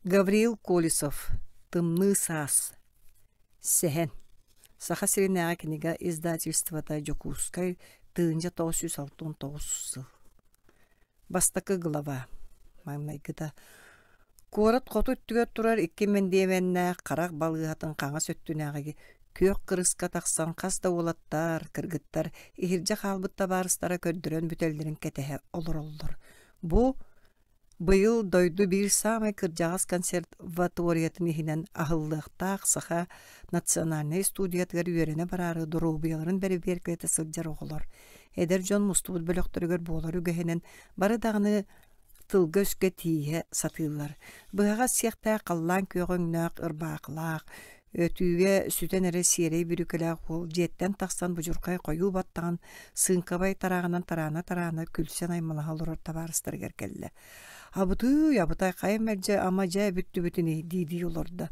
Гаврил Колесов «Тымныы саас» Сэһэн Саха сиринээҕи кинигэ издательствота Дьокуускай 1969 сыл Бастакы глава Маҥнайгыта Куорат хоту өттүгэр турар икки мэндиэмэннээх харах балыыһатын хаҥас өттүнээҕи күөх кырыска тахсан хас да уолаттар, кыргыттар иһирдьэ хаалбыт табаарыстара көрдөрөн бүтэллэрин кэтэһэ олороллор. Бу Быйыл дойду биир саамай кырдьаҕас консерваториятын иһинэн аһыллыахтаах Саха национальнай студиятыгар үөрэнэ бараары доруобуйаларын бэрэбиэркэлэтэ сылдьар оҕолор, эдэр дьон мустубут бөлөхтөрүгэр буолар үгэһинэн бары даҕаны тылга-өскө тииһэ сатыыллар. Быһаҕас сиэхтээх халлаан күөҕэ өҥнөөх ырбаахылаах, өтүүгэ сүтэн эрэ сиэрэй бүрүүкэлээх уол дьиэттэн тахсан будьурхай хойуу баттаҕын сыыҥкабай тарааҕынан тараана-тараана күлсэн аймалаһа олорор табаарыстарыгар кэллэ. «Абытыый, абытай, хайа мэлдьи ама дьэ бүттүбүтүнүй» дии-дии олордо.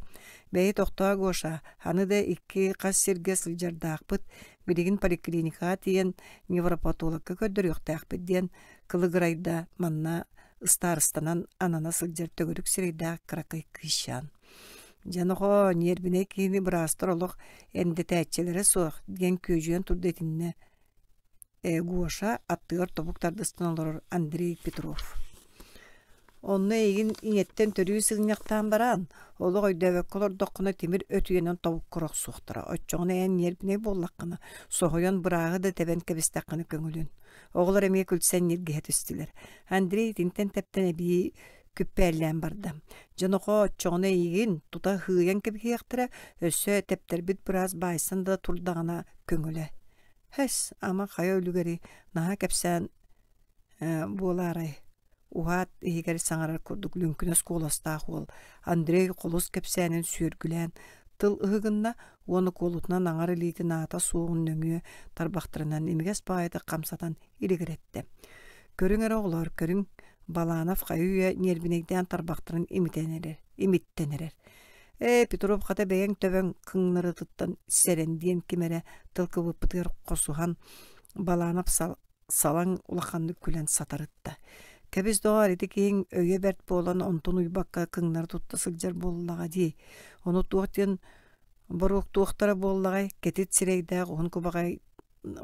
«Бэйи тохтоо, Гоша, аны да икки хас сиргэ сылдьардаахпыт, билигин поликлиникаҕа тиийэн невропатологка көрдөрүөхтээхпит» диэн кылыгырайда манна ыстаарыстанан анана сылдьар төгүрүк сирэйдээх кыракый кыысчаан. «Дьэ, нохоо, ньиэрбинэй киһини быраастар олох эмдэтээччилэрэ суох» диэн күөдьүйэн турда итиннэ Гоша аттыгар тобук тардыстан олорор Андрей Петров. Онно эйигин ийэттэн төрүү сыгынньахтаан баран, олох өйдөөбөккө олордоххуна тимир өтүйэнэн тобуккар охсуохтара. Оччоҕуна эн ньиэрбинэй буоллаххына, соһуйан бырааһы да тэбэн кэбистэххинэ көҥүлүн. Оҕолор эмиэ күлсэн ньиргиһэ түстүлэр. Андрей итинтэн тэптэн эбии күппээллээн барда. Дьонохоо оччоҕуна эйигин тута һыыйан кэбиһиэхтэрэ, өссө тэптэрбит быраас баайсан да турдаҕына көҥүлэ. Һэс, ама хайа үлүгэри наһаа кэпсээн буолаарай уһаат иһигэр саҥарар курдук лүҥкүнэс куоластаах уол Андрей холус кэпсээнин сүөргүлээн тыл ыһыгынна уонна куолутунан аҥар илиитин аата суоҕун нөҥүө тарбахтарынан имигэс баҕайытык хамсатан илигирэттэ. Көрүҥ эрэ оҕолоор, көрүҥ, Баланов хайы-үйэ ньиэрбинэйдээн тарбахтарын имитэн эрэр, имиттэн эрэр. Ээ, Петров хата бэйэҥ төбөҥ кыҥнарытыттан сэрэн диэн ким эрэ тыл кыбыппытыгар хосуһан Баланов салаҥ улаханнык күлэн сатарытта. Кэбис доҕоор, ити киһиҥ өйө бэрт буолан онтун уйбакка кыҥнары тутта сылдьар буоллаҕа дии. Ону туох диэн боруоктуохтара буоллаҕай, кэтит сирэйдээх уһун кубаҕай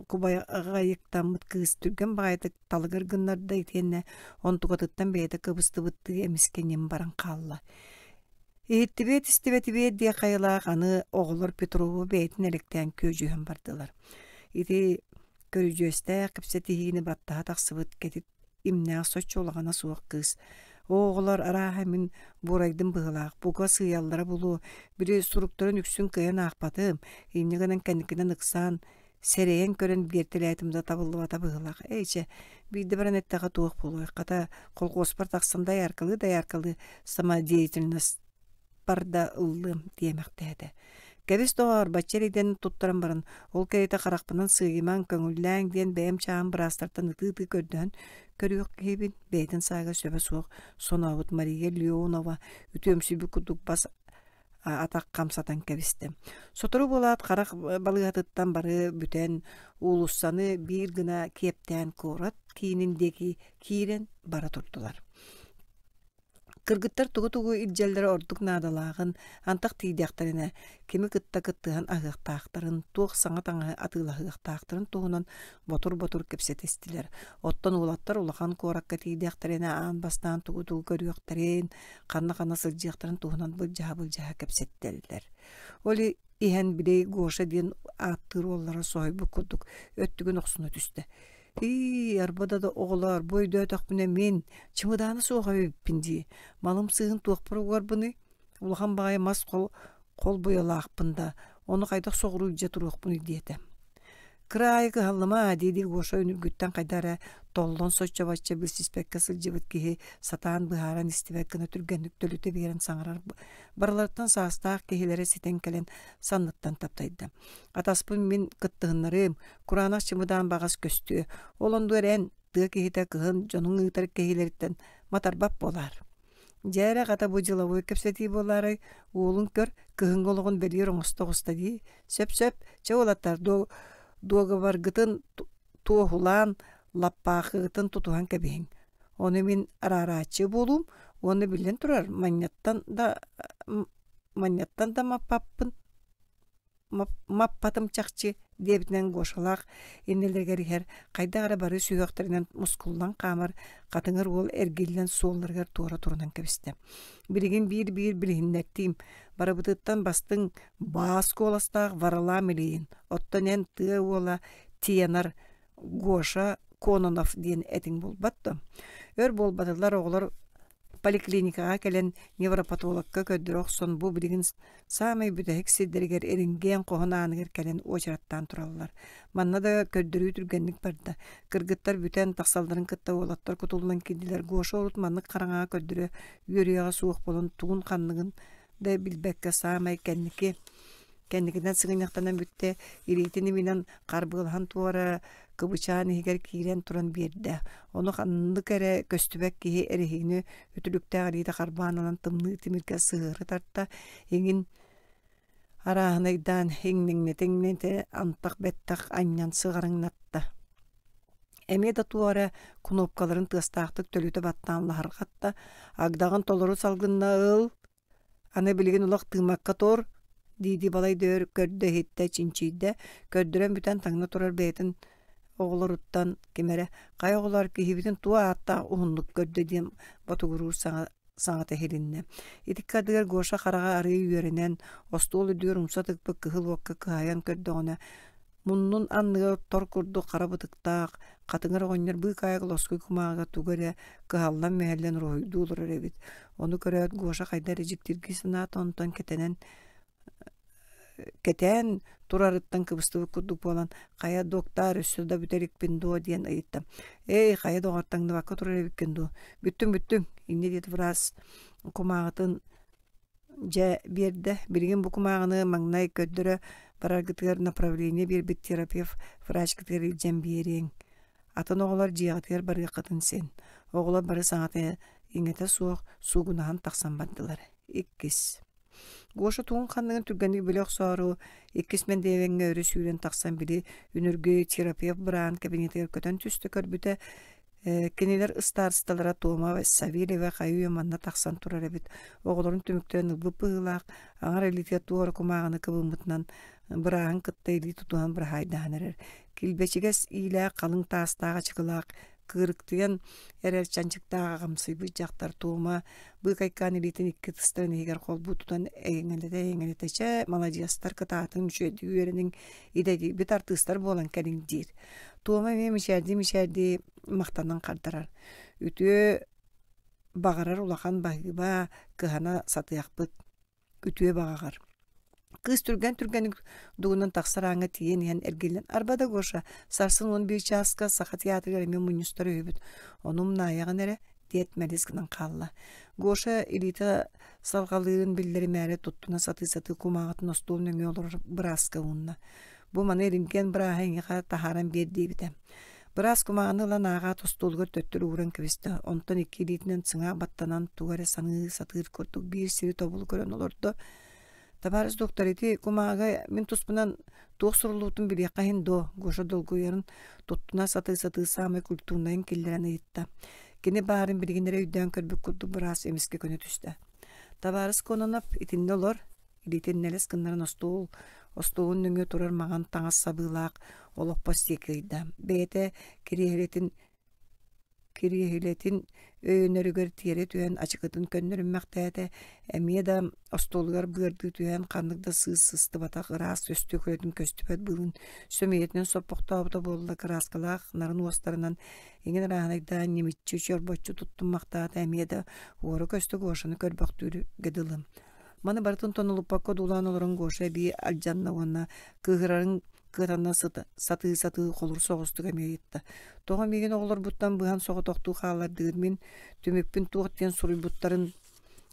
кубаҕайыктаммыт кыыс түргэн баҕайытык талыгыр гыннарда итиэннэ онтукатыттан бэйэтэ кыбыстыбыттыы эмискэ ньим баран хаалла. Иһиттибиэт истибэтибиэт диэх айылаах аны оҕолор Петрову бэйэтин элэктээн күөдьүһэн бардылар. Ити көрүдьүөстээх кэпсэтиһиини баттаһа тахсыбыт кэтит имнээх соччо улахана суох кыыс Оо, оҕолор арааһа мин буорайдым быһыылаах, бука сыыйаллара буолуо, били суруктарын үксүн кыайан аахпатым, инньэ гынан кэнникинэн ыксаан, сэрэйэн көрөн биэртэлээтим да табыллыбата быһыылаах. Эй чэ, биирдэ баран эттэххэ туох буолуой, хата колхуоспар тахсан дайааркалыы-дайааркалыы самодеятельность да ыллыам диэмэхтээтэ. Кэбис доҕоор, бачча эрэйдэн туттаран баран, ол кэриэтэ харахпынан сыыйымаҥ, көҥүллээҥ диэн бэйэм чааһым быраастартан ытыы-ытыы көрдөһөн көрүөх киһибин, бэйэтин саага сөбө суох сонообут Мария Леонова үтүөмсүйбүт курдук бас атах хамсатан кэбистэ. Сотору буолаат харах балыыһатыттан бары бүтэн, уулуссаны биир гына киэптээн куорат киинин диэки киирэн бара турдулар. Кыргыттар тугу-тугу илдьэллэрэ ордук наадалааҕын, антах тиийдэхтэринэ, кими кытта кыттыһан аһыахтаахтарын, туох саҥа таҥаһы атыылаһыахтаахтарын туһунан ботур-ботур кэпсэтистилэр. Оттон уолаттар улахан куоракка тиийдэхтэринэ аан бастаан тугу-тугу көрүөхтэрин, ханна-ханна сылдьыахтарын туһунан былдьаһа-былдьаһа кэпсэттэллэр. Ол иһэн били Гоша диэн ааттыыр уоллара соһуйбут курдук өттүгүн охсуна түстэ. Ии, арба да оҕолоор, бу өйдөөтөхпүнэ мин чымыдаана суох эбиппин дии. Малым сыыһын туохпар угарбыный? Улахан баҕайы мас хол холбуйалаахпын да, ону хайдах соҕуруу илдьэ туруохпунуй диэтэ. Кыра аайы кыһаллыма дии-дии Гоша үнүргүттэн хайда эрэ толлон соччо-бачча билсиспэккэ сылдьыбыт киһи сатаан быһааран истибэт гына түргэнник төлүтэ биэрэн саҥарар барыларыттан саастаах киһилэрэ ситэн кэлэн санныттан таптайда. Атаспын мин кыттыһыннарыым, кураанах чымыдаан баҕас көстүө. Ол оннугар эн, тыа киһитэ кыһын дьонуҥ ыытар киһилэриттэн матарбат буолаар. Дьэ эрэ хата бу дьылабыай кэпсэтии буолаарай, уолун көр, кыһыҥҥы олоҕун бэлиэр оҥосто оҕуста дии. Сөп-сөп, чэ уолаттар, дуогабаргытын туоһулаан, лаппаахыгытын тутуһан кэбиһиҥ. Ону мин араарааччы буолуум. Уонна биллэн турар, манньаттан да манньаттан да маппаппын маппатым чахчы диэбитинэн Гошалаах иннилэригэр иһэр, хайдах эрэ бары сүһүөхтэринэн мускуллан хаамар хатыҥыр уол эргиллэн суолларыгар туора турунан кэбистэ. Билигин биир-биир билиһиннэртиим, барыбытыттан бастыҥ баас куоластаах Варлам Ильин, оттон эн тыа уола Тенор Гоша Кононов диэн этиҥ буолбат дуо? Өр буолбатылар оҕолор поликлиникаҕа кэлэн невропатологка көрдөрө охсон бу билигин саамай бүтэһик сирдэригэр эрингиэн хоһун ааныгар кэлэн уочараттаан тураллар. Манна да көрдөрүү түргэнник барда. Кыргыттар бүтэн тахсалларын кытта уолаттар кутуллан киирдилэр. Гоша урут маннык хараҥаҕа көрдөрө үөрүйэҕэ суох буолан тугун-ханныгын да билбэккэ саамай кэнники Кэнникинэн сыгынньахтанан бүттэ, илиитин иминэн харбыалаһан туора кыбычаан иһигэр киирэн туран биэрдэ. Ону ханнык эрэ көстүбэт киһи эрэһиини үтүлүктээх илиитэ харбаан ылан тымныы тимиргэ сыһыары тарта, иҥин арааһынайдаан иҥниҥнэтэ-иҥнэтэ антах-бэттэх анньан сыҕарыҥнатта. Эмиэ да туох эрэ кнопкаларын тыастаахтык төлүтэ баттаан лаһырҕатта, агдаҕын толору салгынна ыл, Аны билигин олох тыыммакка тур, дии-дии балай да өр көрдө-иһиттэ, чинчийдэ, көрдөрөн бүтэн таҥна турар бэйэтин оҕолоруттан ким эрэ «Хайа оҕолоор, киһибитин туох ааттаах уһуннук көрдө» диэн ботугуруур саҥа саҥата иһилиннэ. Ити ыккардыгар Гоша хараҕа арыый үөрэнэн, остуол үрдүгэр умса тыкпыт кыһыл уокка кыһайан көрдөҕүнэ, Муннун анныгар тор курдук хара бытыктаах, хатыҥыр оҕонньор быыкаайык лоскуй кумааҕыга тугу эрэ кыһаллан-мүһэллэн уруһуйдуу олорор эбит. Ону көрөөт Гоша хайда эрэ дьиктиргии санаата, онтон кэтэнэн кэтээн турарыттан кыбыстыбыт курдук буолан, «Хайа, доктор, өссө да бүтэ иликпин дуо?» диэн ыйытта. «Эй, хайа доҕор, таҥныбакка турар эбиккин дуо? Бүттүм, бүттүм!» Инньэ диэт врач кумааҕытын Дьэ, биэрдэ, билигин бу кумааҕыны маҥнай көрдөрө бараргытыгар направление биэрбит терапевт врачкытыгар илдьэн биэриэҥ. Атын оҕолор дьиэҕитигэр барыаххытын син. Оҕолор бары саҥата-иҥэтэ суох суугунаһан тахсан бардылар. Иккис. Гоша тугун-ханныгын түргэнник билэ охсоору, иккис мэндиэмэҥҥэ өрө сүүрэн тахсан били үнүргү терапевт быраан кабинетыгар көтөн түстэ көрбүтэ, Кинилэр ыстаарысталара Тома Савельева хайыы манна тахсан турар эбит. Оҕолорун түмүктэрин ылбыт быһыылаах, аҥар илиитигэр туох эрэ кумааҕыны кыбыммытынан бырааһын кытта илии тутуһан быраһаайдаһан эрэр. Килбэчигэс иилээх халыҥ таастаах ачыкылаах, кыырыктыйан эрэр чанчыктаах аҕамсыйбыт дьахтар Тома быыкайкаан илиитин икки ытыстарын иһигэр холбуу тутан эйэҥэлэтэ-эйэҥэлэтэ «Чэ, маладьыастар, кытаатыҥ, үчүгэйдик үөрэниҥ, идэтийбит артыыстар буолан кэлиҥ» диир. Туома эмиэ мичээрдии-мичээрдии махтанан хардарар: «Үтүө баҕарар улахан баһыыба, кыһана сатыахпыт, үтүө баҕаҕар». Кыыс түргэн-түргэнник дугунан тахсар ааҥҥа тиийэн иһэн эргиллэн «Арба да, Гоша, сарсын 11 чааска Саха театрыгар эмиэ мунньустар үһүбүт, ону умнаайаҕын эрэ» диэт мэлис гынан хаалла. Гоша илиитэ салҕалыырын биллэримээри туттуна сатыы-сатыы кумааҕытын остуол нөҥүө олорор бырааска уунна. Бу маны рентген бырааһа эйиэхэ таһааран биэр диэбитэ. Быраас кумааҕыны ылан ааҕаат остуолугар төттөрү ууран кэбистэ, онтон икки илиитинэн сыҥаах баттанан тугу эрэ саныы сатыыр курдук биир сири тобулу көрөн олордо. Табаарыс доктор, ити кумааҕыга мин туспунан туох суруллубутун билиэххэ иһин дуо? Гоша долгуйарын туттуна сатыы-сатыы саамай культурнайын киллэрэн ыйытта. Кини баарын билигин эрэ өйдөөн көрбүт курдук быраас эмискэ көнө түстэ. Табаарыс Кононов, итиннэ олор, илиитин нэлэс гыннаран остуол остуолун нөҥүө турар маҥан таҥас сабыылаах олоппос диэки ыйда. Бэйэтэ кириэһилэтин кириэһилэтин өйөнөрүгэр тиэрэ түһэн ачыкытын көннөрүммэхтээтэ, эмиэ да остуолугар быардыы түһэн ханнык да сыыс сыстыбатах ыраас өстүөкүлэтин көстүбэт быылын сөмүйэтинэн соппохтообута буолла кырааскалаах нарын уостарынан иҥин арааһынайдаан ньимиччи чорбоччу туттуммахтаата эмиэ да уора-көстө Гошаны көрбөхтүүргэ дылы. Маны барытын тонолуппакка одуулаан олорон Гоша эбии алдьанна уонна кыыһырарын кыатана сатыы-сатыы холур соҕустук эмиэ ыйытта: «Тоҕо миигин оҕолорбуттан быһан соҕотохтуу хааллардыгыт мин түмүкпүн туох диэн суруйбуттарын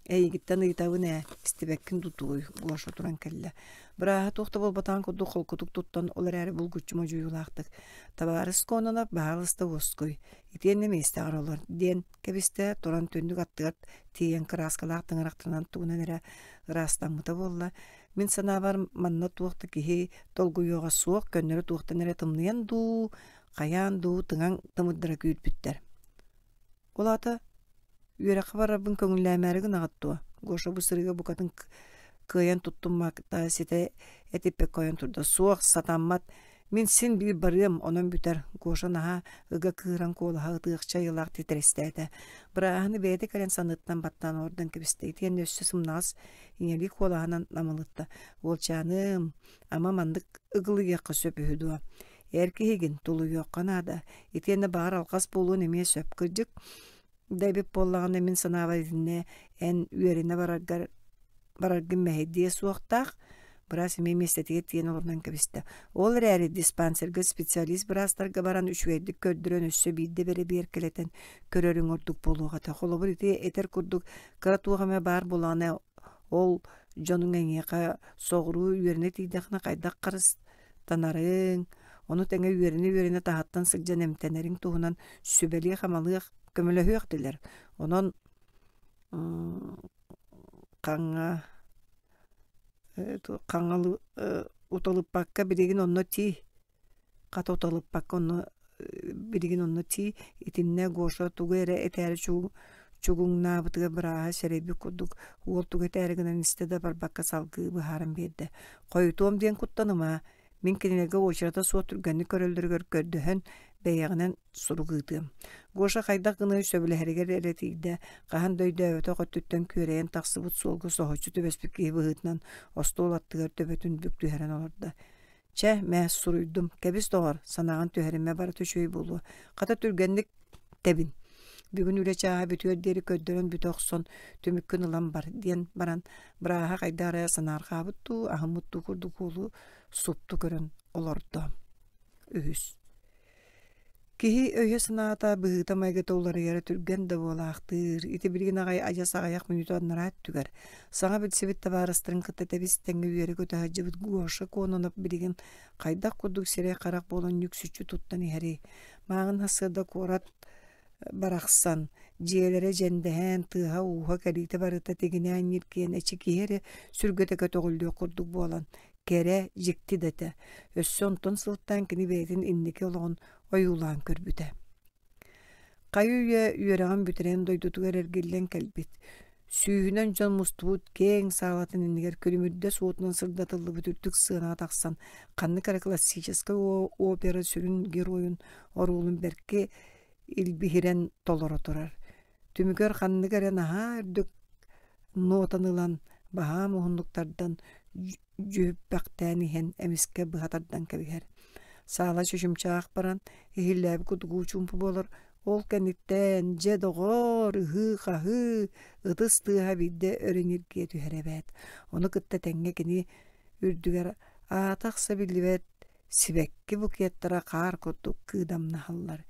эйигиттэн ыйытабын ээ, истибэккин тутууй» Гоша туран кэллэ. Бырааһа туох да буолбатаҕын курдук холкутук туттан, ол эрээри булгуччу модьуйуулаахтык: «Табаарыс Кононов, баһаалыста уоскуй, итиэннэ миэстэҕэр олор» диэн кэбистэ, туран түннүк аттыгар тиийэн кырааскалаах тыҥырахтанан тугунан эрэ ыраастаммыта буолла. Мин санаабар, манна туох да киһи долгуйуоҕа суох, көннөрү туохтан эрэ тымныйан дуу, хайаан дуу тыҥаҥ тымырдара күүрбүттэр. Ол аата? Үөрэххэ барарбын көҥүллээмээри гынаҕыт дуо? Гоша бу сырыыга букатын кыайан туттуммакка ситэ этиппэккэ ойон турда. Суох, сатаммат. Мин син биир барыам, онон бүтэр. Гоша наһаа ыга кыыран куолаһа ытыахча айылаах титирэстээтэ. Бырааһыны бэйэтэ кэлэн санныттан баттаан олордон кэбистэ. Итиэннэ өссө сымнаҕас ийэлии куолаһынан намылытта. Уолчааным, ама маннык ыгылыйыахха сөп үһү дуо? Эр киһигин, тулуйуохха наада. Итиэннэ баҕар алҕас буолуон эмиэ сөп. Кырдьык да эбит буоллаҕына мин санаабар итиннэ эн үөрэнэ бараргар бараргын мэһэйдиэ суохтаах быраас эмиэ миэстэтигэр тиийэн олорунан кэбистэ. Ол эрээри диспансерга специалист быраастарга баран үчүгэйдик көрдөрөн өссө биирдэ бэрэбиэркэлэтэн көрөрүҥ ордук буолуох этэ. Холобур ити этэр курдук кыра туох эмэ баар буоллаҕына ол дьонуҥ эйиэхэ соҕуруу үөрэнэ тиийдэххинэ хайдах харыстанарыҥ, ону тэҥэ үөрэнэ-үөрэнэ таһыттан сылдьан эмтэнэриҥ туһунан сүбэлиэх-амалыах, көмөлөһүөх этилэр. Онон хаҥа хаҥалы уталыппакка билигин онно тиий хата уталыппакка онно билигин онно тиий итиннэ Гоша тугу эрэ этээри чугуҥнаабытыгар бырааһа сэрэйбит курдук уол тугу этээри гынан истэ да барбакка салгыы быһааран биэрдэ хойутуом диэн куттаныма Мин кинилэргэ уочарата суох түргэнник көрөллөрүгэр көрдөһөн, бэйэҕинэн сурук ыытыам. Гоша хайдах гыныай сөбүлэһэригэр эрэ тиийдэ, хаһан да өйдөөбөтөх өттүттэн күөрэйэн тахсыбыт суолга соһуччу түбэспит киһи быһыытынан остуол аттыгар төбөтүн бүк түһэрэн олордо. Чэ, мээ, суруйдум. Кэбис доҕор, санааҕын түһэримэ барыта үчүгэй буолуо. Хата түргэнник тэбин. Бүгүн үлэ чааһа бүтүөр диэри көрдөрөн бүтэ охсон, түмүккүн ылан бар, диэн баран, бырааһа хайдах эрэ санаарҕаабыт дуу, аһыммыт дуу курдук уолу супту көрөн олордо. Үһүс. Киһи өйө-санаата, быһыыта-майгыта уларыйара түргэн да буолаахтыыр. Ити билигин аҕай адьас аҕыйах мүнүүтэ анараа өттүгэр саҥа билсибит табаарыстарын кытта тэбис-тэҥҥэ үөрэ-көтө сылдьыбыт Гоша Кононов билигин хайдах курдук сирэй-харах буолан нүксүччү туттан иһэрий? Мааҕын сарсыарда куорат барахсан, дьиэлэрэ дьэндэһэн, тыаһа-ууһа кэлиитэ барыта тигинээн ньиргийэн эчи киһи эрэ сүргэтэ көтөҕүллүөх курдук буолан, кэрэ, дьикти да этэ. Өссө онтон сылтаан кини бэйэтин инники олоҕун ойуулаан көрбүтэ. Хайы-үйэ үөрэҕин бүтэрэн дойдутугар эргиллэн кэлбит. Сүүһүнэн дьон мустубут киэҥ саалатын иннигэр күлүмүрдэс уотунан сырдатыллыбыт үрдүк сыанаҕа тахсан ханнык эрэ классическай опера сүрүн геройун оруолун бэркэ илбиһирэн толоро турар. Түмүгэр ханнык эрэ наһаа үрдүк нотаны ылан, баһаам уһуннук тардан дьүһүппэхтээн иһэн эмискэ быһа тардан кэбиһэр. Саала чочумчаах баран, иһиллээбит кутугуу чуумпу буолар. Ол кэнниттэн, дьэ доҕоор, ыһыы-хаһыы, ытыс тыаһа биирдэ өрө ньиргийэ түһэр эбээт. Ону кытта тэҥҥэ кини үрдүгэр аата-ахса биллибэт сибэкки букеттара хаар курдук кыыдамнаһаллар.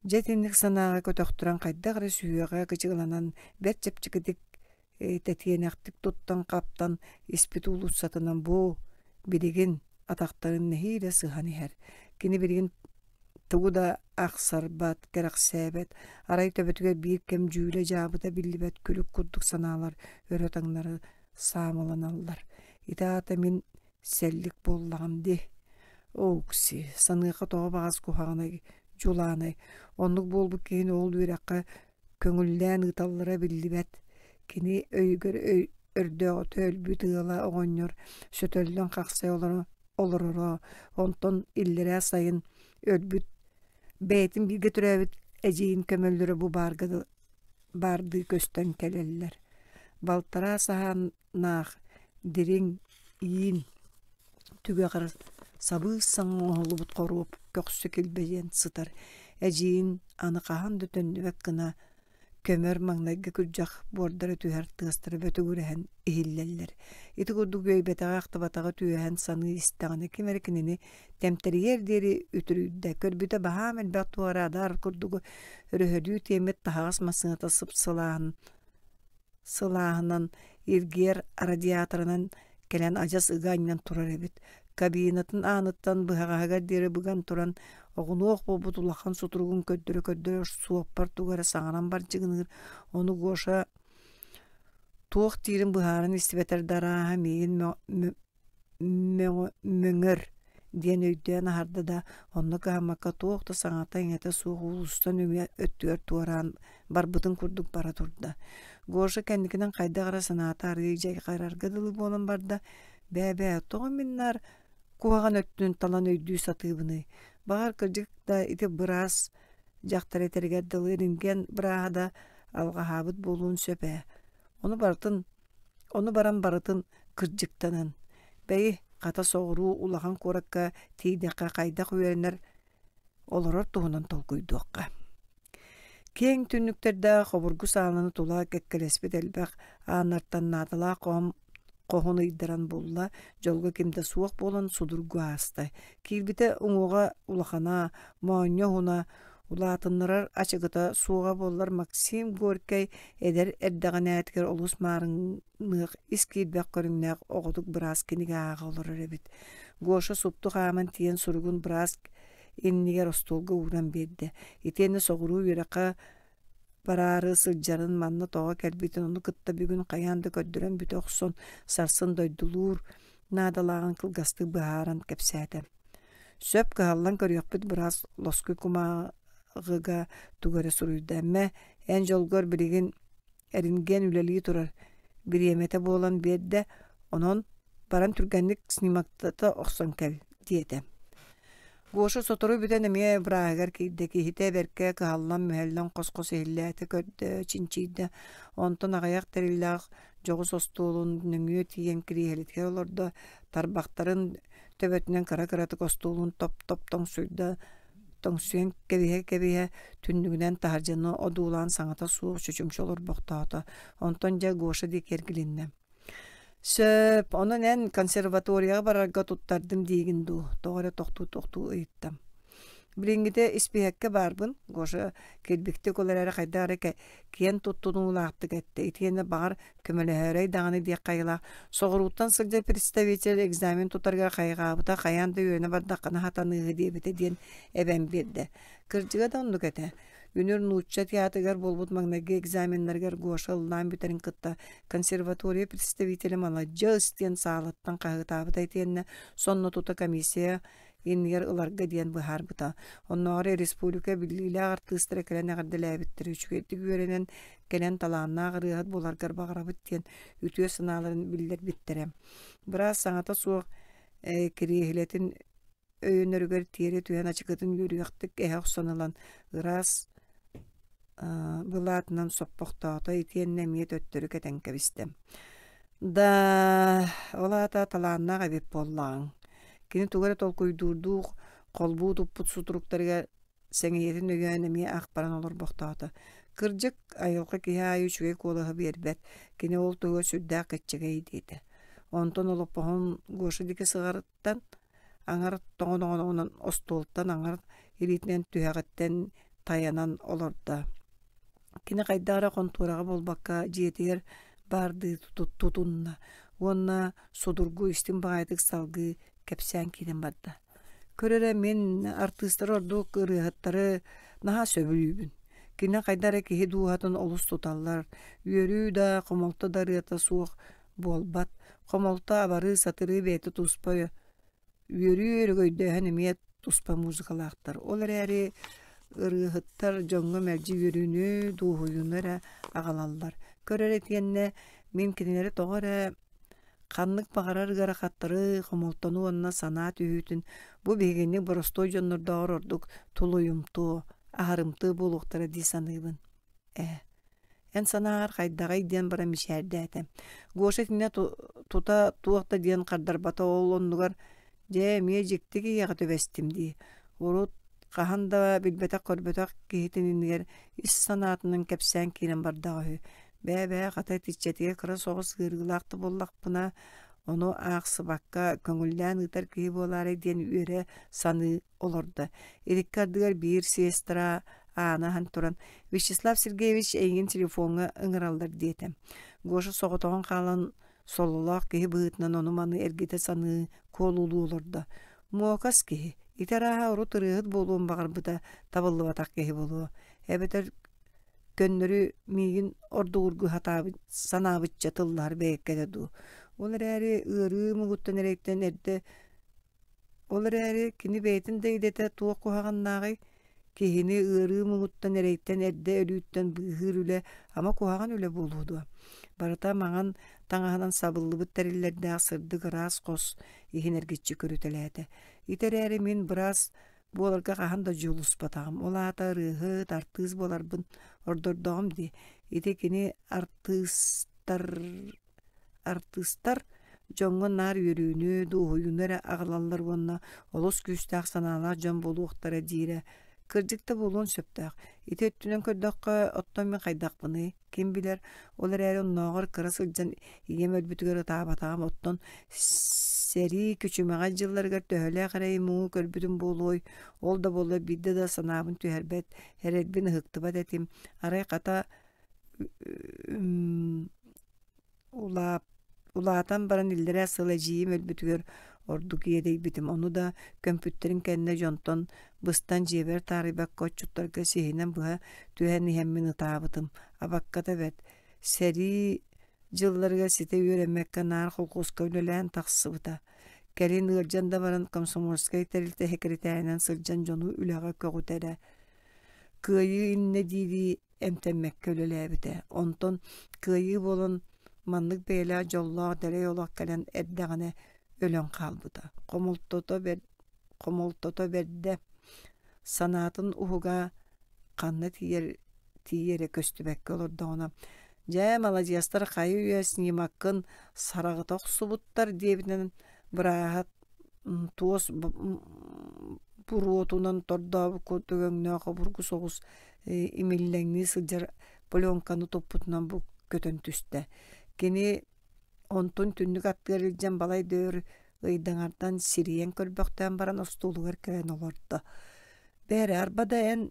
Дьэ итинник санааҕа көтөхтөрөн хайдах эрэ сүһүөҕэ кычыгыланан бэрт чэпчэкитик тэтиэнэхтик туттан-хаптан испит уулуссатынан бу билигин атахтарын нэһиилэ сыһан иһэр. Кини билигин тугу да ахсарбат, кэрэхсээбэт, арай төбөтүгэр биир кэм дьүүлэ-дьаабыта биллибэт күлүк курдук санаалар өрө-таҥнары саамыланаллар. Ити аата мин Сэллик буоллаҕым дии. Оукси, саныахха тоҕо баҕас куһаҕанай, дьулаанай. Оннук буолбут киһини ол үөрэххэ көҥүллээн ыыталлара биллибэт. Кини өйүгэр өй өрдөөҕүтэ өлбүт ыала оҕонньор сөтөллөн хахсай олороро, онтон иллэрээ сайын өлбүт бэйэтин бииргэ төрөөбүт эдьиийин көмөллөрө бу баарга баардыы көстөн кэлэллэр. Балтараа саһаан наах дириҥ иин түгэҕэр сабыыс-саҥа оҥоһуллубут хоруоп көхсө килбэйэн сытар эдьиийин аны хаһан да төннүбэт гына көмөр маҥнайгы күрдьэх буордара түһэр тыастара бөтүгүрэһэн иһиллэллэр. Ити курдук үөйбэтэҕи-ахтыбатаҕы түөһэн саныы истэҕинэ ким эрэ кинини тэмтэрийиэр диэри үтүрүйдэ. Көрбүтэ баһаам элбэх туора адаар курдугу өрөһөлүү тиэммит таһаҕас массыыната сып-сылааһын сылааһынан илгиэр радиаторынан кэлэн адьас ыга анньан турар эбит. Кабинатын ааныттан быһаҕаһыгар диэри быган туран оҕунуох буолбут улахан сутуругун көрдөрө-көрдөрө суоппар тугу эрэ саҥаран бардьыгыныыр. Ону Гоша туох диирин быһааран истибэтэр да арааһа миигин мөҥөр. диэн өйдөөн аһарда да, онно кыһаммакка туох да саҥата-иҥэтэ суох уулусса нөҥүө өттүгэр туораан барбытын курдук бара турда. Гоша кэнникинэн хайдах эрэ санаата арыый дьайҕарарга дылы буолан барда. Бээ-бээ, тоҕо мин наар куһаҕан өттүн талан өйдүү сатыыбыный? Баҕар, кырдьык да ити быраас дьахтар этэригэр дылы рентген бырааһа да алҕаһаабыт буолуон сөп ээ. Ону барытын Ону баран барытын кырдьыктанан, бэйи, хата соҕуруу улахан куоракка тиийдэххэ хайдах үөрэнэр, олорор туһунан толкуйдуохха. Киэҥ түннүктэрдээх обургу сааланы тула кэккэлэспит элбэх ааннартан наадалаах хоһом хоһун ыйдаран булла, дьолго ким да суох буолан судургу ааста. Киирбитэ уҥуоҕа улахана, моонньо уһуна, улаатыннарар ачыкыта суоҕа буоллар Максим Горькай эдэр эрдэҕинээтигэр олус маарынныах ис киирбэх көрүҥнээх оҕотук быраас кинигэ ааҕа олорор эбит. Гоша супту хааман тиийэн суругун быраас иннигэр остуолга ууран биэрдэ. Итиэннэ соҕуруу үөрэххэ бараары сылдьарын, манна тоҕо кэлбитин ону кытта бүгүн хайаан да көрдөрөн бүтэ охсон, сарсын дойдулуур наадалааҕын кылгастык быһааран кэпсээтэ. Сөп кыһаллан көрүөхпүт быраас лоскуй кумааҕыга тугу эрэ суруйда. Эммэ, эн дьолгор билигин Эрингэн үлэлии турар, бириэмэтэ буолан биэрдэ, онон баран түргэнник снимоктата охсон кэл диэтэ. Гоша сотору бүтэн эмиэ бырааһыгар киирдэ, киһитэ бэркэ кыһаллан-мүһэллэн хос-хос иһиллээтэ, көрдө, чинчийдэ. Онтон аҕыйах тэриллээх дьоҕус остуолун нөҥүө тиийэн кириэһилэтигэр олордо, тарбахтарын төбөтүнэн кыра-кыратык остуолун топ-топ тоҥсуйда, тоҥсуйан кэбиһэ-кэбиһэ түннүгүнэн таһырдьаны одуулаан саҥата суох чочумча олорбохтоото. Онтон дьэ Гоша диэки эргилиннэ. Сөп, онон эн консерваторияҕа барарга туттардым диигин дуу? Тоҕо эрэ тохтуу-тохтуу ыйытта. Билиҥҥитэ испииһэккэ баарбын, Гоша килбиктик ол эрээри хайдах эрэ киэн туттунуулаахтык эттэ. Итиэннэ баҕар көмөлөһөөрөй даҕаны диэх хайалаах соҕурууттан сылдьар представитель экзамен тутарыгар хайҕаабыта хайаан да үөрэнэ бардаххына сатаныыһы диэбитэ диэн эбэн биэрдэ. Кырдьыга да оннук этэ. Үнүр нуучча театрыгар буолбут маҥнайгы экзаменнарыгар Гоша ыллаан бүтэрин кытта консерватория представителэ маладьыас диэн саалаттан хаһыытаабыта итиэннэ сонно тута комиссия иннигэр ыларга диэн быһаарбыта. Оннооҕор республика биллиилээх артыыстара кэлэн эҕэрдэлээбиттэрэ үчүгэйдик үөрэнэн кэлэн талааннаах ырыаһыт буоларгар баҕарабыт диэн үтүө санааларын биллэрбиттэрэ. Быраас саҥата суох кириэһилэтин өйөнөрүгэр тиэрэ түһэн ачыкытын үөрүйэхтик эһэ охсон ылан ыраас былаатынан соппохтоото итиэннэ эмиэ төттөрү кэтэн кэбистэ. Да, ол аата талааннаах эбит буоллаҕыҥ. Кини тугу эрэ толкуйдуурдуу холбуу туппут сутуруктарыгар сэҥийэтин өйөөн эмиэ ах баран олорбохтоото. Кырдьык, айылҕа киһи аайы үчүгэй куолаһы биэрбэт, кини ол туһугар сүрдээх кэччэгэй диэтэ. Онтон олоппоһун Гоша диэки сыҕарыттан аҥар тоҥоноҕунан остуолтан аҥар илиитинэн түһэҕиттэн тайанан олордо. Кини хайдах эрэ хонтуораҕа буолбакка дьиэтигэр баардыы тутунна уонна судургу истиҥ баҕайытык салгыы кэпсээн киирэн барда. Көр эрэ мин артыыстары ордук ырыаһыттары наһаа сөбүлүүбүн. Кини хайдах эрэ киһи дууһатын олус туталлар, үөрүү да, хомолто да ырыата суох буолбат. Хомолто, абарыы, сатырыы бэйэтэ туспа үөрүү өрөгөйдөөһүн эмиэ туспа музыкалаахтар. Ол эрээри ырыаһыттар дьоҥҥо мэлдьи үөрүүнү, дуоһуйууну эрэ аҕалаллар. Көр эрэ итиэннэ мин кинилэри тоҕо эрэ ханнык баҕарар ыарахаттары, хомолтону уонна санаа түһүүтүн бу биһигини боростуой дьоннордооҕор ордук тулуйумтуо, аһарымтыа буолуохтара дии саныыбын. Ээ Эн санааҕар хайдаҕый диэн баран мичээрдээтэ. Гоша итиннэ тута туох да диэн хардарбата ол оннугар дьэ эмиэ дьикти киһиэхэ түбэстим дии. Урут хаһан да билбэтэх-көрбөтөх киһитин иннигэр ис санаатынан кэпсээн киирэн бардаҕа үһү. Бээ-бээ хата итиччэтигэр кыра соҕус ыарыылаах да буоллахпына ону аахсыбакка көҥүллээн ыытар киһи буолаарай диэн үөрэ саныы олордо. Ириккэ ардыгар биир сестра ааны аһан туран «Вячеслав Сергеевич эйигин телефоҥҥа ыҥыраллар» диэтэ. Гоша соҕотоҕун хаалан сололоох киһи быһыытынан ону-маны эргитэ саныы, куолулуу олордо. Муокас киһи, ити арааһа урут ырыаһыт буолуон баҕарбыта табыллыбатах киһи буолуо. Эбэтэр көннөрү миигин ордугургу сатаабыт санаабычча тыллаһар бэйэккэтэ дуу. Ол эрээри ыарыы муҥуттан эрэйтэн эрдэ. Ол эрээри кини бэйэтин да идэтэ туох куһаҕаннааҕый? Киһини ыарыы муҥуттан эрэйтэн эрдэ өлүүттэн быыһыыр үлэ ама куһаҕан үлэ буолуо дуо? Барыта маҥан таҥаһынан сабыллыбыт тэриллэрдээх сырдык ыраас хос иһин эргиччи көрүтэлээтэ. Ити эрээри мин быраас буоларга хаһан да дьулуспатаҕым. Ол аата ырыаһыт, артыыс буоларбын ордордоҕум дии. Ити кини артыыстар Артыыстар дьоҥҥо наар үөрүүнү, дуоһуйууну эрэ аҕалаллар уонна олус күүстээх санаалаах дьон буолуохтара диирэ кырдьык да буолуон сөптөөх. Ити өттүнэн көрдөххө, оттон мин хайдахпыный, ким билэр, ол эрээри оннооҕор кыра сылдьан ийэм өлбүтүгэр ытаабатаҕым, оттон сэрии күчүмэҕэй дьылларыгар төһөлөөх эрэйи-муҥу көрбүтүм буолуой, ол да буоллар биирдэ да санаабын түһэрбэт, эрэлбин ыһыктыбат этим, арай хата Улаатан баран иллэрээ сыл эдьиийим өлбүтүгэр ордук иэдэйбитим, ону да көмпүттэрин кэннэ дьонтон быстан дьиэбэр таарыйбакка отчуттарга сиһинэн быһа түһэн иһэммин ытаабытым, абакката бэрт. Сэрии дьылларыгар ситэ үөрэммэккэ наар холкуоска үлэлээн тахсыбыта. Кэлин ыалдьан да баран комсомольскай тэрилтэ сэкирэтээринэн сылдьан дьону үлэҕэ көҕүтэрэ. Кыайыы иннэ дии-дии эмтэммэккэ үлэлээбитэ. Онтон кыайыы буолан маннык бэйэлээх дьоллоох дэлэй олох кэлэн эрдэҕинэ өлөн хаалбыта. Хомолтото, бэр... Хомолтото бэрдэ, санаатын уһуга ханна тиийэр тиийэрэ көстүбэккэ олордоҕуна «Дьэ, маладьыастар хайы-үйэ снимаккын сараҕыта охсубуттар» диэбитинэн бырааһа туос буруотунан тордообут курдук өҥнөөх обургу соҕус имиллэҥнии сылдьар пленканы туппутунан бу көтөн түстэ. Кини онтун түннүк аттыгар илдьэн балай да өр ыйдаҥардан сирийэн көрбөхтөөн баран остуолугар кэлэн олордо. «Бээрэ, арба да эн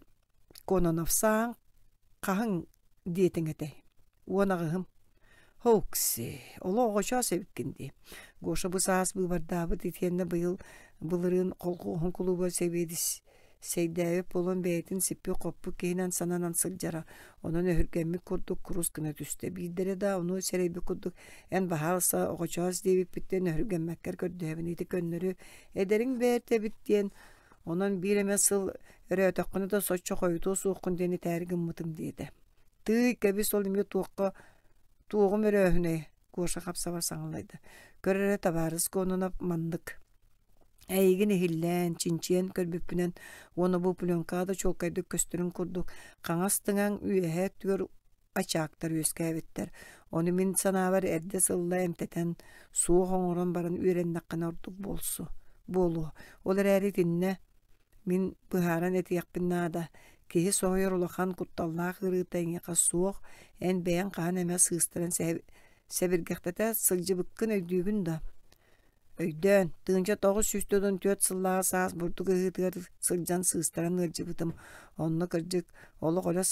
Кононов сааһыҥ хаһыҥ диэтиҥ этэй? 18-ым. Һоукси, олох оҕочоос эбиккин дии. Гоша бу саас быыбардаабыт итиэннэ быйыл былырыын колхуоһун кулууба сэбиэдиссэйдээбит буолан бэйэтин сиппит-хоппут киһинэн сананан сылдьара. Онон өһүргэммит курдук курус гына түстэ. Биирдэрэ да ону сэрэйбит курдук эн баһаалыста оҕочоос диэбиппиттэн өһүргэммэккэр көрдөһөбүн ити көннөрү эдэриҥ бэрт эбит диэн онон биир эмэ сыл өрөөтөххүнэ да соччо хойутуо суоххун диэн этээри гыммытым диэтэ. Тыый, кэбис ол эмиэ туохха туоҕум өрөөһүнэй, Гоша хап-сабар саҥалайда. Көр эрэ, табаарыс Кононов маннык. Эйигин иһиллээн, чинчийэн көрбүппүнэн уонна бу пленкаҕа да чуолкайдык көстөрүн курдук, хаҥас тыҥаҥ үөһээ өттүгэр ачаактар үөскээбиттэр. Ону мин санаабар эрдэ сылла эмтэтэн, суох оҥорон баран үөрэннэххинэ ордук буолсу буолуо. Ол эрээри итиннэ Мин быһааран этиэхпин наада, киһи соһуйар улахан кутталлаах ыарыыта эйиэхэ суох, эн бэйэҥ хаһан эмэ сыыстаран сэбиргэхтэтэ сылдьыбыккын өйдүүгүн да? Өйдөөн, 1944 сыллааҕы саас бурдук ыһыытыгар сылдьан сыыстаран ыалдьыбытым. Онно кырдьык, олох өлө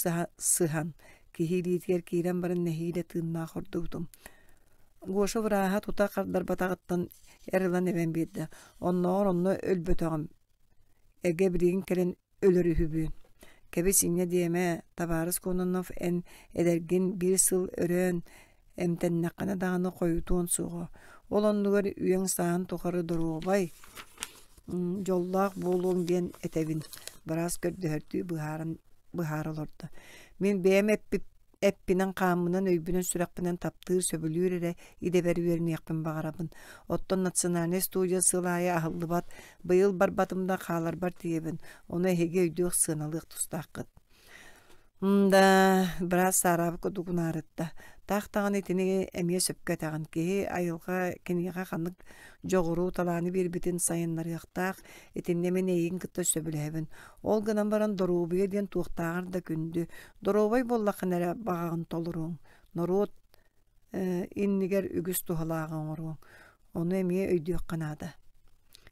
сыһан, киһи илиитигэр киирэн баран нэһиилэ тыыннаах ордубутум. Гоша бырааһа тута хардарбатаҕыттан эр ылан эбэн биэрдэ. Оннооҕор онно өлбөтөҕүм Эгэ билигин кэлэн өлөр үһүбүн. Кэбис инньэ диэмэ, табаарыс Кононов эн эдэргин биир сыл өрөөн эмтэннэххинэ даҕаны хойутуон суоҕа. Ол оннугар үйэҥ-сааһын тухары доруобай, дьоллоох буолуоҥ диэн этэбин, быраас көрдөһөрдүү быһааран быһаара олордо. Мин бэйэм эппип Эппинэн-хааммынан, өйбүнэн-сүрэхпинэн таптыыр, сөбүлүүр эрэ идэбэр үөрэниэхпин баҕарабын. Оттон национальнай студия сыл аайы аһыллыбат, быйыл барбатым да хааларбар тиийэбин. Ону эһиги өйдүөх, сыаналыах тустааххыт. Да, быраас саараабыт курдук унаарытта. Таах даҕаны итини эмиэ сөпкө этэҕин. Киһи айылҕа киниэхэ ханнык дьоҕуру, талааны биэрбитин сайыннарыахтаах. Итиннэ мин эйигин кытта сөбүлэһэбин. Ол гынан баран доруобуйа диэн туохтааҕар да күндү. Доруобай буоллаххына эрэ баҕаҕын толоруоҥ, норуот иннигэр үгүс туһалааҕы оҥоруоҥ. Ону эмиэ өйдүөххэ наада.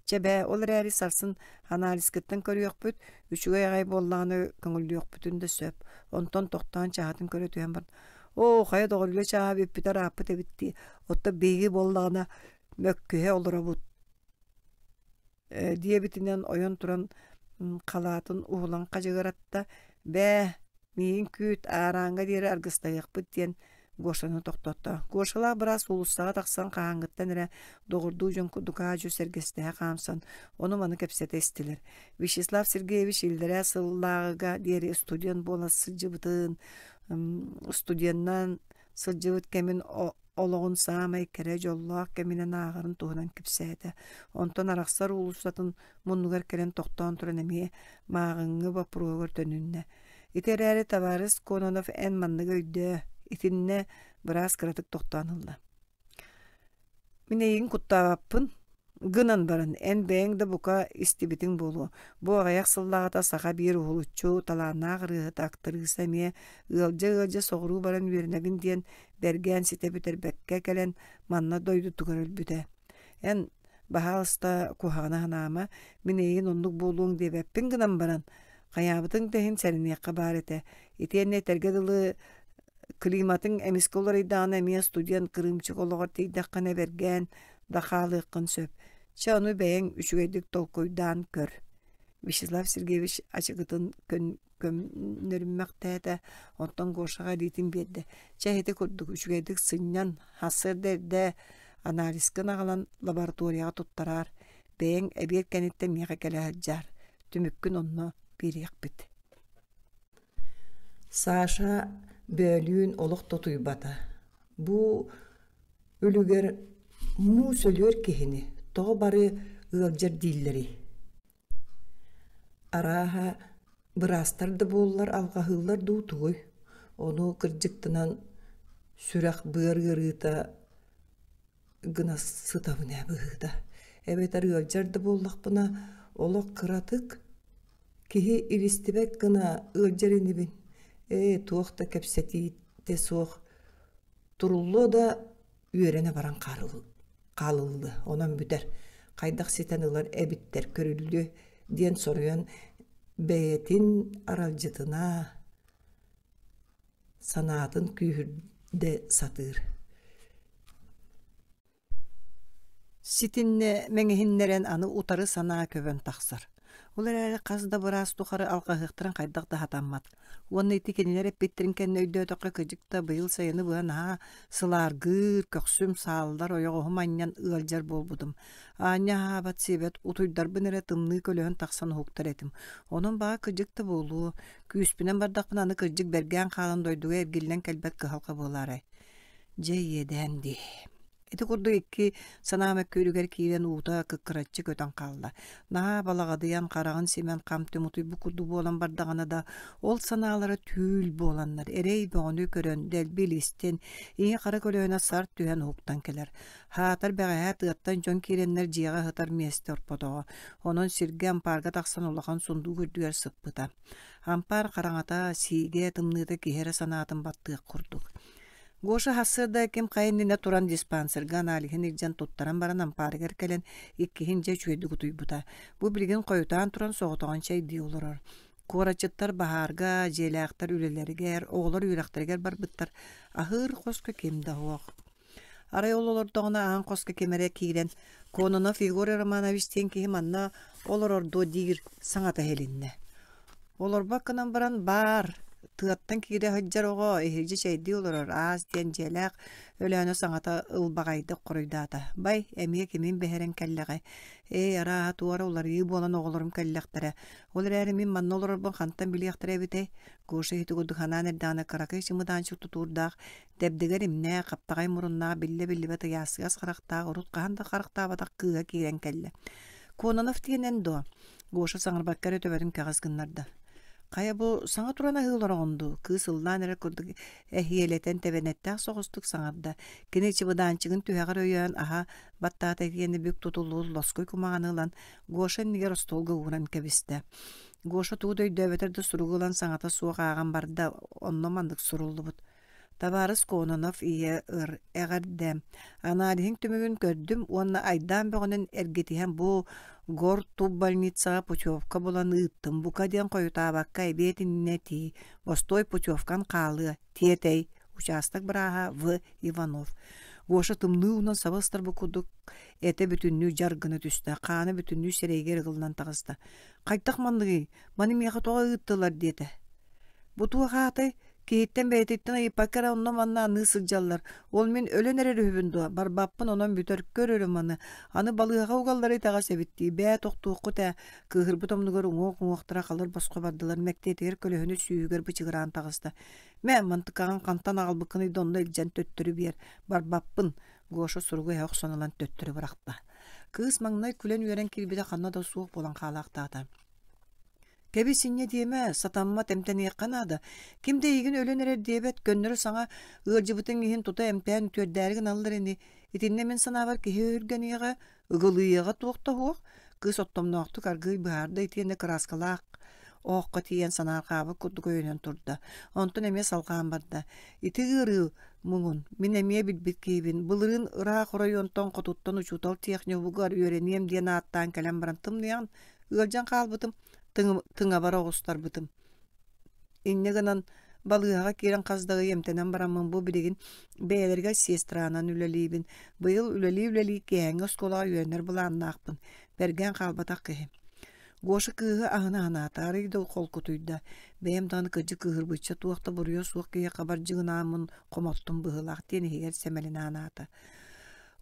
Чэ бээ, ол эрээри сарсын анализкыттан көрүөхпүт, үчүгэй аҕай буоллаҕына көҥүллүөхпүтүн да сөп. Онтон тохтоон чаһытын көрө түһэн баран, «Оо, хайа доҕор, үлэ чааһа бүппүтэ ырааппыт эбит дии, оттон биһиги буоллаҕына мөккүһэ олоробут» диэбитинэн ойон туран халаатын уһулан хадьыгыратта, «Бээ, миигин күүт, аарааҥҥа диэри аргыстаһыахпыт» диэн Гошаны тохтотто. Гошалаах быраас уулуссаҕа тахсан хаһааҥҥыттан эрэ доҕордуу дьон курдук аа-дьуо сэргэстэһэ хаамсан, ону-маны кэпсэтэ истилэр. Вячеслав Сергеевич иллэрээ сыллааҕыга диэри студент буола сылдьыбытын, студенынан сылдьыбыт кэмин олоҕун саамай кэрэ дьоллоох кэминэн ааҕарын туһунан кэпсээтэ. Онтон арахсар уулуссатын муннугар кэлэн тохтоон туран эмиэ мааҕыҥҥы боппуруоһугар төнүннэ. Ити эрээри табаарыс Кононов эн манныгы өйдөө, итиннэ быраас кыратык тохтоон ылла. Мин эйигин куттаабаппын гынан баран, эн бэйэҥ да бука истибитиҥ буолуо, бу аҕыйах сыллааҕыта саха биир уһулуччу талааннаах ырыаһыта актырыыса эмиэ ыалдьа-ыалдьа соҕуруу баран үөрэнэбин диэн бэргээн ситэ бүтэрбэккэ кэлэн манна дойдутугар өлбүтэ. Эн, баһаалыста, куһаҕаны санаама, мин эйигин оннук буолуоҥ диэбэппин гынан баран, хайаабытыҥ да иһин сэрэниэххэ баар этэ. Итиэннэ этэргэ дылы Климатыҥ эмискэ уларыйдаҕына эмиэ студент кырыымчык олоҕор тиийдэххинэ бэргээн да хаалыаххын сөп. Чэ, ону бэйэҥ үчүгэйдик толкуйдаан көр. Вячеслав Сергеевич ачыкытын көннөрүммэхтээтэ, оттон Гошаҕа илиитин биэрдэ. Чэ, ити курдук үчүгэйдик сынньан, сарсыарда эрдэ анализкын аҕалан лабораторияҕа туттараар, бэйэҥ эбиэт кэнниттэн миэхэ кэлэ сылдьаар, түмүккүн онно биэриэхпит. Саша бөөлүүн олох тутуйбата. Бу үлүгэр муус өлүөр киһини тоҕо бары ыалдьар дииллэрий? Арааһа, быраастар да буоллар алҕаһыыллар дуу тугуй? Ону кырдьыктанан сүрэх-быар ыарыыта гына сытабын ээ быһыыта. Эбэтэр ыалдьар да буоллахпына, олох кыратык киһи илистибэт гына ыалдьар инибин. Ээ, туох да кэпсэтиитэ суох туруллуо да үөрэнэ баран хаалыллыа, онон бүтэр. Хайдах ситэн ылар эбиттэр көрүллүө диэн соруйан бэйэтин аралдьытына санаатын күүһүрдэ сатыыр. Ситиннэ мэҥиһиннэрэн аны утары санаа көбөн тахсар. Ол эрээри хас да быраас тухары алҕаһыахтарын хайдах да сатаммат. Уонна ити кинилэр эппиттэрин кэннэ өйдөөтөххө кырдьык да быйыл сайыны быһа наһаа сылааргыыр, көхсүм сааллар, ойоҕоһум анньан ыалдьар буолбутум. Аанньа аһаабат-сиэбэт, утуйдарбын эрэ тымныы көлөһөн тахсан уһуктар этим. Онон баҕа кырдьык да буолуо, Күүспүнэн бардахпына аны кырдьык бэргээн хаалан дойдуга эргиллэн кэлбэт кыһалҕа буолаарай? Дьэ иэдээн дии. Ити курдук икки санаа мөккүөрүгэр киирэн уута кыккыраччы көтөн хаалла. Наһаа балаҕадыйан, хараҕын симэн хам-түм утуйбут курдук буолан бардаҕына да, ол санаалара түүл буоланнар, эрэй бөҕөнү көрөн, дэлби илистэн, ийэ-хара көлөөнө сарт түһэн уһуктан кэлэр. Хаатар бэҕэһээ тыаттан дьон киирэннэр дьиэҕэ сытар миэстэ орпотоҕо. Онон сиргэ ампаарга тахсан улахан сундуук үрдүгэр сыппыта. Ампаар хараҥата, сиигэ, тымныыта киһи эрэ санаатын баттыах курдук. Гоша сарсыарда ким хайа иннинэ туран диспансерга аналиһын илдьэн туттаран баран ампаарыгар кэлэн иккиһин дьэ үчүгэйдик утуйбута. Бу билигин хойутаан туран соҕотоҕун чэйдии олорор. Куораччыттар баһаарга, дьиэлээхтэр үлэлэригэр, оҕолор үөрэхтэригэр барбыттар. Аһыыр хоско ким да суох. Арай ол олордоҕуна аан хоско ким эрэ киирэн «Кононов Егор Романович диэн киһи манна олорор дуо?» диир саҥата иһилиннэ. Олорбот гынан баран «Баар, тыаттан киирэ сылдьар оҕо, иһирдьэ чэйдии олорор, аас» диэн дьиэлээх Өлөөнө саҥата ылбаҕайдык хоруйдаата. «Бай, эмиэ кимин бэһэрэн кэллэҕэй? Ээ, арааһа туора уларыйыы буолан оҕолорум кэллэхтэрэ. Ол эрээри мин манна олорорбун хантан билиэхтэрэ эбитэй?» Гоша иһити курдук санаан эрдэҕинэ кыракый чымыдаанчык тутуурдаах Дэбдэгэр имнээх, хаптаҕай муруннаах, биллэ-биллибэт ыйаастыгас харахтаах, урут хаһан да харахтаабатах кыыһа киирэн кэллэ. «Кононов диэн эн дуо?» Гоша саҥарбакка эрэ төбөтүн кэҕис гыннарда. «Хайа бу саҥа туран аһыы олороҕун дуу?» Кыыс ыллаан эрэр курдук эһиэлэтэн тэбэнэттээх соҕустук саҥарда. Кини чыбыдаанчыгын түһэҕэр өйөөн аһа баттаата итиэннэ бүк тутуллубут лоскуй кумаҕаны ылан Гоша иннигэр остуолга ууран кэбистэ. Гоша тугу да өйдөөбөтөр да суругу ылан саҥата суох ааҕан барда, онно маннык суруллубут: Табаарыс Кононов ийэ ыр, эҕэрдэ. Аналиһыҥ түмүгүн көрдүм уонна айдаан бөҕөнөн эргитиһэн бу гортуббольницаҕа путевка булан ыыттым. Бука диэн хойутаабакка эбиэт иннинэ тиий. Бостуой путевкан хаалыа, тиэтэй. Учаастак бырааһа В. Иванов. Гоша тымныы уунан саба ыстарбыт курдук этэ бүтүннүү дьар гына түстэ, хаана бүтүннүү сирэйигэр ыгыллан таҕыста. «Хайдах манныгый? Маны миэхэ тоҕо ыыттылар?» диэтэ. «Бу туох аатай? Киһиттэн бэйэтиттэн ыйыппакка эрэ онно-манна аныы сылдьаллар. Ол мин өлөн эрэр үһүбүн дуо? Барбаппын онон бүтэр, көр өрө маны. Аны балыыһаҕа угаллара итэҕэс эбит дии. Бээ, тохтуоххут ээ. Кыыһырбыт омнугар уҥуох-уҥуохтара халыр босхо бардылар, мэктиэтигэр көлөһүнэ сүүһүгэр бычыгыраан таҕыста. Мэ, мантыкаҕын хантан аҕалбыккыный да онно илдьэн төттөрү биэр. Барбаппын, Гоша суругу эһэ охсон ылан төттөрү бырахта. Кыыс маҥнай күлэн-үөрэн киирбитэ ханна да суох буолан хаалаахтаата. Кэбис инньэ диэмэ, сатаммат эмтэниэххэ наада. Ким да эйигин өлөн эрэр диэбэт, көннөрү саҥа ыалдьыбытыҥ иһин тута эмтээн үтүөрдээри гыналлар ини. Итиннэ мин санаабар киһи өһүргэниэҕэ, ыгылыйыаҕа туох да суох. Кыыс оттомноохтук аргыый быһаарда итиэннэ кырааскалаах оһоххо тиийэн санаарҕаабыт курдук өйөнөн турда. Онтон эмиэ салҕаан барда. Ити ыарыы муҥун мин эмиэ билбит киһибин. Былырыын ыраах оройуонтан хотуттан учуутал техникумугар үөрэниэм диэн ааттаан кэлэн баран тымныйан ыалдьан хаалбытым, тыҥабар оҕустарбытым. Инньэ гынан балыыһаҕа киирэн хас да ый эмтэнэн бараммын бу билигин бэйэлэригэр сестранан үлэлиибин. Быйыл үлэлии-үлэлии киэһээҥҥи оскуолаҕа үөрэнэр былааннаахпын. Бэргээн хаалбатах киһи. Гоша кыыһы аһына аһынаата, арый да холкутуйда. Бэйэм даҕаны кырдьык кыыһырбычча туох да буруйа суох киһиэхэ бардьыгынааммын хомоттум быһыылаах диэн иһигэр сэмэлэнэ анаата.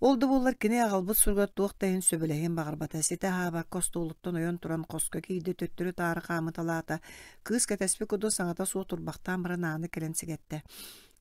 Ол да буоллар кини аҕалбыт суругар туох да иһин сөбүлэһиэн баҕарбата, ситэ аһаабакка остуолуттан ойон туран хоско киирдэ, төттөрү-таары хаамыталаата, кыыс кэтэспит курдук саҥата суох турбахтаан баран ааны кэлэн сигэттэ.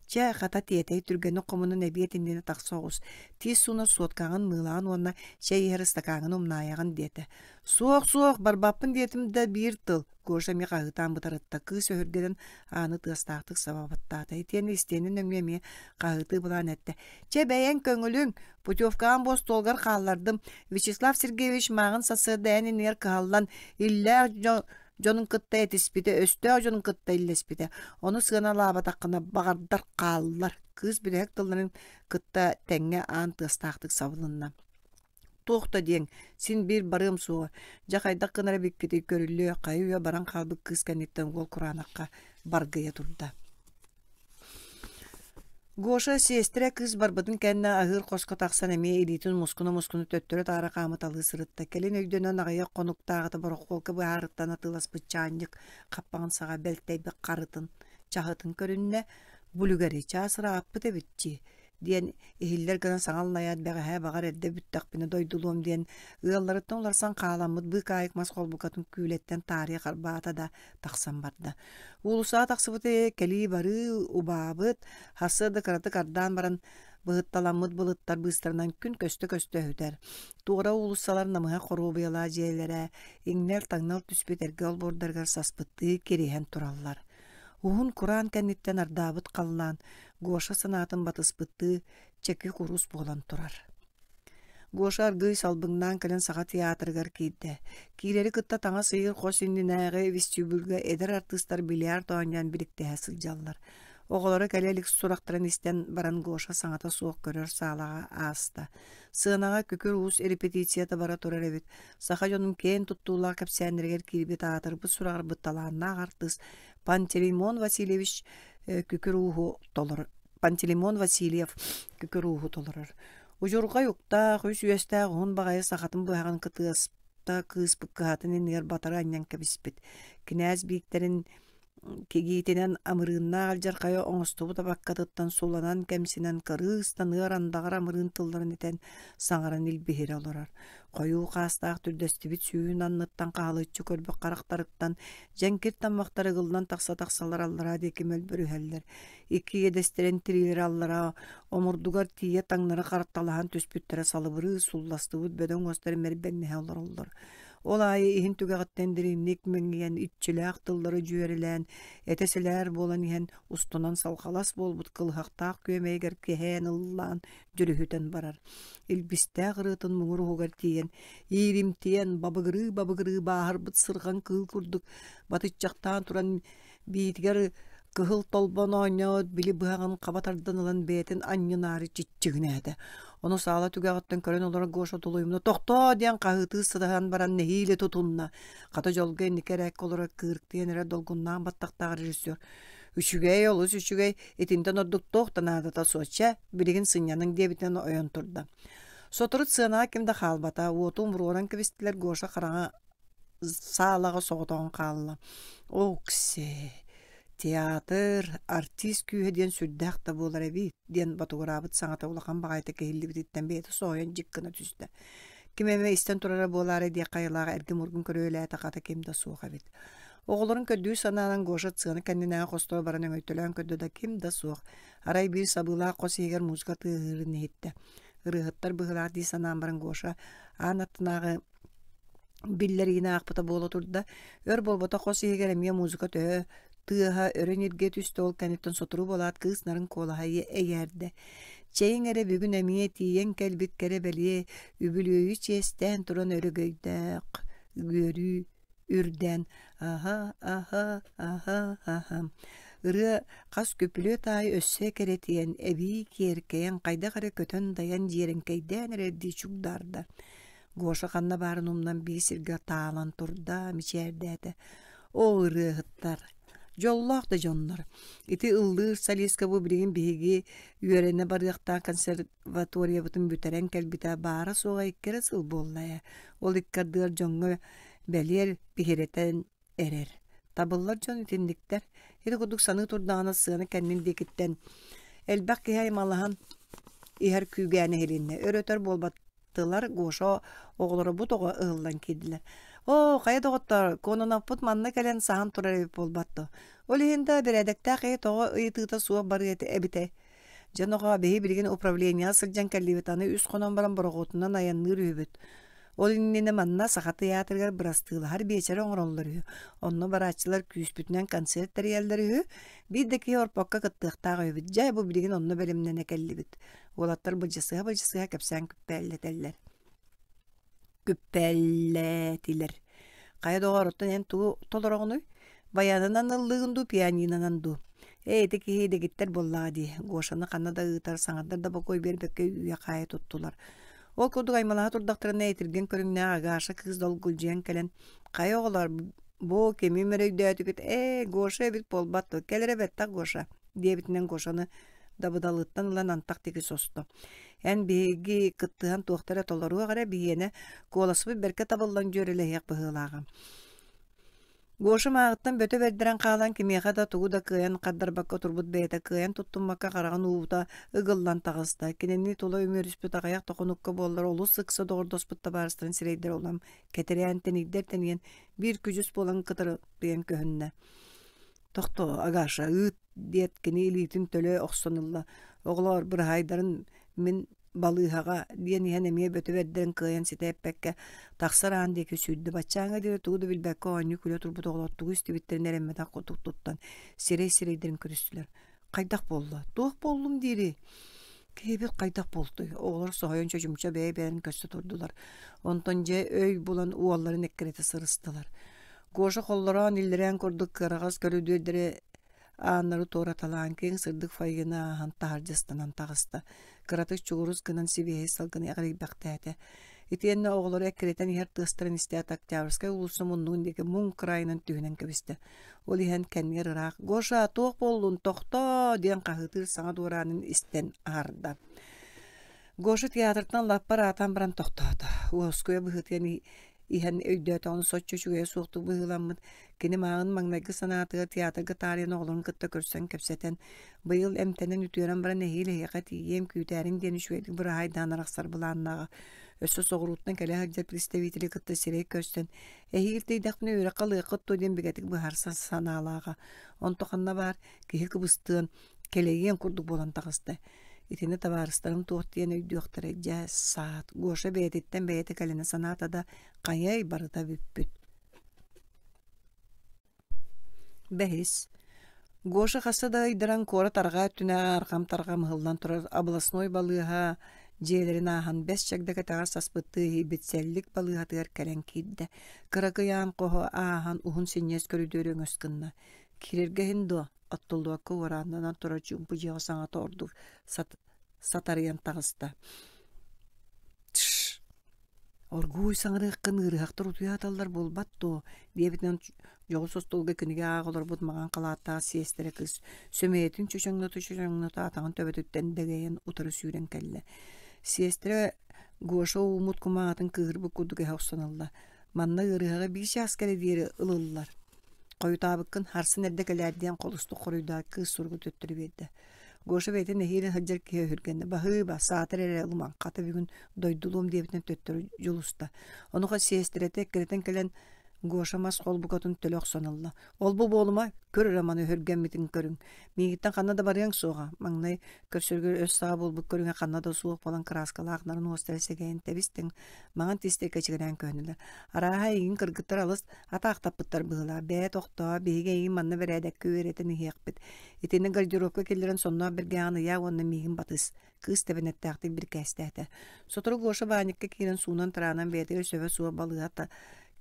Чэ, хата тиэтэй, түргэнник хомунан эбиэт иннинэ тахса оҕус, тиис суунар суоткаҕын мыылаҕын уонна чэй иһэр ыстакааҥҥын умнаайаҕын диэтэ. Суох, суох, барбаппын диэтим да биир тыл, Гоша эмиэ хаһыытаан бытарытта, кыыс өһүргэнэн ааны тыастаахтык саба баттаата, итиэннэ истиэнэ нөҥүө эмиэ хаһыытыы былаан эттэ. Чэ, бэйэҥ көҥүлүҥ, путевкаҕын бу остуолгар хааллардым. Вячеслав Сергеевич мааҕын сарсыарда эн иннигэр кыһаллан, иллээх дьонун кытта этиспитэ, өстөөх дьонун кытта иллэспитэ. Ону сыаналаабатаххына, баҕардар хааллар. Кыыс бүтэһик тылларын кытта тэҥҥэ аан тыастаахтык сабылынна. Туох да диэҥ, син биир барыам суоҕа. Дьэ хайдах гынар эбиккитий көрүллүө, хайы-үйэ баран хаалбыт кыыс кэнниттэн уол кураанахха баргыйа турда. Гоша сиэстэрэ кыыс барбытын кэннэ аһыыр хоско тахсан эмиэ илиитин мускуна-мускуна төттөрү-таары хаамыталыы сырытта. Кэлин өйдөнөн аҕыйах хонуктааҕыта борохуолка быһаарыттан атыыласпыт чаанньык хаппаҕын саҕа бэлтэйбит харытын, чаһытын көрүннэ. Бу үлүгэри чаас ырааппыт эбит дии диэн иһиллэр гына саҥа аллайаат бэҕэһээ баҕар эрдэ бүттэхпинэ дойдулуом диэн ыалларыттан уларсан хааламмыт быыкаайык мас холбукатын күүлэттэн таарыйа харбаата да тахсан барда. Уулуссаҕа тахсыбыты кэлии-барыы убаабыт, сарсыарда кыратык ардаан баран быһытталаммыт былыттар быыстарынан күн көстө-көстө өһүтэр. Туора уулуссалар намыһах хоруобуйалаах дьиэлэрэ иҥнэл-таҥнал түспүт эргэ олбуордарыгар саспыттыы кириһэн тураллар. Уһун кураан кэнниттэн ардаабыт халлаан Гоша санаатын батыспыттыы чэки курус буолан турар. Гоша аргыый салбыҥнаан кэлэн Саха театрыгар киирдэ. Киирэри кытта таҥас ыйыыр хос иннинээҕи вестибюльга эдэр артыыстар бильярд оонньоон биликтэһэ сылдьаллар. Оҕолоро кэлэ илик сурахтарын истэн баран Гоша саҥата суох көрөр саалаҕа ааста. Сыанаҕа Күкүр Уус репетицията бара турар эбит. Саха дьонун киэн туттуулаах кэпсээннэригэр киирбит аатырбыт сураҕырбыт талааннаах артыыс Пантелеймон Васильевич Күкүр Ууһу толорор. Пантелеймон Васильев Күкүр Ууһу толорор. Удьурҕай уктаах, үс үөстээх уһун баҕайы сахатын быһаҕын кытыаста кыыспыт кыһатын иннигэр батары анньан кэбиспит. Кинээс бииктэрин кигиитинэн амырыыннаах алдьархайы оҥостубут абаккатыттан суланан кэмсинэн кырыыстан ыар андаҕар амырыын тылларын этэн саҥаран илбиһирэ олорор. Хойуу хаастаах түрдэстибит сүүһүн анныттан хаһалыччы көрбүт харахтарыттан дьэҥкир таммахтар ыгыллан тахса-тахсалар аллараа диэки мөлбөрүһэллэр. Икки иэдэстэрин тириилэрэ аллараа омурдугар тиийэ таҥнары харталаһан түспүттэрэ салыбырыы сулластыбыт бөдөҥ уостар мэрбэҥнэһэ олороллор. Ол аайы иһин түгэҕиттэн дириҥник мэҥийэн, иччилээх тыллары дьүөрэлээн, этэ сэлээр буолан иһэн, устунан салҕалас буолбут кылыһахтаах күөмэйигэр кэһээн ыллаан дьүрүһүтэн барар. Илбистээх ырыатын муҥур уһугар тиийэн, ииримтийэн, бабыгырыы-бабыгырыы бааһырбыт сырҕан кыыл курдук батыччахтаан туран биитигэр кыһыл толбон оонньоот били быһаҕын хаба тардан ылан бэйэтин анньынаары чиччигинээтэ. Ону саала түгэҕиттэн көрөн олорор Гоша тулуйумна «Тохтоо!» диэн хаһыытыы сытыһан баран нэһиилэ тутунна. Хата дьолго инники эрээккэ олорор кыырыктыйан эрэр долгуннаах баттахтаах режиссер «Үчүгэй, олус үчүгэй, итинтэн ордук туох да наадата суох, чэ, билигин сынньаныҥ» диэбитинэн ойон турда. Сотору сценаҕа ким да хаалбата, уоту умуруоран кэбистилэр Гоша хараҥа саалаҕа соҕотоҕун хаалла. Оксе! Театр, артист күүһэ диэн сүрдээх да буолар эбит диэн ботугураабыт саҥата улахан баҕайытык иһиллибититтэн бэйэтэ соһуйан дьик гына түстэ. Ким эмэ истэн турара буолаарай диэх хайалаах эргим-ургум көрүөлээтэ хата ким да суох эбит. Оҕолорун көрдүү санаанан Гоша сцена кэннинээҕи хосторо баран өҥөйтөлөөн көрдө да ким да суох. Арай биир сабыылаах хос иһигэр музыка тыаһыырын иһиттэ. Ырыаһыттар быһыылаах дии санаан баран Гоша аан аттынааҕы биллэриини аахпыта буола турда. Өр буолбата хос иһигэр эмиэ музыка төһө тыаһа өрө ньиргийэ түстэ ол кэнниттэн сотору буолаат кыыс нарын куолаһа эйээрдэ. Чэйиҥ эрэ бүгүн эмиэ тиийэн кэлбит кэрэ бэлиэ үбүлүөйү чиэстээн туран өрөгөйдөөх үөрүү үрдээн аһа аһа аһа аһа ырыа хас күпүлүөт аайы өссө кэрэтийэн эбии киэркэйэн хайдах эрэ көтөн-дайан дьиэрэҥкэйдээн эрэрдии чугдаарда. Гоша ханна баарын умнан биир сиргэ таалан турда, мичээрдээтэ. Оо, ырыаһыттар, дьоллоох да дьоннор. Ити ыллыыр солистка бу билигин биһиги үөрэнэ барыахтаах консерваториябытын бүтэрэн кэлбитэ баара-суоҕа икки эрэ сыл буолла ээ. Ол икки ардыгар дьоҥҥо бэлиэр биһирэтэн эрэр. Табыллар дьон итинниктэр. Ити курдук саныы турдаҕына сыана кэннин диэкиттэн элбэх киһи аймалаһан иһэр күүгээнэ иһилиннэ. Өр-өтөр буолбаттылар Гоша оҕолоро бу тоҕо ыһыллан киирдилэр. Оо, хайа доҕоттоор, Кононовпут манна кэлэн саһан турар эбит буолбат дуо? Ол иһин да бэрээдэктээх киһи тоҕо ыйытыыта суох барыа эбитэй? Дьэ нохоо, биһи билигин управлениеҕа сылдьан кэллибит, аны үс хонон баран борохуотунан айанныыр үһүбүт. Ол иннинэ манна Саха тыйаатырыгар бырастыылаһар биэчэрэ оҥороллор үһү. Онно барааччылар күүспүтүнэн концерт тэрийэллэр үһү. Биир да киһи орпокко кыттыахтаах үһүбүт. Дьэ, бу билигин онно бэлэмнэнэ кэллибит. Уолаттар былдьасыһа-былдьасыһа кэпсээн күппээллэтэллэр. Күппээллээтилэр. Хайа доҕоор, оттон эн тугу толороҕунуй? Баянынан ыллыыгын дуу, пианинонан дуу? Ээ, ити киһи дэгиттэр буоллаҕа дии. Гошаны ханна да ыытар, саҥардар да бокуой биэрбэккэ үүйэ-хаайа туттулар. Ол курдук аймалаһа турдахтарына этиргэн көрүҥнээх Агаша кыыс долгулдьуйан кэлэн, «Хайа оҕолоор, бу кими мөрөйдөөтүгүт? Ээ, Гоша эбит буолбат дуо? Кэл эрэ бэттэх Гоша» диэбитинэн Гошаны дабыдалыттан ылан антах диэки состо. «Эн биһиги кыттыһан туохта эрэ толоруох эрэ биһиэнэ куоласпыт бэркэ табыллан дьүөрэлэһиэх быһыылааҕа». Гоша мааҕыттан бөтө бэрдэрэн хаалан кимиэхэ да тугу да кыайан хардарбакка турбут бэйэтэ кыайан туттуммакка хараҕын уута ыгыллан таҕыста. Кинини тула үмүөрүспүт аҕыйах да хонукка буоллар олус ыкса доҕордоспут табаарыстарын сирэйдэрэ улам кэтэрээн тэнийдэр тэнийэн биир күдьүс буолан кытарытыйан көһүннэ. «Тохтоо, Агаша, ыыт!» диэт кини илиитин төлө охсон ылла. «Оҕолоор, быраһаайдарын мин балыыһаҕа» диэн иһэн эмиэ бөтө бэрдэрин кыайан ситэ эппэккэ тахсар аан диэки сүүрдэ. Баччааҥҥа диэри тугу да билбэккэ оонньуу-күлэ турбут оҕолор тугу истибиттэрин эрэммэтэх курдук туттан сирэй-сирэйдэрин көрүстүлэр. «Хайдах буолла? Туох буоллум диирий?» Киһибит хайдах буолтуй? Оҕолор соһуйан чочумча бэйэ-бэйэлэрин көрсө турдулар. Онтон дьэ өй булан уолларын эккирэтэ сырыстылар. Гоша холлороон иллэрээн курдук кыараҕас көрүдүөрдэри ааннары туораталаан киэҥ сырдык фойены ааһан таһырдьа ыстанан таҕыста. Кыратык чугурус гынан сибиэһэй салгыны эҕирийбэхтээтэ. Итиэннэ оҕолору эккирэтэн иһэр тыастарын истээт Октябрьскай уулусса муннугун диэки муҥ кыраайынан түһүнэн кэбистэ. Ол иһэн кэннигэр ыраах «Гоша, туох буоллун, тохтоо!» диэн хаһыытыыр саҥа дуораанын истэн аһарда. Гоша театртан лаппар аатан баран тохтоото. Уоскуйа быһыытыйан иһэн өйдөөтөҕүнэ соччо үчүгэйэ суохтук быһыыламмыт. Кини мааҕын маҥнайгы санаатыгар театрга таарыйан оҕолорун кытта көрсөн кэпсэтэн, быйыл эмтэнэн үтүөрэн баран эһиил эһиэхэ тиийиэм күүтээриҥ диэн үчүгэйдик быраһаайдаан арахсар былааннааҕа. Өссө соҕурууттан кэлэ сылдьар представители кытта сирэй көрсөн, эһиил тиийдэхпинэ үөрэххэ ылыаххыт дуо диэн бигэтик быһаарсан санаалааҕа. Онто ханна баар, киһи кыбыстыан, кэлэйиэн курдук буолан таҕыста. Итини табаарыстарым туох диэн өйдүөхтэрэй дьэ, саат, Гоша бэйэтиттэн бэйэтэ кэлинэ санаата да, хайыай барыта бүппүт. Бэһис. Гоша хаста да ыйдаран куорат арҕаа өттүнээҕи арҕам-тарҕам ыһыллан турар областной балыыһа дьиэлэрин ааһан бэс чагда кэтэҕэр саспыттыы иһийбит сэллик балыыһатыгар кэлэн киирдэ. Кыракый аан хоһу ааһан уһун синньиэс көрүдүөрү өҥөс гынна. Киирэргэ иһин дуо? Оттуллубакка уорааннанан турар чуумпу дьиэҕэ саҥата ордук сатарыйан таҕыста. «Тш! Оргууй саҥарыаххын ыарыһахтар утуйа сыталлар буолбат дуо?» диэбитинэн дьоҕус остуолга кинигэ ааҕа олорбут маҥан халааттаах сиэстэрэ кыыс сөмүйэтин чочоҥното-чочоҥното атаҕын төбөтүттэн дэгэйэн утары сүүрэн кэллэ. Сиэстэрэ Гоша ууммут кумааҕытын кыыһырбыт курдук эһэ охсон ылла. Манна ыарыһаҕы биир чааска эрэ диэри ылыллар. Хойутаабыккын харсын эрдэ кэлээр диэн холустук хоруйдаат кыыс суругу төттөрү биэрдэ. Гоша бэйэтин нэһиилэ сылдьар киһи өһүргэннэ. Баһыыба, саатар эрэ ылымаҥ, хата бүгүн дойдулуом диэбитинэн төттөрү дьулуста. Онуоха сиэстэрэтэ эккирэтэн кэлэн Гоша мас холбукатын төлө охсон ылла. Ол-бу буолума, көр эрэ маны өһүргэммитин көрүҥ. Миигиттэн ханна да барыаҥ суоҕа. Маҥнай көрсөргөр өс-саҕа буолбут көрүҥэ ханна да суох буолан кырааскалаах нарын уостара сэгэйэн тэбис-тэҥ маҥан тистэ кэчигирээн көһүннүлэр. Арааһа эйигин кыргыттар алыс атаахтаппыттар быһыылаах. Бээ, тохтоо, биһиги эйигин манна бэрээдэккэ үөрэтэн иһиэхпит. Итини гардеробка киллэрэн сонноох бэргээҕин ыйаа уонна миигин батыс. Кыыс тэбэнэттээхтик бирикээстээтэ. Сотору Гоша баанньыкка киирэн суунан-тараанан бэйэтигэр сөбө суох балыыһа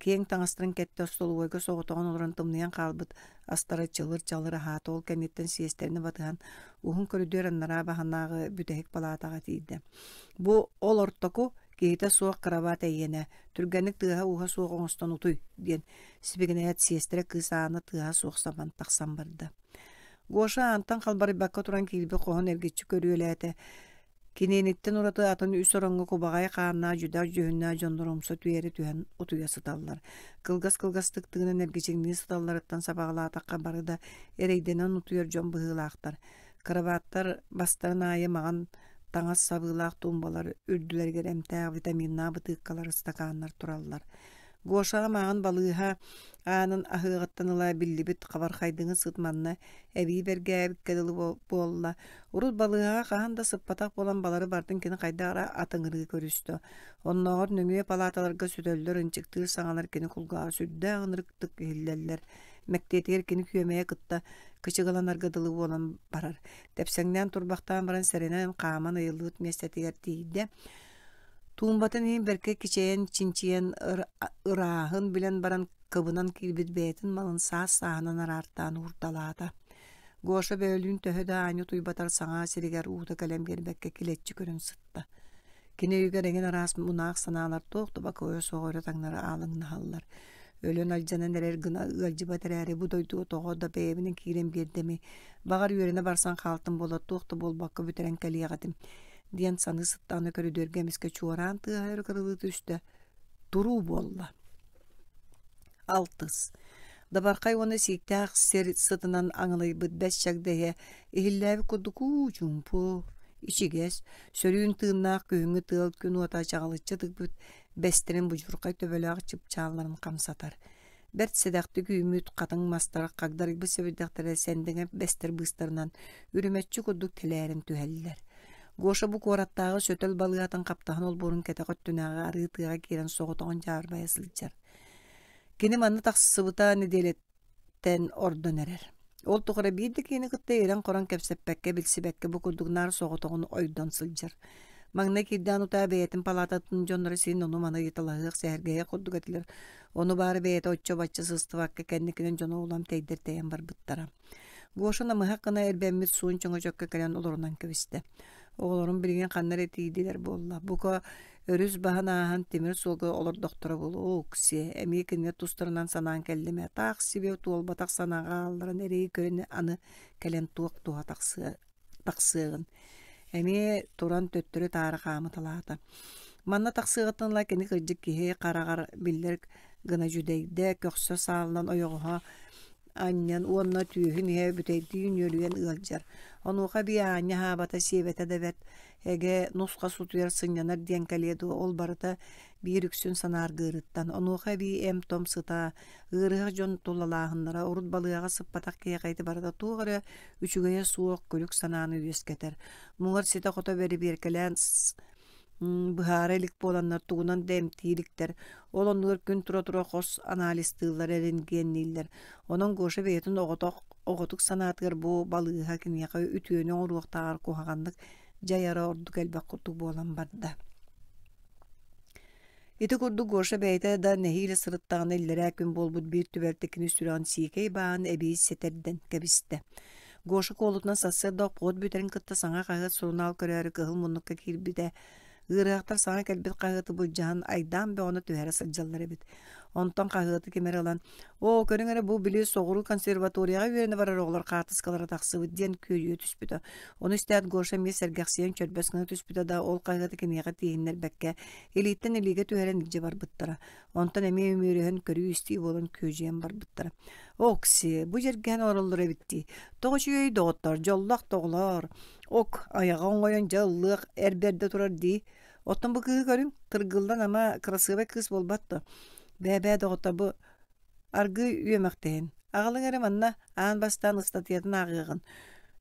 киэҥ таҥастарын кэттэ остолобуойга соҕотоҕун олорон тымныйан хаалбыт астара чылыр-чалыр аһаата ол кэнниттэн сиэстэрини батыһан уһун көрүдүөр анараа баһынааҕы бүтэһик палаатаҕа тиийдэ. Бу ол ортоку киһитэ суох кырабаат эйиэнэ, түргэнник тыаһа-ууһа суох оҥостон утуй диэн сибигинэйээт сиэстэрэ кыыс ааны тыаһа суох сабан тахсан барда. Гоша аантан халбарыйбакка туран киирбит хоһун эргиччи көрүөлээтэ. Киниэниттэн ураты атын үс ороҥҥо кубаҕай хааннаах дьүдэх дьүһүннээх дьоннор умса түһээри түһэн утуйа сыталлар. Кылгас-кылгастык тыынан эргичиҥнии сыталларыттан сабаҕалаатахха бары да эрэйдэнэн утуйар дьон быһыылаахтар. Кырабааттар бастарын аайы маҕан таҥас сабыылаах туумбалар үрдүлэригэр эмтээх витаминнаах бытыыккалар, ыстакааннар тураллар. Гошаҕа мааҕын балыыһа аанын аһыаҕыттан ыла биллибит хабархайдыҥы сыт манна эбии бэргээбиккэ дылы буолла. Урут балыыһаҕа хаһан да сыппатах буолан балары барытын кини хайдах эрэ атыҥырыы көрүстэ. Оннооҕор нөҥүө палааталарга сүтэллэр, ынчыктыыр саҥалар кини кулгааҕар сүрдээх ынырыктык иһиллэллэр. Мэктиэтигэр кини күөмэйэ кытта кычыгаланарга дылы буолан барар. Тэпсэҥнээн турбахтаан баран сэрэнэн хааман ыйыллыбыт миэстэтигэр тиийдэ. Туумбатын иһин бэркэ кичэйэн, чинчийэн ырааһын билэн баран кыбынан киирбит бэйэтин малын саас-сааһынан араартаан уурталаата. Гоша бөөлүүн төһө да аанньа утуйбатар саҥа сиригэр уута кэлэн биэрбэккэ килэччи көрөн сытта. Кини өйүгэр эҥин араас мунаах санаалар туох да бокуойа суох өрө таҥнары аалыҥнаһаллар. Өлөн алдьанан эрэр гына ыалдьыбат эрээри бу дойдуга тоҕо да бэйэбинэн киирэн биэрдэмий, баҕар үөрэнэ барсан хаалтым буоллар туох да буолбакка бүтэрэн кэлиэх этим диэн саныы сыттаҕына көрүдүөргэ эмискэ чуораан тыаһа өрө кырылыы түстэ, туруу буолла. Алтыс. Дабархай уонна сииктээх сир сытынан аҥылыйбыт бэс чагда иһэ иһиллээбит курдук уу чуумпу, ичигэс, сөрүүн тыыннаах күһүҥҥү тыал күн уота чаҕылыччы тыкпыт бэстэрин будьурхай төбөлөөх чыпчаалларын хамсатар. Бэрт сэдэхтик үүммүт хатыҥ мастар хагдарыйбыт сэбирдэхтэрэ сэндэҥэ бэстэр быыстарынан үрүмэччи курдук тэлээрэн түһэллэр. Гоша бу куораттааҕы сөтөл балыыһатын хаптаһын олбуорун кэтэх өттүнээҕи арыы тыаҕа киирэн соҕотоҕун дьаарбайа сылдьар. Кини манна тахсыбыта нэдиэлэттэн ордон эрэр. Ол тухары биир да киһини кытта ирэн-хорон кэпсэппэккэ, билсибэккэ бу курдук наар соҕотоҕун ойдон сылдьар. Маҥнай киирдээн утаа бэйэтин палаататын дьонноро син ону-маны ыйыталаһыах, сэһэргэһиэх курдук этилэр. Ону баара бэйэтэ оччо-бачча сыстыбакка кэнникинэн дьоно улам тэйдэр тэйэн барбыттара. Гоша намыһах гына эрбэммит суон чөҥөчөккө кэлэн олорунан кэбистэ. Оҕолорум билигин ханна эрэ тиийдилэр буолла. Бука өрүс баһын ааһан тимир суолга олордохторо буолуо. Оксиэ, эмиэ кинилэр тустарынан санаан кэллим ээ. Таах сибиэ туолбатах санааҕа аалларан эрэйи көрөн аны кэлэн туох туһа тахсыа тахсыаҕын. Эмиэ туран төттөрү-таары хаамыталаата. Манна тахсыаҕыттан ыла кини кырдьык киһи хараҕар биллэр гына дьүдэйдэ, көхсө сааллан ойоҕоһо анньан уонна түөһүн иһэ бүтэйдии нүөлүйэн ыалдьар. Онуоха эбии аанньа аһаабата, сиэбэтэ да бэрт, эгэ нус-хас утуйар, сынньанар диэн кэлиэ дуо, ол барыта биир үксүн санааргыырыттан. Онуоха эбии эм-том сыта, ыарыһах дьон тулалааһыннара, урут балыыһаҕа сыппатах киһиэхэ ити барыта туох эрэ үчүгэйэ суох күлүк санааны үөскэтэр. Муҥар ситэ-хото бэрэбиэркэлээн быһаара илик буоланнар тугунан да эмтии иликтэр. Ол оннугар күн тура-тура хос анализтыыллар, эрэнгиэннииллэр. Онон Гоша бэйэтин оҕотох оҕотук санаатыгар бу балыыһа киниэхэ үтүөнү оҥоруохтааҕар куһаҕаннык дьайара ордук элбэх курдук буолан барда. Ити курдук Гоша бэйэтэ да нэһиилэ сырыттаҕына иллэрээ күн буолбут биир түбэлтэ кини сүрэҕин сиикэй бааһын эбии сэтэрдэн кэбистэ. Гоша куолутунан сарсыарда обход бүтэрин кытта саҥа хаһыат сурунаал көрөөрү кыһыл муннукка киирбитэ. Ыарыһахтар саҥа кэлбит хаһыаты былдьаһан айдаан бөҕөнү түһэрэ сылдьаллар эбит. Онтон хаһыаты ким эрэ ылан «Оо, көрүҥ эрэ бу били соҕуруу консерваторияҕа үөрэнэ барар оҕолор хаартыскалара тахсыбыт» диэн күөйүө түспүтэ. Ону истээт Гоша эмиэ сэргэхсийэн чөрбөс гына түспүтэ да, ол хаһыаты киниэхэ тииһиннэрбэккэ, илииттэн илиигэ түһэрэн илдьэ барбыттара. Онтон эмиэ үмүөрүһэн көрүү-истии буолан күөдьүйэн барбыттара. Окси, бу дьэргээн олороллор эбит дии. Тоҕо үчүгэй доҕоттор, дьоллоох да оҕолоор. Ок, айаҕа оҥойон дьэ ыллыах эр бэрдэ турар дии. Оттон бу кыыһы көрүҥ, тыргыллан ама кырасыабай кыыс буолбат дуо? Бээ-бээ доҕоттор, бу аргыый үөмэхтэһин. Аҕалыҥ эрэ манна аан бастаан ыстатыйатын ааҕыаҕын.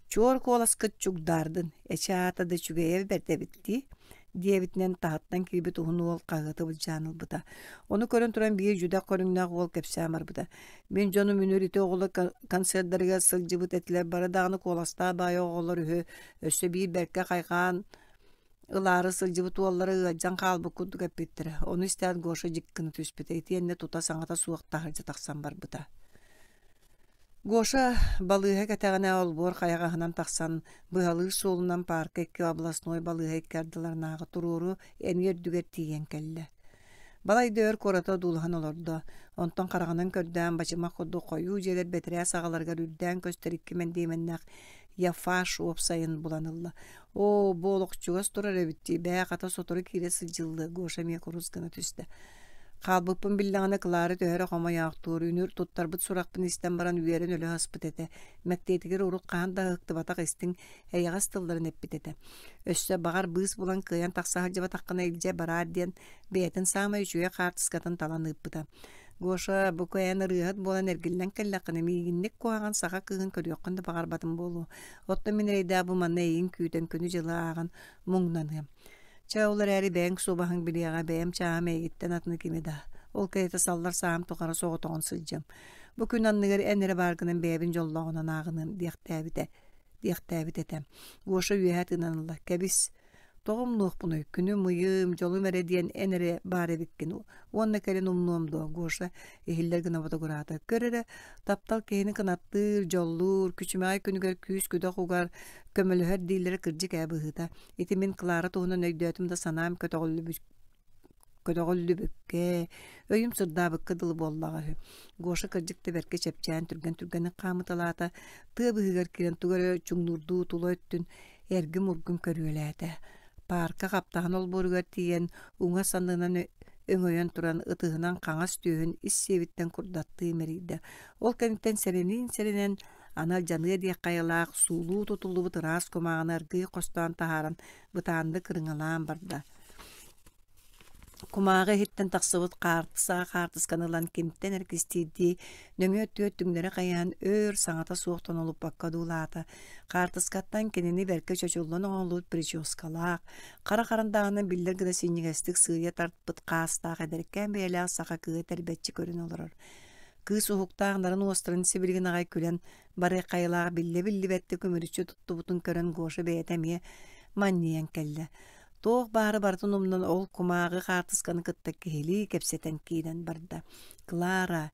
Чуор куоласкыт чугдаардын, эчи аата да үчүгэйэ бэрт эбит дии диэбитинэн таһыттан киирбит уһун уол хаһыаты былдьаан ылбыта. Ону көрөн туран биир дьүдэх көрүҥнээх уол кэпсээн барбыта. Мин дьонум үнүр ити оҕолор концердарыгар сылдьыбыт этилэр, бары даҕаны куоластаах баайы оҕолор үһү, өссө биир бэркэ хайҕаан ылаары сылдьыбыт уоллара ыалдьан хаалбыт курдук эппиттэрэ. Ону истээт Гоша дьик гына түспүтэ, итиэннэ тута саҥата суох таһырдьа тахсан барбыта. Гоша балыыһа кэтэҕинэ олбуор хайаҕаһынан тахсан, быһалыыр суолунан паарка икки областной балыыһа икки ардыларынааҕы туруору эмиэ үрдүгэр тиийэн кэллэ. Балай да өр куораты одуулаһан олордо, онтон хараҕынан көрдөөн бачымах курдук хойуу дьиэлэр бэтэрээ саҕаларыгар үрдээн көстөр икки мэндиэмэннээх Яфаш уопсайын булан ылла. Оо, бу олох чугас турар эбит дии, бээ, хата сотору киирэ сылдьыллыа, Гоша эмиэ курус гына түстэ. Хаалбыппын биллэҕинэ Клара төһө эрэ хомойоохтуур, үнүр туттарбыт сурахпын истэн баран үөрэн өлө аспыт этэ. Мэктиэтигэр урут хаһан да ыһыктыбатах истиҥ, эйэҕэс тылларын эппит этэ. Өссө баҕар быыс булан кыайан тахса сылдьыбатаххына илдьэ бараар диэн бэйэтин саамай үчүгэй хаартыскатын талан ыыппыта. Гоша, бу кыайан ырыаһыт буолан эргиллэн кэллэххинэ миигинник куһаҕан саха кыыһын көрүөххүн да баҕарбатым буолуо. Оттон мин эрэйдээх бу манна эйигин күүтэн күнү-дьылы ааҕан муҥнаныам. Чэ, ол эрээри бэйэҥ суобаһыҥ билиэҕэ, бэйэм чааһым эйигиттэн атыны кими да. Ол кэриэтэ саллар сааһым тухары соҕотоҕун сылдьыам. Бу күн анныгар эн эрэ бааргынан бэйэбин дьоллооҕунан ааҕыныам диэхтээбитэ диэхтээбит этэ. Гоша үөһэ тыынан ылла. Кэбис, тоҕо умнуохпунуй, күнүм-ыйым, дьолум эрэ диэн эн эрэ баар эбиккин уонна кэлин умнуом дуо, Гоша иһиллэр гына ботугураата. Көр эрэ, таптал киһини кынаттыыр, дьоллуур, күчүмэҕэй күнүгэр күүс-күдэх угар, көмөлөһөр дииллэрэ кырдьык ээ быһыыта. Ити мин Клара туһунан өйдөөтүм да санаам көтөҕүллүбүт көтөҕүллүбүккэ, өйүм сырдаабыкка дылы буоллаҕа үһү. Гоша кырдьык да бэркэ чэпчээн түргэн-түргэнник хаамыталаата, тыа быыһыгар киирэн тугу эрэ чуҥнуурдуу тула өттүн эргим-ургум көрүөлээтэ. Паарка хаптаһын олбуоругар тиийэн, уҥа саннынан өҥөйөн туран ытыһынан хаҥас түөһүн ис сиэбиттэн курдаттыы имэрийдэ. Ол кэнниттэн сэрэниин-сэрэнэн аны алдьаныа диэх хайалаах суулуу тутуллубут ыраас кумааҕыны аргыый хостоон таһааран бытааннык ырыҥалаан барда. Кумааҕы иһиттэн тахсыбыт хаартыскаҕа хаартысканы ылан кимтэн эрэ кистиирдии нөҥүө өттүгэр түҥнэри хайыһан өр саҥата суох тонолуппакка одуулаата. Хаартыскаттан кинини бэркэ чочуллан оҥоһуллубут прическалаах, хара харандааһынан биллэр гына синньигэстик сыыйа тарпыт хаастаах эдэркээн бэйэлээх саха кыыһа тэрбэччи көрөн олорор. Кыыс уһуктаах нарын уостарын сибилигин аҕай күлэн барыах хайалаах биллэ-биллибэттик үмүрүччү туттубутун көрөн Гоша бэйэтэ эмиэ манньыйан кэллэ. Туох баары барытын умнан ол кумааҕы хаартысканы кытта киһилии кэпсэтэн киирэн барда. «Клара,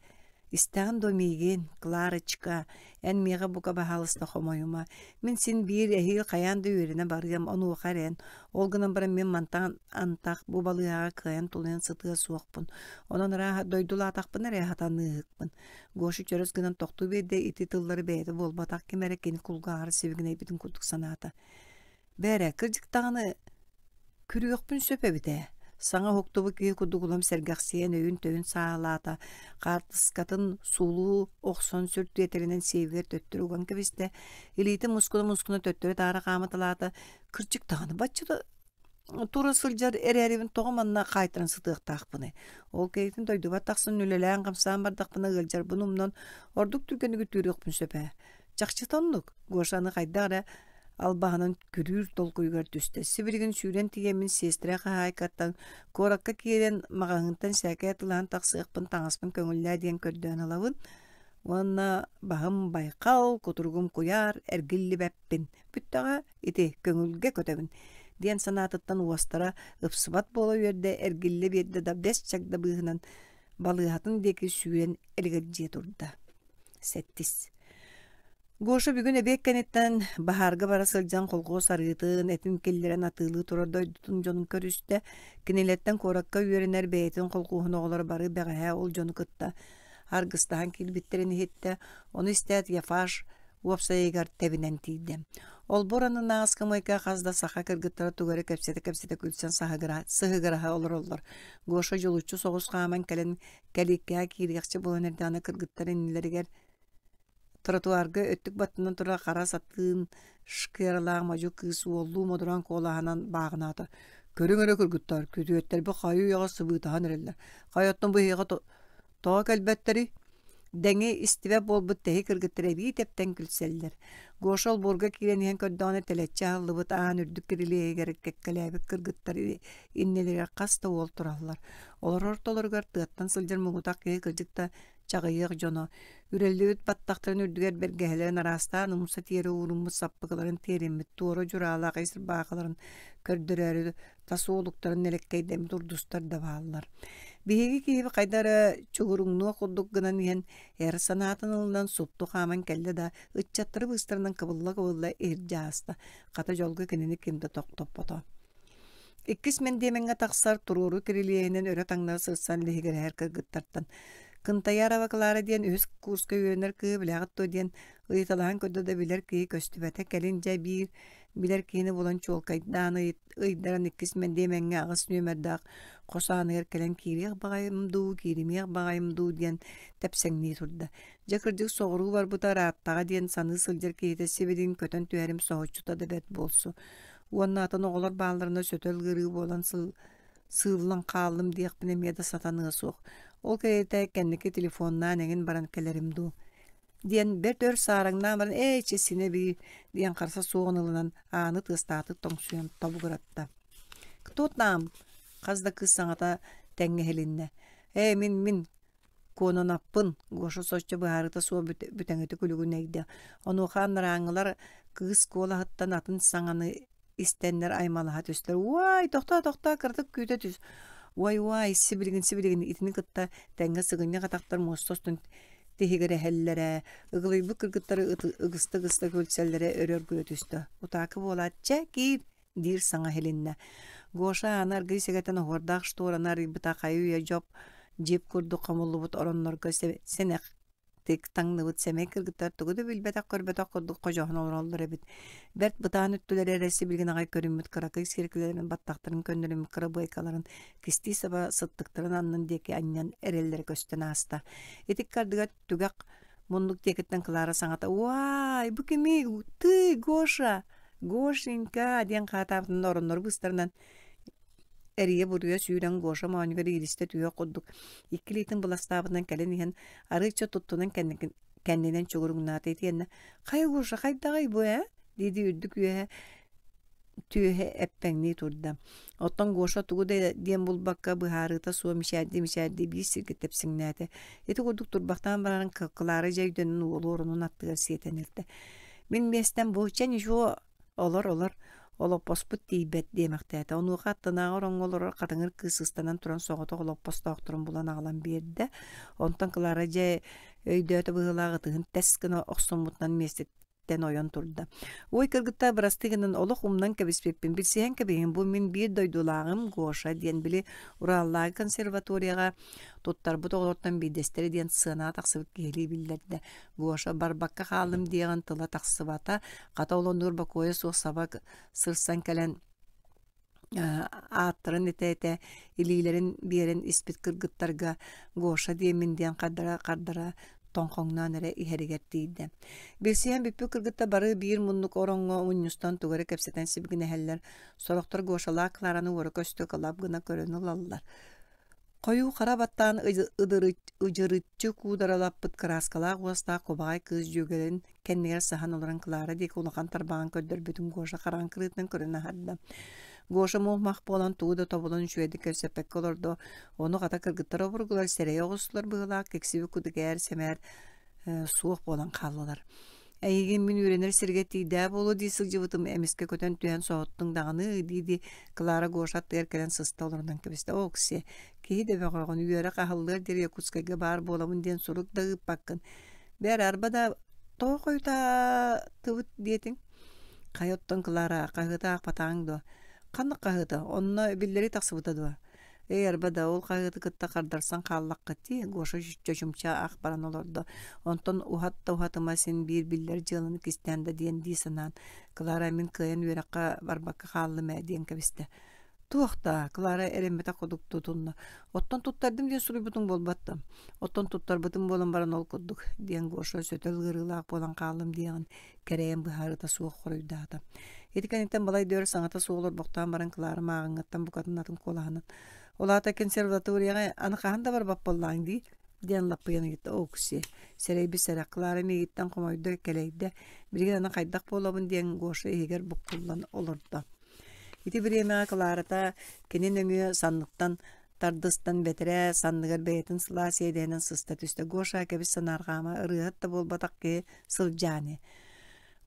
истэҕин дуо миигин, Кларочка, эн миэхэ бука баһаалыста хомойума. Мин син биир эһиил хайаан да үөрэнэ барыам, онуоха эрэн. Ол гынан баран мин мантан антах бу балыыһаҕа кыайан тулуйан сытыа суохпун. Онон ырааһа дойдулаатахпына эрэ сатаныыһыкпын». Гоша чөрөс гынан тохтуу биэрдэ ити тыллары бэйэтэ буолбатах ким эрэ кини кулгааҕар сибигинэйбитин курдук санаата. Бээрэ, кырдьык даҕаны, күрүөхпүн сөп эбит ээ. Саҥа уһуктубут киһи курдук улам сэргэхсийэн өйүн-төйүн сааһылаата, хаартыскатын суулуу охсон сүр тиэтэлинэн сиэбигэр төттөрү уган кэбистэ, илиитин мускуна-мускуна төттөрү-таары хаамыталаата, кырдьык даҕаны, бачча да тура сылдьар эрээрибин тоҕо манна хаайтаран сытыахтаахпыный? Ол кэриэтин дойдубар тахсан үлэлээн-хамсаан бардахпына ыалдьарбын умнан, ордук түргэнник үтүөрүөхпүн сөп ээ. Чахчыта оннук, Гошаны хайдах эрэ албаһынан күрүүр толкуйугар түстэ. Сибилигин сүүрэн тиийэммин сиэстэрэ хаһаайкаттан куоракка киирэн маҕаһыынтан сээкэй атылаһан тахсыахпын таҥаспын көҥүллээ диэн көрдөөн ылабын уонна баһым байхал, кутуругум куйаар, эргиллибэппин. Бүттэҕэ ити көҥүлгэ көтөбүн диэн санаатыттан уостара ыпсыбат буола үөрдэ, эргиллэ биэрдэ да бэс чагда быыһынан балыыһатын диэки сүүрэн элигирдьийэ турда. Сэттис. Гоша бүгүн эбиэт кэнниттэн баһаарга бара сылдьан колхуос арыытын, этин киллэрэн атыылыы турар дойдутун дьонун көрүстэ. Кинилэртэн куоракка үөрэнэр бэйэтин колхуоһун оҕолоро бары бэҕэһээ ол дьону кытта аргыстаһан киирбиттэрин иһиттэ. Ону истээт Яфаш уопсайыгар тэбинэн тиийдэ. Олбуор аннынааҕы ыскамыайка хас да саха кыргыттара тугу эрэ кэпсэтэ-кэпсэтэ күлсэн сыһыгыраһа олороллор. Гоша дьулуччу соҕус хааман кэлэн кэлииккэҕэ киириэхчэ буолан эрдэҕинэ кыргыттар иннилэригэр Тротуарга өттүк баттынан турар хара сатыын шкералаах модьу кыыс уоллуу модураан куолаһынан бааҕынаата: «Көрүҥ эрэ кыргыттар, күтүөттэрбит хайы-үйэҕэ сыбыытаһан эрэллэр. Хайа оттон бу эһиэхэ тоҕо кэлбэттэрий?» Дэҥи истибэт буолбут тэһи кыргыттар эбии тэптэн күлсэллэр. Гоша олбуорга киирэн иһэн көрдөҕүнэ тэлэччи аһыллыбыт аан үрдүк кирилиэһигэр кэккэлээбит кыргыттар иннилэригэр хас да уол тураллар. Олор ортолоругар тыаттан сылдьар муҥутах киһи кырдьык да чаҕыйыах дьоно, үрэллибит баттахтарын үрдүгэр бэргэһэлэрин араастаан умса тиэрэ ууруммут саппыкыларын тиэриммит туора дьураалаах ис ырбаахыларын көрдөрөөрү тас уолуктарын нэлэккэйдэммит урдустар да бааллар. Биһиги киһибит хайда эрэ чугуруҥнуох курдук гынан иһэн эр санаатын ылынан супту хааман кэллэ да ыччаттары быыстарынан кыбылла-кыбылла иһирдьэ ааста. Хата дьолго кинини ким да тохтоппото. Иккис мэндиэмэҥҥэ тахсар туруору кирилиэһинэн өрө таҥнары сырсан лиһигирэһэр кыргыттартан Кынтаярова Клара диэн үһүс курска үөрэнэр кыыһы билэҕит дуо диэн ыйыталаһан көрдө да билэр киһи көстүбэтэ. Кэлин дьэ биир билэр киһини булан чуолкайдаан ыйдаран иккис мэндиэмэҥҥэ аҕыс нүөмэрдээх хос ааныгар кэлэн киириэх баҕайым дуу, кииримиэх баҕайым дуу диэн тэпсэҥнии турда. Дьэ кырдьык соҕуруу барбыта ырааттаҕа диэн саныы сылдьар киһитэ сибилигин көтөн түһэрим соһуччута да бэрт буолсу. Уонна атын оҕолор баалларына сөтөл ыарыы буолан сыыллан хааллым диэхпин эмиэ да сатаныа суох. Ол кэриэтэ кэнники телефоннаан эҥин баран кэлэрим дуу диэн бэрт өр саараҥнаан баран ээ чэ синэ биир диэн харса суоҕун ылынан ааны тыастаатык тоҥсуйан тобугуратта. Кто там? Хас да кыыс саҥата тэҥҥэ иһилиннэ. Ээ мин мин Куонанаппын, Гоша соччо быһаарыыта суох бүтэҥитик үлүгүнэйдэ. Онуоха анарааҥҥылар кыыс куолаһыттан атын саҥаны истэннэр аймалаһа түстүлэр. «Уай, тохтоо, тохтоо, кыратык күүтэ түс!» «Уай, уай, сибилигин, сибилигин!» Итини кытта тэҥҥэ сыгынньах атахтар муоста устун тиһигирэһэллэрэ, ыгылыйбыт кыргыттары ыгыста-ыгыста күлсэллэрэ өрө оргуйа түстэ. Утаакы буолаат, «Чэ, киир!» диир саҥа иһилиннэ. Гоша ааны аргыый сэгэтэн оһуордаах штораны арыйбыта хайы-үйэ дьоп дьип курдук хомуллубут ороннорго сэнэхтик таҥныбыт сэмэй кыргыттар тугу да билбэтэх-көрбөтөх курдук ходьоһон олороллор эбит. Бэрт бытаан өттүлэрэ эрэ сибилигин аҕай көрүммүт кыракый сиэркилэлэрин баттахтарын көннөрүммүт кырабыайкаларын кистии саба сыттыктарын аннын диэки анньан эрэллэрэ көстөн ааста. Ити ыккардыгар түгэх муннук диэкиттэн Клара саҥата «Уай, бу кимий? Ты, Гоша!» «Гошенька!» диэн хаатаабытын ороннору быстарынан эрийэ-буруйа сүүрэн Гоша моонньугар иилистэ түһүөх курдук икки илиитин быластаабытынан кэлэн иһэн арыычча туттунан кэннинэн чугуруҥнаата итиэннэ «Хайа Гоша хайдаҕый бу ээ?» дии-дии үрдүк үөһэ түөһэ эппэҥнии турда. Оттон Гоша тугу да диэн булбакка быһаарыыта суох мичээрдии-мичээрдии биир сиргэ тэпсиҥнээтэ. Ити курдук турбахтаан баран Клара дьэ өйдөнөн уолу оронун аттыгар сиэтэн илтэ. Мин миэстэм бу, чэ ничего, олор, олор, олоппоспут тиийбэт диэмэхтээтэ. Онуоха аттынааҕы ороҥҥо олорор хатыҥыр кыыс ыстанан туран соҕотох олоппостоохторун булан аҕалан биэрдэ. Онтон Клара дьэ өйдөөтө быһыылаах ытыһын тэс гына охсуммутунан миэстэтиттэн ойон турда. Ой, кыргыттар, бырастыы гынан олох умнан кэбиспиппин, билсиһэн кэбиһиҥ, бу мин биир дойдулааҕым Гоша диэн били Ураллааҕы консерваторияҕа туттарбыт оҕолортон биирдэстэрэ диэн сыанаҕа тахсыбыт киһилии биллэрдэ. Гоша барбакка хааллым диэҕин тыла тахсыбата, хата ол оннугар бокуойа суох саба сырсан кэлэн ааттарын этэ-этэ илиилэрин биэрэн испит кыргыттарга Гоша диэммин диэн хардара-хардара тоҥхоҥноон эрэ иһэригэр тиийдэ. Билсиһэн бүппүт кыргыттар бары биир муннук ороҥҥо мунньустан тугу эрэ кэпсэтэн сибигинэһэллэр. Сорохтор Гошалаах Клараны уора-көстө кылап гына көрөн ылаллар. Хойуу хара баттаан ыдьырыччы куударалаппыт кырааскалаах уостаах кубаҕай кыыс дьүөгэлэрин кэннигэр саһан олорон Клара диэки улахан тарбаҕын көрдөрбүтүн Гоша хараҕын кырыытынан көрөн аһарда. Гоша муох-мах буолан тугу да тобулан үчүгэйдик кэпсэппэккэ олордо. Ону хата кыргыттар обургулар сэрэйэ оҕустулар быһыылаах киксибит курдук ээр-сэмээр суох буолан хааллылар. Эйигин мин үөрэнэр сиргэ тиийдээ буолуо дии сылдьыбытым, эмискэ көтөн түһэн соһуттуҥ даҕаны дии-дии Клара Гоша аттыгар кэлэн сыста олорунан кэбистэ. Окси, киһи да бөҕөҕүн, үөрэх аһыллыар диэри Якутскайга баар буолабын диэн сурук да ыыппаккын. Бэр, арба да. Тоҕо хойутаатыбыт диэтиҥ? Хайа оттон Клара, хаһыата аахпатаҕыҥ дуо? Ханнык хаһыата? Онно биллэрии тахсыбыта дуо? Ээ, арба да, ол хаһыаты кытта хардарсан хааллаххыт дии, Гоша чочумча ах баран олордо. Онтон уһат да уһатыма син биир биллэр дьыаланы кистээн да диэн дии санаан, Клара мин кыайан үөрэххэ барбакка хааллым ээ диэн кэбистэ. Туох даа, Клара эрэммэтэх курдук тутунна. Оттон туттардым диэн суруйбутуҥ буолбат да. Оттон туттарбытым буолан баран ол курдук, диэн Гоша сөтөл ыарыылаах буолан хааллым диэҕин кэрэйэн быһаарыыта суох хоруйдаата. Ити кэнниттэн балай да өр саҥата суох олорбохтоон баран Клара мааҕыҥҥыттан букатын атын куолаһынан «Ол аата консерваторияҕа аны хаһан да барбат буоллаҕыҥ дии?» диэн лаппыйан ыйытта. «Окси, сэрэйбит сэрэх Клара миигиттэн хомойдо, кэлэйдэ. Билигин аны хайдах буолабын?» диэн Гоша иһигэр буккуллан олордо. Ити бириэмэҕэ Кларата кини нөҥүө санныттан тардыстан бэтэрээ санныгар бэйэтин сылаас иэдэһинэн сыста түстэ. Гоша кэбис санаарҕаама, ырыаһыт да буолбатах киһи сылдьаани.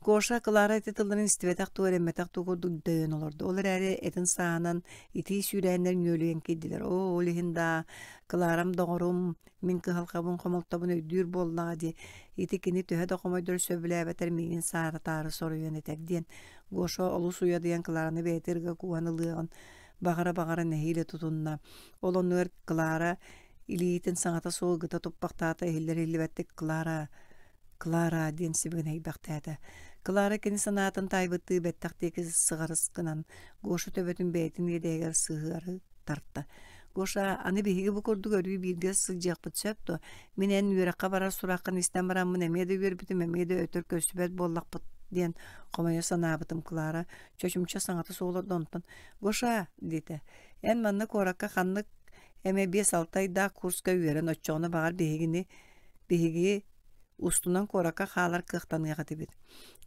Гоша Клара ити тылларын истибэтэх дуу, эрэммэтэх дуу курдук дөйөн олордо. Ол эрээри этин сааһынан итии сүүрээннэр нүөлүйэн киирдилэр. Оо, ол иһин даа, Кларам доҕорум, Мин кыһалҕабын, хомолтобун өйдүүр буоллаҕа дии, ити кини төһө да хомойдор сөбүлээбэтэр миигин сааратаары соруйан этэр диэн Гоша олус уйадыйан Клараны бэйэтэ ырга кууһан ылыаҕын баҕара-баҕара нэһиилэ тутунна. Ол оннугар Клара илиитин саҥата суох ыгыта туппахтаата иһиллэр-иһиллибэттик «Клара, Клара» диэн сибигинэйбэхтээтэ. Клара кини санаатын таайбыттыы бэттэх диэки сыҕарыс гынан Гоша төбөтүн бэйэтин иэдэһигэр сыһыары тарта. Гоша, аны биһиги бу курдук өрүү бииргэ сылдьыахпыт сөп дуо? Мин эн үөрэххэ барар сураххын истэн бараммын эмиэ да үөрбүтүм, эмиэ да өтөр көрсүбэт буоллахпыт диэн хомойо санаабытым Клара чочумча саҥата суох олордо онтон «Гоша» диэтэ, «эн манна куоракка ханнык эмэ 5-6 ыйдаах курска үөрэн оччоҕуна баҕар биһигини биһиги устунан куоракка хаалар кыахтаныах этибит.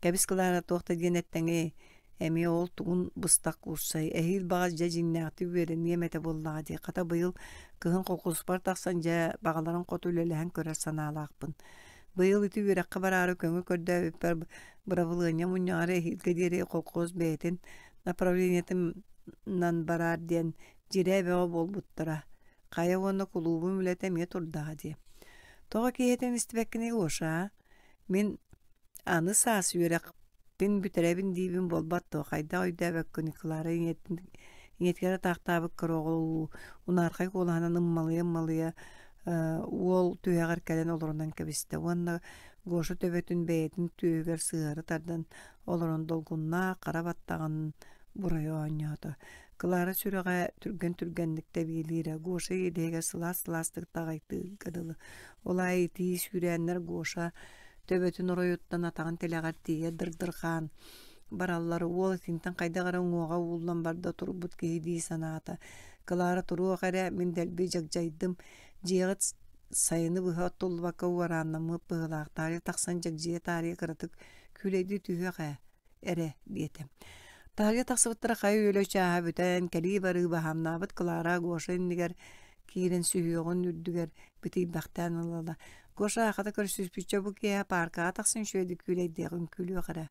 Кэбис Клара туох да диэн эттэҥий Эмиэ ол тугун быстах куурсай, эһиил баҕас дьэ дьиҥнээхтик үөрэниэм этэ буоллаҕа дии, хата быйыл кыһын холкуоспар тахсан дьэ баҕаларын хоту үлэлэһэн көрөр санаалаахпын. Быйыл ити үөрэххэ бараары көҥү көрдөөбүппэр бырабылыанньа мунньаҕар эһиилгэ диэри колхоз бэйэтин направлениетынан бараар диэн дьирээ бөҕө буолбуттара. Хайа уонна кулуубум үлэтэ эмиэ турдаҕа дии. Тоҕо киһитин истибэккиний Гоша? Мин аны саас үөрэхпин бүтэрэбин диибин буолбат дуо, хайдах өйдөөбөккүн Клара ийэтин ийэтигэр атаахтаабыт кыра оҕолуу унаархай куолаһынан ыммалыйа-ыммалыйа уол түһэҕэр кэлэн олорунан кэбистэ уонна Гоша төбөтүн бэйэтин түөһүгэр сыһыары тардан олорон долгуннаах хара баттаҕын бурайа оонньоото. Клара сүрэҕэ түргэн-түргэнник тэбиэлиирэ, Гоша иэдэһигэр сылаас-сылаастык таҕайтыырга дылы. Ол аайы итии сүүрээннэр Гоша төбөтүн оройуттан атаҕын тилэҕэр тиийэ дырдырҕаан бараллар. Уол итинтэн хайдах эрэ уҥуоҕа ууллан барда турбут киһи дии санаата. Клара туруох эрэ, мин дэлби дьагдьайдым, дьиэҕит сайыны быһа оттуллубакка уорааннаммыт быһыылаах, таарыйа тахсан дьагдьайа таарыйа кыратык күүлэйдии түһүөх ээ эрэ диэтэ. Таһырдьа тахсыбыттара хайа үөлэ чааһа бүтэн, кэлии-барыы баһаамнаабыт Клара Гоша иннигэр киирэн сүһүөҕүн үрдүгэр битийбэхтээн ылла. Гоша аахата көрсүспүччэ бу киэһэ пааркаҕа тахсан үчүгэйдик күүлэйдиэх, үҥкүүлүөх эрэ.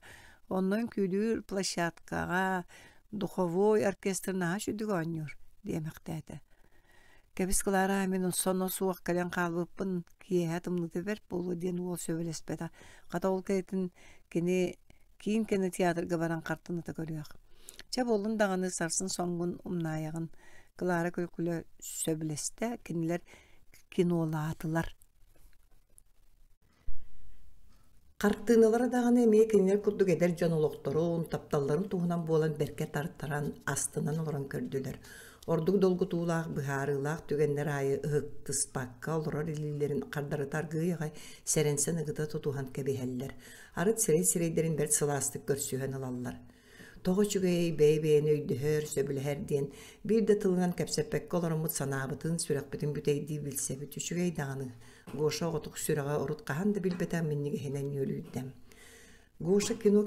Онно үҥкүүлүүр площадкаҕа духовой оркестр наһаа үчүгдүк оонньуур диэмэхтээтэ. Кэбис Клара, мин сонно суох кэлэн хаалбыппын, киэһэ тымныыта бэрт буолуо диэн уол сөбүлэспэтэ. Хата ол кэнниттэн кини киин кинотеатрга баран хартыыната көрүөх. Чэ буоллун даҕаны сарсын соҥҥун умнаайаҕын. Клара күлэ-күлэ сөбүлэстэ, кинилэр кинолаатылар. Хартыыналара даҕаны эмиэ кинилэр курдук эдэр дьон олохторун, тапталларын туһунан буолан бэркэ тартаран, астынан олорон көрдүлэр. Ордук долгутуулаах, быһаарыылаах түгэннэр аайы ыһыктыспакка олорор илиилэрин хардарыта аргыый аҕай сэрэнсэн ыгыта тутуһан кэбиһэллэр. Арыт сирэй-сирэйдэрин бэрт сылаастык көрсүһэн ылаллар. Тоҕо үчүгэйэй бэйэ-бэйэни өйдөһөр, сөбүлэһэр диэн биир да тылынан кэпсэппэккэ олороммут санаабытын, сүрэхпитин бүтэйдии билсэбит үчүгэй даҕаны. Гоша оҕотук сүрэҕэ урут хаһан да билбэтэх минньигэһинэн нүөлүйдэ. Гоша кино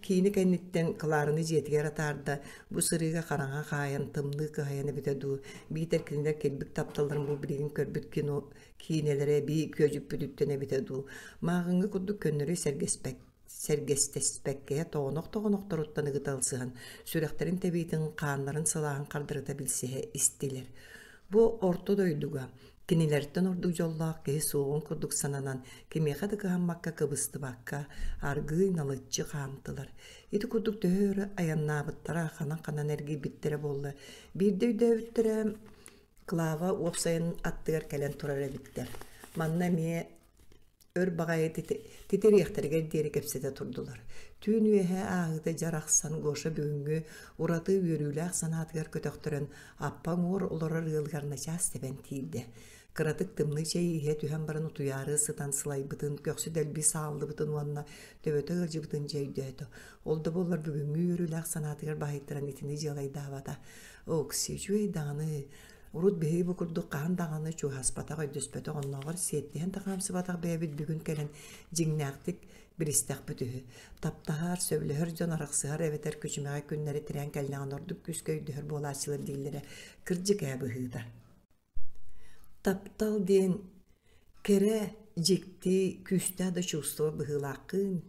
киинэ кэнниттэн Клараны дьиэтигэр атаарда, бу сырыыга хараҥа хаайан, тымныы кыһайан эбитэ дуу, биитэр кинилэр килбик тапталларын бу билигин көрбүт кино киинэлэрэ эбии күөдьүппүтүттэн эбитэ дуу, мааҕыҥҥы курдук көннөрү сэргэспэт сэргэстэспэккэ тоҕонох-тоҕонохторуттан ыгыта ылсыһан, сүрэхтэрин тэбиитин, хааннарын сылааһын хардарыта билсиһэ истилэр. Бу орто дойдуга Кинилэртэн ордук дьоллоох киһи суоҕун курдук сананан, кимиэхэ да кыһаммакка кыбыстыбакка, аргыый налыччы хаамтылар. Ити курдук төһө өрө айаннаабыттара, ханан-ханан эргийбиттэрэ буолла. Биирдэ өйдөөбүттэрэ, Клава уопсайын аттыгар кэлэн турар эбиттэр. Манна эмиэ өр баҕайы титириэхтэригэр диэри кэпсэтэ турдулар. Түүн үөһэ ааһыыта дьар ахсан Гоша бүгүҥҥү ураты үөрүүлээх санаатыгар көтөхтөрөн аппа уҥуор олорор ыалыгар начаас тэбэн тиийдэ. Кыратык тымныы чэй иһэ түһэн баран утуйаары сытан сылайбытын, көхсү дэлби сааллыбытын уонна төбөтө ыалдьыбытын дьэ өйдөөтө. Ол да буоллар бүгүҥҥү үөрүүлээх санаатыгар баһыйтаран итини дьыалайдаабата. Окси, үчүгэй даҕаны Урут биһиги бу курдук хаһан даҕаны чугаһаспатах, өйдөспөтөх, оннооҕор сиэттиһэн да хаамсыбатах бэйэбит бүгүн кэлэн дьиҥнээхтик билистэхпит үһү. Таптаһар, сөбүлэһэр дьон арахсыһар эбэтэр күчүмэҕэй күннэри тирээн кэллэҕинэ ордук күүскэ өйдөһөр буолааччылар дииллэрэ кырдьык ээ быһыыта. Таптал диэн кэрэ, дьикти, күүстээх да чувство быһыылааххын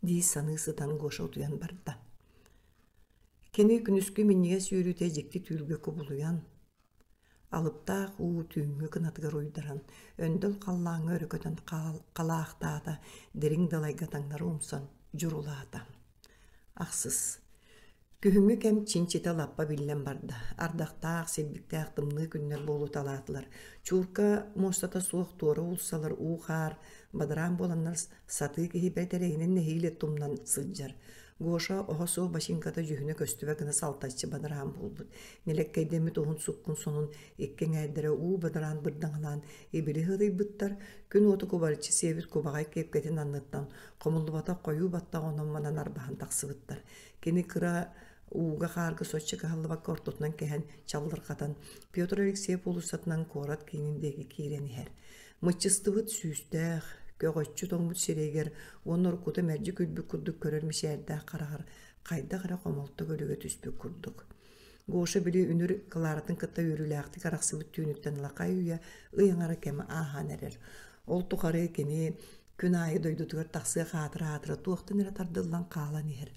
дии саныы сытан Гоша утуйан барда. Кини күнүскү минньигэс үөрүүтэ дьикти түүлгэ кубулуйан, алыптаах уу түүҥҥү кынатыгар уйдаран, өндөл халлааҥҥа өрө көтөн халаахтаата, дириҥ далайга таҥнары умсан дьурулаата. Ахсыс. Күһүҥҥү кэм чинчитэ лаппа биллэн барда. Ардахтаах, силбиктээх тымныы күннэр буолуталаатылар. Чуурка муостата суох туора уулуссалар уу-хаар, бадараан буоланнар сатыы киһи бэрт эрэйинэн нэһиилэ тумнан сылдьар. Гоша оһо суох бачыыҥката дьүһүнэ көстүбэт гына салтаччы бадараан буолбут. Нэлэккэйдэммит уһун суккун сонун икки эҥээрдэрэ уу бадараан бырдаҥалаан ибили ыһыытыйбыттар, күн уоту кубарыччы сиэбит кубаҕай киэпкэтин анныттан хомуллубатах хойуу баттах онон-манан арбаһан тахсыбыттар. Кини кыра ууга-хаарга соччо кыһаллыбакка ортотунан кэһэн чаллырҕатан Петр Алексеев уулуссатынан куорат киинин диэки киирэн иһэр. Мыччыстыбыт сүүстээх, көҕөччү тоҥмут сирэйигэр уонна уруккута мэлдьи күлбүт курдук көрөр мичээрдээх хараҕар хайдах эрэ хомолто көлүгэ түспүт курдук. Гоша били үнүр Кларатын кытта үөрүүлээхтик арахсыбыт түүнүттэн ылахай үйэ ый аҥара кэм ааһан эрэр. Ол тухары кини күн аайы дойдутугар тахсыах аатыра-аатыра туохтан эрэ тардыллан хаалан иһэр.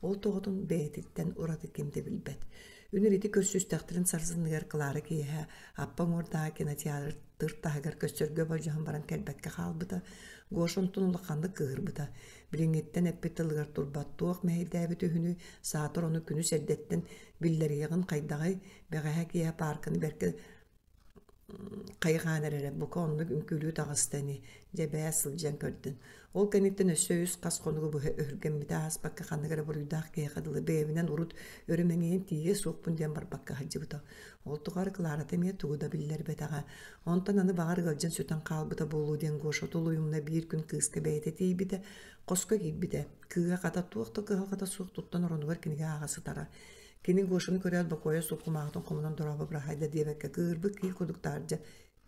Ол тоҕотун бэйэтиттэн ураты ким да билбэт. Үнүр ити көрсүстэхтэрин сарсыныгар Клара киэһэ Аппа уҥуордааҕы кинотеатр тыр таһыгар көрсөргө болдьоһон баран кэлбэккэ хаалбыта. Гоша онтон улаханнык кыыһырбыта. Билиҥҥиттэн эппит тылыгар турбат туох мэһэйдээбит үһүнүй, саатар ону күнүс эрдэттэн биллэриэҕин хайдаҕай, бэҕэһээ киэһэ паарканы бэркэ хайҕаан эрэрэ, бука оннук үҥкүүлүү таҕыста ини, дьэ бээ сылдьан көрдүн. Ол кэнниттэн өссө үс хас хонугу быһа өһүргэммитэ ааспакка ханнык эрэ буруйдаах киһиэхэ дылы бэйэбинэн урут өрө мэҥийэн тиийиэ суохпун диэн барбакка сылдьыбыта. Ол тухары Кларата эмиэ тугу да биллэрбэтэҕэ. Онтон аны баҕар ыалдьан сүтэн хаалбыта буолуо диэн Гоша тулуйумна биир күн кыыска бэйэтэ тиийбитэ, хоско киирбитэ. Кыыһа хата туох да кыһалҕата суох туттан оронугар кинигэ ааҕа сытара. Кини Гошаны көрөөт бокуойа суох кумааҕытын хомунан дорообо быраһаайда диэбэккэ кыыһырбыт киһи курдук таһырдьа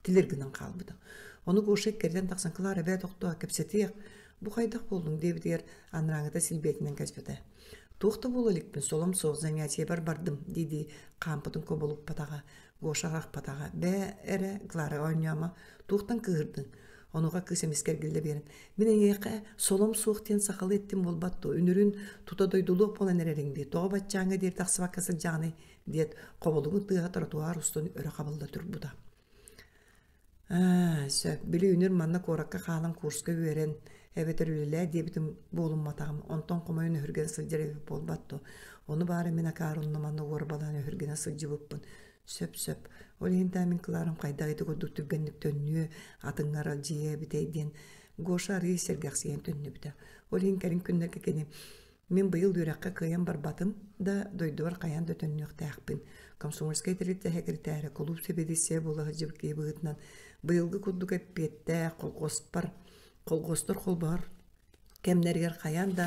тилир гынан хаалбыта. Ону Гоша иккэрдэн тахсан Клара бээ тохтоо кэпсэтиэх, бу хайдах буоллуҥ диэбитигэр анарааҥыта силбиэтинэн кэспитэ. Туох да буола иликпин, солом суох, занятиебар бардым дии-дии хаампытын кубулуппатаҕа, Гоша аахпатаҕа. Бээ эрэ, Клара оонньоомо, туохтан кыыһырдыҥ? Онуоха кыыс эмискэ эргиллэ биэрэн, мин эйиэхэ солом суох диэн сахалыы эттим буолбат дуо, үнүрүүн тута дойдулуох буолан эрэриҥ дии, тоҕо баччааҥҥа диэри тахсыбакка сылдьаҕыный диэт, хобулугун тыаһа тротуар устун өрө хабылла турбута. Аа, сөп, били үнүр манна куоракка хаалан курска үөрэн, эбэтэр үлэлээ диэбитим буолумматаҕым, онтон хомойон өһүргэнэ сылдьар эбит буолбат дуо? Ону баара мин акаары онно-манна уорбалаан өһүргэнэ сылдьыбыппын. Сөп-сөп. Ол иһин даа мин Кларам хайдах ити курдук түргэнник төннүө, атыҥҥа аралдьыйыа эбитэй диэн Гоша арыый сэргэхсийэн төннүбүтэ. Ол иһин кэлин күннэргэ кини Мин быйыл үөрэххэ кыайан барбатым да, дойдубар хайаан да төннүөхтээхпин. Комсомольскай тэрилтэ сэкирэтээрэ, кулууп сэбиэдиссэйэ буола сылдьыбыт киһи быһыытынан быйылгы курдук эппиэттээх колхуоспар, колхуостар холбоһор кэмнэригэр хайаан да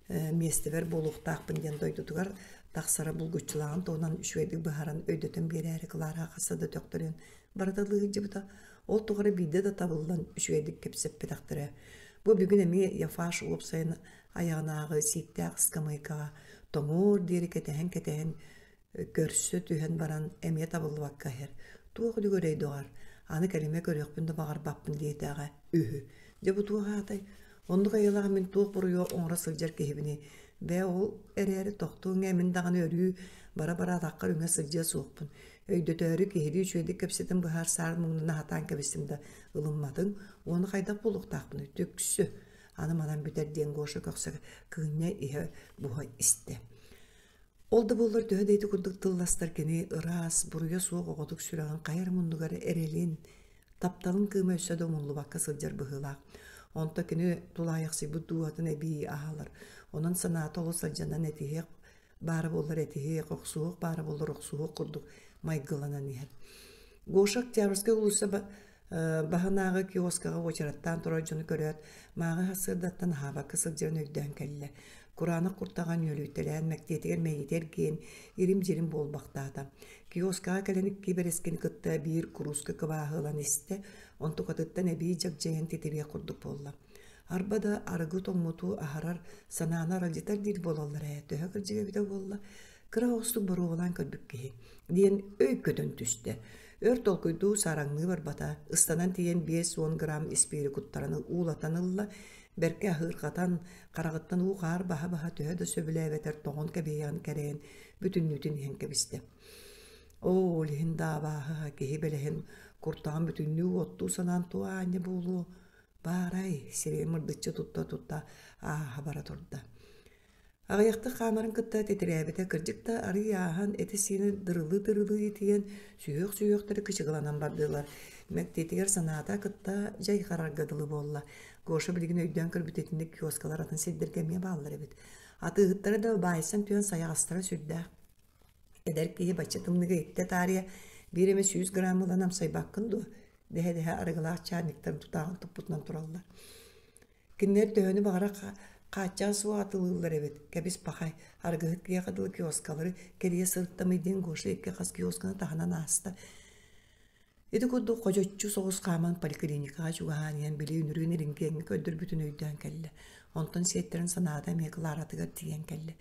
миэстэбэр буолуохтаахпын диэн дойдутугар тахсара булгуччулааҕын туһунан үчүгэйдик быһааран өйдөтөн биэрээри Клара хаста да төхтөрүйэн барыталыы сылдьыбыта. Ол тухары биирдэ да табыллан үчүгэйдик кэпсэппэтэхтэрэ. Бу бүгүн эмиэ Яфаш уопсайын айаҕынааҕы сииктээх ыскамыайкаҕа тоҥуор диэри кэтэһэн-кэтэһэн көрсө түһэн баран эмиэ табыллыбакка иһэр. Туох үлүгэрэй доҕор, аны кэлимэ көрүөхпүн да баҕарбаппын диэтэҕэ үһү. Дьэ бу туох аатай? Оннук айылаах мин туох буруйу оҥоро сылдьар киһибиний? Бээ ол эрээри тохтууҥ ээ мин даҕаны өрүү бара-бара атаххар үҥэ сылдьыа суохпун. Өйдөтөөрү киһилии үчүгэйдик кэпсэтэн быһаарсаары муҥнана сатаан кэбистим да, ылымматыҥ, уонна хайдах буолуохтаахпыный, түксү! Аны манан бүтэр диэн Гоша көхсө кыынньа иһэ буһа истэ. Ол да буоллар төһө да ити курдук тылластар кини ыраас, буруйа суох оҕотук сүрэҕин хайа эрэ муннугар эрэлин, тапталын кыыма өссө да умуллубакка сылдьар быһыылаах. Онто кини тулаайахсыйбыт дууһатын эбии аһалар. Онон санаата олус алдьанан этиһиэх баара буоллар этиһиэх, охсуһуох баара буоллар охсуһуох курдук майгыланан иһэр. Гоша Октябрьскай уулусса баһынааҕы киоскаҕа уочараттаан турар дьону көрөөт, мааҕы сарсыардаттан аһаабакка сылдьарын өйдөөн кэллэ. Кураанах куртаҕа нүөлүйтэлээн, мэктиэтигэр мэйиитэ эргийэн, ирим-дьирим буолбахтаата. Киоскаҕа кэлэн икки бэрэскини кытта биир курууска кыбааһы ылан истэ, онтукатыттан эбии дьагдьайан титириэх курдук буолла. Арба да арыгы тоҥмуту аһарар, санааны аралдьытар диир буолаллар ээ, төһө кырдьыга эбитэ буолла, кыра оҕустук боруобалаан көрбүт киһи диэн өй көтөн түстэ. Өр толкуйдуу саараҥныы барбата, ыстанан тиийэн 50 грамм испиири куттаран уулатан ылла, бэркэ аһыырҕатан, хараҕыттан уу-хаар баһа-баһа төһө да сөбүлээбэтэр тоҥон кэбиһиэҕин кэрэйэн бүтүннүүтүн иһэн кэбистэ. Оо, ол иһин да абааһы киһи бэлэһин куртаҕын бүтүннүү уоттуу санаан туох аанньа буолуо, баарай, сирэйин мырдыччы тутта-тутта ааһа бара турда. Аҕыйахтык хаамарын кытта титирээбитэ кырдьык да арыый ааһан этэ-сиинэ дырылыы-дырылыы итийэн, сүһүөх-сүһүөхтэрэ кычыгыланан бардылар. Мэктиэтигэр санаата кытта дьайҕарарга дылы буолла. Гоша билигин өйдөөн көрбүт итинник киоскалар атын сирдэргэ эмиэ бааллар эбит. Атыыһыттара да баайсан түһэн сайаҕастара сүрдээх. Эдэр киһи бачча тымныыга иттэ таарыйа биир эмэ 100 грамм ылан амсайбаккын дуо? дэһэ-дэһэ арыгылаах чаанньыктарын тутааҕын туппутунан тураллар. Кинилэр төһөнү баҕарар хааччаҕа суох атыылыыллар эбит. Кэбис пахай, арыгыһыт киһиэхэ дылы киоскалары кэрийэ сырыттамый диэн Гоша икки хас киосканы таһынан ааста. Ити курдук ходьоччу соҕус хааман поликлиникаҕа чугаһаан иһэн били үнүрүүн рентгеҥҥэ көрдөрбүтүн өйдөөн кэллэ. Онтон сиэттэрин санаата эмиэ Кларатыгар тиийэн кэллэ.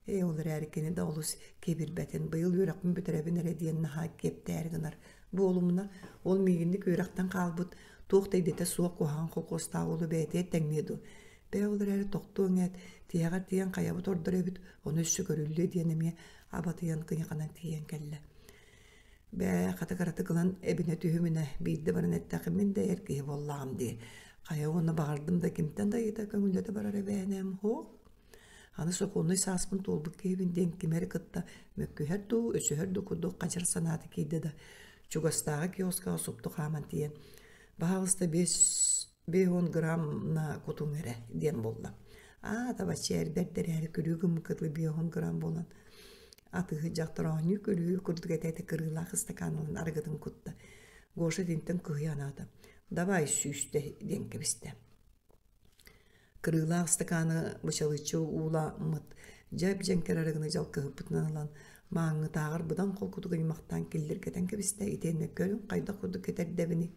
Ээ, ол эрээри кини да олус киэбирбэтин, быйыл үөрэхпин бүтэрэбин эрэ диэн наһаа киэптээри гынар. Буолумуна, ол миигинник үөрэхтэн хаалбыт, туох да идэтэ суох куһаҕан холкуостаах уолу бэйэтигэр тэҥниэ дуо? Бээ, ол эрээри тохтуоҥ ээт, тиһэҕэр тиийэн хайабыт ордор эбит, ону өссө көрүллүө диэн эмиэ абатыйан кыйаханан тиийэн кэллэ. Бээ, хата кыратык ылан эбинэ түһүмүнэ, биирдэ баран эттэххин мин да эр киһи буоллаҕым дии. Хайа уонна баҕардым да кимтэн да ыйыта көҥүллэтэ барар эбээнэм, һуох. Аны сокуоннай сааспын туолбут киһибин диэн кими эрэ кытта мөккүһэр дуу, өсөһөр дуу курдук хадьар санаата киирдэ да, чугастааҕы киоскаҕа супту хааман тиийэн, «Баһаалыста 50 граммна кутуҥ эрэ» диэн буолла. Аа, табаччы эрбэрт эрээри күлүү гыммыкка дылы 50 грамм буолан атыыһыт дьахтар оонньуу күлүү курдук этэ-этэ кырыылаах ыстакаан ылан арыгытын кутта. Гоша итинтэн кыһыйа анаата: «Давай сүүстэ» диэн кэбистэ. Кырыылаах ыстакааны бычалыччы ууламмыт дьэп-дьэҥкир арыгыны дьалкыһыппытынан ылан, мааҥҥытааҕар быдан холкутук ыймахтаан киллиргэтэн кэбистэ итиэннэ көрүҥ хайдах курдук кэтэрдэбиний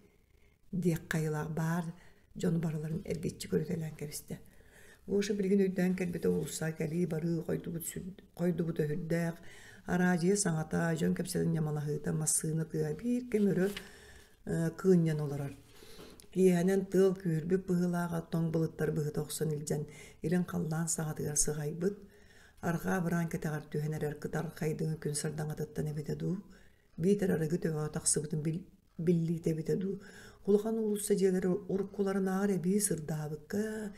диэх хайылаах баар дьону барыларын эргиччи көрүтэлээн кэбистэ. Гоша билигин өйдөөн кэлбитэ уулусса кэлии-барыы хойдубут, хойдубута сүрдээх, араадьыйа саҥата, дьон кэпсэтэн ньамалаһыыта, массыына тыаһа биир кэм өрө кыынньан олорор. Киэһэнэн тыал күүһүрбүт быһыылааҕа тоҥ былыттары быһыта охсон илдьэн илин халлаан саҕатыгар сыҕайбыт, арҕаа быраан кэтэҕэр түһэн эрэр кытархайдыҥы күн сардаҥатыттан эбитэ дуу, биитэр арыгы төбөҕө тахсыбытын биллиитэ эбитэ дуу, улахан уулусса дьиэлэрэ уруккуларынааҕар эбии сырдаабыкка,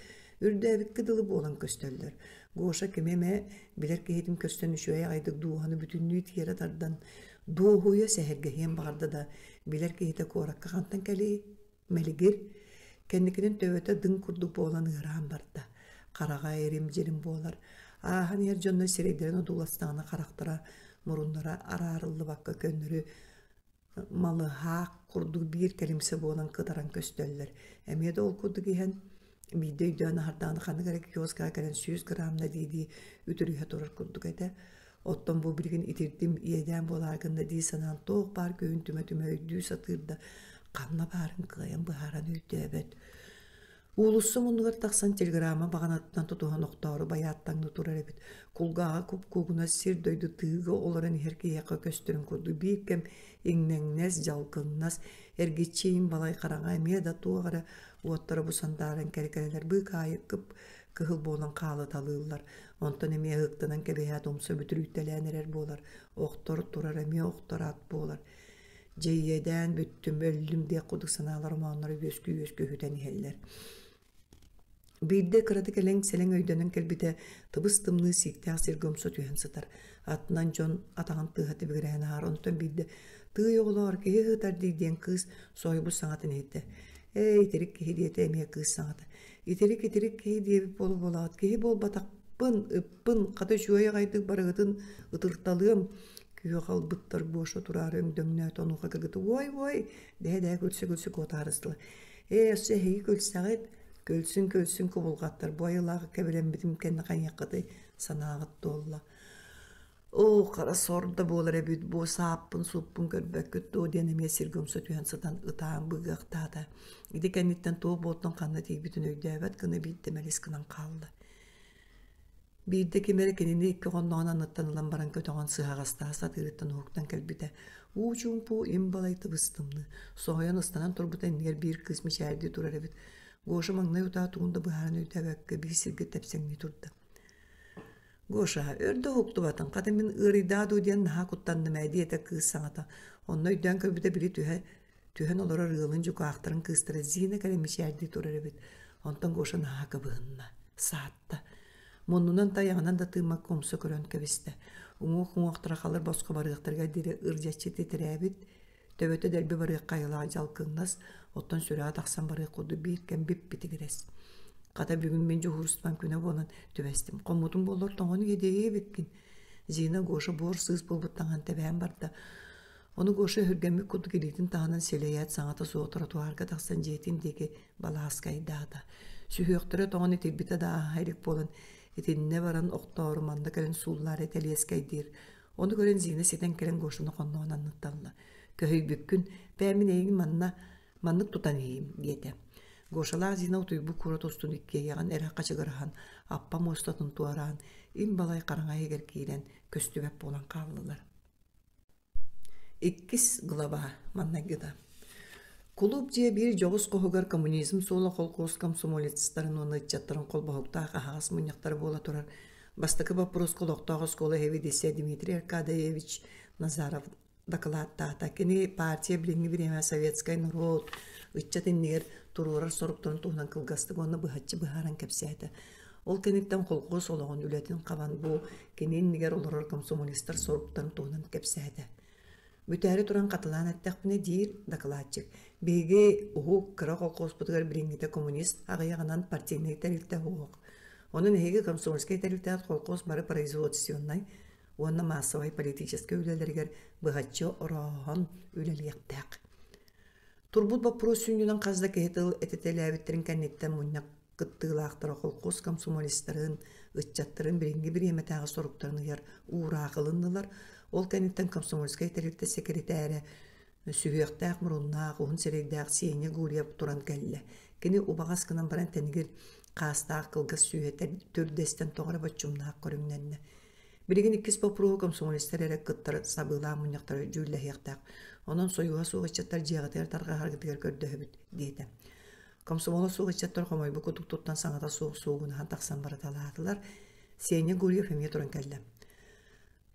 үрдээбиккэ дылы буолан көстөллөр. Гоша кими эмэ билэр киһитин көрсөн үчүгэй аҕайдык дууһаны бүтүннүү тиэрэ тардан, дуоһуйа сэһэргэһиэн баҕарда да, билэр киһитэ куоракка хантан кэлиэй? Мэлигир. Кэнникинэн төбөтө дыҥ курдук буолан ыараан барда. Хараҕа ирим-дьирим буолар. Ааһан иһэр дьоннор сирэйдэрин одууластаҕына харахтара, муруннара араарыллыбакка көннөрү малыһаах курдук биир кэлимсэ буолан кытаран көстөллөр. Эмиэ да ол курдук иһэн биирдэ өйдөөн аһардаҕына ханнык эрэ киоскаҕа кэлэн 100 граммна дии-дии үтүрүһэ турар курдук этэ. Оттон бу билигин итирдим, иэдээн буолаары гынна дии санаан туох баар күүһүн түмэ-түмэ өйдүү сатыыр да, ханна баарын кыайан быһааран өйдөөбөт. Уулусса муннугар тахсан телеграмма баҕанатыттан тутуһан охтоору байааттаҥныы турар эбит. Кулгааҕа куп-куугунас сир-дойду тыыга олорон иһэр киһиэхэ көстөрүн курдук биир кэм иҥнэҥнэс, дьалкыҥнас, эргиччи иин балай хараҥа эмиэ да туох эрэ уоттара бу сандааран кэрэкэлэлэр быыкаайык кып. кыһыл буолан хаалыталыыллар. Онтон эмиэ ыһыктанан кэбиһээт умса бүтүрүйтэлээн эрэр буолар. Охтор турар эмиэ охтор ат буолар. Дьэ иэдээн бүттүм, өллүм диэх курдук санаалар омоонноро үөскүү-үөскүү үһүтэн иһэллэр. Биирдэ кыратык элэҥ-сэлэҥ өйдөнөн кэлбитэ, тыбыс-тымныы сииктээх сиргэ умса түһэн сытар. Аттынан дьон атаҕын тыаһа тибигирээн ааһар. Онтон биирдэ «Тыый оҕолоор, киһи ыһытар дии» диэн кыыс соһуйбут саҥатын иһиттэ. «Ээ, итирик киһи» диэтэ эмиэ кыыс саҥата. «Итирик, итирик киһи диэбит буола-буолаҕыт, киһи буолбатахпын, ыппын, хата үчүгэй аҕайдык барыгытын ытырталыам» күөх албыттар Гоша тураары өҥдөҥнөөтө, онуоха кыргыта «Уой-уой» дэһэ-дэһэ күлсэ-күлсэ куотаарыстылар. Ээ, өссө эһиги күлсэҕит, күлсүн-күлсүн кубулҕаттар, бу айылаах кэбилэммитим кэннэ хайыаххытый, санааҕыт туолла. Оо, хара сор да буолар эбит, бу сааппын-сууппун көрбөккүт дуо диэн эмиэ сиргэ умса түһэн сытан ытаан быгыахтаата. Ити кэнниттэн туох буолтун ханна тиийбитин өйдөөбөт гына биирдэ мэлис гынан хаалла. Биирдэ ким эрэ кинини икки хонноҕун анныттан ылан баран көтөҕөн сыһаҕастаһа сатыырыттан уһуктан кэлбитэ. Уу чуумпу, им балай тыбыс-тымныы. Соһуйан ыстанан турбута иннигэр биир кыыс мичээрдии турар эбит. Гоша маҥнай утаа тугун да быһааран өйдөөбөккө биир сиргэ тэпсэҥнии турда. «Гоша, өр да уһуктубатыҥ, хата мин ыарыйдаа дуу диэн наһаа куттанным ээ» диэтэ кыыс саҥата. Онно өйдөөн көрбүтэ били түһэ Түһэн олорор ыалын дьукаахтарын кыыстара Зина кэлэн мичээрдии турар эбит. Онтон Гоша наһаа кыбыһынна, саатта. Муннунан тайаҕынан да тыыммакка умса көрөн кэбистэ. Уҥуох-уҥуохтара халыр босхо барыахтарыгар диэри ырдьаччы титирээбит, төбөтө дэлби барыахха айылаах дьалкыҥнас, оттон сүрэҕэ тахсан барыах курдук биир кэм бип-битигирэс. Хата бүгүн мин дьуһуурустубам күнэ буолан түбэстим. Хоммутум буоллар тоҥон иэдэйиэ эбиккин. Зина Гоша буор-сыыс буолбут таҥаһын тэбээн барда. Ону Гоша өһүргэммит курдук илиитин таһынан силэйээт саҥата суох тротуарга тахсан дьиэтин диэки балааскайдаата. Сүһүөхтэрэ тоҥон итирбитэ да ааһа илик буолан итиннэ баран охтоору манна кэлэн сууллаары тэлиэскэйдиир. Ону көрөн Зина ситэн кэлэн Гошаны хонноҕун анныттан «Көһүйбүккүн, бээ мин эйигин манна маннык тутан иһиим» диэтэ. Гошалаах Зина утуйбут куорат устун иккиэйэҕин эрэ хачыгыраһан, аппа муостатын туораан, им балай хараҥа иһигэр киирэн көстүбэт буолан хааллылар. Иккис глава маннайгыта. Кулууп дьиэ биир дьоҕус хоһугар коммунизм суола холкуос комсомолецтарын уонна ыччаттарын холбоһуктаах аһаҕас мунньахтара буола турар. Бастакы боппуруоска олохтоох оскуола сэбиэдиссэйэ Дмитрий Аркадьевич Назаров дакылааттаата. Кини партия билиҥҥи бириэмэ советскай норуот ыччат иннигэр туруорар соруктарын туһунан кылгастык уонна быһаччы быһааран кэпсээтэ. Ол кэнниттэн холкуос олоҕун үлэтин хабан бу кини иннигэр олорор комсомолецтар соруктарын туһунан кэпсээтэ. Бүтээри туран хатылаан эттэхпинэ диир дакылаатчык, биһиги уһук кыра колхуоспутугар билиҥҥитэ коммунист аҕыйаҕынан партийнай тэрилтэ суох. Онон эһиги комсомольскай тэрилтэҕит колхоз бары производственнай уонна маассабай политическай үлэлэригэр быһаччы орооһон үлэлиэхтээх. Турбут боппуруос сүнньүнэн хас да киһи тыл этитэлээбиттэрин кэнниттэн мунньах кыттыылаахтара холкуос комсомолецтарын, ыччаттарын билиҥҥи бириэмэтээҕи соруктарын ыйар уураах ылыннылар. Ол кэнниттэн комсомольскай тэрилтэ сэкиритээрэ сүһүөхтээх муруннаах, уһун сирэйдээх Сеня Гурьев туран кэллэ. Кини убаҕас гынан баран тэнигир хаастаах кылгас сүүһэ түрдэстэн тоҕо эрэ боччумнаах көрүҥнэннэ. Билигин иккис боппуруоһу комсомолецтар эрэ кыттар сабыылаах мунньахтары дьүүллэһиэхтээх. Онон сойууһа суох ыччаттар дьиэҕитигэр тарҕаһаргытыгар көрдөһөбүт, диэтэ. Комсомола суох ыччаттар хомойбут курдук туттан саҥата суох суугунаһан тахсан барыталаатылар. Сеня Гурьев эмиэ туран кэллэ.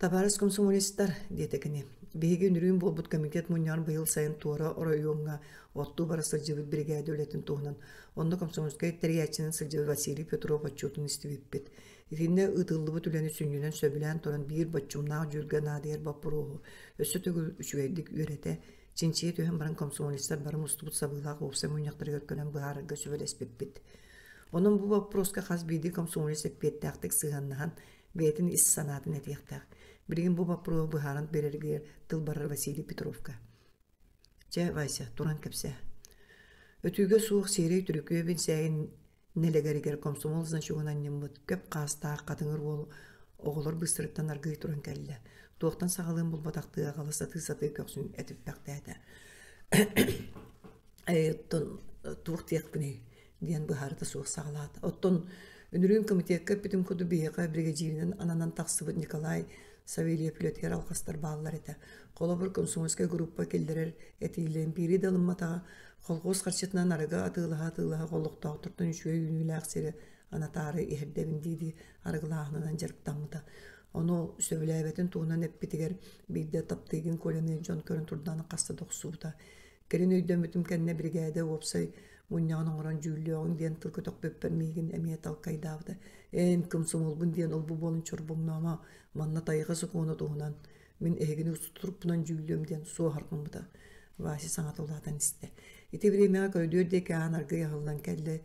«Табаарыс комсомолецтар, диэтэ кини, биһиги үнүрүүн буолбут комитет мунньаҕар быйыл сайын туора оройуоҥҥа оттуу бара сылдьыбыт биригээдэ үлэтин туһунан онно комсомольскай тэрийээччинэн сылдьыбыт Василий Петров отчуотун истибиппит. Итиннэ ыытыллыбыт үлэни сүнньүнэн сөбүлээн туран биир боччумнаах дьүүлгэ наадыйар боппуруоһу өссө төгүл үчүгэйдик үөрэтэ, чинчийэ түһэн баран комсомолецтар бары мустубут сабыылаах уопсай мунньахтарыгар кэлэн быһаарарга сүбэлэспиппит. Онон бу боппуруоска хас биирдии комсомолец эппиэттээхтик сыһыаннаһан, бэйэтин ис санаатын этиэхтээх. Билигин бу боппуруоһу быһааран биэрэригэр тыл барар Василий Петровка. Чэ, Вася, туран кэпсээ. Өтүүгэ суох сиэрэй түрүкүө бинсээгин нэлэгэригэр комсомол значогун анньыммыт көп хаастаах хатыҥыр уол оҕолор быыстарыттан аргыый туран кэллэ. Туохтан саҕалыан булбатахтыы аҕала сатыы-сатыы көхсүн этиппэхтээтэ. «Ээ, оттон туох диэхпиний?» диэн быһаарыта суох саҕалаата. Оттон үнүрүүн комитекка эппитим курдук биһиэхэ биригэдьииринэн ананан тахсыбыт Николай Савельев үлэтигэр алҕастар бааллар этэ. Холобур, комсомольскай группа киллэрэр этиилэрин биири да ылымматаҕа, Колхуос харчытынан арыгы атыылаһа-атыылаһа олохтоохтортон үчүгэй үүнүүлээх сири Анатаары иһэрдэбин дии-дии арыгылааһынынан дьарыктаммыта. Ону сөбүлээбэтин туһунан эппитигэр биирдэ таптыыгын Коляны дьон көрөн турдаҕына хаста да охсубута. Кэлин өйдөммүтүм кэннэ биригээдэ уопсай мунньаҕын оҥорон дьүүллүөҕүҥ диэн тыл көтөхпүппэр миигин эмиэ талкайдаабыта. Эн кымсымылбын диэн олбу буолан чорбоҥноомо, манна тайҕа сокуона туһунан мин эһигини устуруппунан дьүүллүөм диэн суоһаргыммыта. Вася саҥата улаатан истэ. Ити бириэмэҕэ көрүдүөр диэки аан аргыый аһыллан кэллэ.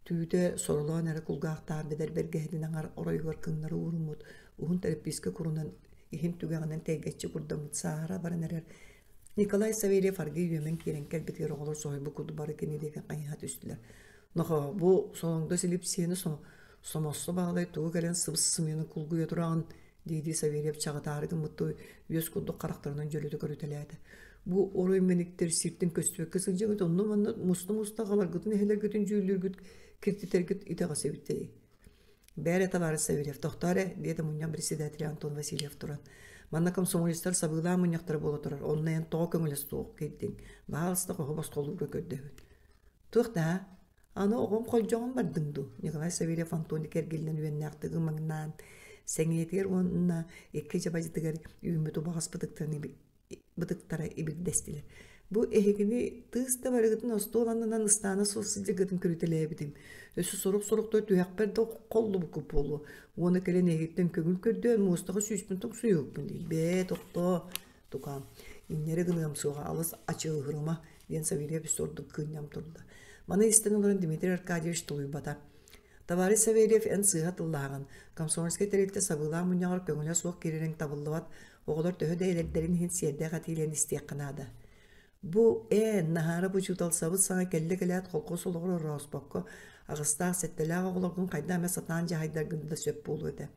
Түүтэ соролоон эрэ кулгаахтаах бэдэр бэргэһэтин аҥар оройугар кыҥнары ууруммут уһун тэрэппиискэ курунан иһин түгэҕинэн тэйгэччи курдаммыт сааһыра баран эрэр Николай Савельев аргыый үөмэн киирэн кэлбитигэр оҕолор соһуйбут курдук бары кини диэки хайыһа түстүлэр. Нохоо, бу солоҥдо силипсиэни сомоссо баҕалай тугу кэлэн сыбыс-сымыйаны кулгуйа тураҕын дии-дии Савельев чаҕытаары гыммыттыы үөс курдук харахтарынан дьөлүтэ көрүтэлээтэ. Бу орой мэниктэр сиртэн көстүбэккэ сылдьаҥыт онно-манна муста-муста аҕаларгытын эһэлэргитин дьүүллүүргүт киртитэргит итэҕэс эбитэй. Бээрэ, табаарыс Савельев, тохтоо эрэ, диэтэ мунньах председателэ Антон Васильев туран. Манна комсомолецтар сабыылаах мунньахтара буола турар, онно эн тоҕо көҥүлэ суох киирдиҥ? Баһаалыста хоһу босхолуурга көрдөһүн. Туох даа? Аны оҕом холдьоҕун бардыҥ дуу? Николай Савельев Антоны кэргиллэн үөннээхтик ымаҥнаан, сэҥийэтигэр уонна икки дьабадьытыгар үүммүт убаҕас бытыктарын бытыктара ибирдэстилэр. Бу эһигини тыыс да барыгытын остуол аннынан ыстаана суох сылдьаргытын көрүтэлээбитим. Өссө сорох-сорохтор түһэхпэр да холлубуккут буолуо. Уонна кэлэн эһигиттэн көҥүл көрдөөн муостаҕа сүүспүн тоҥсуйуохпун дии. Бээ, тохтоо, тукаам. Инньэрэ гыныам суоҕа, алыс ачыыһырыма, диэн Савельев өссө ордук кыынньам турда. Маны истэн олорон Дмитрий Аркадьевич тулуйбата. Товарищ Савельев, эн сыыһа тыллааҕын. Комсомольскай тэрилтэ сабыылаах мунньаҕар көҥүлэ суох киирэриҥ табыллыбат. Оҕолор төһө да эдэрдэрин иһин сиэрдээх этиилээн истиэххэ наада. Бу эн, Наһаарап учуутал сабыс-саҥа кэллэ-кэлээт холкуос олоҕор орооспокко, аҕыстаах-сэттэлээх оҕолоргун хайдах эмэ сатаан дьаһайдаргын да сөп буолуо этэ.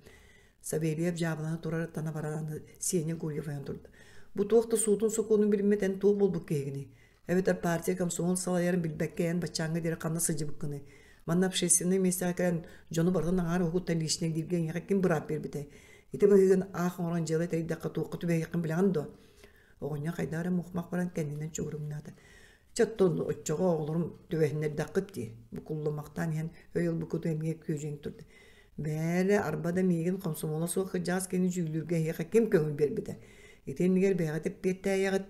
Савельев дьаабылана турарыттан абаран Сеня Гурьев ойон турда. Бу туох да суутун-сокуонун билиммэт эн туох буолбут киһигиний? Эбэтэр партия комсомол салайарын билбэккэ эн баччааҥҥа диэри ханна сылдьыбыккыный? Манна общественнай миэстэҕэ кэлэн дьону барытын аҥаар уһугуттан личник дииргэ эйиэхэ ким быраап биэрбитэй? Ити быһыыгын аах оҥорон дьыала тэрийдэххэ туохха түбэһиэххин билэҕин дуо? Оҕонньор хайдах эрэ мух-мах баран кэннинэн чугуруҥнаата. Чэ оттон оччоҕо оҕолорум түбэһиннэрдэххит дии. Букуллумахтаан иһэн өй ылбыккытын эмиэ күөдьүйэн турда. Бээрэ, арба да миигин хомсомуола суох кырдьаҕас киһини дьүүллүүргэ эһиэхэ ким көҥүл биэрбитэ? Ити иннигэр бэйэҕит эппиэттээйэҕит.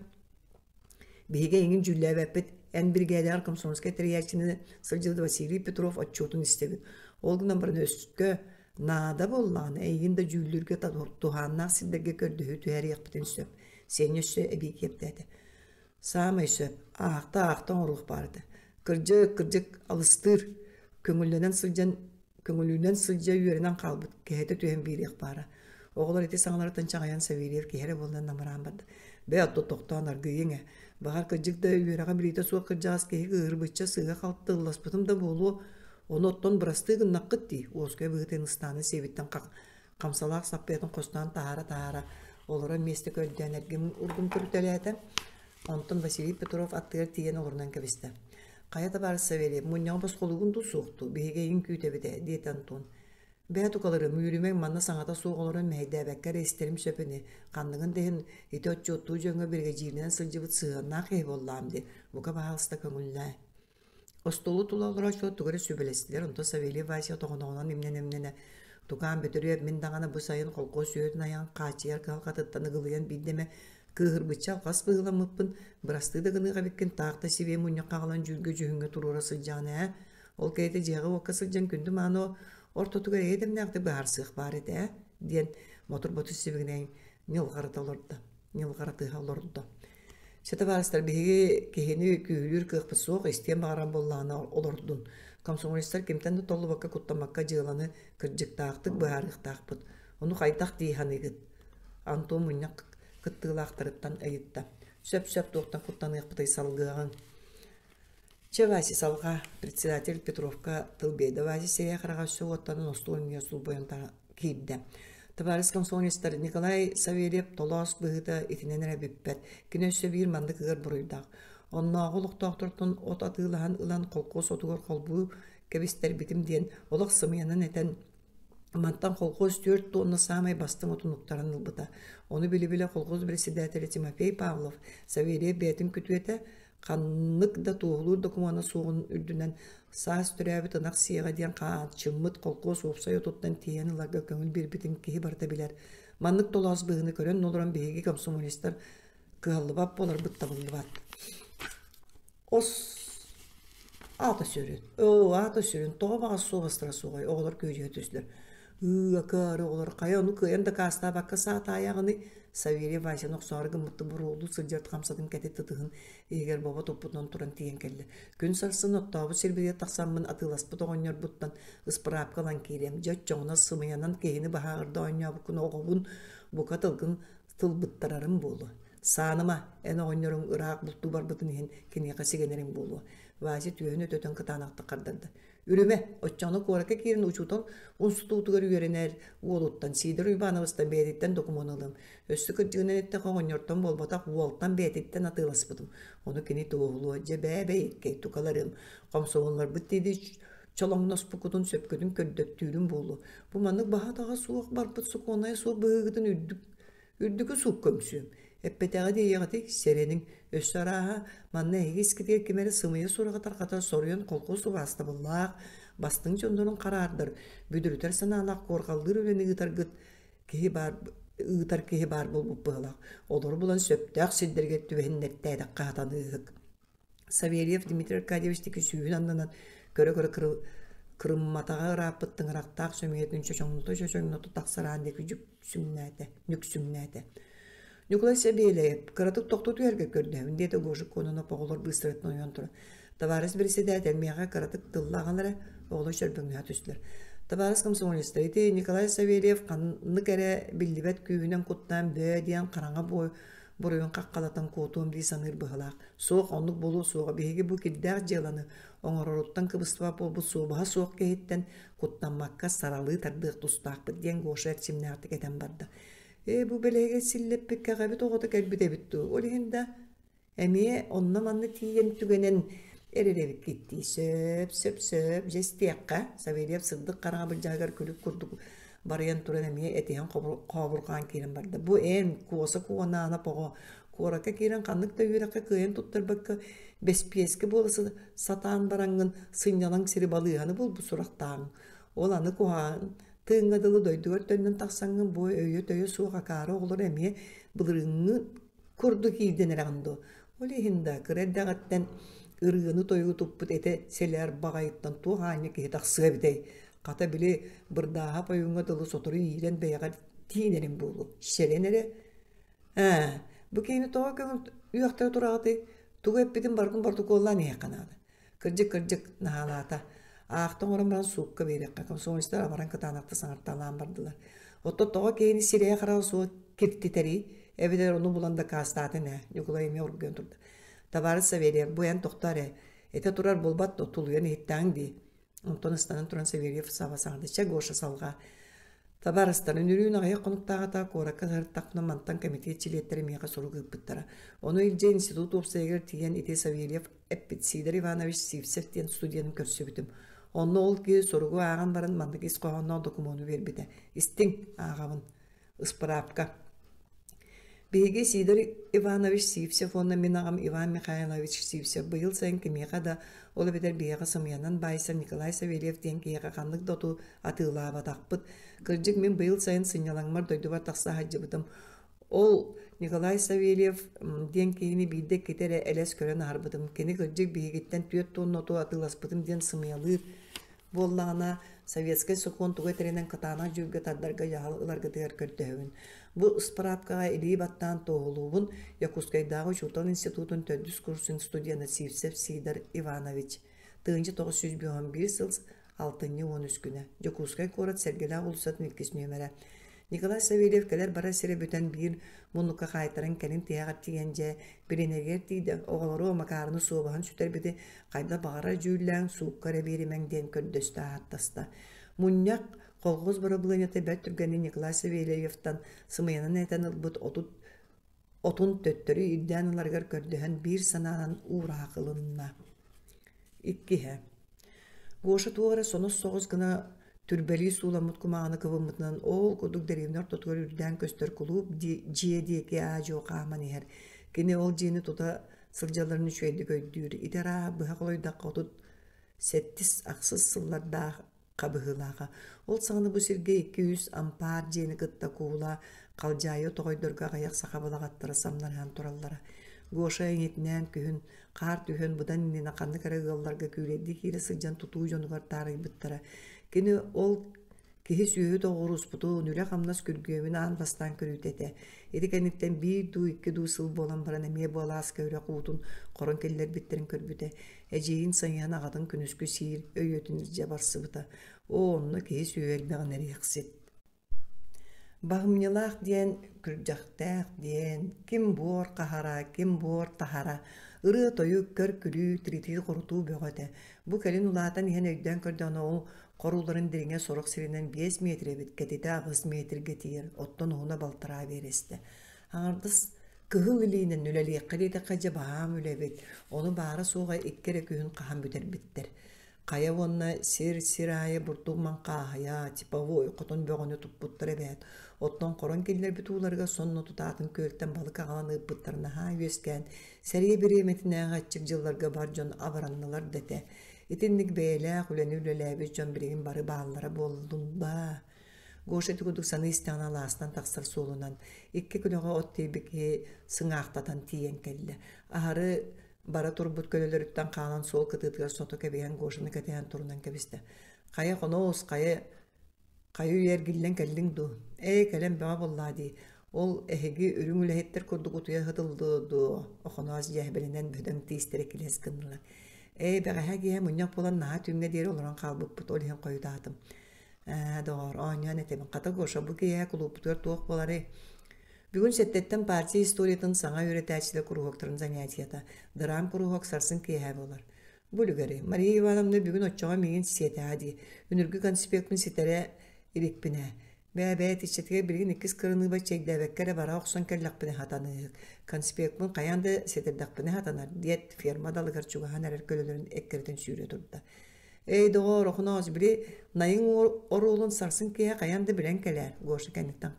Биһиги эйигин дьүүллээбэппит, эн биригээдэҕэр комсомольскай тэрийээччини сылдьыбыт Василий Петров отчуотун истэбит. Ол гынан баран өскө наада буоллаҕына, эйигин да дьүүллүүргэ туһааннаах сирдэргэ көрдөһүү түһэриэхпитин сөп. Сеня өссө эбии киэптээтэ. Саамай сөп, аахта-аахта оҥоруох баар этэ. Кырдьык, кырдьык, алыстыыр. Көҥүллэнэн сылдьан Көҥүлүнэн сылдьа үөрэнэн хаалбыт, кэһэтэ түһэн биэриэх баара. Оҕолор ити саҥаларыттан чаҕыйан Савельев киһи эрэ буолан намыраан барда. Бээ, отто тохтоон аргыйыҥ ээ. Баҕар, кырдьык да үөрэҕэ-билиитэ суох кырдьаҕас киһи кыыһырбычча сыыһа-халты тылласпытым да буолуо. Ону оттон бырастыы гыннаххыт дии, уоскуйа быһыытын ыстаана сиэбиттэн хамсалаах саппыйатын хостоон таһаара-таһаара олорон миэстэ көрдөөн эргим урдум көрүтэлээтэ. Онтон Василий Петров аттыгар тиийэн олорунан кэбистэ. «Хайа табаарыс Савельев, мунньаҕы босхолуугун дуу суох дуу, биһиги эйигин күүтэбит ээ» диэтэ Антон. «Бээ тукаларым, үүрүмэҥ манна саҥата суох олорон мэһэйдээбэккэ эрэ истэрим сөп ини, ханныгын да иһин ити отчуоттуу дьоҥҥо биригэдьииринэн сылдьыбыт сыһыаннаах киһи буоллаҕым дии, бука баһаалыста көҥүллээ» Остуолу тула олорооччулар тугу эрэ сүбэлэстилэр, онтон Савельев Вася тоҕоноҕунан имнэнэ-имнэнэ «Тукаам Бөтүрүөп, мин даҕаны бу сайын холкуос сүөһүтүн айаҕын хааччыйар кыһалҕатыттан ыгылыйан биирдэ эмэ кыыһырбычча алҕас быһыыламмыппын, бырастыы да гыныах эбиккин, таах да сибиэ мунньахха аҕалан дьүүлгэ дьүһүҥҥэ туруора сылдьаҕын ээ. Ол кэриэтэ дьиэҕэ-уокка сылдьан күндү мааны ортотугар эйэ дэмнээхтик быһаарсыах баар этэ ээ» диэн мотур-ботур сибигинэйэн ньылҕарыта олордо, ньылҕаратыһа олордо. Чэ, табаарыстар, биһиги киһини күүһүлүүр кыахпыт суох, истиэн баҕарар буоллаҕына олордун. Комсомолецтар кимтэн да толлубакка, куттаммакка дьыаланы кырдьыктаахтык быһаарыахтаахпыт. Ону хайдах дии саныыгыт? Антон мунньах кыттыылаахтарыттан ыйытта. Сөп-сөп туохтан куттаныахпытый салгыаҕыҥ. Чэ, Вася, салҕаа, председатель Петровка тыл биэрдэ. Вася сирэйэ хараҕа өссө уоттанан остуол иннигэр сулбуйан киирдэ. Табаарыс комсомолецтар Николай Савельев толоос быһыыта итинэн эрэ бүппэт. Кини өссө биир маннык ыар буруйдаах. Оннооҕу олохтоохтортон от атыылаһан ылан холкуос отугар холбуу кэбистэрбитим диэн олох сымыйанан этэн Мантан колхоз 4 тонна саамай бастыҥ отун уктаран ылбыта. Ону билэ-билэ колхоз председателэ Тимофей Павлов Савельев бэйэтин күтүөтэ. Ханнык да туоһулуур докумуона суоҕун үрдүнэн саас төрөөбүт ынах сиэҕэ диэн хааччыммыт холкуос уопсай отуттан тиэйэн ыларга көҥүл биэрбитин киһи барыта билэр. Маннык толоос быһыыны көрөн олорон биһиги комсомолецтар кыһаллыбат буоларбыт табыллыбат. Ос аата сүрүн. Оо, аата сүрүн. Тоҕо баҕас суобастара суоҕай? Оҕолор күөдьүйэ түстүлэр. Ыы, акаары оҕолор, хайа ону кыайан дакаастаабакка саатаайаҕыный? Савельев Васяны охсоору гыммыттыы буруолуу сылдьар хамсатын кэтит ытыһын иһигэр бобо туппутунан туран тиийэн кэллэ. Күн сарсын оттообут сирбитигэр тахсаммын атыыласпыт оҕонньорбуттан ыспыраапка ылан киириэм. Дьэ оччоҕуна сымыйанан киһини баһааҕырда оонньообуккун оҕобун бука тылгын тылбыттарарым буолуо. Сааныма, эн оҕонньоруҥ ыраах бултуу барбытын иһин киниэхэ сигэнэриҥ буолуо. Вася түөһүн өтөтөн кытаанахтык хардарда. Үрүмэ, оччоҕуна куоракка киирэн учуутал институтугар үөрэнэр уолуттан Сидор Уйбаанабыстан бэйэтиттэн докумуон ылыам. Өссө кырдьыгынан эттэххэ оҕонньортон буолбатах уолтан бэйэтиттэн атыыласпытым. Ону кини туоһулуо, дьэ бээ-бэйиккэй тукаларым, хомсомуолларбыт диэди чолоҥноспуккутун сөпкөтүн көрдөттүүрүм буолуо. Бу маннык баһа-атаҕа суох барбыт сокуоннайа суох быһыыгытын үрдүк Үрдүкү суукка үҥсүөм. Эппэтэҕи диэйэҕитий, сэрэниҥ. Өссө арааһа, манна эһиги искитигэр ким эрэ сымыйа сураҕы тарҕатар соруйан колхоз убаастабыллаах, бастыҥ дьоннорун хараардар, бүдүрүтэр санаалаах куорҕаллыыр үлэни ыытаргыт киһи баар ыытар киһи баар буолбут быһыылаах. Олору булан сөптөөх сирдэригэр түбэһиннэртээтэххэ сатаныыһык. Савельев Дмитрий Аркадьевич диэки сүүһүн аннынан көрө-көрө кырымматаҕа ырааппыт тыҥырахтаах сөмүйэтин чочоҥното-чочоҥното тахсар аан диэки дьүксүҥнээтэ, нүксүҥнээтэ. Ньукулай Сэбиэлэйэп, кыратык тохтуу түһэргэ көрдөһөбүн, диэтэ Гожик Кононов оҕолор быыстарыттан ойон туран. Табаарыс бирисэдээтэл миэхэ кыратык тыллааҕын эрэ, оҕолор чөрбөҥнөһө түстүлэр. Табаарыс комсомолецтар, ити Николай Савельев ханнык эрэ биллибэт күүһүнэн куттаан бөө диэн хараҥа буруйун хаххалатан куотуом дии саныыр быһыылаах. Суох, оннук буолуо суоҕа. Биһиги бу кирдээх дьыаланы оҥороруттан кыбыстыбат буолбут суобаһа суох киһиттэн куттаммакка саралыы тардыах тустаахпыт диэн Гоша эрчимнээхтик этэн барда. Ээ, бу бэлэһигэ силлэппиккэ аҕабыт оҕото кэлбит эбит дуу? Ол иһин да эмиэ онно-манна тиийэн түгэнэн эрэр эбиккит дии. Сөп, сөп, сөп, дьэ истиэххэ. Савельев сырдык хараҥа былдьаһыгар күлүк курдук барыйан туран эмиэ этиһэн хообурҕаан киирэн барда. Бу эн, куоса куонаанап оҕо, куоракка киирэн ханнык да үөрэххэ кыайан туттарбакка бэспиэскэ буола сатаан бараҥҥын сынньалаҥ сири балыыһаны булбут сурахтааҕыҥ. Ол аны куһаҕан тыыҥҥа дылы дойдугар төннөн тахсаҥҥын бу өйө-төйө суох акаары оҕолор эмиэ былырыыҥҥы курдук иирдэн эрэҕин дуо? Ол иһин да кыра эрдэҕиттэн ырыаны-тойугу туппут этэ сэлээр баҕайыттан туох аанньа киһи тахсыа эбитэй? Хата били бырдааһап ойууҥҥа дылы сотору иирэн бэйэҕэр тиинэрин буолуо. Сэрэн эрэ. Ээ, бу киһини тоҕо көҥүл үөхтэрэ тураҕытый? Тугу эппитин барытын боротокуоллаан иһиэххэ наада. Кырдьык, кырдьык, наһаалаата. Аахта оҥорон баран суукка биэриэххэ. Комсомолецтар абаран кытаанахтык саҥарталаан бардылар. Оттон тоҕо киһини сирэйэ-хараҕа суох киртитэрий? Эбэтэр ону булан дакаастаатын ээ, Ньукулай эмиэ оргуйан турда. Табаарыс Савельев, бу эн тохтоо эрэ. Этэ турар буолбат дуо, тулуйан иһиттэҕиҥ дии. Онтон ыстанан туран Савельев саба саҥарда: «Чэ, Гоша, салҕаа. Табаарыстар, үнүрүүн аҕыйах хонуктааҕыта куоракка сырыттахпына мантан кэмитиэт чилиэттэрэ миэхэ сурук ыыппыттара. Ону илдьэ институт уопсайыгар тиийэн ити Савельев эппит Сидор Иванович Сивцев диэн студенын көрсүбүтүм. Онно ол киһи суругу ааҕан баран маннык ис хоһоонноох докумуону биэрбитэ. Истиҥ, ааҕабын. Ыспыраапка. Биһиги Сидор Иванович Сивцев уонна мин аҕам Иван Михайлович Сивцев быйыл сайын кимиэхэ да, ол эбэтэр биһиэхэ сымыйанан баайсар Николай Савельев диэн киһиэхэ ханнык да оту атыылаабатахпыт. Кырдьык, мин быйыл сайын сынньалаҥмар дойдубар тахса сылдьыбытым. Ол Николай Савельев диэн киһини биирдэ иккитэ эрэ элэс көрөн аһарбытым. Кини кырдьык биһигиттэн 4 тонна оту атыыласпытым диэн сымыйалыыр буоллаҕына, советскай сокуон тугу этэринэн кытаанах дьүүлгэ тардарга дьаһал ыларгытыгар көрдөһөбүн. Бу ыспыраапкаҕа илии баттаан туоһулуубун Якутскайдааҕы учуутал институтун төрдүс курсун студена Сивцев Сидор Иванович. 1951 сыл алтынньы 13 күнэ. Дьокуускай куорат Сэргэлээх уулуссатын иккис нүөмэрэ. Николай Савельев кэлэр-барар сирэ бүтэн биир муннукка хаайтаран кэлин тиһэҕэр тиийэн дьэ билинэригэр тиийдэ оҕолору Макарыны суобаһын сүтэрбити хайдах баҕарар дьүүллээҥ суукка эрэ биэримэҥ диэн көрдөстө ааттаста. Мунньах колхоз бырабылыанньата бэрт түргэнник Николай Савельевтан сымыйанан этэн ылбыт отут отун төттөрү ирдээн ыларыгар көрдөһөн биир санаанан уураах ылынна. Иккиһэ. Гоша туох эрэ сонос соҕус гына түрбэлии сууламмыт кумааҕыны кыбыммытынан ол курдук дэриэбинэ ортотугар үрдээн көстөр кулууп дьиэ диэки аа-дьуо хааман иһэр. Кини ол дьиэни тута сылдьалларын үчүгэйдик өйдүүр. Ити арааһа быһа холойдоххо 37-ахсыс сыллардаах хабыһыылааҕа. Ол саҕана бу сиргэ 2-3 ампаар дьиэни кытта куула, халдьаайы тоҕойдорго аҕыйах саха балаҕаттара самнарыһан тураллара. Гоша ийэтинээн күһүн хаар түһэн быдан иннинэ ханнык эрэ ыалларга күүлэйдии киирэ сылдьан тутуу дьонугар таарыйбыттара. Кини ол Киһи сүөһү тоҕуоруспутун, үлэ-хамнас күргүөмүн аан бастаан көрүүтэ этэ. Ити кэнниттэн биир дуу, икки дуу сыл буолан баран эмиэ бу алааска үрэх уутун хорон киллэрбиттэрин көрбүтэ. Эдьиийин сайыһан аҕатын күнүскү сиир өйүөтүн илдьэ барсыбыта. Оо, онно киһи сүөһү элбэҕин эриэхсит. Баһымньылаах диэн, күрдьэхтээх диэн, ким буор хаһара, ким буор таһара, ырыа-тойук, көр-күлүү, тиритии-хорутуу бөҕө этэ. Бу кэлин улаатан иһэн өйдөөн көрдөҕүнэ ол Хорууларын дириҥэ сорох сиринэн 5 миэтирэ эбит, кэтитэ 8 миэтиргэ тиийэр, оттон уһуна балтараа биэрэстэ. Аҥардас кыһыл илиинэн үлэлиэххэ диэтэххэ дьэ баһаам үлэ эбит, ону баара-суоҕа икки эрэ күһүн хаһан бүтэрбиттэр. Хайа уонна сир-сир аайы бурдук маҥхааһайа, типовой хотон бөҕөнү туппуттар эбээт. Оттон хорон киллэрбит ууларыгар сонно тутаатын күөлтэн балык аҕалан ыыппыттар наһаа үөскээн, сэрии бириэмэтинээҕи аччык дьылларга бар дьон абыраннылар да этэ. Итинник бэйэлээх үлэни үлэлээбит дьон билигин бары бааллара буоллун даа. Гоша ити курдук саныы истэҕинэ алаастан тахсар суолунан икки көлөҕө от тиэйбит киһи сыҥаахтатан тиийэн кэллэ. Аһары бара турбут көлөлөрүттэн хаалан суол кытыытыгар сото кэбиһэн Гошаны кэтэһэн турунан кэбистэ. Хайа хоноос, хайа Хайы-үйэ эргиллэн кэллиҥ дуу? Ээ, кэлэн бөҕө буоллаа дии. Ол эһиги үрүҥ үлэһиттэр курдук утуйа сытыллыа дуо? Охоноос дьээбэлэнэн бөдөҥ тиистэрэ килэс гыннылар. Ээ, бэҕэһээ киэһэ мунньах буолан наһаа түүҥҥэ диэри олорон хаалбыппыт, ол иһин хойутаатым. Ээ, доҕоор, оонньоон этэбин. Хата, Гоша, бу киэһэ кулууппутугар туох буоларый? Бүгүн сэттэттэн партия историятын саҥа үөрэтээччилэр куруһуоктарын занятиета, дыраам куруһуок сарсын киэһэ буолар. Бу үлүгэри Мария Ивановна бүгүн оччоҕо миигин сиэтэҕэ дии, үнүргү конспекпын ситэрэ иликпин ээ. Бээ-бээ итиччэтигэр билигин иккис кырыныыба чэйдээбэккэ эрэ бара охсон кэллэхпинэ сатаныыһык, конспекпын хайаан да ситэрдэхпинэ сатанар, диэт ферма далыгар чугаһаан эрэр көлөлөрүн эккирэтэн сүүрэ турда. Эй, доҕоор, Охоноос, били Найыҥ оруолун сарсын киэһэ хайаан да билэн кэлээр, Гоша кэнниттэн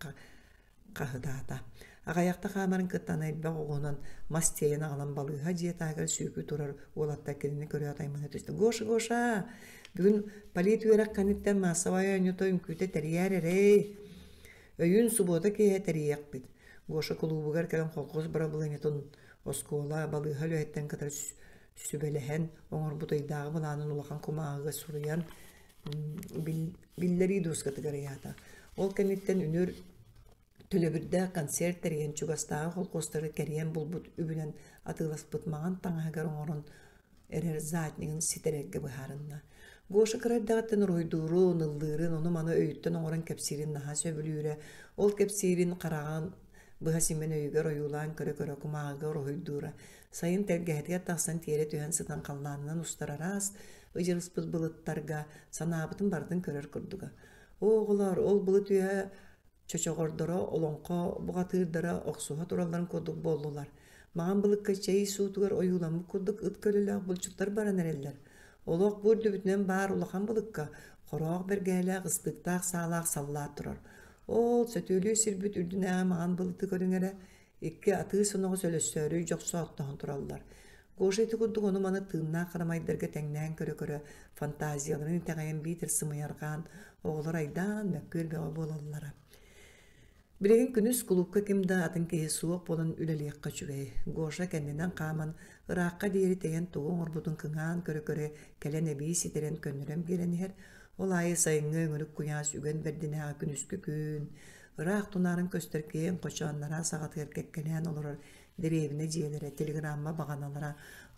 хаһытаата. Аҕыйахта хаамарын кытта аны элбэх оҕонон мас тиэйэн аҕалан балыыһа дьиэ таһыгар сүүкүү турар уолаттар кинини көрөөт аймана түстэ. «Гоша, Гоша, бүгүн полит үөрэх кэнниттэн маассабай оонньуута үҥкүүтэ тэрийээр эрэй. Өйүүн субуота киэһэ тэрийиэхпит». Гоша кулуубугар кэлэн колхоз бырабылыанньатын оскуола, балыыһа үлэһиттэн кытары сүбэлэһэн оҥорбут ыйдааҕы былаанын улахан кумааҕыга суруйан биллэрии дуоскатыгар ыйаата. Ол кэнниттэн үнүр төлөбүрдээх концерт тэрийэн чугастааҕы холкуостары кэрийэн булбут үбүнэн атыыласпыт маҥан таҥаһыгар оҥорон эрэр заднигын ситэрэргэ быһаарынна. Гоша кыра эрдэҕиттэн уруһуйдуурун, ыллыырын, ону-маны өйүттэн оҥорон кэпсиирин наһаа сөбүлүүрэ. Ол кэпсиирин хараҕын быһа симэн өйүгэр ойуулаан көрө-көрө кумааҕыга уруһуйдуура. Сайын тэлгэһэтигэр тахсан тиэрэ түһэн сытан халлаанынан устар араас ыдьырыспыт былыттарга санаабытын барытын көрөр курдуга. Оо, оҕолоор, ол былыт үөһэ чочоҕордоро, олоҥхо бухатыырдара охсуһа туралларын курдук буоллулар. Маҥан былыкка чэй суутугар ойууламмыт курдук ыт көлөлөөх булчуттар баран эрэллэр. Олох бу үрдүбүтүнэн баар улахан былыкка хороох бэргэһэлээх ыстыыктаах саалаах саллаат турар. Ол сөтүөлүү сирбит үрдүнээҕи маҥан былыты көрүҥ эрэ, Икки атыы соноҕос өлөссөөрү дьохсооттоһон тураллар. Гоша ити курдук ону-маны тыыннаах харамайдарга тэҥнээн көрө-көрө фантазияларын итэҕэйэн биитэр сымыйарҕаан оҕолор айдаан мөккүөр бөҕө буолаллара. Билигин күнүс кулуупка ким да атын киһи суох буолан үлэлиэххэ үчүгэй. Гоша кэннинэн хааман ыраахха диэри тэйэн тугу оҥорбутун кыҥаан көрө-көрө кэлэн эбии ситэрэн көннөрөн биэрэн иһэр. Ол аайы сайыҥҥы өҥүрүк куйаас үгэн бэрдинээҕи күнүскү күн, Ыраах тунааран көстөр киэҥ хочооннороо саҕатыгар кэккэлээн олорор дэриэбинэ дьиэлэрэ, телеграмма баҕаналара,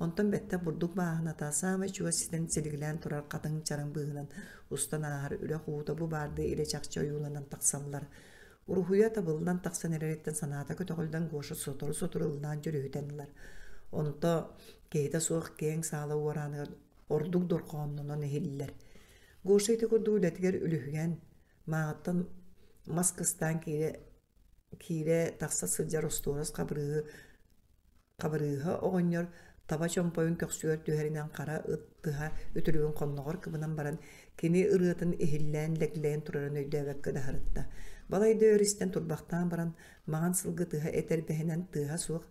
онтон бэттэх бурдук бааһыната саамай чугас ситэн силигилээн турар хатыҥ чараҥ быыһынан устан ааһар үрэх уута бу баардыы илэ-чахчы ойууланан тахсаллар. Уруһуйа табыллан тахсан эрэриттэн санаата көтөҕүллэн Гоша сотору-сотору ыллаан дьүрүһүтэн ылар. Онто киһитэ суох киэҥ саала уорааныгар ордук дорҕооннонон иһиллэр. Гоша ити курдук үлэтигэр үлүһүйэн, Мааҕыттан мас кыстаан киирэ киирэ тахса сылдьар остуорас Хабырыыһы Хабырыыһа оҕонньор таба чомпойун көхсүгэр түһэринэн хара ыт тыһа үтүлүгүн хонноҕор кыбынан баран кини ырыатын иһиллээн лэглэйэн турарын өйдөөбөккө да сырытта. Балайда өр истэн турбахтаан баран маҥан сылгы тыһа этэрбэһинэн тыаһа суох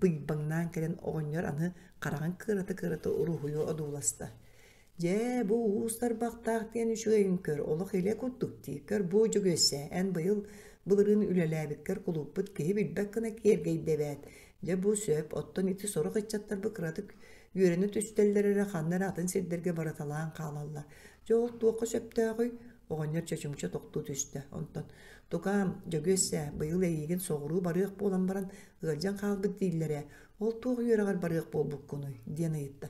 быйбаҥнаан кэлэн оҕонньор аны хараҕын кыырата-кыырата уруһуйу одууласта. Дьэ, бу уус тарбахтаах диэн үчүгэйин көр, олох илэ курдук дии. Көр, бу Дьөгүөссэ, эн быйыл былырыын үлэлээбиккэр кулууппут киһи билбэт гына киэргэйдэ эбээт. Дьэ, бу сөп, оттон ити сорох ыччаттарбыт кыратык үөрэнэ түстэллэр эрэ ханна эрэ атын сирдэргэ барыталаан хаалаллар. Дьэ, ол туохха сөптөөҕүй? Оҕонньор чочумча тохтуу түстэ. Онтон, тукаам, Дьөгүөссэ, быйыл эйиигин соҕуруу барыах буолан баран ыалдьан хаалбыт дииллэр ээ. Ол туох үөрэҕэр барыах буолбуккунуй? диэн ыйытта.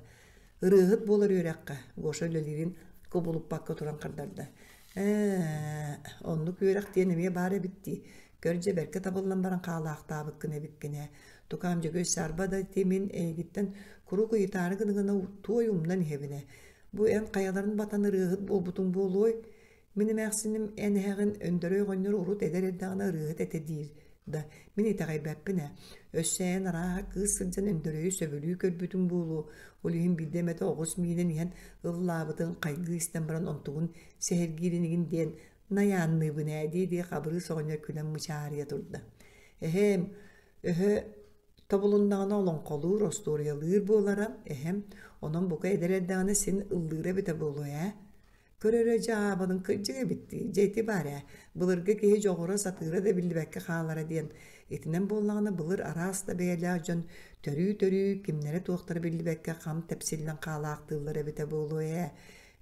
Ырыаһыт буолар үөрэххэ, Гоша үлэлиирин кубулуппакка туран хардарда. Ээ, оннук үөрэх диэн эмиэ баар эбит дии. Көр дьэ бэркэ табыллан баран хаалаахтаабыккын эбиккин ээ. Тукаам Дьөгүөс саарба да ити мин эйигиттэн куруук ыйытаары гына-гына туой умнан иһэбин ээ. Бу эн хайаларын батан ырыаһыт буолбутуҥ буолуой? Мин эмээхсиним эн эһэҕин Өндөрөй оҕонньор урут эдэр эрдэҕинэ ырыаһыт этэ диир да, мин итэҕэйбэппин ээ. Өссө эн арааһа кыыс сылдьан Өндөрөйү сөбүлүү көрбүтүҥ буолуо, ол иһин биирдэ эмэтэ оҕус миинэн иһэн ыллаабытын хайгыы истэн баран онтугун сэһэргиир инигин диэн найаанныыбын ээ дии-дии Хабырыыс оҕонньор күлэн мычаарыйа турда. Эһээм, өһө Тобулуннаҕына олоҥхолуур, остуоруйалыыр буолара, эһэм, онон бука эдэр эрдэҕинэ син ыллыыра эбитэ буолуо ээ. Көр эрэ дьаабанын кырдьык эбит дии, дьэ ити баар ээ, былыргы киһи дьоҕура сатыыра да биллибэккэ хаалара диэн. Итинэн буоллаҕына былыр араас да бэйэлээх дьон төрүү-төрүү кимнэрэ-туохтара биллибэккэ хам тэпсиллэн хаалаахтыыллар эбитэ буолуо ээ.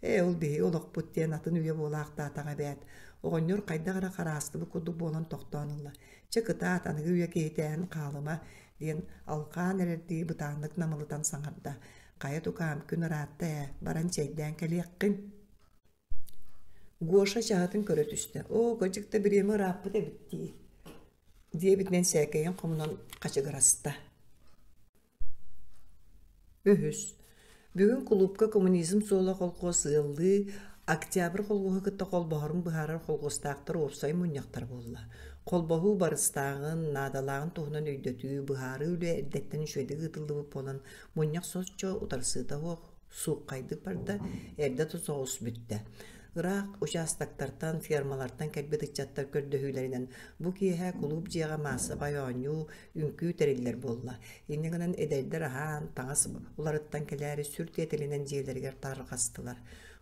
Ээ, ол биһиги олохпут диэн атын үйэ буолаахтаатаҕа эбээт. Оҕонньор хайдах эрэ хараастыбыт курдук буолан тохтоон ылла. Чэ кытаат, аныгы үйэ киһитээһин хаалыма, диэн алҕаан эрэрдии бытааннык намылытан саҥарда. Хайа тукаам, күн ыраатта ээ, баран чэйдээн кэлиэххин. Гоша чаһытын көрө түстэ. Оо, кырдьык да бириэмэ ырааппыт эбит дии, диэбитинэн сээкэйин хомунан хачыгыраста. Үһүс. Бүгүн кулуупка «Коммунизм суола» колхуос ыаллыы Октябрь колхуоһу кытта холбоһорун быһаарар колхуостаахтар уопсай мунньахтара буолла. Холбоһуу барыстааҕын, наадалааҕын туһунан өйдөтүү, быһаарыы үлэ эрдэттэн үчүгэйдик ыытыллыбыт буолан, мунньах соччо утарсыыта суох, сууххайдык барда, эрдэ да соҕус бүттэ. Ыраах учаастактартан, фермалартан кэлбит ыччаттар көрдөһүүлэринэн бу киэһэ кулууп дьиэҕэ маассабай оонньуу, үҥкүү тэриллэр буолла. Инньэ гынан эдэрдэр аһаан, таҥас уларыттан кэлээри сүр тиэтэлинэн дьиэлэригэр тарҕастылар.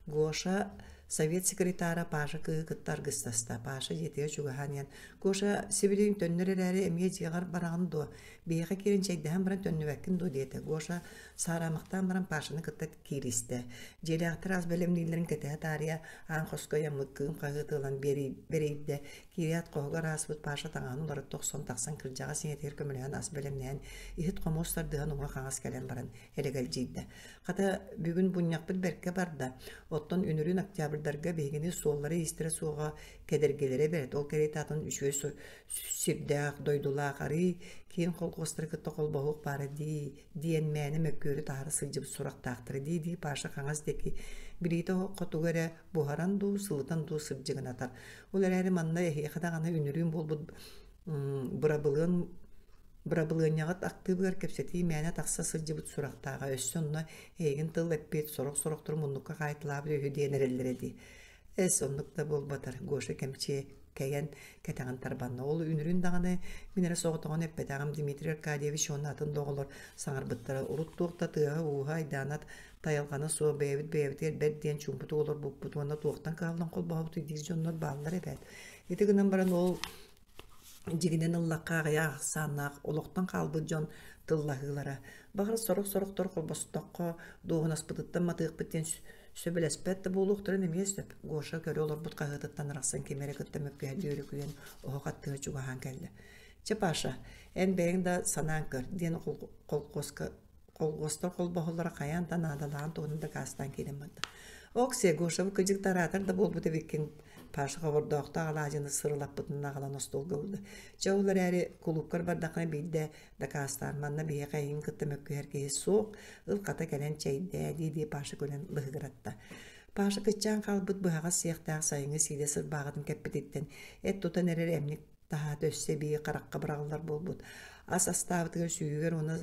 Гоша совет секретара Паша кыыһы кытта аргыстаста. Паша дьиэтигэр чугаһаан иһэн, «Гоша, сибилигин төннөр эрээри эмиэ дьиэҕэр бараҕын дуо? Биһиэхэ киирэн чэйдэһэн баран төннүбэккин дуо?» диэтэ. Гоша саараамахтаан баран Пашаны кытта кииристэ. Дьиэлээхтэр ас бэлэмнииллэрин кэтэһэ таарыйа аан хоско ыйаммыт кыым хаһыаты ылан бэрийдэ. Киирээт хоһугар ааспыт Паша таҥаһын уларытта охсон тахсан кырдьаҕас ийэтигэр көмөлөһөн ас бэлэмнээн, иһит-хомуос тардыһан уҥа-хаҥас кэлэн баран элэгэлдьийдэ. Хата, бүгүн мунньахпыт бэркэ барда. Оттон үнүрүүн октябрьдарга биһигини суоллара-иистэрэ суоҕа кэдэргилэрэ бэрт. Ол кэриэтэ атын үчүгэй сирдээх, дойдулаах арыый киин колхуостары кытта холбоһуох баара дии диэн мээнэ мөккүөрү таһара сылдьыбыт сурахтаахтара дии-дии Паша хаҥас диэки билиитэ хотугу эрэ буһаран дуу, сылытан дуу сырдьыгынатар. Ол эрээри манна эһиэхэ даҕаны үнүрүүн буолбут бырабылыан бырабылыанньаҕыт актыыбыгар кэпсэтии мээнэ тахса сылдьыбыт сурахтааҕа өссө онно эйигин тыл эппиэт сорох-сорохтору муннукка хаайталаабыт үһү диэн эрэллэрэ дии. Эс, оннук да буолбатар, Гоша кэмчиэ кэйэн кэтэҕин тарбанна. Ол үнүрүүн даҕаны мин эрэ соҕотоҕун эппэтэҕим Дмитрий Аркадьевич уонна атын да оҕолор саҥарбыттара. Урут туох да тыаһа-ууһа айдаанат тайалҕана суох бэйэбит бэйэбитигэр бэрт диэн чуумпутук олорбуппут уонна туохтан кыһаллан холбоһобутуй диир дьоннор бааллар эбээт. Ити гынан баран ол дьиҥинэн ыллахха аҕыйах ахсааннаах олохтон хаалбыт дьон тыллаһыылара. Баҕар сорох-сорохтор холбостоххо дуоһунаспытыттан матыахпыт диэн сөбүлэспэт да буолуохтарын эмиэ сөп. Гоша көрө олорбут хаһыатыттан арахсан кими эрэ кытта мөккүһэрдии өрүкүйэн оһох аттыгар чугаһаан кэллэ. «Чэ, Паша, эн бэйэҥ да санаан көр» диэн колхуоска Колхуостар холбоһоллоро хайаан да наадалааҕын туһунан дакаастаан киирэн барда. «Оксия, Гошабы кыдьык да араатар да буолбут эбиккин» Паша хобордоохтоох алаадьыны сырылаппытын аҕалан остуолга уурда. «Чэ, ол эрээри кулуупкар бардаххына биирдэ дакаастаан, манна биһиэхэ эйигин кытта мөккүһэр киһи суох, ыл хата кэлэн чэйдээ» дии-дии Паша күлэн лыһыгыратта. Паша кыччаан хаалбыт быһаҕас сиэхтээх сайыҥҥы сиидэ сырбааҕытын кэппититтэн эт тутан эрэр эмньик таһаата өссө эбии харахха быраҕыллар буолбут. Ас астаабытыгар сүүһүгэр уонна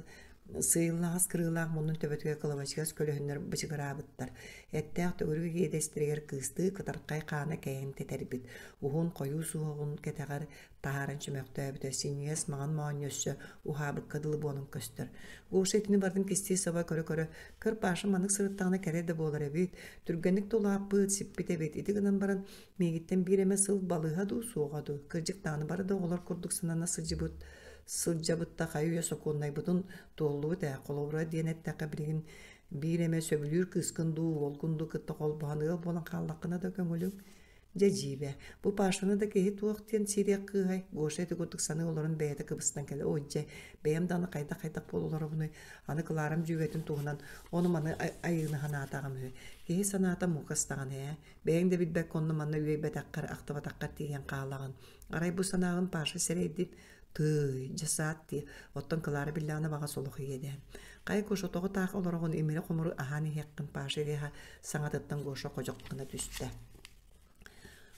Сыыйыллаҕас кырыылаах муннун төбөтүгэр кылабачыгас көлөһүннэр бычыгыраабыттар. Эттээх төгүрүк иэдэстэригэр кыыстыы кытархай хаана кэйэн тэтэрбит, уһун хойуу суһуоҕун кэтэҕэр таһааран чөмөхтөөбүтэ, синньигэс маҥан моонньу өссө уһаабыкка дылы буолан көстөр. Гоша итини барытын кистии саба көрө-көрө, «Көр, Паша маннык сырыттаҕына кэрэ да буолар эбит, түргэнник да улааппыт, сиппит эбит, ити гынан баран миигиттэн биир эмэ сыл балыыһа дуу, суоҕа дуу, кырдьык даҕаны бары да оҕолор курдук санана сылдьыбыт сылдьабыт да хайы-үйэ сокуоннайбытын туоллубут ээ, холобура диэн эттэххэ билигин биир эмэ сөбүлүүр кыыскын дуу, уолгун дуу кытта холбоһон ыал буолан хааллаххына да көҥүлүҥ. Дьэ дьиибэ, бу Пашаны да киһи туох диэн сириэх кыыһай, Гоша ити курдук саныы олорон бэйэтэ кыбыстан кэлэ, ой дьэ, бэйэм даҕаны хайдах-хайдах буола олоробунуй, аны Кларам дьүөгэтин туһунан ону-маны айыыны санаатаҕым үһү. Киһи санаата мука ыстаҕана ээ, бэйэҥ да билбэккэ онно-манна үөйбэтэххэр, ахтыбатаххар тиийэн хаалаҕын. Арай бу санааҕын Паша сэрэйдин, Тыый, дьэ саат дии, оттон Клара биллэҕинэ баҕас олох иэдээн. Хайа Гоша тоҕо таах олороҕун имири-хомуру аһаан иһиэххин Паша Ильяһа саҥатыттан Гоша ходьох гына түстэ.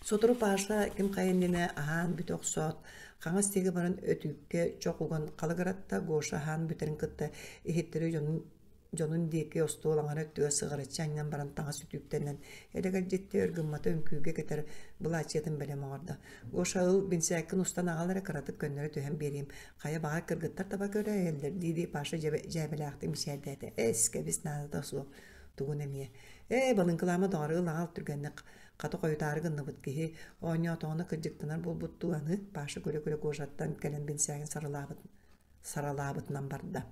Сотору Паша ким хайа иннинэ аһаан бүтэ охсоот, хаҥас диэки баран өтүүккэ чох уган халыгыратта Гоша аһаан бүтэрин кытта иһиттэри дьонун дьонун диэки остуол аҥара өттүгэр сыҕарыччы анньан баран таҥас үтүктэнэн элэгэлдьиттэ өр гыммата үҥкүүгэ кэтэр былаачыйатын бэлэм оҥордо. Гоша ыл бинсээккин устан аҕал эрэ кыратык көннөрө түһэн биэриим. Хайа баҕар кыргыттар таба көрөөйөллөр дии-дии Паша дьээбэлээхтик мичээрдээтэ. Эс, кэбис наадата суох. Тугун эмиэ. Ээ, балыҥкылаама доҕор ыл аҕал түргэнник хата хойутаары гынныбыт киһи оонньоотоҕуна кырдьыктанар буолбуттуу аны Паша күлэ-күлэ Гошаттан кэлэн бинсээгин сарылаабыт саралаабытынан барда.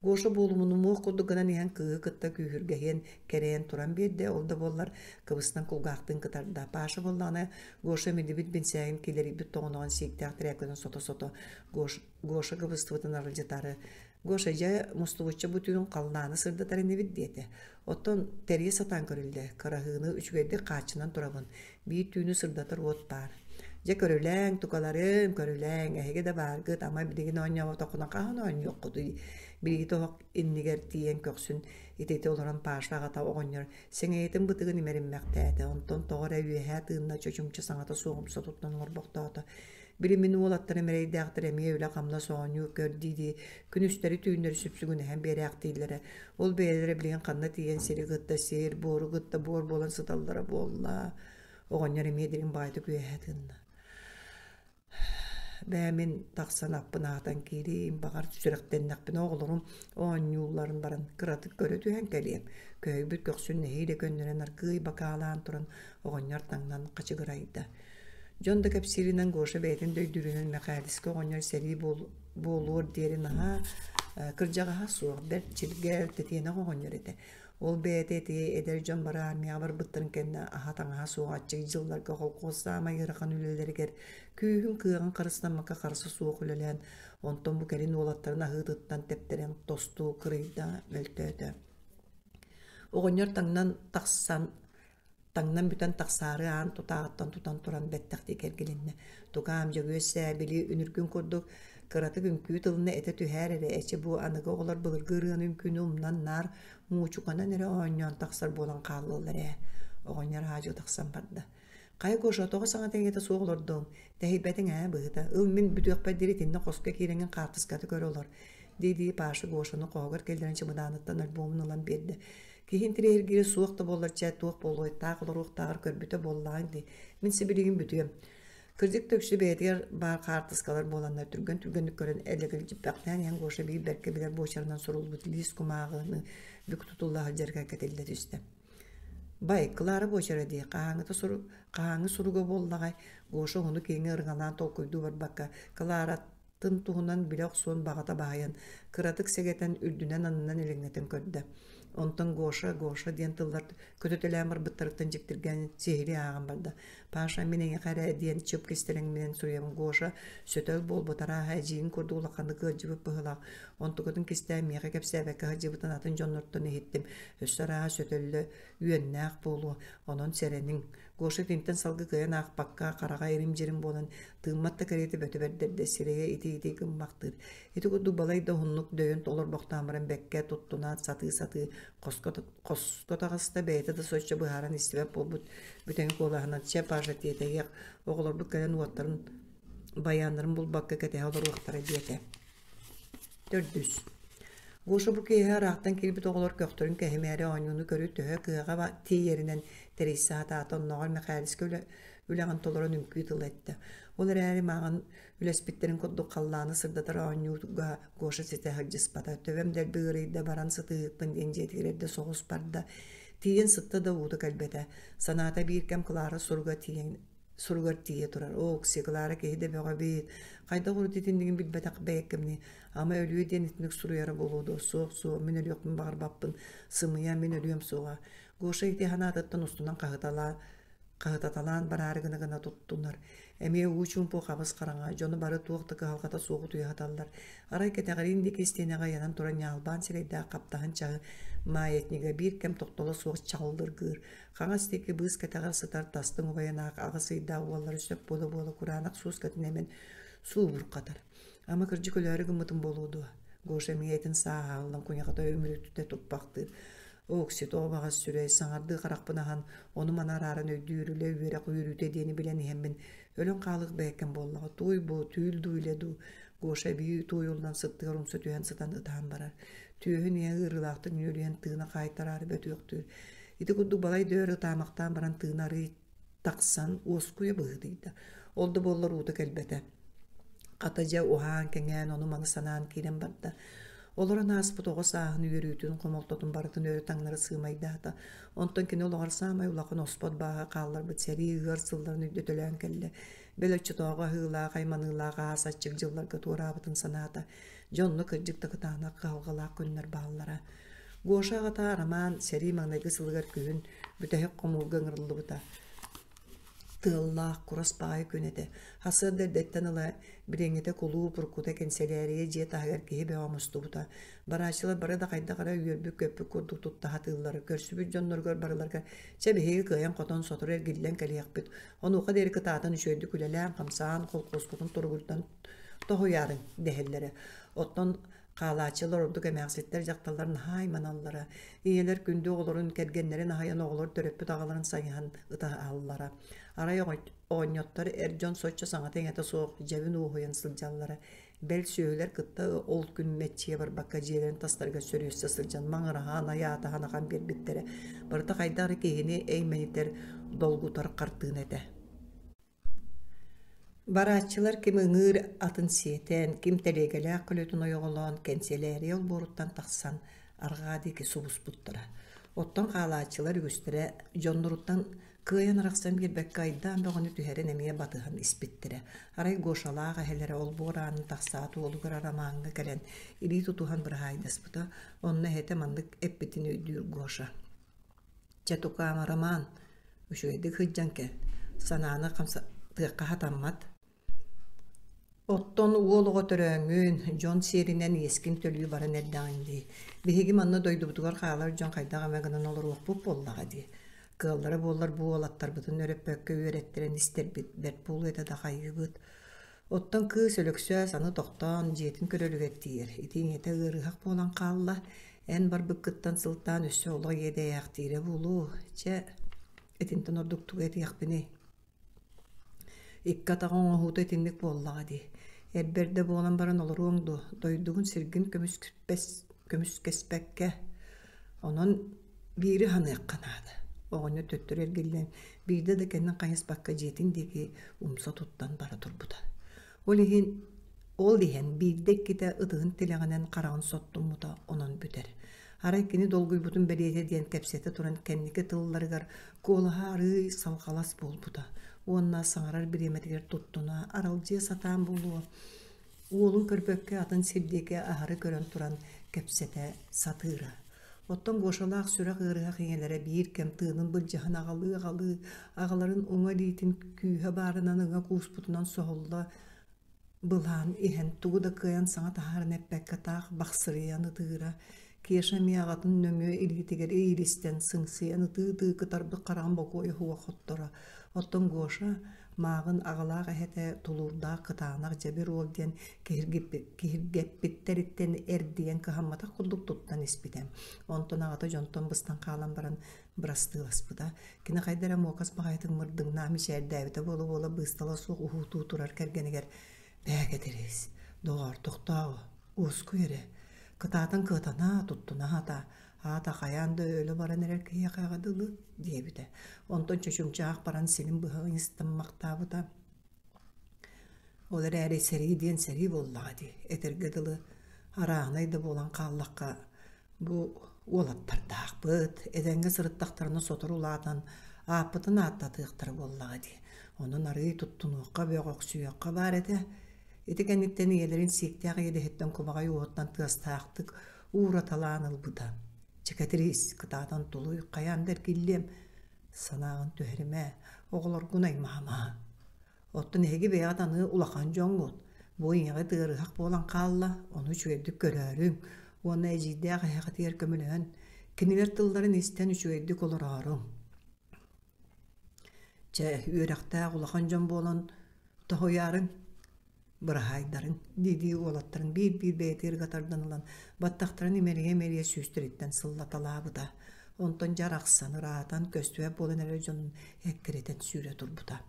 Гоша буолумунумуох курдук гынан иһэн кыыһы кытта күүһүргэһиэн кэрэйэн туран биэрдэ, ол да буоллар кыбыстан кулгаахтыын кытарда. Паша буоллаҕына Гоша имиллибит бинсээгин килэрийбит тоҕоноҕун сииктээх тирээккэнэн сото-сото Гоша кыбыстыбытын аралдьытаары «Гоша, дьэ, мустубучча бу түүн халлааны сырдатар инибит» диэтэ. Оттон тэрийэ сатаан көрүллэ, кыраһыыны үчүгэйдик хааччынан турабын, биир түүнү сырдатар уот баар. Дьэ көрүлээҥ, тукаларым, көрүлээҥ, эһиги да бааргыт, ама билигин оонньооботоххуна хаһан оонньуоххутуй? Билиги оһох иннигэр тиийэн көхсүн итити олорон Паша аҕата оҕонньор сэҥийэтин бытыгын имэриммэхтээтэ, онтон тоҕо эрэ үөһээ тыынна чочумча саҥата суоҕумса туттан олорбохтоото. Били мин уолаттарым эрэйдээхтэр эмиэ үлэ-хамнас оонньуу көр дии-дии күнүстэри-түүннэри сүпсүгүнэһэн биэрээхтииллэрэ. Ол бэйэлэрэ билигин ханна тиийэн сири кытта сир, буору кытта буор буолан сыталлара буолла. Оҕонньор эмиэ дириҥ баайдык үөһэ тыынна. Бээ мин тахсан аппын аатан киириим, баҕар сүрэхтэннэхпинэ оҕолорум оонньуулларын баран кыратык көрө түһэн кэлиэм. Көһүйбүт көхсүн нэһиилэ көннөрөн аргыый бакаалаан туран оҕонньор таҥнан хачыгырайда. Дьон да кэпсииринэн Гоша бэйэтин да өйдүүрүнэн Мэхээлискэ оҕонньор сэрии буолуор диэри наһаа кырдьаҕаһа суох, бэрт чиргэл, тэтиэнэх оҕонньор этэ. Ол бэйэтэ ити эдэр дьон бары армияҕа барбыттарын кэннэ аһа-таҥаһа суох аччык дьылларга холкуос саамай ыарахан үлэлэригэр күүһүн-кыаҕын харыстаммакка харса суох үлэлээн, онтон бу кэлин уолаттарын аһыытыттан тэптэрэн тосту кырыйда, мөлтөөтө. Оҕонньор таҥнан тахсан Таҥнан бүтэн тахсаары аан тутааҕыттан тутан туран бэттэхтии кэргилиннэ. Тукаам Дьөгүөссээ, били үнүргүн курдук кыратык үҥкүү тылына этэ түһээр эрэ, эчи бу аныгы оҕолор былыргы ырыаны үҥкүүнү умнан наар муучуканан эрэ оонньоон тахсар буолан хааллылар ээ. Оҕонньор аадьуо тахсан барда. Хайа Гоша, тоҕо саҥата иҥэтэ суох олордуҥ? Тэһийбэтиҥ ээ, быһыта. Ыл мин бүтүөхпэр диэри итиннэ хоско киирэҥҥин хаартыската көрө олор. Дии-дии Паша Гошаны хоһугар киллэрэн чымыдааныттан альбомун ылан биэрдэ. Киһи интириэһиргиирэ суох да буоллар чэ, туох буолуой, таах олоруохтааҕар көрбүтэ буоллаҕыҥ дии. Мин сибилигин бүтүөм. Кырдьык да үксү бэйэтигэр баар хаартыскалар буоланнар түргэн-түргэнник көрөн элэгэлдьиппэхтээн иһэн Гоша биир бэркэ билэр буочарынан суруллубут лиис кумааҕыны бүк тутулла сылдьарыгар кэтиллэ түстэ. Бай, Клара буочара дии, хаһааҥҥыта сурук, хаһааҥҥы суруга буоллаҕай? Гоша уһуну-киэҥи ырыҥалаан толкуйдуу барбакка, Клара тын туһунан билэ охсуон баҕата баайан, кыратык сэгэтэн, үрдүнэн-аннынан илиҥнэтэн көрдө. Онтон Гоша, Гоша диэн тыллар көтүтэлээн барбыттарыттан дьиктиргээн сиһилии ааҕан барда. Паша, мин эйиэхэ эрэ диэн чып кистэлэҥминэн суруйабын. Гоша сөтөл буолбут арааһа эдьиийин курдук улаханнык ыалдьыбыт быһыылаах. Онтукатын кистээн миэхэ кэпсээбэккэ сылдьыбытын атын дьоннортон иһиттим. Өссө арааһа сөтөллө үөннээх буолуо. Онон сэрэниҥ. Гоша итинтэн салгыы кыайан аахпакка, хараҕа ирим-дьирим буолан, тыыммат да кэриэтэ бөтө бэрдэрдэ, сирэйэ итий-итий гыммахтыыр. Ити курдук балай да уһуннук дөйөн олорбохтоон баран бэккэ туттунаат сатыы-сатыы хоско, хоско таҕыста, бэйэтэ да соччо быһааран истибэт буолбут бүтэҥи куолаһынан «Чэ, Паша, тиэтэйиэх, оҕолорбут кэлэн уоттарын, байааннарын булбакка кэтэһэ олоруохтара» диэтэ. Төрдүс. Гоша бу киэһэ ыраахтан киирбит оҕолор көхтөрүн кэһимээри оонньууну көрүү төһө кыаҕа тиийэринэн тэрийсэ сатаата, оннооҕор Мэхээлискэ үлэ, үлэҕин толорон үҥкүү тыла эттэ. Ол эрээри мааҕын үлэспиттэрин курдук халлааны сырдатар оонньууга Гоша ситэ сылдьыспата. Төбөм дэлби ыарыйда, баран сытыһыахпын диэн дьиэтигэр эрдэ соҕус барда. Тиийэн сытта да уута кэлбэтэ. Санаата биир кэм Клара суруга тиийэн суругар тиийэ турар. Оо, Клара киһи да бөҕө эбит. Хайдах урут итиннигин билбэтэх бэйэккэмний. Ама өлүө диэн итинник суруйара буолуо дуо? Суох, суох, мин өлүөхпүн баҕарбаппын. Сымыйа, мин өлүөм суоҕа. Гоша ити санаатыттан устунан хаһыталаан хаһытаталаан бараары гына-гына туттунар. Эмиэ уу чуумпу хабыс хараҥа, дьону бары туох да кыһалҕата суох утуйа сыталлар. Арай кэтэҕириин диэки истиэнэҕэ ыйанан туран ньаалбаан сирэйдээх хаптаһын чаһы маятнига биир кэм тохтоло суох чаҕыллыргыыр. Хаҥас диэки быыс кэтэҕэр сытар тастыҥ убайынаах аҕыс ыйдаах уоллары сөп буола-буола кураанах суускатын эмэн суубурҕатар. Ама кырдьык өлөөрү гыммытым буолуо дуо? Гоша эмиэ этин сааһааллан куйаҕата үмүрүтүтэ туппахтыыр. Окси тоҕо баҕас сүрэй, саҥардыы харахпын аһан, ону-маны арааран өйдүүр үлэ, үөрэх үөрүүтэ диэни билэн иһэммин, өлөн хаалыах бэйэккэм буоллаҕа, туой бу, түүл дуу, илэ дуу, Гоша эбии туойуллан сыттыгар умса түһэн сытан ытаан барар. Түөһүн ийэ ыарыылаахтык нүөлүйэн тыына хаайтараары бөтүөхтүүр. Ити курдук балай да өр ытаамахтаан баран тыына арыый тахсан уоскуйа быһыытыйда. Ол да буоллар уута кэлбэтэ. Хата дьэ уһаан-кэҥээн ону-маны санаан киирэн барда. Олорон ааспыт оҕо сааһын үөрүүтүн, хомолтотун барытын өрө таҥнары сыымайдаата. Онтон кини олоҕор саамай улахан оспот бааһа хаалларбыт сэрии ыар сылларын өйдөтөлөөн кэллэ. Бэл оччотооҕу аһыылаах, айманыылаах аас аччык дьылларга туораабытын санаата. Дьэ онно кырдьык да кытаанах кыһалҕалаах күннэр бааллара. Гоша аҕата Роман сэрии маҥнайгы сылыгар күһүн бүтэһик хомуурга ыҥырыллыбыта. Тыаллаах, курас баҕайы күн этэ. Сарсыарда эрдэттэн ыла билиҥҥитэ кулууп, уруккута кэнсэлээрийэ дьиэ таһыгар киһи бөҕө мустубута. Барааччылар бары да хайдах эрэ үөрбүт-көппүт курдук тутта сатыыллара. Көрсүбүт дьонноругар барыларыгар «Чэ, биһиги кыайан-хотон сотору эргиллэн кэлиэхпит. Онуоха диэри кытаатан үчүгэйдик үлэлээн-хамсаан, холкуоскутун туругурдан тоһуйаарыҥ» дэһэллэрэ. Оттон Хаалааччылар ордук эмээхситтэр дьахталлар наһаа айманаллара. Ийэлэр күндү оҕолорун, кэргэннэрин аһыйан оҕолор төрөппүт аҕаларын сайыһан ытаһаллара. Арай оҕонньоттор эр дьон соччо саҥата-иҥэтэ суох дьэбин уоһуйан сылдьаллара. Бэл сүөһүлэр кытта ол күн мэччийэ барбакка дьиэлэрин тастарыгар сөрүөстэ сылдьан маҥыраһан, айаатаһан ахан биэрбиттэрэ. Барыта хайдах эрэ киһини эймэнитэр, долгутар хартыына этэ. Барааччылар ким ыҥыыр атын сиэтэн, ким тэлиэгэлээх көлөтүн ойоҕолоон кэнсэлээрийэ олбуоруттан тахсан арҕаа диэки субуспуттара. Оттон хаалааччылар үгүстэрэ дьонноруттан кыайан арахсан биэрбэккэ айдаан бөҕөнү түһэрэн эмиэ батыһан испиттэрэ. Арай Гошалаах эһэлэрэ олбуор аанын тахсаат уолугар Арамааҥҥа кэлэн илии тутуһан быраһаайдаспыта. Онно эһэтэ маннык эппитин өйдүүр Гоша: Чэ, тукаам, Роман, үчүгэйдик сылдьан кэл, санааны хамсатыахха сатаммат. Оттон уол оҕо төрөөҥҥүн, дьон сиэринэн иэскин төлүү баран эрдэҕиҥ дии. Биһиги манна дойдубутугар хаалар дьон хайдах эмэ гынан олоруохпут буоллаҕа дии. Кыаллара буоллар бу уолаттарбытын өрөппөккө үөрэттэрэн истэрбит бэрт буолуо этэ да хайыыбыт. Оттон кыыс Өлөксөөс аны тохтоон дьиэтин көрөрүгэр тиийэр. Ити ийэтэ ыарыһах буолан хаалла. Эн барбыккыттан сылтаан өссө олох иэдэйээхтиирэ буолуо. Чэ, итинтэн ордук тугу этиэхпиний? Икки атаҕа оҥоһуута итинник буоллаҕа дии. Эр бэрдэ буолан баран олоруоҥ дуо, дойдугун сиргин көмүскэспэккэ. Онон биири ханыахха наада. Оҕонньор төттөрү эргиллэн, биирдэ да кэннин хайыспакка дьиэтин диэки умса туттан бара турбута. Ол иһин ол иһэн биирдэ-иккитэ ытыһын тилэҕинэн хараҕын соттуммута онон бүтэр. Арай кини долгуйбутун бэлиэтэ диэн кэпсэтэ туран кэнники тылларыгар куолаһа арыый салҕалас буолбута уонна саҥарар бириэмэтигэр туттуна аралдьыйа сатаан буолуо Уолун көрбөккө атын сир диэки аһары көрөн туран кэпсэтэ сатыыра. Оттон Гошалаах сүрэх ыарыһах ийэлэрэ биир кэм тыынын былдьаһан аҕалыы-аҕалыы, аҕаларын уҥа илиитин күүһэ баарынан ыҥа кууспутунан соһулла былаан иһэн тугу да кыайан саҥа таһааран эппэккэ таах бахсырыйан ытыыра. Кеша эмиэ аҕатын нөҥүө илиитигэр иилистэн сыҥсыйан ытыы-ытыы кытарбыт хараҕын бокуойа суох хотторо. Оттон Гоша Мааҕын аҕалаах эһэтэ тулуурдаах кытаанах дьэбир уол диэн киһиргэппиттэриттэн эрдийэн кыһамматах курдук туттан испитэ. Онтон аҕата дьонтон быстан хаалан баран бырастыыласпыта. Кини хайда эрэ муокас баҕайытык мырдыҥнаах мичээрдээбитэ буола-буола быыстала суох уһуутуу турар кэргэнигэр «Бээ, Кэтириис, доҕоор, тохтоо, уоскуй эрэ. Кытаатан кыатана, туттуна сатаа, аата хайаан да өлө баран эрэр киһиэхэ дылы диэбитэ. Онтон чочумчаах баран силин быһа ыйыстаммахтаабыта. Ол эрээри сэрии диэн сэрии буоллаҕа дии, этэргэ дылы арааһынай да буолан хааллахха бу уолаттардаахпыт, этэҥҥэ сырыттахтарына сотору улаатан ааппытын ааттатыахтара буоллаҕа дии. Онон арыый туттунуохха, бөҕөхсүйүөххэ баар этэ. Ити кэнниттэн ийэлэрин сииктээх иэдэһиттэн кубаҕай уоһуттан тыастаахтык уураталаан ылбыта. Чэкэтириис, кытаатан тулуй, хайаан да эргиллиэм, санааҕын түһэримэ, оҕолоргун аймаама. Оттон эһиги бэйэҕит аны улахан дьоҥҥут, бу ийэҕит ыарыһах буолан хаалла, ону үчүгэйдик көрөөрүҥ уонна эдьиийдээх эһэҕитигэр көмөлөһөн, кинилэр тылларын истэн үчүгэйдик олорооруҥ. Чэ, үөрэхтээх улахан дьон буолан тоһуйаарыҥ, быраһаайдарыҥ дии-дии уолаттарын биир-биир бэйэтигэр тардан ылан баттахтарын имэрийэ-имэрийэ сүүстэриттэн сыллаталаабыта. Онтон дьэ арахсан, ыраатан, көстүбэт буолан эрэр дьонун эккирэтэн сүүрэ турбута.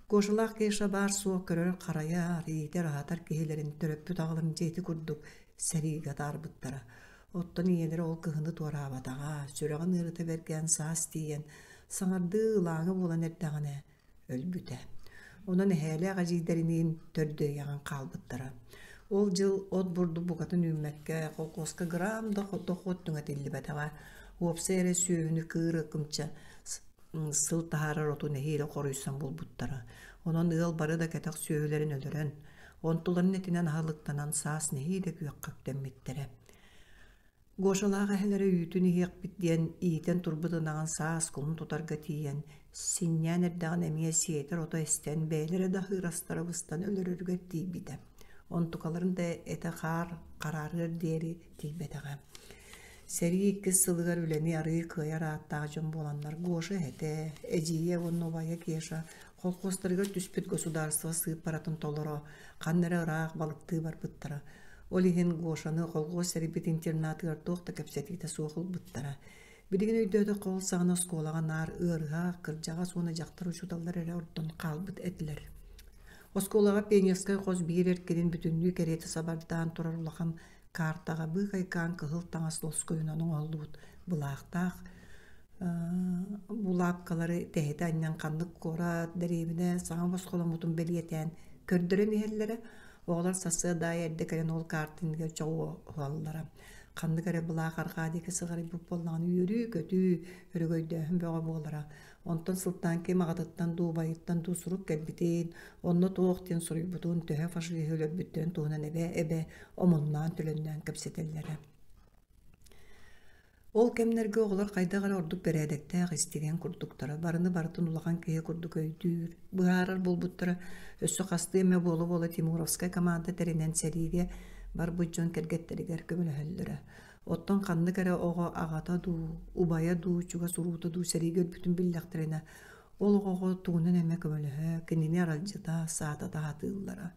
Кошалаах Кеша баар-суох көрөр-харайар, иитэр-аһатар киһилэрин төрөппүт аҕаларын дьиэти курдук сэриигэ атаарбыттара. Оттон ийэлэрэ ол кыһыны туораабатаҕа, сүрэҕин ыарыыта бэргээн саас тиийэн, саҥардыы ылааҥы буолан эрдэҕинэ өлбүтэ. Онон эһээлээх эдьиийдэриниин төрдүөйэҕин хаалбыттара. Ол дьыл от бурдук букатын үүммэккэ, колхуоска грамм да дохуот түҥэтиллибэтэҕэ. Уопсай эрэ сүөһүнү кыыр ыкымча сыл таһаарар оту нэһиилэ хоруйсан булбуттара. Онон ыал бары да кэтэх сүөһүлэрин өлөрөн, онтуларын этинэн аһылыктанан саас нэһиилэ күөххэ үктэммиттэрэ. Гошалаах эһэлэрэ үүтүн иһиэхпит диэн иитэн турбут ынаҕын саас кулун тутарга тиийэн, синньээн эрдэҕинэ эмиэ сиэтэр ото эстэн, бэйэлэрэ да аһыыр астара быстан өлөрөрүгэр тиийбитэ. Онтукаларын да этэ хаар хараарыар диэри тиийбэтэҕэ. Сэрии иккис сылыгар үлэни арыый кыайар ааттаах дьон буоланнар Гоша эһэтэ, эдьиийэ уонна убайа Кеша колхуостарыгар түспүт государство сыыппаратын толоро, ханна эрэ ыраах балыктыы барбыттара. Ол иһин Гошаны колхуос тэрийбит интернатыгар туох да кэпсэтиитэ суох ылбыттара. Билигин өйдөөтөххө ол саҕана оскуолаҕа наар ыарыһах, кырдьаҕас уонна дьахтар учууталлар эрэ ордон хаалбыт этилэр. Оскуолаҕа пионерскай хос биир эркинин бүтүннүү кэриэтэ сабардаан турар улахан картаҕа быыкайкаан кыһыл таҥас лоскуйунан оҥоһуллубут былаахтаах булаапкалары тэһитэ анньан ханнык куорат, дэриэбинэ саҥа босхоломмутун бэлиэтээн көрдөрөн иһэллэрэ. Оҕолор сарсыарда аайы эрдэ кэлэн ол картиныгар чоҕуһаллара. Ханнык эрэ былаах арҕаа диэки сыҕарыйбыт буоллаҕына үөрүү-көтүү, өрөгөйдөөһүн бөҕө буолара. Онтон сылтаан ким аҕатыттан дуу, убайыттан дуу сурук кэлбитин, онно туох диэн суруйбутун, төһө фашиһы өлөрбүттэрин туһунан эбэ-эбэ омуннаан-төлөннөөн кэпсэтэллэрэ. Ол кэмнэргэ оҕолор хайдах эрэ ордук бэрээдэктээх истигэн курдуктара, барыны барытын улахан киһи курдук өйдүүр, быһаарар буолбуттара. Өссө хастыы эмэ буола-буола Тимуровскай команда тэринэн сэриигэ барбыт дьон кэргэттэригэр көмөлөһөллөрө. Оттон ханнык эрэ оҕо аҕата дуу, убайа дуу, чугас уруута дуу сэриигэ өлбүтүн биллэхтэринэ, ол оҕоҕо тугунан эмэ көмөлөһө, кинини аралдьыта, саатата сатыыллара.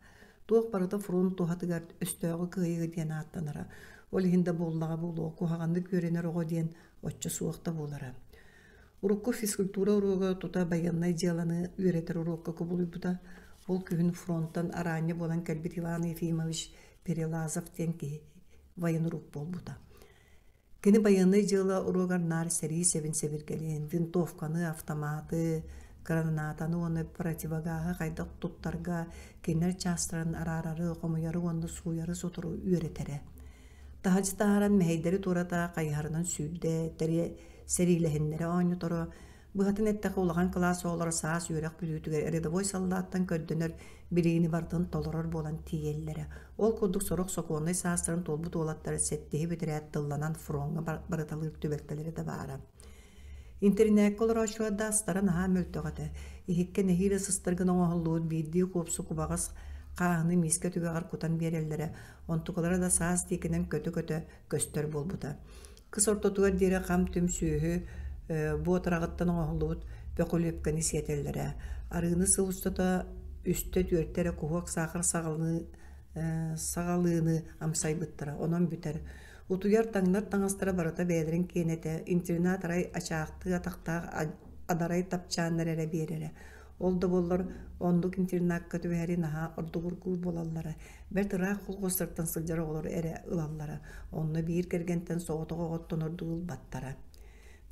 Туох барыта фронт туһатыгар өстөөҕү кыайыы диэн ааттанара. Ол иһин да буоллаҕа буолуо, куһаҕаннык үөрэнэр оҕо диэн оччо суох да буолара. Урукку физкультура уруога тута байыаннай дьыаланы үөрэтэр уруокка кубулуйбута. Ол күһүн фронтан араанньа буолан кэлбит Иван Ефимович Перелазов диэн киһи военрук буолбута. Кини байыаннай дьыала уруогар наар сэрии сэбин сэбиргэлин, винтовканы, автоматы, гранатаны уонна противогаһы хайдах туттарга, кинилэр чаастарын араарары, хомуйары уонна сууйары сотору үөрэтэрэ. Таһырдьа таһааран мэһэйдэри туората хайыһарынан сүүрдэ, сэриилэһиннэрэ оонньоторо, Быһатын эттэххэ, улахан кылаас оҕолоро саас үөрэх бүтүүтүгэр рядовой саллааттан көрдөнөр билиини барытын толорор буолан тиийэллэрэ. Ол курдук сорох сокуоннай саастарын туолбут уолаттар сэттиһи бүтэрээт тылланан фроҥҥа барыталыыр түбэлтэлэрэ да баара. Интэринээккэ олорооччулар да астара наһаа мөлтөх этэ. Иһиккэ нэһиилэ сыстар гына оҥоһуллубут биирдии куопсу кубаҕас хааһыны миискэ түгэҕэр кутан биэрэллэрэ, онтукалара да саас диэкинэн көтө-көтө көстөр буолбута. Кыс ортотугар диэри хам-түм сүөһү буотараҕыттан оҥоһуллубут бөкүлүөпкэни сиэтэллэрэ. Арыыны сыл устата үстэ-түөртэ эрэ куһуок саахар саҕалыыны амсайбыттара. Онон бүтэр. Утуйар таҥнар таҥастара барыта бэйэлэрин киэнэ этэ. Интернат арай ачаахтыы атахтаах адарай тапчааннар эрэ биэрэрэ. Ол да буоллар, оннук интернакка түбэһэри наһаа ордугургуур буолаллара. Бэрт ыраах колхуостартан сылдьар оҕолору эрэ ылаллара. Онно биир кэргэнтэн соҕотох оҕоттон ордук ылбаттара.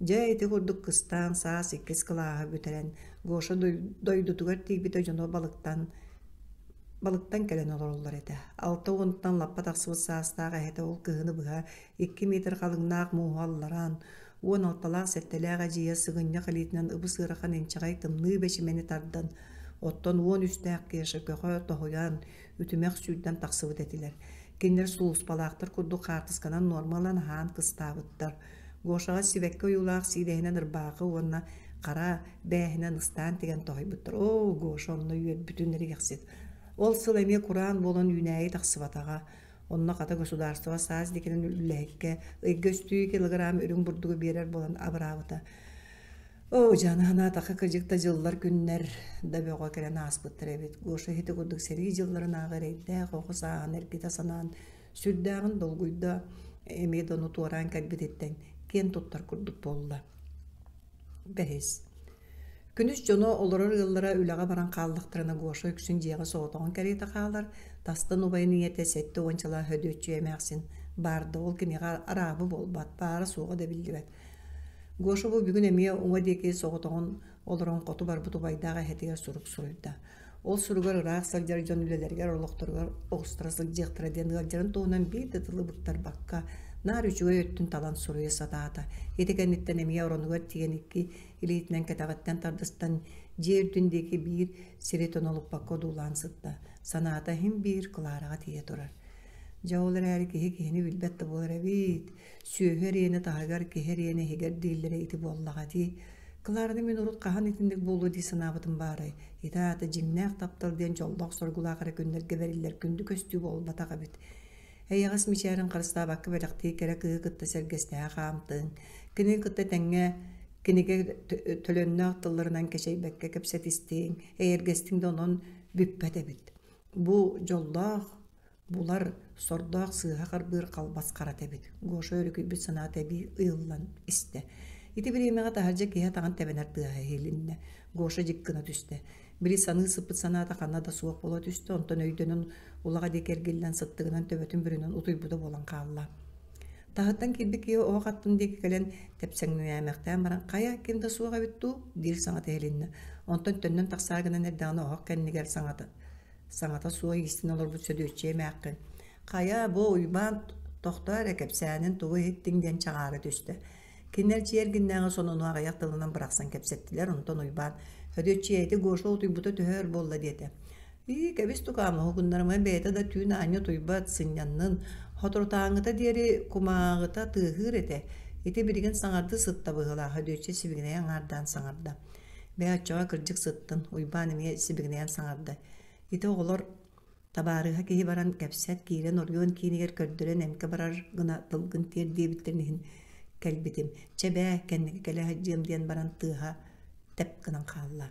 Дьэ, ити курдук кыстаан саас иккис кылааһы бүтэрэн, Гоша дойдутугар тиийбитэ дьоно балыктан балыктан кэлэн олороллор этэ. 60-тан лаппа тахсыбыт саастаах эһэтэ ол кыһыны быһа 2 метр халыҥнаах мууһу алларан, 16-лаах-сэттэЛээх эдьиийэ сыгынньах илиитинэн ыбыс-ыарахан инчэҕэй тымныы бэчимэни тардан, оттон 13-тээх Кеша көҕө тоһуйан, үтүмэх сүүрдэн тахсыбыт этилэр. Кинилэр сулууспалаахтар курдук хаартысканан нуорма ылан аһаан кыстаабыттар. Гошаҕа сибэкки ойуулаах сиидэһинэн ырбаахы уонна хара бээһинэн ыстаан тигэн тоһуйбуттар. Оо, Гоша онно үөрбүтүн эригэхсит. Ол сыл эмиэ кураан буолан үүнээйи тахсыбатаҕа. Онно хата государство саас диэкинэн үлэһиккэ ыйга үстүү килограмм үрүҥ бурдугу биэрэр буолан абыраабыта. Оо, дьаана санаатахха кырдьык да дьыллар-күннэр да бөҕө кэлэн ааспыттар эбит. Гоша иһити курдук сэрии дьылларынааҕы эрэйдээх оҕо сааһын эргитэ санаан сүрдээҕин долгуйда, эмиэ да ону туораан кэлбититтэн киэн туттар курдук буолла. Бэһис. Күнүс дьоно олорор ыаллара үлэҕэ баран хааллахтарына Гоша үксүн дьиэҕэ соҕотоҕун кэриэтэ хаалар, тастан убайын ийэтэ сэттэ уончалаах Һөдүөччүйэ эмээхсин баар да ол киниэхэ араабы буолбат, баара-суоҕа да биллибэт. Гоша бу бүгүн эмиэ уҥа диэки соҕотоҕун олорон хоту барбыт убайдаах эһэтигэр сурук суруйда. Ол суругар ыраах сылдьар дьон үлэлэригэр, олохторугар оҕустара сылдьыахтара диэн ыалдьарын туһунан биир да тылы быктарбакка, наар үчүгэй өттүн талан суруйа сатаата. Ити кэнниттэн эмиэ оронугар тиийэн икки илиитинэн кэтэҕиттэн тардыстан дьиэ үрдүн диэки биир сири тонолуппакка одуулаан сытта. Санаата иһин биир Клараҕа тиийэ турар. Дьэ ол эрээри киһи киһини билбэт да буолар эбит. Сүөһү эриэнэ таһыгар, киһи эриэнэ иһигэр дииллэрэ ити буоллаҕа дии. Клараны мин урут хаһан итинник буолуо дии санаабытым баарай. Ити аата дьиҥнээх таптал диэн дьоллоох-соргулаах эрэ күннэргэ бэриллэр күндү көстүү буолбатах эбит. Эйэҕэс мичээрин харыстаабакка бэлэхтии кэрэ кыыһы кытта сэргэстэһэ хаамтыҥ. Кинини кытта тэҥҥэ кинигэ төлөннөөх тылларынан кэчэйбэккэ кэпсэтистиҥ, эйэргэстиҥ да онон бүппэт эбит. Бу дьоллоох булар сордоох сыыһа харбыыр халбас харата эбит. Гоша өрүкүйбүт санаата эбии ыйыллан истэ. Ити бириэмэҕэ таһырдьа киһи атаҕын тэбэнэр тыаһа иһилиннэ. Гоша дьик гына түстэ. Били саныы сыппыт санаата ханна да суох буола түстэ, онтон өйдөнөн улаҕа диэки эргиллэн сыттыгынан төбөтүн бүрүнэн утуйбута буолан хаалла. Таһыттан киирбит киһи оһох аттын диэки кэлэн тэпсэҥнээмэхтээн баран «Хайа, ким да суох эбит дуу?» диир саҥата иһилиннэ. Онтон төннөн тахсаа гынан эрдэҕинэ оһох кэннигэр саҥата саҥата суох иистэн олорбут Сөдүөччүйэ эмээххин «Хайа, бу Уйбаан тохтоо эрэ кэпсээнин тугу иһиттиҥ?» диэн чаҕаара түстэ. Кинилэр дьиэ эргиннээҕи сонуну аҕыйах тылынан бырахсан кэпсэттилэр, онтон Уйбаан «Сөдүөччүйэ, ити Гоша утуйбута төһө өр буолла?» диэтэ. «Ии, кэбис тукаам, уһугуннарыма бэйэтэ да түүн аанньа утуйбат, сынньаннын. Соторутааҥҥыта диэри кумааҕыта тыаһыыр этэ. Ити билигин саҥардыы сытта быһыылаах», Сөдүөччүйэ сибигинэйэ аҥаардаан саҥарда. Бээ, оччоҕо кырдьык сыттын, Уйбаан эмиэ сибигинэйэн саҥарда. Ити оҕолор табаарыһа киһи баран кэпсэт, киирэн оройуон киинигэр көрдөрөн эмкэ барар гына тылгын тиэр диэбиттэрин иһин кэлбитим. Чэ бээ, кэнники кэлэ сылдьыам диэн баран тыаһа тэп гынан хаалла.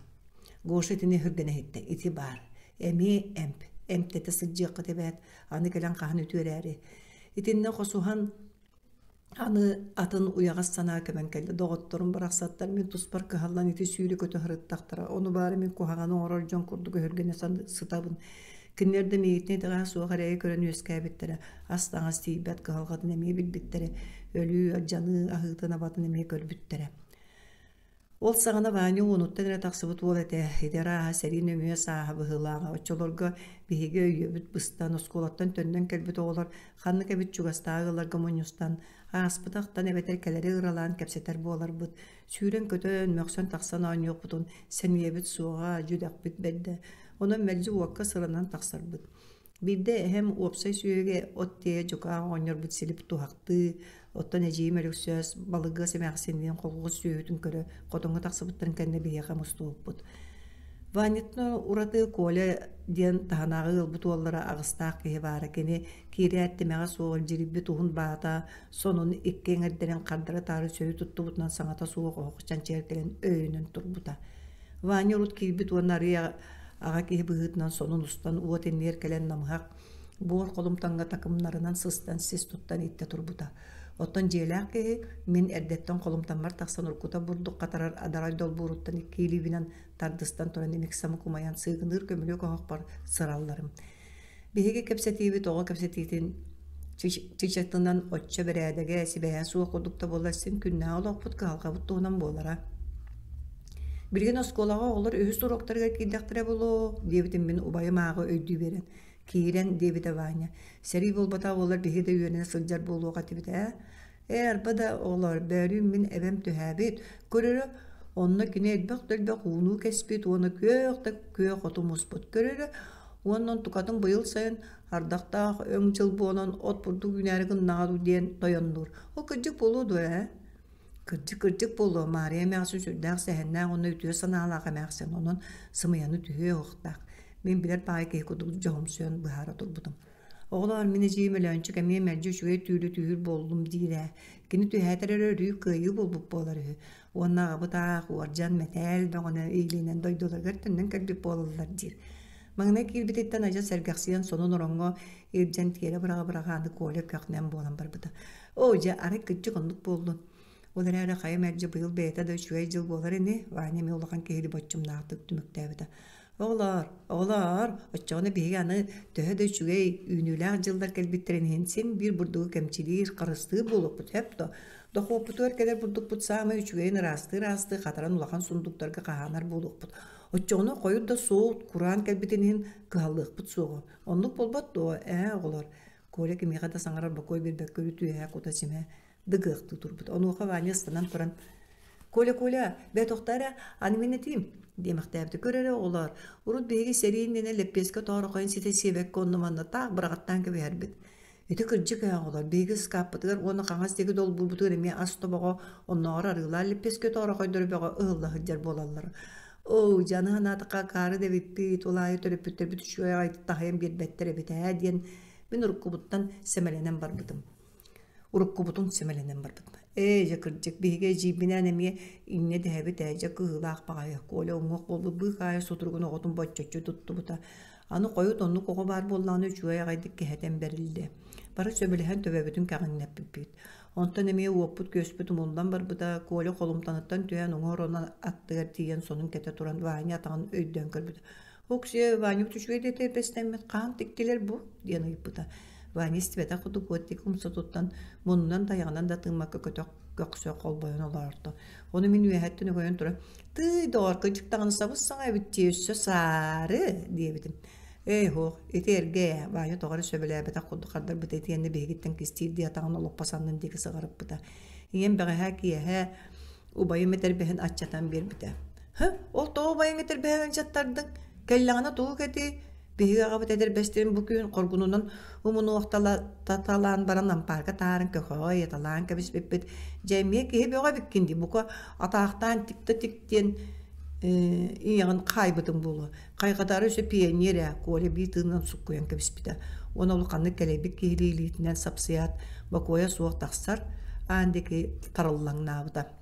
Гоша итини өһүргэнэ иһиттэ. Ити баар. Эмиэ эмп. Эмтэтэ сылдьыаххыт эбээт. Аны кэлэн хаһан үтүөрээри. Итиннэ хосуһан Аны атын уйаҕас санаа көмөн кэллэ. Доҕотторум барахсаттар мин туспар кыһаллан ити сүүрэ-көтө сырыттахтара. Ону баара мин куһаҕаны оҥорор дьон курдук өһүргэнэ сытабын. Кинилэр да миигиттэн итэҕэһэ суох эрэйи көрөн үөскээбиттэрэ. Ас-таҥас тиийбэт кыһалҕатын эмиэ билбиттэрэ. Өлүү, алдьаныы аһыытын-абатын эмиэ көрбүттэрэ. Ол саҕана Ваня уонуттан эрэ тахсыбыт уол этэ, ити арааһа сэрии нөҥүө сааһа быһыылааҕа. Оччолорго биһиги өйүөбүт быстан, оскуолаттан төннөн кэлбит оҕолор ханнык эбит чугастааҕы ыалларга мунньустан, ааспыты ахтан эбэтэр кэлэри ыралаан кэпсэтэр буоларбыт. Сүүрэн-көтөн, мөхсөн тахсан оонньуохпутун сэниэбит суоҕа, дьүдэхпит бэрдэ. Онон мэлдьи уокка сыранан тахсарбыт. Биирдэ эһэм уопсай сүөһүгэ от тиэйэ дьукаах оҕонньорбут Силип туһахтыы, оттон эдьиийим Өлөксөөс балыгыас эмээхсинниин колхуос сүөһүтүн көрө хотоҥҥо тахсыбыттарын кэннэ биһиэхэ мустубуппут. Ваняттан ураты Коля диэн таһынааҕы ыалбыт уоллара аҕыстаах киһи баара. Кини киирээт тимэҕэ суох илдьирийбит уһун баата сонун икки эҥэрдэрин хардары-таары сөрү туттубутунан саҥата суох оһох чанчыгар кэлэн өйөнөн турбута. Ваня урут киирбит уонна арыый аҕа киһи быһыытынан сонун устан уот иннигэр кэлэн намыһах буор холумтаҥҥа такымнарынан сыстан сис туттан иттэ турбута. Оттон дьиэлээх киһи мин эрдэттэн холумтаммар тахсан уруккута бурдук хатарар адарай долбууруттан икки илиибинэн тардыстан туран имик-самык умайан сыыгыныыр көмүлүөк оһохпор сыралларым. Биһиги кэпсэтиибит оҕо кэпсэтиитин чычатынан оччо бэрээдэгэ, сибээһэ суох курдук да буоллар син күннээҕи олохпут кыһалҕабыт туһунан буолара. Билигин оскуолаҕа оҕолор үһүс уруоктарыгар киирдэхтэрэ буолуо, диэбитим мин убайым ааҕы өйдүү биэрэн. Киирэн, диэбитэ Ваня. Сэрии буолбатах буоллар биһиги да үөрэнэ сылдьар буолуох этибит ээ. Ээ, арба да, оҕолоор, бөөлүүн мин эбэм түһээбит. Көрөрө, онно кини элбэх да элбэх уунуу кэспит уонна күөх да күөх оту муспут. Көрөрө, уонна онтукатын быйыл сайын ардахтаах өҥ дьыл буолан от бурдук үүнээри гыннаҕа дуу диэн тойоннуур. Ол кырдьык буолуо дуо ээ? Кырдьык кырдьык буолуо, Маарыйа эмээхсин сүрдээх сэһэннээх уонна үтүө санаалаах эмээхсин, онон сымыйаны түһүө уохтаах. Мин билэр баай киһи курдук дьоһумсуйан быһаара турбутум. Оҕолоор, мин эдьиийим Өлөөнчүк эмиэ мэлдьи үчүгэй түүлү түһүүр буоллум диир ээ. Кини түһээтэр эрэ өрүү кыайыы буолбут буолар үһү. Уонна аҕабыт аах, уордьан, мэтээл бөҕөнө иилинэн дойдуларыгар төннөн кэлбит буолаллар диир. Маҥнай киирбититтэн адьас сэргэхсийэн сонун ороҥҥо илдьэн тиэрэ быраҕа-быраҕа аны Коля көхнөөн буолан барбыта. Оо, дьэ, арай кырдьык оннук буоллун. Ол эрээри хайа мэлдьи быйыл бэйэтэ да үчүгэй дьыл буолар ини, Ваня эмиэ улахан киһини боччумнаахтык түмүктээбитэ. Оҕолоор, оҕолоор, оччоҕуна биһиги аны төһө да үчүгэй, үүнүүлээх дьыллар кэлбиттэрин иһин син биир бурдугу кэмчилиир, харыстыыр буолуохпут сөп дуо? Дохуоппутугар кэлэр бурдукпут саамай үчүгэйин ыраастыы-ыраастыы хатаран улахан сундуктарга хаһаанар буолуохпут. Оччоҕуна хойут да суут, кураан кэлбитин иһин кыһаллыахпыт суоҕа. Оннук буолбат дуо, ээ, оҕолор? Коля кимиэхэ да саҥарар бокуой биэрбэккэ үрүт-үөһэ кута-симэ дыгыахтыы турбут. Онуоха Ваня ыстанан туран «Коля, Коля, бээ тохтоо эрэ, аны мин этиим» диэмэхтээбитэ. «Көр эрэ, оҕолоор, урут биһиги сэрии иннинэ лэппиэскэ тоорохойун ситэ сиэбэккэ онно-манна таах быраҕаттаан кэбиһэрбит. Ити кырдьык ээ, оҕолор, биһиги ыскааппытыгар уонна хаҥас диэки долбуурбутугар эмиэ ас тобоҕо, оннооҕор арыылаах лэппиэскэ тоорохойдоро бөҕө ыһылла сылдьар буолаллара. Оо, дьэ, аны санаатахха акаары да эбиппит, ол аайы төрөппүттэрбит үчүгэй аҕайдык таһыйан биэрбэттэр эбит ээ» диэн мин уруккубуттан сэмэлэнэн барбытым. Уруккубутун сэмэлэнэн барбытым. Ээ, дьэ кырдьык, биһиги эдьиийбинээн эмиэ инньэ дэһэбит ээ, дьэ кыһыылаах баҕайы. Коля уҥуох буолбут быыкаайа сутуругун оҕотун боччоччу туттубута. Аны хойут оннук оҕо баар буоллаҕына үчүгэй аҕайдык кэһэтэн бэриллиэ. Бары сөбүлэһэн төбөбүтүн кэҕиҥнэппиппит. Онтон эмиэ уоппут-күөспүт умуллан барбыта, Коля холумтаныттан түһэн уҥа оронун аттыгар тиийэн сонун кэтэ туран Ваня атаҕын өйдөөн көрбүтэ. «Оксиэ, Ванябыт үчүгэй да этэрбэстэммит, хаһан тиктилэр бу?» диэн ыйыппыта. Ваня истибэтэх курдук уоттик умса туттан, муннунан тайаҕынан да тыыммакка көтөх көхсө холбойон олоорто. Ону мин үөһэттэн өҥөйөн туран, «Тыый, доҕор, кырдьык даҕаны сабыс-саҥа эбит дии, өссө саары!» диэбитим. «Эй, һуох, ити эргэ ээ, Ваня тоҕо эрэ сөбүлээбэтэх курдук хардарбыта итиэннэ биһигиттэн кистиирдии атаҕын олоппос аннын диэки сыҕарыппыта. Ийэм бэҕэһээ киэһэ убайым этэрбэһин аччатан биэрбитэ. «Һы, ол тоҕо убайыҥ этэрбэһин аччаттардыҥ? Кэллэҕинэ тугу кэтий? Биһиги аҕабыт этэрбэстэрин бу күн хоргунунан умунуохталаан баран ампаарга таһааран көхөҕө ыйаталаан кэбиспиппит. Дьэ эмиэ киһи бөҕө эбиккин дии, бука атаахтаан тик да тик диэн ийэҕин хаайбытым буолуо. Хайҕатаары өссө пионер ээ, Коля биир тыынынан суккуйан кэбиспитэ. Уонна улаханнык кэлэйбит киһилии илиитинэн сапсыйаат, бокуойа суох тахсар, аан диэки тарыллаҥнаабыта.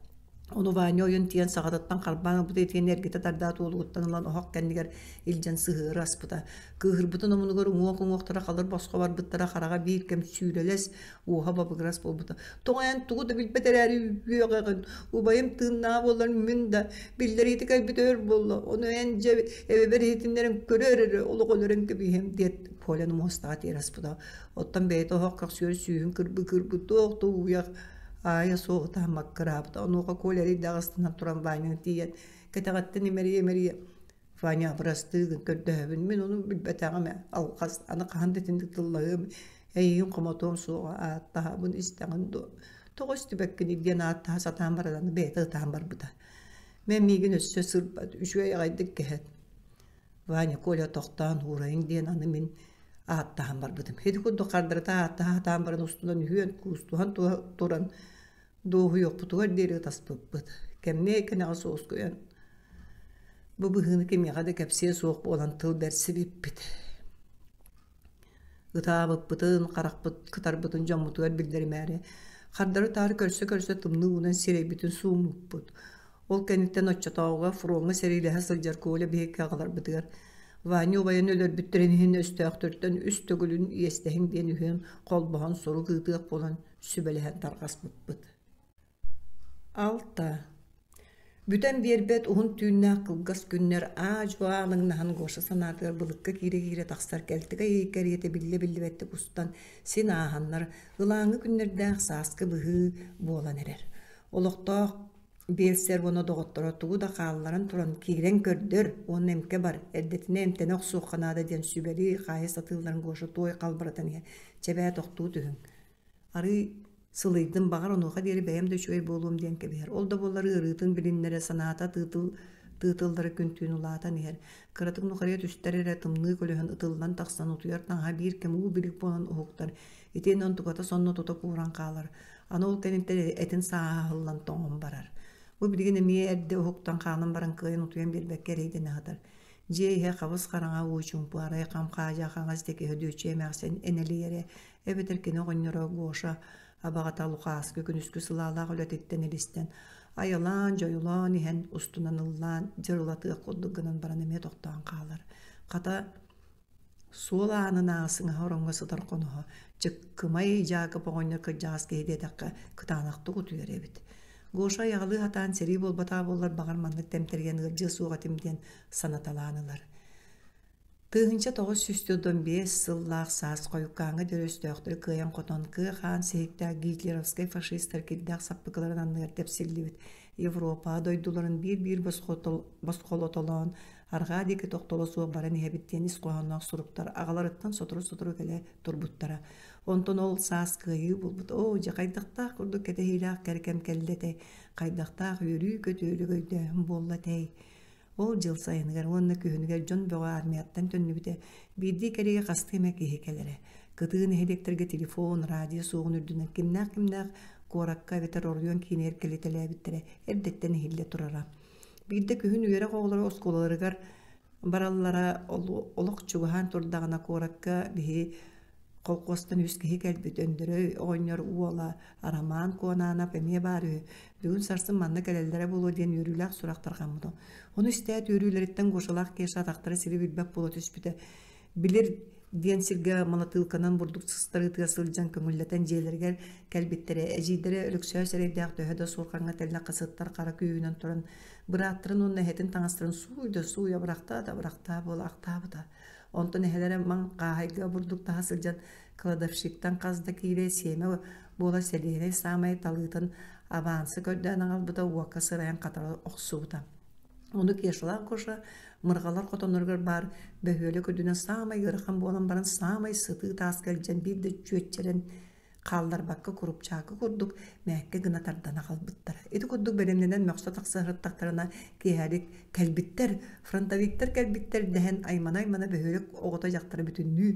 Ону Ваня ойон тиийэн саҕатыттан харбаан ылбыта итиэннэ эргитэ тардаат уолугуттан ылан оһох кэннигэр илдьэн сыһыары аспыта. Кыыһырбытын омунугар уҥуох уҥуохтара халыр босхо барбыттара хараҕа биир кэм сүүрэлэс, уоһа бабыгырас буолбута. Тоҕо эн тугу да билбэт эрээри үөҕэҕин, убайым тыыннааҕа буоллар мин да биллэриитэ кэлбит өр буолла, ону эн дьэ эбэбэр иһитиннэрэн көрөөр эрэ олох өлөрөн кэбиһиэм диэт Коляны муостаҕа тиэрэ аспыта. Оттон бэйэтэ оһох көхсүгэр сүүһүн кырбыы кырбыы туох да ууйах аайа суох ытаан маккыраабыта. Онуоха Коля эрэйдээх ыстанан туран Ваняны тиийэн кэтэҕиттэн имэрийэ-имэрийэ Ваня, бырастыы гын, көрдөһөбүн, мин ону билбэтэҕим ээ, алҕас, аны хаһан да итинник тыллаһыам, эйигин хомотуом суоҕа, ааттаһабын истэҕин дуо? Тоҕо истибэккиний диэн ааттаһа сатаан баран аны бэйэтэ ытаан барбыта. Мэ миигин өссө сырбат, үчүгэй аҕайдык кэһэт. Ваня, Коля тохтоон уурайыҥ диэн аны мин ааттаһан барбытым. Ити курдук хардарыта ааттаһа сатаан баран устунан үһүөн куустуһан туран дуоһуйуохпутугар диэри ытаспыппыт. Кэмниэ кэнэҕэс уоскуйан бу быһыыны кимиэхэ да кэпсиэ суох буолан тыл бэрсибиппит. Ытаабыппытын, харахпыт кытарбытын дьоммутугар биллэримээри, хардары-таары көрсө-көрсө тымныы уунан сирэйбитин сууммуппут. Ол кэнниттэн оччотооҕуга фроҥҥа сэриилэһэ сылдьар Коля биһикки аҕаларбытыгар Ваня убайын өлөрбүттэрин иһин өстөөхтөртөн үс төгүлүн иэстэһиҥ диэн үһүөн холбоһон сурук ыытыах буолан сүбэлэһэн тарҕаспыппыт. Алта. Бүтэн биэрбэт уһун түүннээх кылгас күннэр аа-дьуо аалыҥнаһан Гоша санаатыгар былыкка киирэ-киирэ тахсар кэлтигэ ый кэриэтэ биллэ-биллибэттик устан син ааһаннар, ылааҥы күннэрдээх сааскы быһыы буолан эрэр. Олохтоох биэлсэр уонна доҕотторо тугу да хаалларан туран киирэн көрдөр уонна эмкэ бар, эрдэтинэ эмтэнэ охсуохха наада диэн сүбэлии хаайа сатыылларын Гоша туой халбаратан иһэ чэбээ тохтуу түһүҥ. Арыый сылыйдым, баҕар онуоха диэри бэйэм да үчүгэй буолуом диэн кэбиһэр. Ол да буоллар ыарыытын билиннэрэ, санаата тыытыл тыытыллара күн-түүн улаатан иһэр. Кыратык нухарыйа түстэр эрэ тымныы көлөһүн ытыллан тахсан утуйар таҥаһа биир кэм уу билик буолан уһуктар. Итиэннэ онтуката сонно тута кууран хаалар. Аны ол кэнниттэн этин сааһа аһыллан тоҥон барар. Бу билигин эмиэ эрдэ уһуктан хаалан баран кыайан утуйан биэрбэккэ эрэйдэнэ сытар. Дьиэ иһэ хабыс-хараҥа уу чуумпу арай хам-хаадьа хаҥас диэки Һөдүөччүйэ эмээхсин энэлийэрэ эбэтэр кини оҕонньоро Гоша абаҕата Лухааскы күнүскү сылаалаах үлэтиттэн илистэн айылаан-дьойулаан иһэн устунан ыллаан дьырылатыах курдук гынан баран эмиэ тохтоон хаалар. Хата суол аанын сыҥаһа ороҥҥо сытар хоноһо Чыккымай Дьаакып оҕонньор кырдьаҕас киһи диэтэххэ кытаанахтык утуйар эбит. Гоша айаҕалыы сатаан сэрии буолбатаҕа буоллар баҕар маннык тэмтэрийэн ыалдьыа суох этим диэн санаталаан ылар. 1945 сыллаах саас хойуккааҥҥа диэри өстөөхтөрү кыайан-хотон кыа-хаан сиһиктээх гитлеровскай фашистар кирдээх саппыкыларын анныгар тэпсиллибит Европа дойдуларын биир-биир босхолотолоон арҕаа диэки тохтоло суох баран иһэбит диэн ис хоһоонноох суруктар аҕаларыттан сотору-сотору кэлэ турбуттара. Онтон ол саас кыайыы буолбут. Оо, дьэ хайдахтаах курдук кэтэһиилээх кэрэ кэм кэллэ этэй, хайдахтаах үөрүү-көтүү өрөгөйдөөһүн буолла этэй. Ол дьыл сайыныгар уонна күһүнүгэр дьон бөҕө армияттан төннүбүтэ, биирдии кэригэ хастыы эмэ киһи кэлэрэ. Кытыы нэһилиэктэргэ телефон, радио суоҕун үрдүнэн кимнээх-кимнээх куоракка эбэтэр оройуон киинигэр кэлитэлээбиттэрэ эрдэттэн иһиллэ турара. Биирдэ күһүн үөрэх оҕолоро оскуолаларыгар бараллара олох чугаһаан турдаҕына куоракка биһи Колхуостан үс киһи кэлбит Өндөрөй оҕонньор уола Арамаан Куонаанап эмиэ баар үһү. Бүгүн сарсын манна кэлэллэрэ буолуо диэн үөрүүлээх сурах тарҕаммыта. Ону истээт үөрүүлэриттэн Гошалаах Кеша атахтара сири билбэт буола түспүтэ. Билир диэн сиргэ малатыылканан бурдук сыстарыытыгар сылдьан көҥүллэтэн дьиэлэригэр кэлбиттэрэ. Эдьиийдэрэ Өлөксөөс эрэйдээх төһө да суорҕаҥҥа тэллэххэ сыттар хара күүһүнэн туран бырааттарын уонна эһэтин таҥастарын сууй да сууй абырахтаа да абырахтаа буола ахтаабыта. Онтон эһэлэрэ маҥ хааһайга бурдук таһа сылдьан кладовщиктан хас да киилэ сиэмэ буола сэлиэһинэй саамай талыытын абаансы көрдөөн аҕалбыта уокка сырайан хатара охсубута. Ону Кешалаах Гоша мырҕалар хотонноругар баар бөһүөлэк үрдүнэн саамай ыарахан буолан баран саамай сытыы тааска илдьэн биир да чүөччэрэн хаалларбакка курупчаакы курдук мээккэ гына тардан аҕалбыттара. Ити курдук бэлэмнэнэн мөхсө тахса сырыттахтарына киэһэлик кэлбиттэр, фронтовиктар кэлбиттэр дэһэн аймана-аймана бөһүөлэк оҕото дьахтара бүтүннүү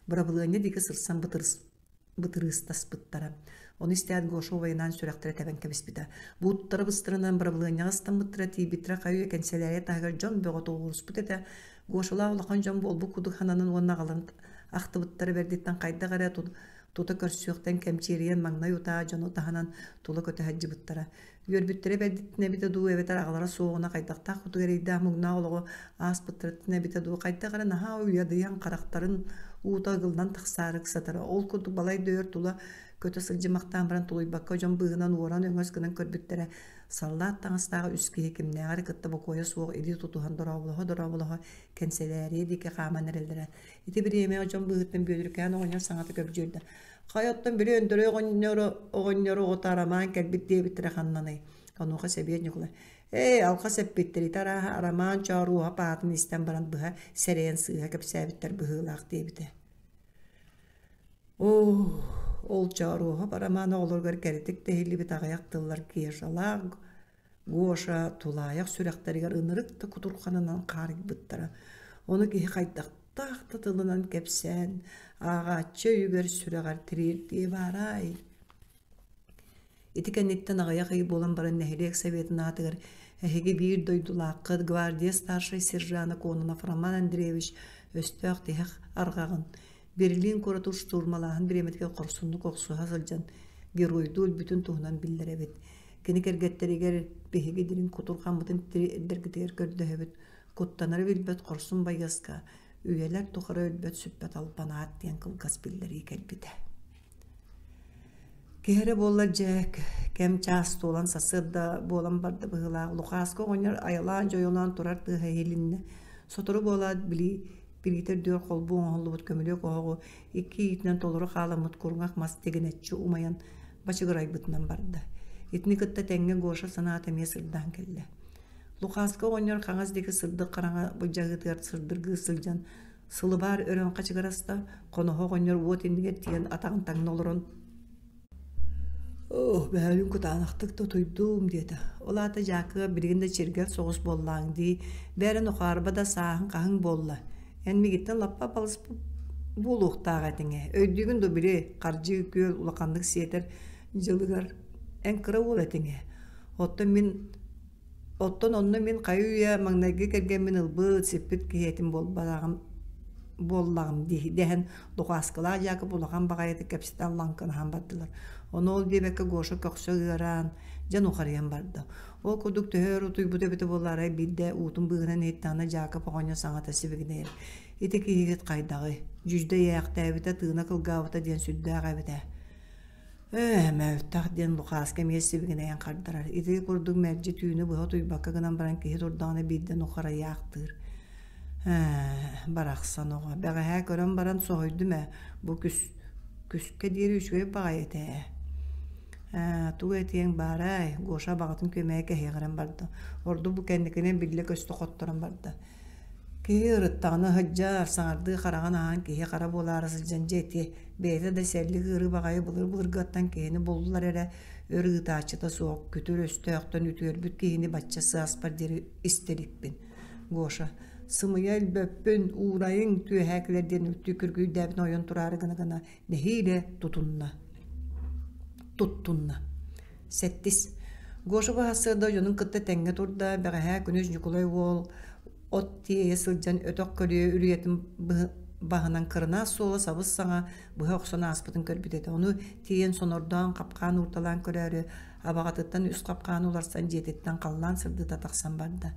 бырабылыанньа диэки сырсан бытырыыстаспыттара. Ону истээт Гоша убайынаан сүрэхтэрэ тэбэн кэбиспитэ. Бууттара быстарынан бырабылыанньаҕа ыстаммыттара тиийбиттэрэ хайыы кэнсэлээрийэ таһыгар дьон бөҕө тоҕуоруспут этэ. Гошалаах улахан дьон буолбут курдук сананан уонна аҕаларын ахтыбыттара бэрдиттэн хайдах эрэ тута көрсүөхтэн кэмчиэрийэн маҥнай утаа дьону таһынан тула көтө сылдьыбыттара. Үөрбүттэрэ бэрдиттэн эбитэ дуу эбэтэр аҕалара суоҕуна хайдахтаах кутук эрэйдээх муҥнаах олоҕу ааспыттарыттан эбитэ дуу хайдах эрэ наһаа уйадыйан харахтарын уута ыгыллан тахсаары ыксатара. Ол курдук балай да өр тула көтө сылдьымахтаан баран тулуйбакка дьон быыһынан уоран өҥөс гынан көрбүттэрэ саллаат таҥастаах үс киһи кимнээҕэр кытта бокуойа суох илии тутуһан дорооболоһо-дорооболоһо кэнсэлээрийэ диэки хааман эрэллэрэ. Ити бириэмэҕэ дьон быыһыттан Бүөтүркээн оҕонньор саҥата көбдьүөрдэ. Хайа оттон били Өндөрөй оҕонньоро оҕонньору оҕото Арамаан кэлбит диэбиттэрэ ханнаный? Онуоха Сэбиэн Ньукулай «Ээ, алҕас эппиттэр ити арааһа Арамаан Чооруоһап аатын истэн баран быһа сэрэйэн сыыһа кэпсээбиттэр быһыылаах» диэбитэ. Оо, ол Чооруоһап Арамаан оҕолоругар кэрэтик да иһиллибит аҕыйах тыллар Кешалаах Гоша тулаайах сүрэхтэригэр ынырык да кутурҕанынан хаарыйбыттара. Ону киһи хайдахтаах да тылынан кэпсээн, ааҕааччы өйүгэр сүрэҕэр тириэрдиэ баарай. Ити кэнниттэн аҕыйах ый буолан баран нэһилиэк советын аатыгар эһиги биир дойдулааххыт гвардия старшай сержана Кононов Роман Андреевич өстөөх тиһэх арҕаҕын Берлин куораты штурмалааһын бириэмэтигэр хорсуннук охсуһа сылдьан геройдуу өлбүтүн туһунан биллэрэбит. Кини кэргэттэригэр биһиги дириҥ кутурҕаммытын тириэрдэргитигэр көрдөһөбүт. Куттанары билбэт хорсун байыаска үйэлэр тухары өлбөт сүппэт албан аат диэн кылгас биллэрии кэлбитэ. Киһи эрэ буоллар дьэ, кэм чаас туолан сарсыарда буолан барда быһыылаах. Лукааска оҕонньор айалаан-дьойолоон турар тыаһа иһилиннэ. Сотору буолаат били билиитэ үрдүгэр холбуу оҥоһуллубут көмүлүөк оһоҕу икки иитинэн толору хааламмыт куруҥах мас тигинэччи умайан бачыгырайбытынан барда. Итини кытта тэҥҥэ Гоша санаата эмиэ сырдаан кэллэ. Лукааска оҕонньор хаҥас диэки сырдык хараҥа былдьаһыытыгар сырдыргыы сылдьан сылыбаар өрөн хачыгыраста, хоноһо оҕонньор уот иннигэр тиийэн атаҕын таҥна олорон «Оо, бөһөөлүн кытаанахтык да утуйдум» диэтэ. Ол аата Дьаакыа билигин да чиргэл соҕус буоллааҥ дии, бээрэ нухаарба да сааһыҥ хаһыҥ буолла. Эн мигиттэн лаппа балыс буолуохтаах этиҥ ээ. Өйдүүгүн дуо били хардьыы күөл улаханнык сиэтэр дьылыгар эн кыра уол этиҥ ээ. Оттон мин Оттон онно мин хайы-үйэ маҥнайгы кэргэммин ылбыт, сиппит киһи этим буолбатаҕым буоллаҕым дии дэһэн Лукааскалаах Дьаакып улахан баҕайытык кэпсэтэн лаҥкынаһан бардылар. Ону ол диэбэккэ Гоша көхсө ыараан, дьэ нухарыйан барда. Ол курдук төһө өр утуйбут эбитэ буолаарай биирдэ уутун быыһынан иһиттэҕинэ Дьаакып оҕонньор саҥата сибигинэйэр. Ити киһигит хайдаҕый? Дьүждэ ийээхтээбитэ, тыына кылгаабыта диэн сүрдээх эбит ээ. Ээ, мөлтөх диэн Лукааска эмиэ сибигинэйэн хардарар. Ити курдук мэлдьи түүнү быһа утуйбакка гынан баран киһи турдаҕына биирдэ нухарайаахтыыр. Ээ, барахсан оҕо. Бэҕэһээ көрөн баран соһуйдум ээ. Бу күс күскэ диэри үчүгэй баҕайы этэ ээ. Ээ, тугу этиэҥ баарай, Гоша абаҕатын күөмэйэ кэһиэҕирэн барда. Ордук бу кэнникинэн биллэ-көстө хотторон барда. Киһи ырыттаҕына сылдьар, саҥардыы хараҕын аһан киһи хара буолаары сылдьан дьэ ити бэйэтэ да сэллик ыарыы баҕайы былыр-былыргыттан киһини буллар эрэ өр ыытааччыта суох күтүр өстөөхтөн үтүөрбүт киһини бачча сааспар диэри истэ иликпин. Гоша сымыйа өлбөппүн, уурайыҥ түөһээкилэр диэн үлтү күргүйдээбитин ойон тураары гына-гына нэһиилэ тутунна. Туттунна. Сэттис. Гоша баһассыарда дьонун кытта тэҥҥэ турда, бэҕэһээ күнүс Ньукулай уол от тиэйэ сылдьан өтөх көлүйэ үрүйэтин баһынан кырынаас суола сабыс-саҥа быһа охсон ааспытын көрбүт этэ. Ону тиийэн сонордоон, хапкаан уурталаан көрөөрү, абаҕатыттан үс хапкааны уларсан дьиэтиттэн халлаан сырдыыта тахсан барда.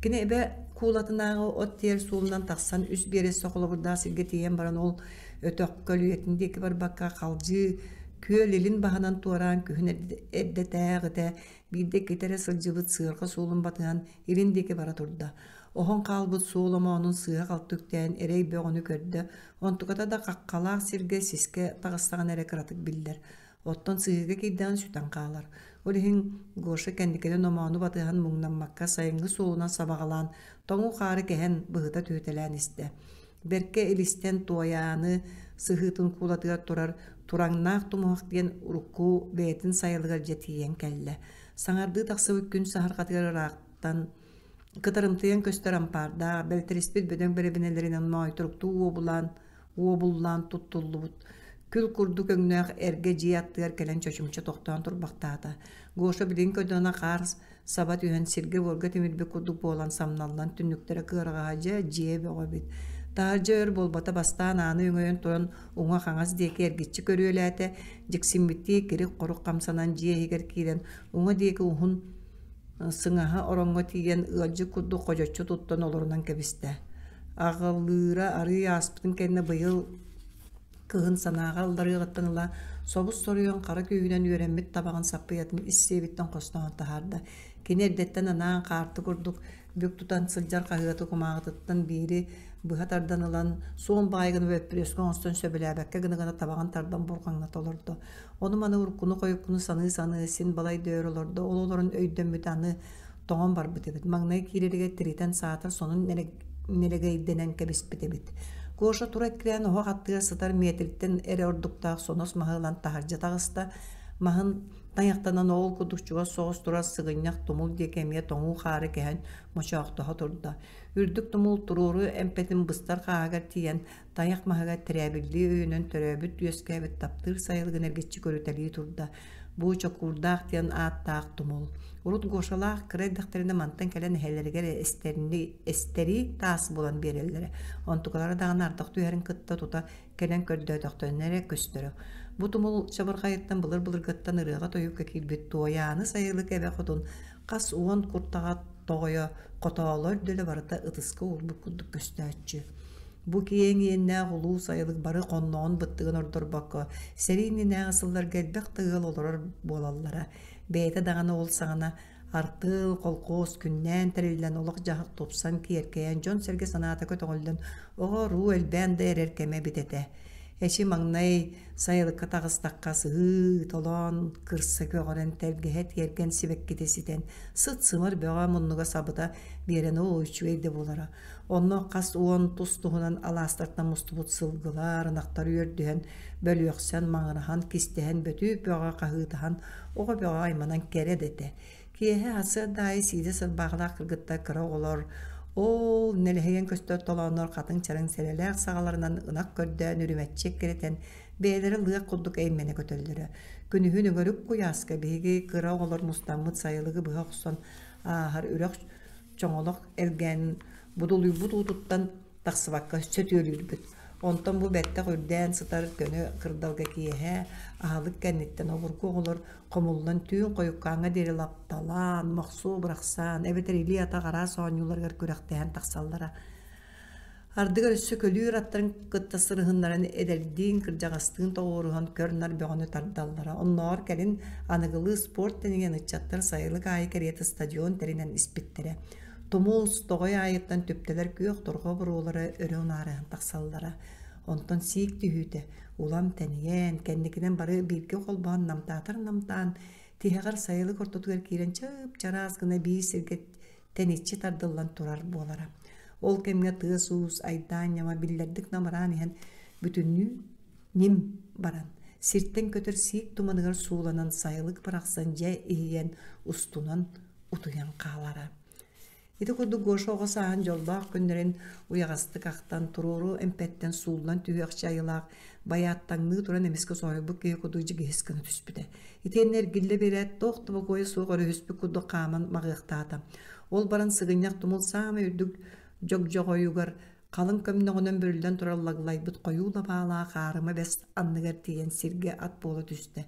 Кини эбэ куулатынааҕы от тиэр суолунан тахсан үс биэрэстэ холобурдаах сиргэ тиийэн баран ол өтөх көлүйэтин диэки барбакка халдьыы күөл илин баһынан туораан күһүн эрдэтээҕитэ биирдэ иккитэ эрэ сылдьыбыт сыарҕа суолун батыһан илин диэки бара турда. Оһон хаалбыт суол омоонун сыыһа-халты үктээн эрэй бөҕөнү көрдө, онтуката да хаххалаах сиргэ сискэ таҕыстаҕына эрэ кыратык биллэр. Оттон сыһыыга киирдэҕин сүтэн хаалар. Ол иһин Гоша кэнникинэн омоону батыһан муҥнаммакка сайыҥҥы суолунан сабаҕалаан, тоҥу хаары кэһэн быһыта түһүтэлээн истэ. Бэркэ илистэн Туойааны сыһыытын куулатыгар турар Тураҥнаах тумуһах диэн урукку бэйэтин сайылыгар дьэ тиийэн кэллэ. Саҥардыы тахсыбыт күн саһарҕатыгар ыраахтан кытарымтыйан көстөр ампаардаах, бэлтэриспит бөдөҥ бэрэбинэлэринэн моойторуктуу уобулаан уобуллаан туттуллубут күл курдук өҥнөөх эргэ дьиэ аттыгар кэлэн чочумча тохтоон турбахтаата. Гоша билигин көрдөҕүнэ хаар саба түһэн сиргэ-буорга тимирбит курдук буолан самналлан түннүктэрэ кыараҕаһа дьэ дьиэ бөҕө эбит. Таһырдьа өр буолбата бастаан ааны өҥөйөн туран уҥа-хаҥас диэки эргиччи көрүөлээтэ, дьиксиммиттии кирик-хорук хамсанан дьиэ иһигэр киирэн уҥа диэки уһун сыҥаһа ороҥҥо тиийэн ыалдьыт курдук ходьоччу туттан олорунан кэбистэ. Аҕылыыра арыый ааспытын кэннэ быйыл кыһын санааҕа ылларыаҕыттан ыла собус-соруйан хара күүһүнэн үөрэммит табаҕын саппыйатын ис сиэбиттэн хостоон таһаарда. Кини эрдэттэн анаан хаарты курдук бүк тутан сылдьар хаһыаты кумааҕытыттан биири быһа тардан ылан суон баайы гына бөппүрүөскэ оҥостон сөбүлээбэккэ гына-гына табаҕын тардан бурҕаҥната олордо. Ону-маны уруккуну-хойуккуну саныы-саныы син балай да өр олордо. Ол олорон өйдөммүтэ аны тоҥон барбыт эбит. Маҥнай киирэригэр тиритэн саатар сонун нэлэгэйдэнэн кэбиспит эбит. Гоша тура эккирээн оһох аттыгар сытар миэтириттэн эрэ ордуктаах сонос маһы ылан таһырдьа таҕыста. Маһын тайахтанан оол курдук чугас соҕус турар сыгынньах тумул диэки эмиэ тоҥуу хаары кэһэн мочоохтоһо турда. Үрдүк тумул туруору эмпэтин быстар хааһыгар тиийэн тайах маһыгар тирээбиллии өйөнөн төрөөбүт-үөскээбит таптыыр сайылыгын эргиччи көрүтэлии турда. Бу Чокуурдаах диэн ааттаах тумул. Урут Гошалаах кыра эрдэхтэринэ мантан кэлэн эһэлэригэр эстэрини, эстэрии таас булан биэрэллэрэ. Онтукалара даҕаны ардах түһэрин кытта тута кэлэн көрдөөтөхтөрүнэ эрэ көстөрө. Бу тумул чабырҕайыттан былыр-былыргыттан ырыаҕа-тойукка киирбит Туойааны сайылык эбэ хотун хас уон куртаҕа тоҕойо хотооло үрдүлэ барыта ытыска уурбут курдук көстөөччү. Бу киэҥ иэннээх улуу сайылык бары хонноҕун быттыгын ордорбокко, сэрии иннинээҕи сылларга элбэх да ыал олорор буолаллара. Бэйэтэ даҕаны ол саҕана артыал, колхоз күннээн тэриллэн олох-дьаһах тупсан, киэркэйэн, дьон-сэргэ санаата көтөҕүллэн, оҕо-уруу элбээн да эрэр кэмэ эбит этэ. Эчи маҥнай сайылыкка таҕыстахха сыһыы толоон, кырса көҕөрөн, тэлгэһэ тиэргэн сибэккитэ ситэн, сыт-сымар бөҕө муннуга сабыта биэрэн оо үчүгэй да буолара. Онно хас уон тус-туһунан алаастартан мустубут сылгылар, ынахтар үөрдүһэн, бөлүөхсэн, маҥыраһан, кистэһэн, бөтүүк бөҕө хаһыытаһан, оҕо бөҕө айманан кэрэ да этэ. Киэһэ сарсыарда аайы сиидэ сырбаахылаах кыргыттар кыра оҕолор ол нэлэһийэн көстөр толооннор хатыҥ чараҥ сэрэлээх саҕаларынан ынах көрдөөн үрүмэччи эккирэтэн бэйэлэрэ лыах курдук эймэнэ көтөллөрө. Күнүһүн өҥөрүк куйааска биһиги кыра оҕолор мустаммыт сайылыгы быһа охсон ааһар үрэх чоҥолох элгээнин будулуйбут уутуттан тахсыбакка сөтүөлүүрбүт. Онтон бу бэттэх үрдээн сытар көнө кырдалга киэһэ аһылык кэнниттэн обургу оҕолор хомуллан түүн хойуккааҥҥа диэри лапталаан, мохсуо бырахсаан эбэтэр илии-атах араас оонньууларыгар күрэхтэһэн тахсаллара. Ардыгар өссө көлүүр аттарын кытта сырыһыннаран эдэрдиин, кырдьаҕастыын тоҕуоруһан көр-нар бөҕөнү тардаллара. Оннооҕор кэлин аныгылыы спорт тэнийэн ыччаттар сайылык аайы кэриэтэ стадион тэринэн испиттэрэ. Тумус, тоҕой аайыттан түптэлэр күөх торҕо буруолара өрө унаарыһан тахсаллара. Онтон сиик түһүүтэ улам тэнийэн, кэнникинэн бары бииргэ холбоон намтаатар намтаан, тиһэҕэр сайылык ортотугар киирэн чып-чараас гына биир сиргэ тэниччи тардыллан турар буолара. Ол кэмҥэ тыас-уус, айдаан ньыма биллэрдик намыраан иһэн бүтүннүү ньим баран, сиртэн көтөр сиик туманыгар сууланан сайылык барахсан дьэ иһийэн устунан утуйан хаалара. Ити курдук Гоша оҕо сааһын дьоллоох күннэрин уйаҕастык ахтан, туруору эмпэттэн сууллан түһүөхчэ айылаах байааттаҥныы туран эмискэ соһуйбут киһи курдук дьигиһис гына түспүтэ. Итиэннэ эргиллэ биэрээт, туох да бокуойа суох өрүһүспүт курдук хааман маҕыахтаата. Ол баран сыгынньах тумул саамай үрдүк дьогдьоҕойугар халыҥ көмнөҕүнэн бүрүллэн турар лаглайбыт хойуу лабаалаах аарыма бэс анныгар тиийэн сиргэ ат буола түстэ.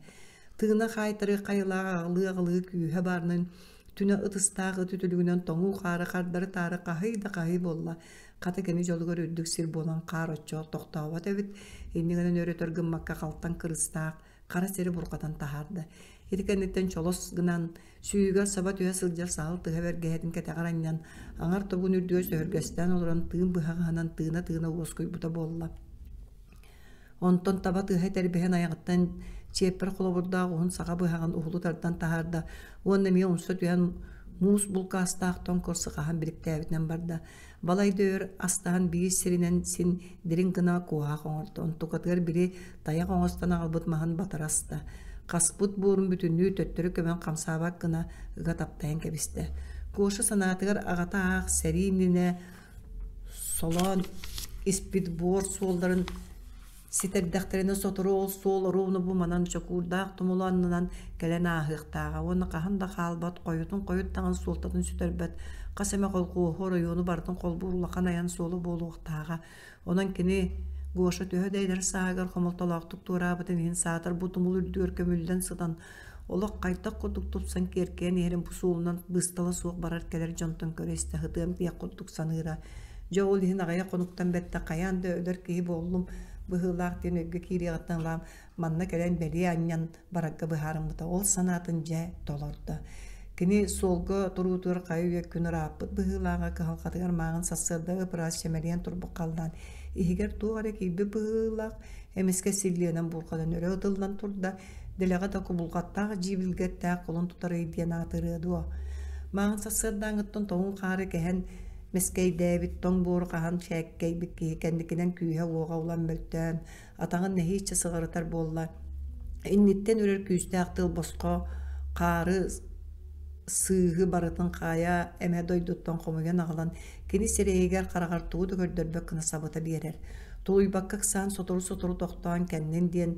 Тыына хаайтарыы хайылаах аҕылыы-аҕылыы күүһэ баарынан түнэ ытыстаах ыт үтүлүгүнэн тоҥуу хаары хардары-таары хаһый да хаһый буолла. Хата кини дьолугар үрдүк сир буолан хаар оччо тохтообот эбит. Иннигинэн өр-өтөр гыммакка халтаҥ кырыстаах хара сири бурҕатан таһаарда. Ити кэнниттэн чолос гынан сүүһүгэр саба түһэ сылдьар саһыл тыһа бэргэһэтин кэтэҕэр анньан, аҥар тобугун үрдүгэр сөһүргэстээн олорон тыын быһаҕаһынан тыына-тыына уоскуйбута буолла. Онтон таба тыаһа тэрбэһэн айаҕыттан чиэппэр холобурдаах уһун саха быһаҕын уһулу тардан таһаарда уонна эмиэ умса түһэн муус булкаастаах тоҥ курсы хаһан бириктээбитинэн барда. Балай да өр астаһан биир сиринэн син дириҥ гына куоһаах оҥордо. Онтукатыгар били тайах оҥостон аҕалбыт маһын батара аста. Хаспыт буорун бүтүннүү төттөрү көмөн хамсаабат гына ыга таптайан кэбистэ. Гоша санаатыгар аҕата аах сэрии иннинэ солоон испит буор суолларын Ситэрдэхтэринэ сотору ол суол оруобуна бу манан чокуурдаах тумулу аннынан кэлэн ааһыахтааҕа уонна хаһан да хаалбат хойутун хойут даҕаны суолтатын сүтэрбэт хас эмэ холкуоһу оройуону барытын холбуур улахан айан суола буолуохтааҕа. Онон кини Гоша төһө да эдэр сааһыгар хомолтолоохтук туораабытын иһин саатар бу тумул үрдүгэр көмүллэн сытан олох хайдах курдук тупсан киэркэйэн иһэрин бу суолунан быыстала суох барар-кэлэр дьонтон көрө-истэ сытыам диэх курдук саныыра. Дьэ ол иһин аҕыйах хонуктан бэттэх хайаан да өлөр киһи буоллум быһыылаах диэн өйгө киириэҕиттэн ылаам манна кэлэн бэлиэ анньан барарга быһаарыммыта. Ол санаатын дьэ толордо. Кини суолга туруутугар хайы-үйэ күн ырааппыт быһыылааҕа кыһалҕатыгар мааҕын сарсыарда ып-ыраас чэмэлийэн турбут халлаан иһигэр туох эрэ киирбит быһыылаах эмискэ силлиэнэн буурҕанан өрө ытыллан турда Дэлэҕэ да кубулҕаттаах дьиибилгэттээх кулун тутарый диэн аатырыа дуо? Мааҕын сарсыардааҥҥыттан тоҥуу хаары кэһэн мэскэйдээбит, тоҥ буору хаһан чээккэйбит киһи кэнникинэн күүһэ-уоҕа улам мөлтөөн, атаҕын нэһииччэ сыҕарытар буолла. Инниттэн үрэр күүстээх тыал босхо хаары сыыһы барытын хаайа эмэ дойдуттан хомуйан аҕалан кини сирэйигэр хараҕар тугу да көрдөрбөт гына сабыта биэрэр. Тулуйбакка ыксаан сотору-сотору тохтоон кэннин диэн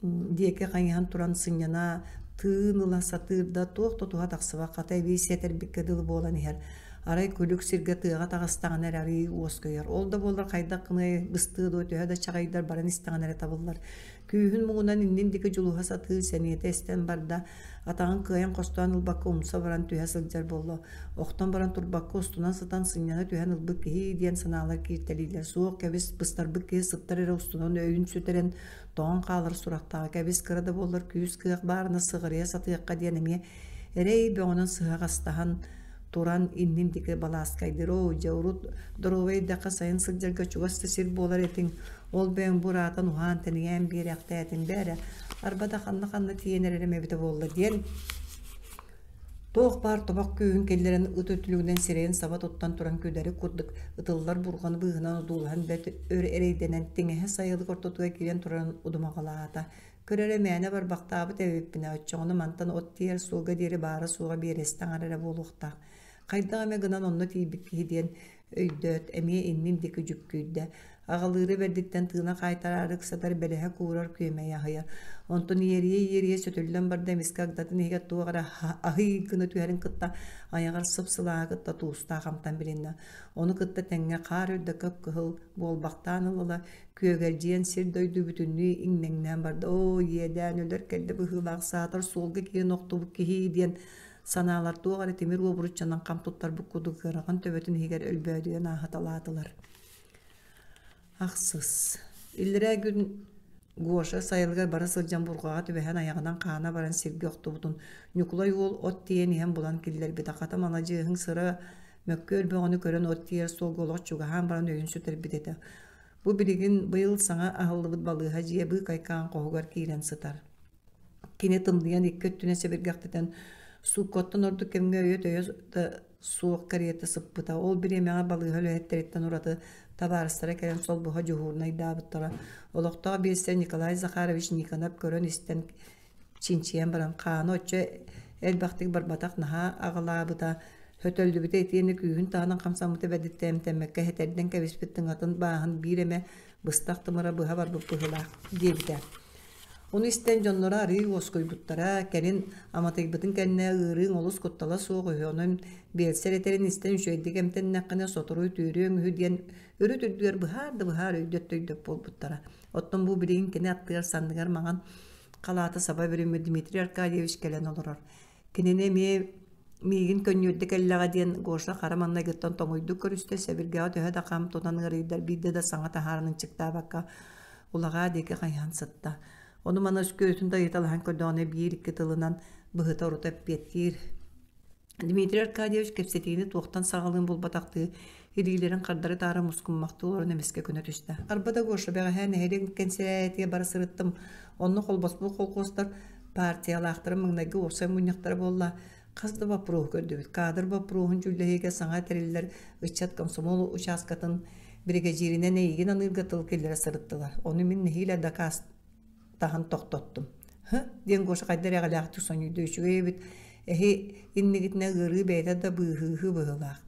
диэки хайыһан туран сынньана, тыын ыла сатыыр да туох да туһа тахсыбат, хата эбии сиэтэрбиккэ дылы буолан иһэр. Арай күлүк сиргэ тыаҕа таҕыстаҕына эрэ арыый уоскуйар. Ол да буоллар хайдах гыныай, быстыа дуо, төһө да чаҕыйдар баран истэҕинэ эрэ табыллар. Күүһүн муҥунан иннин диэки дьулуһа сатыыр сэниэтэ эстэн барда, атаҕын кыайан хостоон ылбакка умса баран түһэ сылдьар буолла. Охтон баран турбакка устунан сытан сынньана түһэн ылбыт киһи диэн санаалар кииртэлииллэр. Суох кэбис, быстарбыт киһи сыттар эрэ устунан өйүн сүтэрэн тоҥон хаалар сурахтааҕа. Кэбис кыра да буоллар күүс-кыах баарына сыҕарыйа сатыахха диэн эмиэ эрэй бөҕөнөн сыһаҕастаһан туран иннин диэки балааскайдыыр. Оо, дьэ урут доруобай эрдэххэ сайын сылдьарга чугас да сир буолар этиҥ. Ол бэйэҥ бу ыраатан уһаан тэнийээн биэрээхтээтиҥ бээ эрэ. Арба да ханна-ханна тиийэн эрэрим эбитэ буолла диэн туох баар тобох күүһүн киллэрэн ыт үтүлүгүнэн сирэйин саба туттан туран күдэри курдук ытыллар бурҕаны быыһынан одуулаһан бэрт өр эрэйдэнэн тиҥэһэ сайылык ортотугар киирэн туран удумаҕалаата. Көр эрэ мээнэ барбахтаабыт эбиппинэ, оччоҕуна мантан от тиийэр суолга диэри баара-суоҕа биэрэстэ аҥара эрэ буолуохтаах. Хайдах эмэ гынан онно тиийбит киһи диэн өйдөөт, эмиэ иннин диэки дьүккүйдэ. Аҕалыыра бэрдиттэн тыына хаайтараары ыксатар бэлэһэ куурар күөмэйэ аһыйар. Онтон иэрийэ-иэрийэ сөтөллөн барда эмискэ агдатын иһигэр туох эрэ аһый гына түһэрин кытта айаҕар сып-сылааһы кытта туустаах амтан билиннэ. Ону кытта тэҥҥэ хаар үрдэ кып-кыһыл буолбахтаан ыла-ыла күөгэлдьийэн сир-дойду бүтүннүү иҥнэҥнээн барда. Оо, иэдээн өлөр кэллэ быһыылаах саатар суолга киирэн охтубут киһи диэн санаалар туох эрэ тимир уобуруччанан хам туттарбыт курдук ыарахан төбөтүн иһигэр өлбөөдүйэн ааһыталаатылар. Ахсыс. Иллэрээ күн Гоша сайылыгар бара сылдьан бурҕаҕа түбэһэн айаҕынан хаана баран сиргэ охтубутун Ньукулай уол от тиэйэн иһэн булан киллэрбитэ. Хата маладьыаһыҥ сыра мөккү өлбөҕөнү көрөн от тиийэр суолга олох чугаһаан баран өйүн сүтэрбит этэ. Бу билигин быйыл саҥа аһыллыбыт балыыһа дьиэ быыкайкаан хоһугар киирэн сытар. Кини тымныйан икки өттүнэн сэбиргэхтэтэн сууккаттан ордук кэмҥэ өйө-төйө да суох кэриэтэ сыппыта. Ол бириэмэҕэ балыыһа үлэһиттэриттэн ураты табаарыстара кэлэн солбуһа дьуһуурунайдаабыттара. Олохтоох биэлсэр Николай Захарович Никонов көрөн-истэн чинчийэн баран хаана оччо элбэхтик барбатах наһаа аҕылаабыта, сөтөллүбүтэ итиэннэ күүһүн таһынан хамсаммыта бэрдиттэн эмтэммэккэ сэтэрдэн кэбиспит тыҥатын бааһын биир эмэ быстах тымыра быһа барбыт быһыылаах диэбитэ. Ону истэн дьонноро арыый уоскуйбуттара, кэлин аматыйбытын кэннэ ыарыыҥ олус куттала суох үһү, онон биэлсэр этэрин истэн үчүгэйдик эмтэннэххинэ сотору үтүөрүөҥ үһү диэн өрүт үрдүгэр быһаар да быһаар өйдөт-төйдөт буолбуттара. Оттон бу билигин кини аттыгар санныгар маҥан халааты саба бүрүммүт Дмитрий Аркадьевич кэлэн олорор. Кинини эмиэ миигин көнньүөрдэ кэллэҕэ диэн Гоша хара маҥнайгыттан тоҥуйдук көрүстэ, сэбиргэҕэ төһө да хам тутан ыарыйдар биирдэ да саҥа таһааран ынчыктаабакка улаҕаа диэки хайыһан сытта. Ону-маны өскүөрүтүн да ыйыталаһан көрдөҕүнэ биир-икки тылынан быһыта-орута эппиэттиир. Дмитрий Аркадьевич кэпсэтиини туохтан саҕалыын булбатахтыы илиилэрин хардары-таары мускуммахтыы олорон эмискэ көнө түстэ. Арба да Гоша бэҕэһээ нэһилиэк кэнсэлээрийэтигэр бара сырыттым. Онно холбоспут холкуостар партиялаахтарын маҥнайгы уопсай мунньахтара буолла. Хас да боппуруоһу көрдүбүт. Кадр боппуруоһун дьүүллэһиигэ саҥа тэриллэр ыччат комсомол учааскатын биригэдьииринэн эйигин аныырга тыл киллэрэ сырыттылар. Ону мин нэһиилэ дакаастаһан тохтоттум. «Һы» диэн Гоша хайда эрэ эҕэлээхтик сонньуйда үчүгэй эбит. Эһи иннигитинэ ыарыы бэйэтэ да быыһыыһы быһыылаах.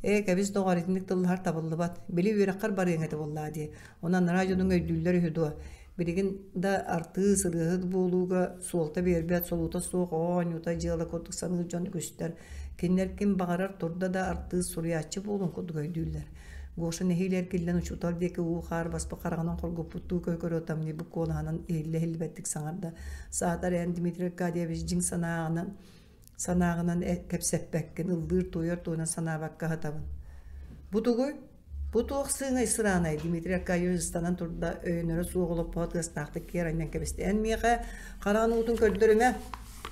Ээ, кэбис доҕоор, итинник тыллаһар табыллыбат. Били үөрэххэр барыаҥ этэ буоллаа дии. Ону анараа дьонуҥ өйдүүллэр үһү дуо? Билигин да артыыс, ырыаһыт буолууга суолта биэрбэт, солуута суох оонньуута дьыала курдук саныыр дьон үгүстэр. Кинилэр ким баҕарар турда да артыыс, суруйааччы буолуон курдук өйдүүллэр. Гоша нэһиилэ эргиллэн учуутал диэки уу-хаар баспыт хараҕынан хоргуппуттуу көрө-көрө тамньыйбыт куолаһынан иһиллэ-иһиллибэттик саҥарда. Саатар эн Дмитрий Аркадьевич дьиҥ санааҕынан санааҕынан кэпсэппэккин, ыллыыр-туойар туһунан санаабакка аһатабын. Бу тугуй? Бу туох сыыҥай сыраанай? Дмитрий Аркадьевич ыстанан турда, өйөнөрө суох олоппоһо тыастаахтык киэр анньан кэбистэ. Эн миэхэ хараҕын уутун көрдөрүмэ.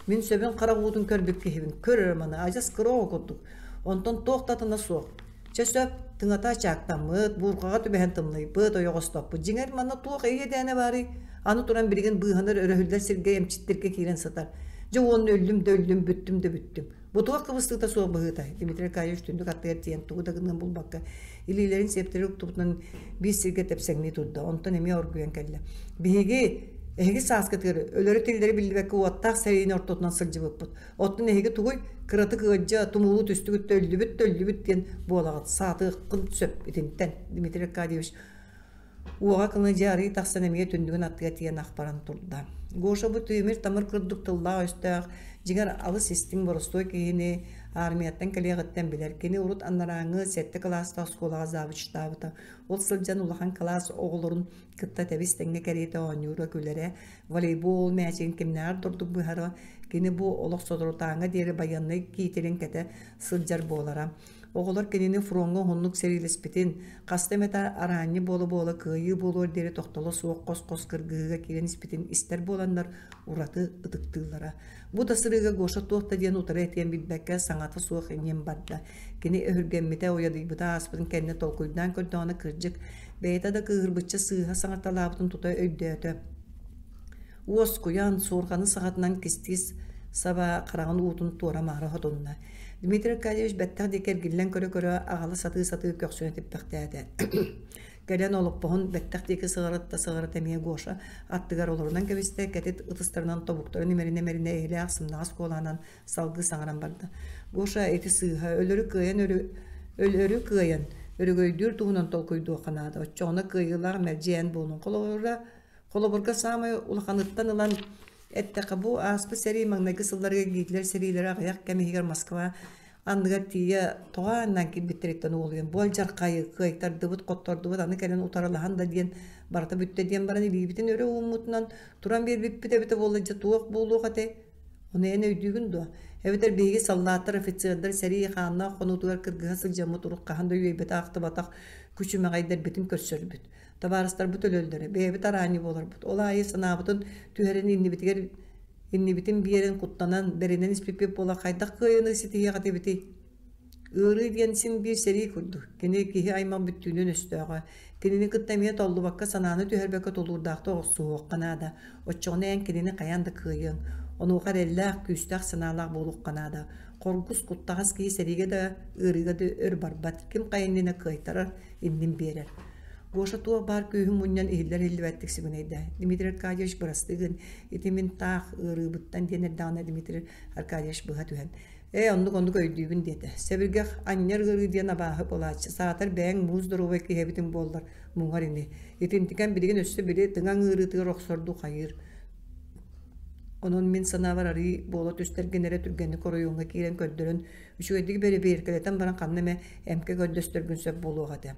Мин сөбүн харах уутун көрбүт киһибин. Көр эрэ маны, адьас кыра оҕо курдук. Онтон туох да атына суох. Чэ сөп, тыҥата ачаактаммыт, буурҕаҕа түбэһэн тымныйбыт, ойоҕостоппут. Дьиҥэр, манна туох эйэ-дээнэ баарый? Аны туран билигин быыһанар өрөһүллэр сиргэ эмчиттэргэ киирэн сытар. Дьэ уонна өллүм да өллүм, бүттүм да бүттүм. Бу туох кыбыстыыта суох быһыыта? Дмитрий Аркадьевич түннүк аттыгар тиийэн тугу да гыныан булбакка, илиилэрин сиэптэрэ уктубутунан биир сиргэ тэпсэҥнии турда. Онтон эмиэ оргуйан кэллэ. Биһиги эһиги сааскытыгар өлөрү-тиллэри биллибэккэ уоттаах сэриини ортотунан сылдьыбыппыт. Оттон эһиги тугуй? Кыратык ыалдьа, тумулуу түстүгүт да өллүбүт да өллүбүт диэн буолаҕыт. Саатыаххын сөп итинтэн, Дмитрий Аркадьевич уоҕа кылына дьэ арыый тахсан эмиэ түннүгүн аттыгар тиийэн ах баран турда. Гоша бу тимир-тамыр курдук тыллаах-өстөөх, дьиҥэр алыс истиҥ боростуой киһини Армияттан кэлиэҕиттэн билэр. Кини урут анарааҥҥы сэттэ кылаастаах оскуолаҕа завучтаабыта. Ол сылдьан улахан кылаас оҕолорун кытта тэбис-тэҥҥэ кэриэтэ оонньуура, күлэрэ, волейбол мээчигин кимнээҕэр да ордук быһара. Кини бу олох соторутааҥҥа диэри байыаннай киитилин кэтэ сылдьар буолара. Оҕолор кинини фроҥҥа уһуннук сэриилэспитин, хаста эмэтэ араанньы буола-буола кыайыы буолуор диэри тохтоло суох хос-хос кыргыһыыга киирэн испитин истэр буоланнар ураты ытыктыыллара. Бу да сырыыга Гоша туох да диэн утары этиэн билбэккэ саҥата суох ньим барда. Кини өһүргэммитэ, уйадыйбыта ааспытын кэннэ толкуйдаан көрдөҕүнэ кырдьык, бэйэтэ да кыыһырбычча сыыһа саҥарталаабытын тута өйдөөтө. Уоскуйан, суорҕаны саҕатынан кистии саба хараҕын уутун туора-маары хотунна. Дмитрий Аркадьевич бэттэх диэки эргиллэн көрө-көрө аҕала сатыы-сатыы көхсүнэ типпэхтээтэ. Кэлэн олоппоһун бэттэх диэки сыҕарытта-сыҕарыта эмиэ Гоша аттыгар олорунан кэбистэ, кэтит ытыстарынан тобуктарын имэринэ-имэринэ эйэлээх сымнаҕас куолаанан салгыы саҥаран барда. Гоша ити сыыһа өлөрү кыайан өлөрү кыайан өрөгөйдүүр туһунан толкуйдуохха наада. Оччоҕуна кыайыылаах мэлдьи эн буолуҥ. Холобура, холобурга саамай улаханыттан ылан эттэххэ, бу ааспыт сэрии маҥнайгы сылларыгар Гитлер сэриилэрэ аҕыйах кэм иһигэр Москва анныгар тиийэ тоҕо ааннаан киирбиттэриттэн уолуйан бу алдьархайы кыайтардыбыт, хоттордубут, аны кэлэн утарылаһан да диэн барыта бүттэ диэн баран илиибитин өрө ууммутунан туран биэрбиппит эбитэ буолла дьэ туох буолуох этэй? Ону эн өйдүүгүн дуо? Эбэтэр биһиги саллааттар, офицердар сэрии хааннаах хонуутугар кыргыһа сылдьаммыт урут хаһан да үөйбэтэх-ахтыбатах күчүмэҕэйдэрбитин көрсөрбүт. Табаарыстарбыт өлөллөрө, бэйэбит араанньы буоларбыт. Ол аайы санаабытын түһэрэн иннибитигэр иннибитин биэрэн куттанан, бэринэн испиппит буола хайдах кыайыыны ситиһиэх этибитий? Ыарыы диэн син биир сэрии курдук. Кини киһи аймах бүттүүнүн өстөөҕө. Кинини кытта эмиэ толлубакка, санааны түһэрбэккэ тулуурдаахтык охсуһуохха наада. Оччоҕуна эн кинини хайаан да кыайыаҥ. Онуоха эрэллээх, күүстээх санаалаах буолуохха наада. Хоргус, куттаҕас киһи сэриигэ да, ыарыыга да өр барбат. Ким хайа иннинэ кыайтарар, иннин биэрэр. Гоша туох баар күүһүн мунньан иһиллэр-иһиллибэттик сибигинэйдэ. Дмитрий Аркадьевич бырастыы гын, ити мин таах ыарыыбыттан диэн эрдэҕинэ Дмитрий Аркадьевич быһа түһэн «Ээ, оннук-оннук өйдүүбүн» диэтэ. Сэбиргэх анньар ыарыы диэн абааһы буолааччы, саатар бэйэҥ муус доруобай киһи эбитиҥ буоллар, муҥар ини. Итинтикэн билигин өссө били тыҥаҥ ыарыытыгар охсордуу хайыыр. Онон мин санаабар арыый буола түстэргин эрэ түргэнник оройуоҥҥа киирэн көрдөрөн, үчүгэйдик бэрэбиэркэлэтэн баран ханна эмэ эмкэ көрдөстөргүн сөп буолуох этэ.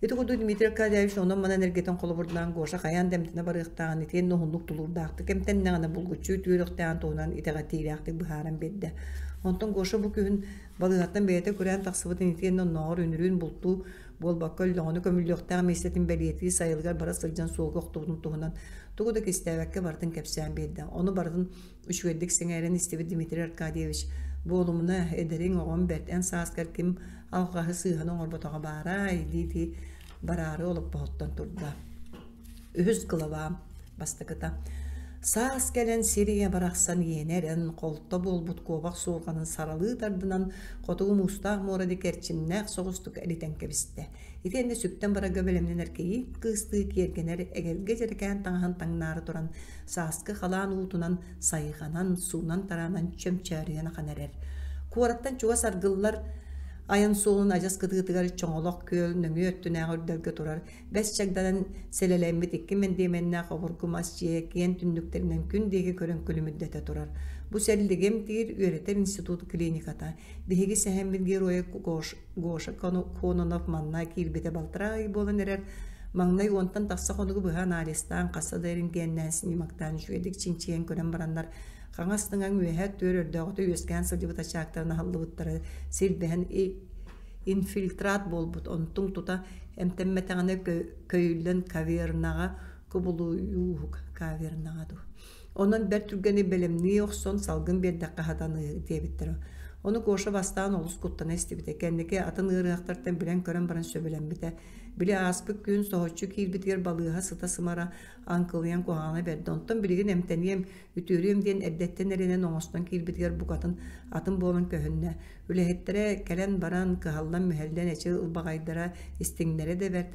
Ити курдук Дмитрий Аркадьевич онон-манан эргитэн холобурдаан Гоша хайаан да эмтэнэ барыахтааҕын итиэннэ уһуннук тулуурдаахтык эмтэннэҕинэ булгуччу үтүөрүөхтээҕин туһунан итэҕэтиилээхтик быһааран биэрдэ. Онтон Гоша бу күһүн балыыһаттан бэйэтэ күрээн тахсыбытын итиэннэ оннооҕор үнүрүүн бултуу буолбакка өллөҕүнэ көмүллүөхтээх миэстэтин бэлиэтии сайылыгар бара сылдьан суолга охтубутун туһунан тугу да кистээбэккэ барытын кэпсээн биэрдэ. Ону барытын Үчүгэйдик сэҥээрэн истибит Дмитрий Аркадьевич «Буолумуна, эдэриҥ оҕом бэрт, эн сааскар ким алҕаһы сыыһаны оҥорботоҕо баарай?» дии-дии бараары олоппоһуттан турда. Үһүс глава бастакыта. Саас кэлэн сир ийэ барахсан иэнэ эрэн, холто буолбут куобах суорҕанын саралыы тардынан, хотугу муустаах муора диэки эрчимнээх соҕустук элитэн кэбистэ. Итиэннэ сүктэн барарга бэлэмнэнэр кийиит кыыстыы киэргэнэр эгэлгэ дьэрэкээн таҥаһын таҥнаары туран, сааскы халаан уутунан сайҕанан, суунан-тараанан чөмчөөрүйэн ахан эрэр. Куораттан чугас аргыллар айан суолун адьас кытыытыгар Чоҥолох күөл нөҥүө өттүнээҕи үрдэлгэ турар бэс чагданан сэлэлэммит икки мэндиэмэннээх обургу мас дьиэ киэн түннүктэринэн күн диэки көрөн күлүмүрдэтэ турар. Бу сэллиги эмтиир үөрэтэр институт клиниката. Биһиги сэһэммит геройа Гоша Кононов манна киирбитэ балтараа ый буолан эрэр. Маҥнай уонтан тахса хонугу быһа анализтаан, хасса да рентгеннээн, снимоктаан үчүгэйдик чинчийэн көрөн бараннар, хаҥас тыҥаҥ үөһэ түөр өрдөөҕүтэ үөскээн сылдьыбыт ачаактарын аһыллыбыттара силбэһэн инфильтрат буолбут, онтуҥ тута эмтэммэтэҕинэ көйүллэн кавернаҕа кубулуйууһук кавернаҕа дуу. Онон бэрт түргэни бэлэмнии охсон салгын биэрдэххэ сатаныыһы диэбиттэрэ. Ону Гоша бастаан олус куттана истибитэ. Кэнники атын ыарыһахтартан билэн-көрөн баран сөбүлэммитэ. Били ааспыт күн соһуччу киирбитигэр балыыһа сыта-сымара аҥкылыйан куһаҕана бэрдэ. Онтон билигин эмтэниэм, үтүөрүөм диэн эрдэттэн эрэнэн оҥостон киирбитигэр букатын атын буолан көһүннэ. Үлэһиттэрэ кэлэн-баран, кыһаллан-мүһэллэн эчи ылбаҕайдара, истиҥнэрэ да бэрт.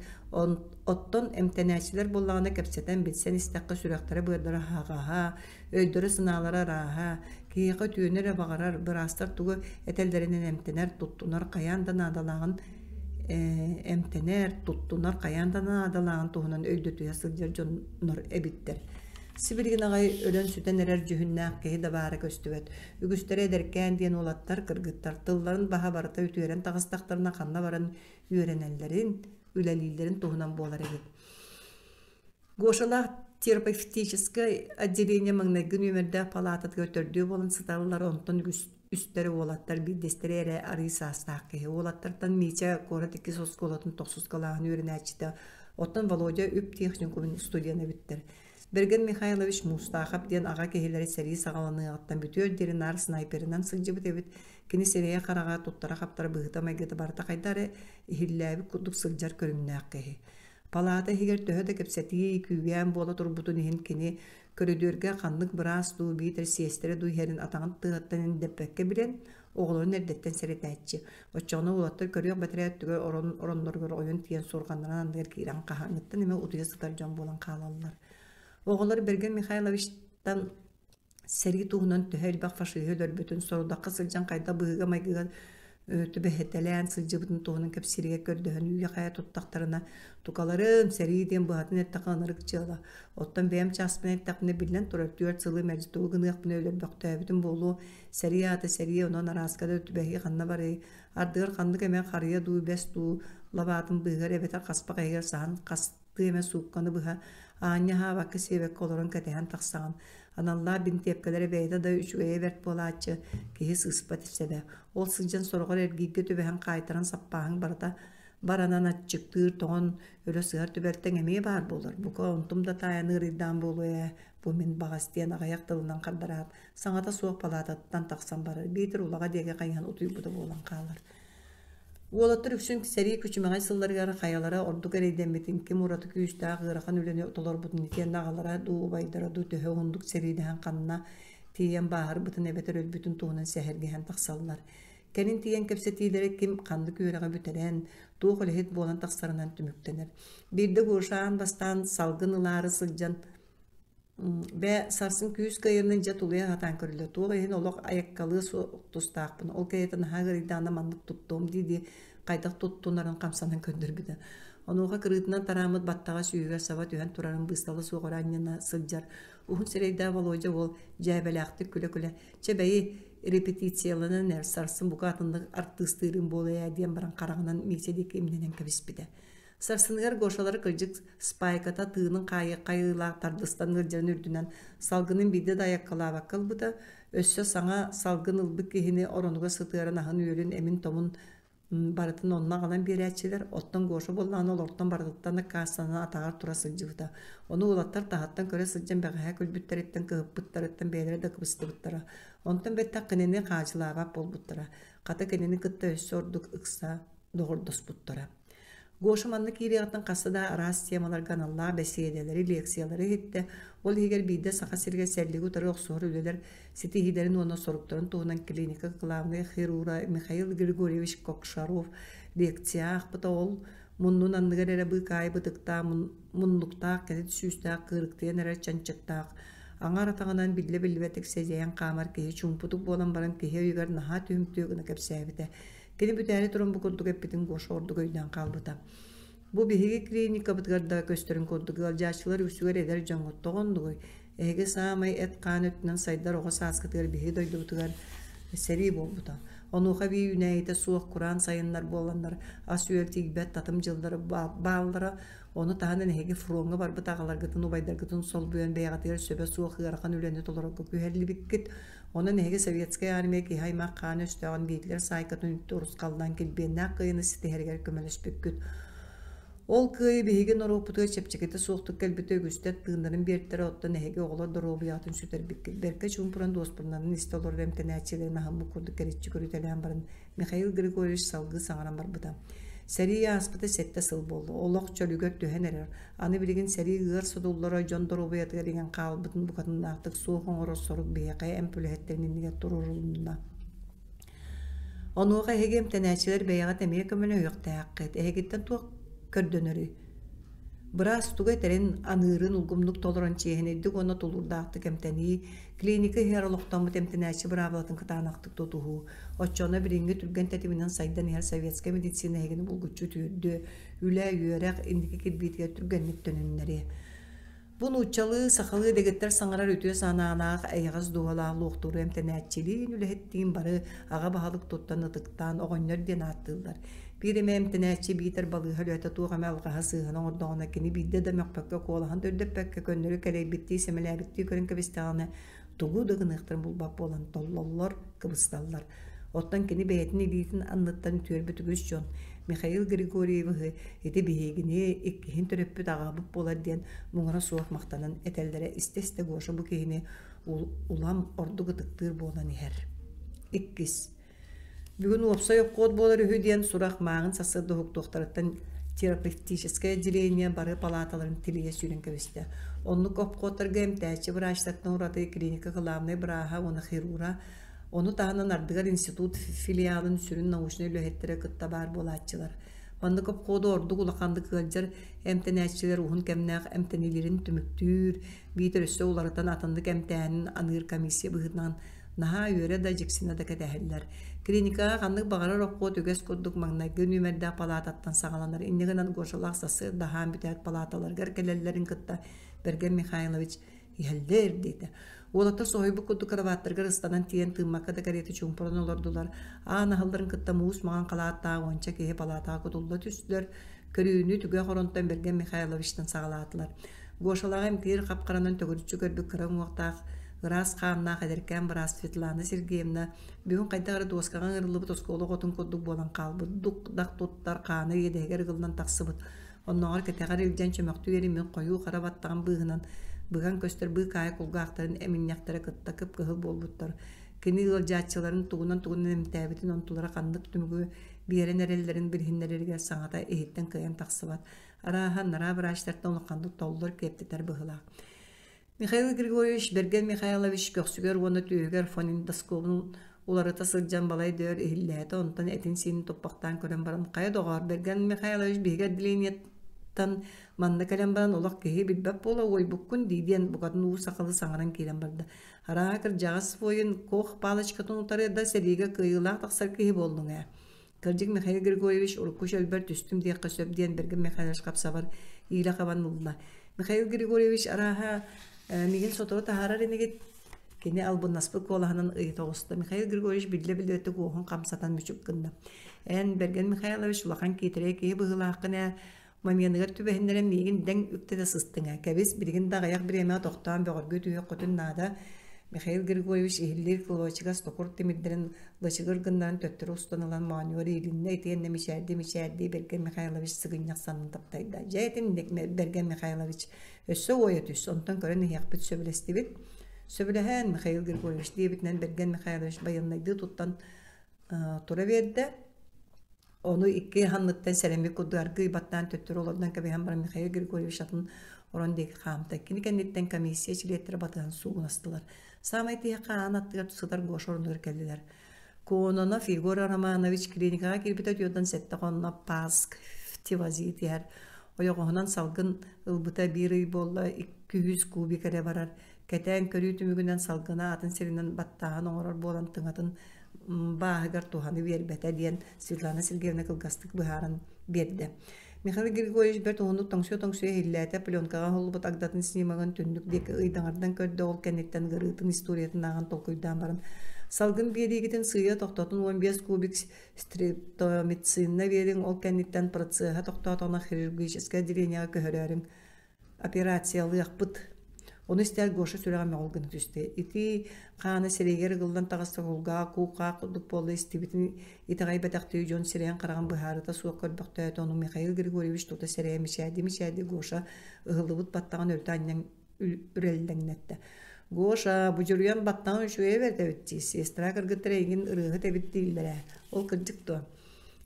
Оттон эмтэнээччилэр буоллаҕына кэпсэтэн, билсэн истэххэ сүрэхтэрэ-быардара аһаҕаһа, өйдөрө-санаалара ырааһа, киһиэхэ үтүөнү эрэ баҕарар, быраастар тугу этэллэринэн эмтэнэр, туттунар хайаан да наадалааҕын эмтэнэр, туттунар хайаан да наадалааҕын туһунан өйдөтүһэ сылдьар дьоннор эбиттэр. Сибилигин аҕай өлөн-сүтэн эрэр дьүһүннээх киһи да баара көстүбэт. Үгүстэрэ эдэркээн диэн уолаттар, кыргыттар тылларын баһа барыта үтүөрэн таҕыстахтарына ханна баран үөрэнэллэрин, үлэлииллэрин туһунан буолар эбит. Гошалаах терапевтическай отделение маҥнайгы нүөмэрдээх палаататыгар төрдүө буолан сыталлар, онтон үгүс үстэрэ уолаттар, биирдэстэрэ эрэ арыы саастаах киһи. Уолаттартан Митя куорат иккис оскуолатын тохсус кылааһын үөрэнээччитэ, оттон Володя үп техникумун студена эбиттэр. Бэргэн Михайлович Муустаахап диэн аҕа киһилэрэ сэрии саҕаланыаҕыттан бүтүөр диэри наар снайперынан сылдьыбыт эбит. Кини сирэйэ-хараҕа, туттара-хаптара быһыыта-майгыта барыта хайда эрэ иһиллээбит курдук сылдьар көрүҥнээх киһи. Палаата иһигэр төһө да кэпсэтии, күүгээн буола турбутун иһин кини көрүдүөргэ ханнык быраас дуу биитэр сиэстэрэ дуу иһэрин атаҕын тыаһыттан эндэппэккэ билэн, оҕолорун эрдэттэн сэрэтээччи. Оччоҕуна уолаттар көрүөх бэтэрээ өттүгэр орон оронноругар ойон тиийэн суорҕаннарын анныгар киирэн хаһааҥҥыттан эмэ утуйа сытар дьон буолан хаалаллар. Оҕолор Бэргэн Михайловичтан сэрии туһунан төһө элбэх фашиһы өлөрбүтүн, сорудахха сылдьан хайдах быһыыга-майгыга түбэһэтэлээн сылдьыбытын туһунан кэпсииригэр көрдөһөн үүйэ-хайа туттахтарына, тукаларын сэрии диэн быһатын эттэххэ ынырык дьыала. Оттон бэйэм чааспын эттэхпинэ, биллэн турар, түөрт сылы мэлдьи тугу гыныахпын өлөрбөхтөөбүтүм буолуо. Сэрии аата сэрии, онон арааска да түбэһии ханна барыай. Ардыгар ханнык эмэ харыйа дуу, бэс дуу лабаатын быыһыгар эбэтэр хаспах иһигэр саһан хас тыы эмэ суукканы быһа аанньа аһаабакка-сиэбэккэ олорон кэтэһэн тахсаҕын. Аналлаах бинтиэпкэлэрэ бэйэтэ да үчүгэйэ бэрт буолааччы, киһи сыыспат сэбэ. Ол сылдьан сороҕор эргииргэ түбэһэн хаайтаран саппааһыҥ барыта баранан аччыктыыр, тоҥон өлө сыһар түбэлтэҥ эмиэ баар буолар. Бука онтум да таайан ыарыйдаан буолуо ээ, бу мин баҕас диэн аҕыйах тылынан хардараат, саҥата суох палаататтан тахсан барар, биитэр улаҕа диэки хайыһан утуйбута буолан хаалар. Уолаттар үксүн сэрии күчүмэҕэй сылларыгар хайалара ордук эрэйдэммитин, ким ураты күүстээх ыарахан үлэни толорбутун итиэннэ аҕалара дуу, убайдара дуу төһө уһуннук сэриилэһэн ханна тиийэн бааһырбытын эбэтэр өлбүтүн туһунан сэһэргэһэн тахсаллар. Кэлин тиийэн кэпсэтиилэрэ ким ханнык үөрэҕи бүтэрэн, туох үлэһит буолан тахсарынан түмүктэнэр. Биирдэ Гоша аан бастаан салгын ылаары сылдьан Бээ, сарсын күүс кыайарынан дьэ тулуйа сатаан көрүллэ. Туох иһин олох айаккалыа суох тустаахпын. Ол кэриэтэ наһаа ыарыйдаҕына маннык туттуом дии-дии хайдах туттунарын хамсанан көрдөрбүтэ. Онуоха кырыытынан тарааммыт баттаҕа сүүһүгэр саба түһэн турарын быыстала суох өрө анньына сылдьар уһун сирэйдээх Володя уол дьээбэлээхтик күлэ-күлэ «Чэ бэйи, репетицияланан эр, сарсын бука атыннык артыыстыырым буолуо ээ» диэн баран хараҕынан Митя диэки имнэнэн кэбиспитэ. Сарсыныгар Гошалара кырдьык спайката тыынын хаайыылаах тардыстан ыалдьарын үрдүнэн салгынын биирдэ да айаккалаабакка ылбыта, өссө саҥа салгын ылбыт киһини оронугар сытыаран аһын-үөлүн, эмин-томун барытын онно аҕалан биэрээччилэр, оттон Гоша буоллаҕына олортон барытыттан аккаастанан атаҕар тура сылдьыбыта. Ону уолаттар таһыттан көрө сылдьан бэҕэһээ күлбүттэриттэн, кыһыппыттарыттан бэйэлэрэ да кыбыстыбыттара. Онтон бэттэх кинини хаадьылаабат буолбуттара. Хата кинини кытта өссө ордук ыкса доҕордоспуттара. Гоша манна киириэҕиттэн хаста да араас темаларга аналлаах бэсиэдэлэри, лекциялары иһиттэ. Ол иһигэр биирдэ Саха сиригэр сэллиги утары охсуһар үлэлэр ситиһиилэрин уонна соруктарын туһунан клиника главнай хирурга Михаил Григорьевич Кокшаров лекция аахпыта. Ол муннун анныгар эрэ быыкаайы бытыктаах, муннуктаах, кэтит сүүстээх, кыырыктыйан эрэр чанчыктаах, аҥар атаҕынан биллэ-биллибэтик сэдьэйэн хаамар киһи чуумпутук буолан баран киһи өйүгэр наһаа түһүмтүө гына кэпсээбитэ. Кини бүтээри туран бу курдук эппитин Гоша ордук өйдөөн хаалбыта. Бу биһиги клиникабытыгар да көстөрүн курдук ыалдьааччылар үксүгэр эдэр дьоҥҥут тоҕо оннугуй? Эһиги саамай эт-хаан өттүнэн сайдар оҕо сааскытыгар биһиги дойдубутугар сэрии буолбута. Онуоха эбии үүнээйитэ суох кураан сайыннар буоланнар ас-үөл тиийбэт татым дьыллары бааллара. Ону таһынан эһиги фроҥҥа барбыт аҕаларгытын, убайдаргытын солбуйан бэйэҕитигэр сөбө суох ыарахан үлэни толорорго күһэллибиккит. Онон эһиги Советскай Армия киһи аймах хаан өстөөҕүн Гитлер саайкатын үлтү урусхаллаан килбиэннээх кыайыыны ситиһэригэр көмөлөспүккүт. Ол кыайыы биһиги норуоппутугар чэпчэкитэ суохтук кэлбитэ үгүстэр тыыннарын биэртэрэ, оттон эһиги оҕолор доруобуйаҕытын сүтэрбиккит. Бэркэ чуумпуран дуоспурунанан истэ олорор эмтэнээччилэрин аһыммыт курдук кэриччи көрүтэлээн баран Михаил Григорьевич салгыы саҥаран барбыта. Сэрии ааспыта сэттэ сыл буолла. Олох чөлүгэр түһэн эрэр. Аны билигин сэрии ыар содуллара дьон доруобуйатыгар иҥэн хаалбытын букатыннаахтык суох оҥорор сорук биһиэхэ эмп үлэһиттэрин иннигэр туруорулунна. Онуоха эһиги эмтэнээччилэр бэйэҕит эмиэ көмөлөһүөхтээххит. Эһигиттэн туох көрдөнөрүй? Быраас тугу этэрин, аныырын улгумнук толорон чиэһинэйдик уонна тулуурдаахтык эмтэнии, клиника иһэр олохтоммут эмтэнээччи быраабылатын кытаанахтык тутуһуу, оччоҕуна билиҥҥи түргэн тэтиминэн сайдан иһэр советскай медицина эһигини булгуччу үтүөрдүө, үлэ, үөрэх инники кирбиитигэр түргэнник төнүннэриэ. Бу нууччалыы, сахалыы дэгиттэр саҥарар үтүө санаалаах, эйэҕэс дууһалаах луохтууру эмтэнээччилиин, үлэһиттиин бары аҕа баһылык туттан ытыктаан оҕонньор диэн ааттыыллар. Биир эмэ эмтэнээччи биитэр балыыһа үлэһитэ туох эмэ алҕаһы сыыһаны оҥордоҕуна кини биирдэ да мөхпөккө, куолаһын да үрдэппэккэ, көннөрү кэлэйбиттии, сэмэлээбиттии көрөн кэбистэҕинэ тугу да гыныахтарын булбат буолан толлоллор, кыбысталлар. Оттон кини бэйэтин илиитин анныттан үтүөрбүт үгүс дьон Михаил Григорьевиһы ити биһигини иккиһин төрөппүт аҕабыт буолар диэн муҥура суох махтанан этэллэрэ истэ-истэ Гоша бу киһини улам ордук ытыктыыр буолан иһэр. Иккис. Бүгүн уопсай обход буолар үһү диэн сурах мааҕын сарсыарда уһуктуохтарыттан терапевтическое отделение бары палааталарын тилийэ сүүрэн кэбистэ. Оннук обходтарга эмтээччи врачтартан ураты клиника главнай бырааһа уонна хирура, ону таһынан ардыгар институт филиалын сүрүн научнай үлэһиттэрэ кытта баар буолааччылар. Маннык обходу ордук улаханнык ыалдьар эмтэнээччилэр уһун кэмнээх эмтэниилэрин түмүктүүр, биитэр өссө уларытан атыннык эмтээһинин аныыр комиссия быһыытынан наһаа үөрэ да, дьиксинэ да кэтэһэллэр. Клиникаҕа ханнык баҕарар обход үгэс курдук маҥнайгы нүөмэрдээх палаататтан саҕаланар. Инньэ гынан Гошалаах сарсыарда аһаан бүтээт палааталарыгар кэлэллэрин кытта Бэргэн Михайлович иһэллэр диэтэ. Уолаттар соһуйбут курдук кроваттарыгар ыстанан тиийэн тыыммакка да кэриэтэ чуумпуран олордулар. Аан аһылларын кытта муус маҥан халааттаах уонча киһи палаатаҕа кутулла түстүлэр. Көрүүнү түгэх оронтон Бэргэн Михайловичтан саҕалаатылар. Гошалаах эмтиир хап-харанан төгүрүччү көрбүт кыра уҥуохтаах, ыраас хааннаах эдэркээн быраас Светлана Сергеевна бүгүн хайдах эрэ дуоскаҕа ыҥырыллыбыт оскуола оҕотун курдук буолан хаалбыт, дук-дах туттар, хаана иэдэһигэр ыгыллан тахсыбыт Оннооҕор кэтэҕэр илдьэн чөмөхтүү эриммин хойуу хара баттаҕын быыһынан быган көстөр быыкаайа кулгаахтарын эминньэхтэрэ кытта кып-кыһыл буолбуттар. Кини ыалдьааччыларын тугунан-тугунан эмтээбитин онтулара ханнык түмүгү биэрэн эрэллэрин билиһиннэрэригэр саҥата иһиттэн кыайан тахсыбат. Арааһа, анараа врачтартан улаханнык толлор киэптэтэр быһыылаах. Михаил Григорьевич Бэргэн Михайлович көхсүгэр уонна түөһүгэр фонендоскобун уларыта сылдьан балай да өр иһиллээтэ, онтон этин-сиинин туппахтаан көрөн баран, «Хайа доҕоор, Бэргэн Михайлович биһиги отделениеттан манна кэлэн баран олох киһи билбэт буола уойбуккун дии» диэн букатын уу сахалыы саҥаран киирэн барда. «Арааһа кырдьаҕас воин кох палочкатын утары да сэриигэ кыайыылаах тахсар киһи буоллуҥ ээ. Кырдьык Михаил Григорьевич урукку чөлбөр түстүм диэххэ сөп диэн Бэргэн Михайлович хапсабар иилэ хабан ылла. Михаил Григорьевич арааһа миигин сотору таһаарар инигит кини албыннаспыт куолаһынан ыйыта оҕуста. Михаил Григорьевич биллэ-биллибэттик уоһун хамсатан мүчүк гынна. Эн, Бэргэн Михайлович, улахан киитэрэй киһи быһыылааххын ээ, Маменыгар түбэһиннэрэн миигин дэҥ үктэтэ сыстыҥ ээ, кэбис, билигин да аҕыйах бириэмэҕэ тохтоон бөҕөргүү түһүөххүтүн наада, Михаил Григорьевич иһиллиир кылочыгас токур тимирдэрин лычыгыр гыннаран төттөрү устан ылан моонньугар иилиннэ итиэннэ мичээрдии-мичээрдии Бэргэн Михайлович сыгынньах саннын таптайда. Дьэ итинник Бэргэн Михайлович өссө уойа түс, онтон көрөн иһиэхпит сөбүлэстибит. Сөбүлэһэн Михаил Григорьевич диэбитинэн Бэргэн Михайлович байыаннайдыы туттан тура биэрдэ. Ону икки санныттан сэрэммит курдук аргыый баттаан төттөрү олордон кэбиһэн баран Михаил Григорьевич атын орон диэки хаамта. Кини кэнниттэн комиссия чилиэттэрэ батыһан суугунастылар. Саамай тиһэххэ аан аттыгар сытар Гоша орунугар кэллилэр. Кононов Егор Романович клиникаҕа киирбитэ 47 хонно ПАСК фтивазит иһэр. Ойоҕоһунан салгын ылбыта биир ый буолла, 200 кубик эрэ барар. Кэтээн көрүү түмүгүнэн салгына атын сиринэн баттааһын оҥорор буолан тыҥатын бааһыгар туһаны биэрбэтэ диэн Светлана Сергеевна кылгастык быһааран биэрдэ. Михаил Григорьевич бэрт уһуннук тоҥсуйа-тоҥсуйа иһиллээтэ, пленкаҕа оһоллубут агдатын снимогын түннүк диэки ыйдаҥардан көрдө, ол кэнниттэн ыарыытын историятын ааҕан толкуйдаан баран салгын биэриигитин сыыйа тохтотун 15 кубик стрептомицинна биэриҥ, ол кэнниттэн процеһа тохтоотоҕуна хирургическай отделениеҕа көһөрөөрүҥ операциялыахпыт. Ону истээт Гоша сүрэҕэ мөҕүл гына түстэ. Ити хаана сирэйигэр ыгыллан таҕыста кулгаах, куу-хаах курдук буолла истибитин итэҕэйбэтэхтии дьон сирэйин-хараҕын быһаарыта суох көрбөхтөөтө. Ону Михаил Григорьевич тута сэрэйэ мичээрдии-мичээрдии Гоша ыһыллыбыт баттаҕын өрүтэ анньан үрэллэҥнэттэ. Гоша, будьуруйан баттаҕын үчүгэйэ бэрт эбит дии. Сестра кыргыттар эйигин ырыаһыт эбит дииллэр ээ. Ол кырдьык дуо?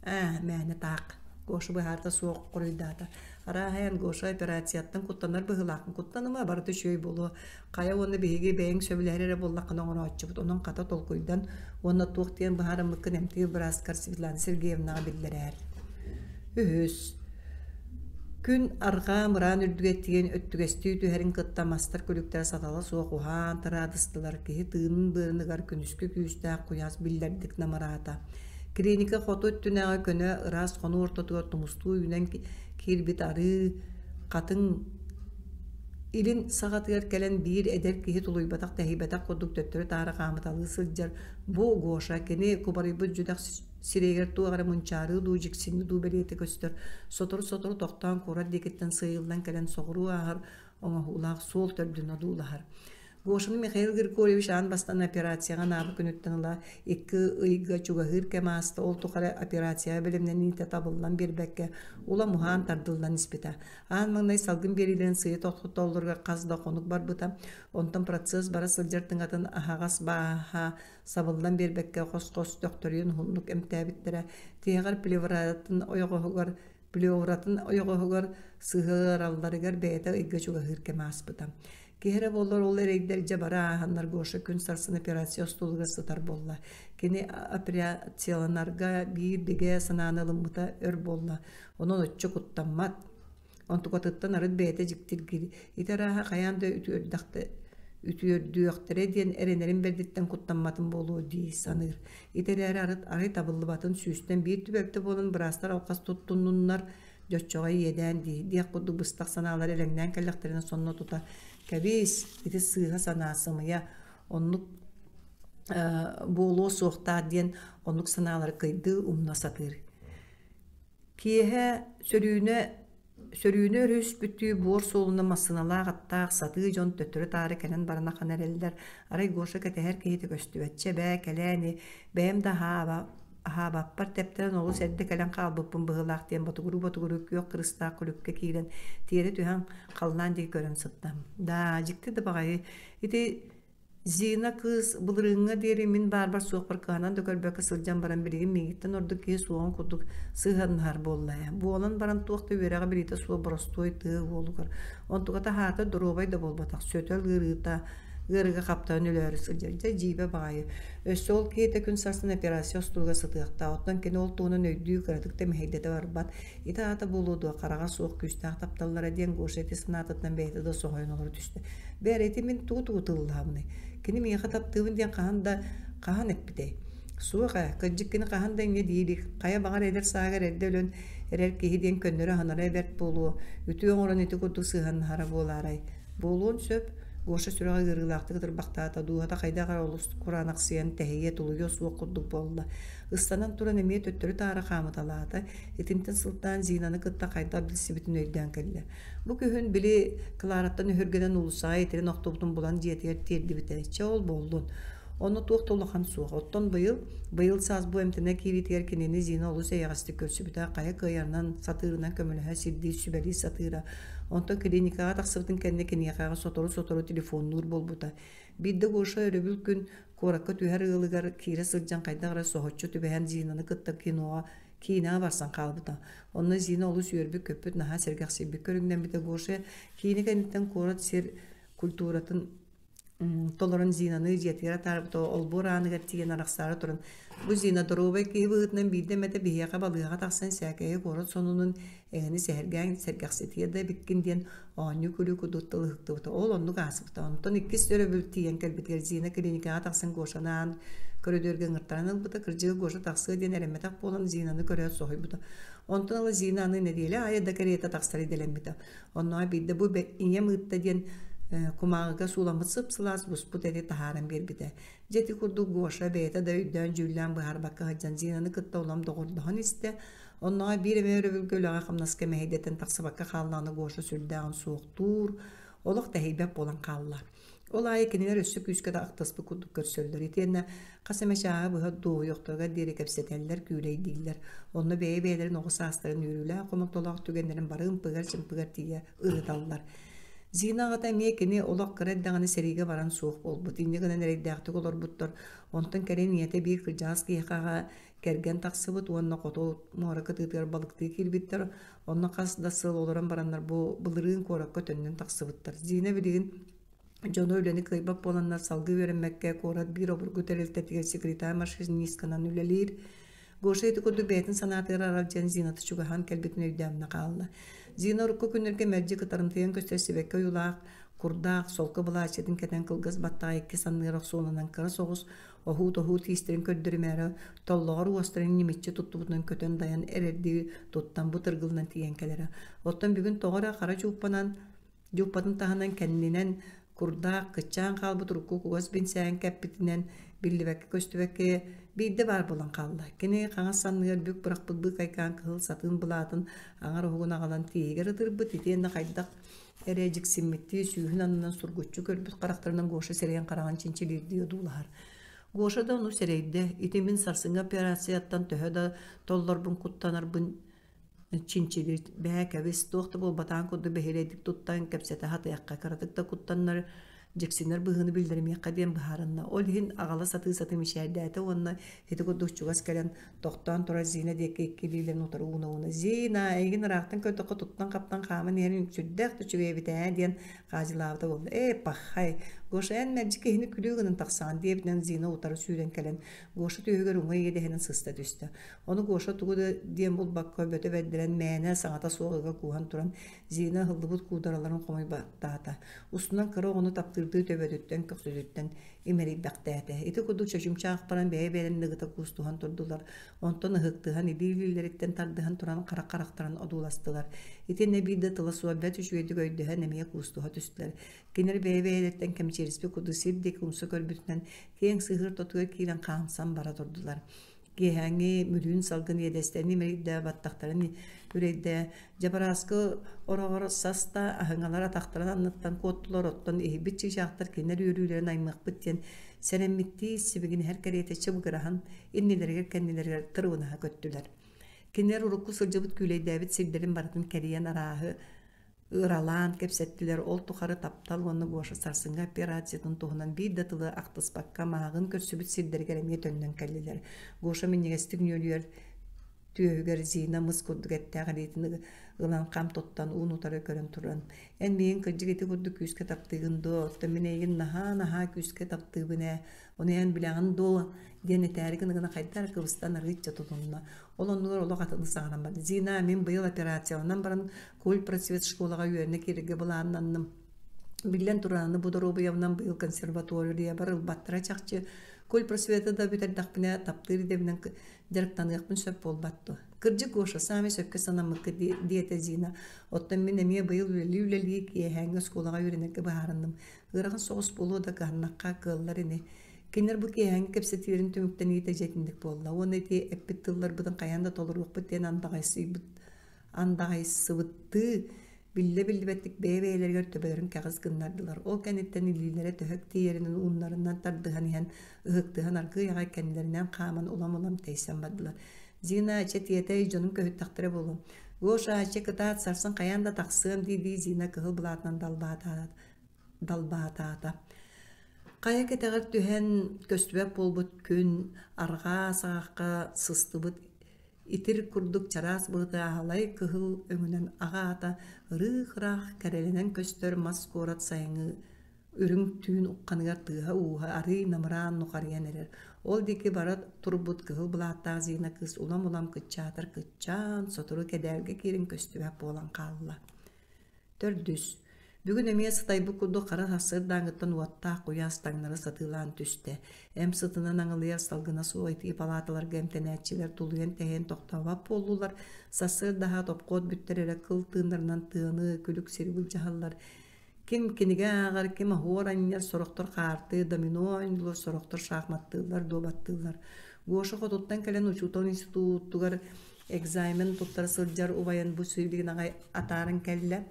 Ээ, мээнэ таах, Гоша быһаарта суох хоруйдаата. Арааһа эн Гоша операцияттан куттанар быһыылааххын. Куттаныма, барыта үчүгэй буолуо. Хайа уонна биһиги бэйэҥ сөбүлэһэр эрэ буоллаххына оҥорооччубут. Онон хата толкуйдан уонна туох диэн быһаарыммыккын эмтиир бырааскар Светлана Сергеевнаҕа биллэрээр. Үһүс. Күн арҕаа мыраан үрдүгэр тиийэн өттүгэстии түһэрин кытта мастар күлүктэрэ сатала суох уһаан тыраадыстылар. Киһи тыынын быарыныгар күнүскү күүстээх куйаас биллэрдик намыраата. Клиника хоту өттүнээҕи көнө ыраас хонуу ортотугар тумустуу үүнэн киирбит арыы хатыҥ Илин саҕатыгар кэлэн биир эдэр киһи тулуйбатах-тэһийбэтэх курдук төттөрү-таары хаамыталыы сылдьар бу Гоша кини кубарыйбыт дьүдэх сирэйигэр туох эрэ мунчаарыы дуу, дьиксинии дуу бэлиэтэ көстөр. Сотору-сотору тохтоон куорат диэкиттэн сыыйыллан кэлэн соҕуруу ааһар оҥоһуулаах суол төрдүн одуулаһар. Гошаны Михаил Григорьевич аан бастаан операцияҕа анаабыт күнүттэн ыла икки ыйга чугаһыыр кэм ааста, ол тухары операцияҕа бэлэмнэниитэ табыллан биэрбэккэ, улам уһаан тардыллан испитэ. Аан маҥнай салгын биэриилэрин сыыйа тохтотоллоругар хас да хонук барбыта, онтон процесс бара сылдьар тыҥатын аһаҕас бааһа сабыллан биэрбэккэ хос-хос төхтөрүйэн уһуннук эмтээбиттэрэ. Тиһэҕэр плевратын ойоҕоһугар плевратын ойоҕоһугар сыһыаралларыгар бэйэтэ ыйга чугаһыыр кэм ааспыта. Киһи эрэ буоллар ол эрэйдэр дьэ бары ааһаннар Гоша күн сарсын операция остуолугар сытар буолла. Кини операцияланарга биир бигэ санааны ылыммыта өр буолла. Онон оччо куттаммат. Онтукатыттан арыт бэйэтэ дьиктиргиир. Ити арааһа хайаан да үтүөрдүөхтэрэ диэн эрэнэрин бэрдиттэн куттамматын буолуо дии саныыр. Ити эрээри арыт арай табыллыбатын сүүстэн биир түбэлтэ буолан быраастар алҕас туттуннуннар, дьоччоҕо иэдээн дии диэх курдук быстах санаалар элэҥнээн кэллэхтэринэ сонно тута кэбиис, ити сыыһа санаа сымыйа, оннук буолуо суохтаах диэн оннук санаалары кыйдыы умна сатыыр. Киэһэ сөрүүнэ сөрүүнэ өрүһүспүттүү буор суолунан массыыналаах аттаах сатыы дьон төттөрү-таары кэлэн баран ахан эрэллэр. Арай Гоша кэтэһэр киһитэ көстүбэт. Чэ бээ, кэлээ ини, бэйэм да аһааба аһаабаппар тэптэрэн олус эрдэ кэлэн хаалбыппын быһыылаах диэн ботугуруу-ботугуруу күөх кырыстаах күлүккэ киирэн тиэрэ түһэн халлаан диэки көрөн сытта. Даа, дьикти да баҕайы. Ити Зина кыыс былырыыҥҥа диэри мин баарбар суохпар кыһанан да көрбөккө сылдьан баран билигин миигиттэн ордук киһи суоҕун курдук сыһыаннаһар буолла ээ. Буолан баран туох да үөрэҕэ-билиитэ суох боростуой тыа уолугар. Онтуката аһаата доруобай да буолбатах, сөтөл ыарыыта ыарыыга хаптаран өлөөрү сылдьар. Дьэ дьиибэ баҕайы. Өссө ол киһитэ күн сарсын операция остуолугар сытыахтаах. Оттон кини ол туһунан өйдүү кыратык да мэһэйдэтэ барбат. Ити аата буолуо дуо, хараҕа суох күүстээх тапталлара диэн Гоша ити санаатыттан бэйэтэ да соһуйан олоро түстэ. Бээрэ, ити мин тугу-тугу тыллаабыный? Кини миэхэ таптыыбын диэн хаһан да хаһан эппитэй? Суох ээ, кырдьык кини хаһан да инньэ дии илик. Хайа баҕар эдэр сааһыгар эрдэ өлөн эрэр киһи диэн көннөрү аһынара бэрт буолуо, үтүө оҥорон ити курдук сыһыаннаһара буолаарай? Буолуон сөп. Гоша сүрэҕэ ыарыылаахтык ытырбахтаата, дууһата хайдах эрэ олус кураанахсыйан тэһийэ, тулуйуо суох курдук буолла. Ыстанан туран эмиэ төттөрү-таары хаамыталаата, итинтэн сылтаан Зинаны кытта хайдах билсибитин өйдөөн кэллэ. Бу күһүн били Клараттан өһүргэнэн уулуссаҕа итирэн охтубутун булан дьиэтигэр тиэрдибитэ. Чэ ол буоллун. Онно туох да улахан суох. Оттон быйыл, быйыл саас бу эмтэнэ киириитигэр кинини Зина олус эйэҕэстик көрсүбүтэ, хайа кыайарынан, сатыырынан көмөлөһө, сирдии, сүбэлии сатыыра. Онтон клиникаҕа тахсыбытын кэннэ киниэхэҕэ сотору-сотору телефоннуур буолбута. Биирдэ Гоша өрөбүл күн куоракка түһэр ыалыгар киирэ сылдьан хайдах эрэ соһуччу түбэһэн Зинаны кытта киноҕа киинэҕэ барсан хаалбыта. Онно Зина олус үөрбүт-көппүт, наһаа сэргэхсийбит көрүҥнэммитэ. Гоша киинэ кэнниттэн куорат сир культуратын толорон Зинаны дьиэтигэр атаарбыта. Олбуор ааныгар тиийэн арахсаары туран, бу Зина доруобай киһи быһыытынан биирдэ эмэтэ биһиэхэ балыыһаҕа тахсан сээкэйи куорат сонунун эҥини сэһэргээн сэргэхситиэ да эбиккин диэн оонньуу-күлүү курдук тыл ыһыктыбыта. Ол оннук ааспыта. Онтон иккис өрөбүл тиийэн кэлбитигэр Зина клиникаҕа тахсан Гошаны аан көрүдүөргэ ыҥыртаран ылбыта. Кырдьыга Гоша тахсыа диэн эрэммэтэх буолан Зинаны көрөөт соһуйбута. Онтон ыла Зина аны нэдиэлэ аайы да кэриэтэ тахсар идэлэммитэ. Оннооҕор биирдэ бу ийэм ыытта диэн кумааҕыга сууламмыт сып-сылаас буспут эти таһааран биэрбитэ. Дьэ ити курдук Гоша бэйэтэ да өйдөөн-дьүүллээн быһаарбакка сылдьан Зинаны кытта улам доҕордоһон истэ. Оннооҕор биир эмэ өрөбүлгэ үлэҕэ-хамнаска мэһэйдэтэн тахсыбакка хааллаҕына Гоша сүрдээҕин суохтуур, олох тэһийбэт буолан хаалла. Ол аайы кинилэр өссө күүскэ да ахтыспыт курдук көрсөллөр. Итиэннэ хас эмэ чааһы быһа дуоһуйуохтарыгар диэри кэпсэтэллэр, күүлэйдииллэр. Онно бэйэ-бэйэлэрин оҕо саастарын үөрүүлээх, хомолтолоох түгэннэрин бары ымпыгар-чымпыгар тиийэ ырыталлар. Зина аҕата эмиэ кини олох кыра эрдэҕинэ сэриигэ баран суох буолбут. Инньэ гынан эрэйдээхтик олорбуттар. Онтон кэлин ийэтэ биир кырдьаҕас киһиэхэ кэргэн тахсыбыт уонна хоту муора кытыытыгар балыктыы киирбиттэр. Онно хас да сыл олорон бараннар бу былырыын куоракка төннөн тахсыбыттар. Зина билигин дьоно үлэни кыайбат буоланнар салгыы үөрэммэккэ куорат биир обургу тэрилтэтигэр секретарь машинистканан үлэлиир. Гоша ити курдук бэйэтин санаатыгар аралдьыйан Зината чугаһаан кэлбитин өйдөөннө хаалла. Зина урукку күннэргэ мэлдьи кытарымтыйан көстөр сибэкки ойуулаах, курдаах, солко былааччытын кэтэн кылгас баттаҕа икки санныгар охсуоланан кыра соҕус оһуу-тоһуу тиистэрин көрдөрүмээри толлоҕор уостарын ньимиччи туттубутунан көтөн дайан эрэрдии туттан бу тыргылынан тиийэн кэлэрэ. Оттон бүгүн тоҕо эрэ хара чууппанан Дьууппатын таһынан кэннинэн курдаах кыччаан хаалбыт урукку кугас бинсээн кэппитинэн биллибэккэ-көстүбэккэ биирдэ баар буолан хаалла. Кини хаҥас санныгар бүк бырахпыт быыкайкаан кыһыл сатыын былаатын аҥар уһугун аҕалан тииһигэр ытырбыт итиэннэ хайдах эрэ дьиксиммиттии сүүһүн аннынан сургуччу көрбүт харахтарынан Гоша сирэйин хараҕын чинчилиирдии одуулаһар. Гоша да ону сэрэйдэ, ити мин сарсыҥҥы операцияттан төһө да толлорбун куттанарбын чинчилиир бээ кэбис туох да буолбатаҕын курдук бэһиэлэйдик туттан кэпсэтэ сатыахха кыратык да куттаннар дьиксинэр быһыыны биллэримиэххэ диэн быһаарынна ол иһин аҕала сатыы-сатыы мичээрдээтэ уонна ити курдук чугас кэлэн тохтоон турар Зина диэки икки илиилэрин утары ууна-ууна «Зина, эйигин ыраахтан көрдөххө туттан-хаптан хааман иһэрин сүрдээх да үчүгэй эбит ээ» диэн хаадьылаабыта буолла. «Ээ, пахай, Гоша, эн мэлдьи киһини күлүү гынан тахсаҕын» диэбитинэн Зина утары сүүрэн кэлэн Гоша түөһүгэр уҥа иэдэһинэн сыста түстэ. Ону Гоша тугу да диэн булбакка бөтө бэрдэрэн мээнэ саҥата суох ыга кууһан туран Зина ыһыллыбыт куудараларын хомуйбаттаата. Устунан кыра оҕону таптыырдыы төбөтүттэн, көхсүтүттэн имэрийбэхтээтэ. Ити курдук чочумча баран бэйэ-бэйэлэрин ыгыта куустуһан турдулар. Онтон ыһыктыһан илии-илиилэриттэн тардыһан туран харах-харахтарын одууластылар. Итиннэ биир да тыла суох бэрт үчүгэйдик өйдөһөн эмиэ куустуһа түстүлэр. Кинилэр бэйэ-бэйэлэриттэн кэмчиэриспит курдук сир диэки умса көрбүтүнэн киэҥ сыһыыр тотугар киирэн хаамсан бара турдулар. Киэһээҥҥи мүлүүн салгын иэдэстэни имэрийдэ, баттахтарын үрэйдэ, дьабарааскы ороҕор саста, аһыҥалар атахтарын анныттан куоттулар, оттон иһийбит чыычаахтар кинилэр үөрүүлэрин аймыахпыт диэн сэрэммиттии сибигинэһэр кэриэтэ чыбыгыраһан иннилэригэр-кэннилэригэр тырыбынаһа көттүлэр. Кинилэр урукку сылдьыбыт күүлэйдээбит сирдэрин барытын кэрийэн арааһы ыралаан кэпсэттилэр, ол тухары таптал уонна Гоша сарсыҥҥы операциятын туһунан биир да тылы ахтыспакка мааҕын көрсүбүт сирдэригэр эмиэ төннөн кэллилэр. Гоша минньигэстик нүөлүйэр түөһүгэр Зина мыс курдук эттээх илиитин ылан хам туттан уун-утары көрөн туран «Эн миигин кырдьык ити курдук күүскэ таптыыгын дуо? Оттон мин эйигин наһаа-наһаа күүскэ таптыыбын ээ. Ону эн билэҕин дуо?» диэн этээри гына-гына хайдах эрэ кыбыстан арыычча тутунна. Ол оннугар олох атыны саҥаран барда. «Зина, мин быйыл операцияланан баран Кульпросвет школаҕа үөрэнэ киирэргэ былааннанным. Биллэн турар, аны бу доруобуйабынан быйыл консерваториябар ылбаттара чахчы. Кульпросветы да бүтэрдэхпинэ, таптыыр идэбинэн дьарыктаныахпын сөп буолбат дуо? Кырдьык, Гоша, саамай сөпкө санаммыккыт, диэтэ Зина. Оттон мин эмиэ быйыл үлэлии-үлэлии киэһээҥҥи оскуолаҕа үөрэнэргэ быһаарынным. Ыарахан соҕус буолуо да кыһаннахха кыаллар ини. Кинилэр бу киэһээҥҥи кэпсэтиилэрин түмүктэниитэ дьэ итинник буолла. Уонна ити эппит тылларбытын хайаан да толоруохпут диэн андаҕайсыйбыт андаҕайсыбыттыы биллэ-биллибэттик бэйэ-бэйэлэригэр төбөлөрүн кэҕис гыннардылар. Ол кэнниттэн илиилэрэ төһө тиийэринэн ууннарынан тардыһан иһэн, ыһыктыһан аргыый аҕай кэннилэринэн хааман улам-улам тэйсэн бардылар. «Зина, чэ тиэтэй, дьонум көһүттэхтэрэ буолуо. Гоша, чэ кытаат, сарсын хайаан да тахсыам» дии-дии Зина кыһыл былаатынан далбаатаата. Хайа кэтэҕэр түһэн көстүбэт буолбут күн арҕаа саҕахха сыстыбыт Итир курдук чараас былыты аалай кыһыл өҥүнэн аҕаата ырыых-ыраах кэрэлэнэн көстөр мас куорат сайыҥҥы үрүҥ түүн ухханыгар тыаһа-ууһа арыый намыраан нухарыйан эрэр. Ол диэки бара турбут кыһыл былааттаах Зина кыыс улам-улам кыччаатар кыччаан, сотору кэдээлгэ киирэн көстүбэт буолан хаалла. Төрдүс. Бүгүн эмиэ сытайбыт курдук хара сарсыардааҥҥыттан уоттаах куйаас таҥнары сатыылаан түстэ. Эм сытынан аҥылыйар салгына суох итии палааталарга эмтэнээччилэр тулуйан-тэһийэн тохтообот буоллулар. Сарсыарда аһаат обход бүттэр эрэ кыл тыыннарынан тыаны, күлүк сири былдьаһаллар. Ким кинигэ ааҕар, ким оһуор анньар, сорохтор хаарты, домино оонньуулар, сорохтор шахматтыыллар, дуобаттыыллар. Гоша хотуттан кэлэн учуутал институтугар Экзамен туттара сылдьар убайын бу сүүрүгүн аҕай атааран кэллэ.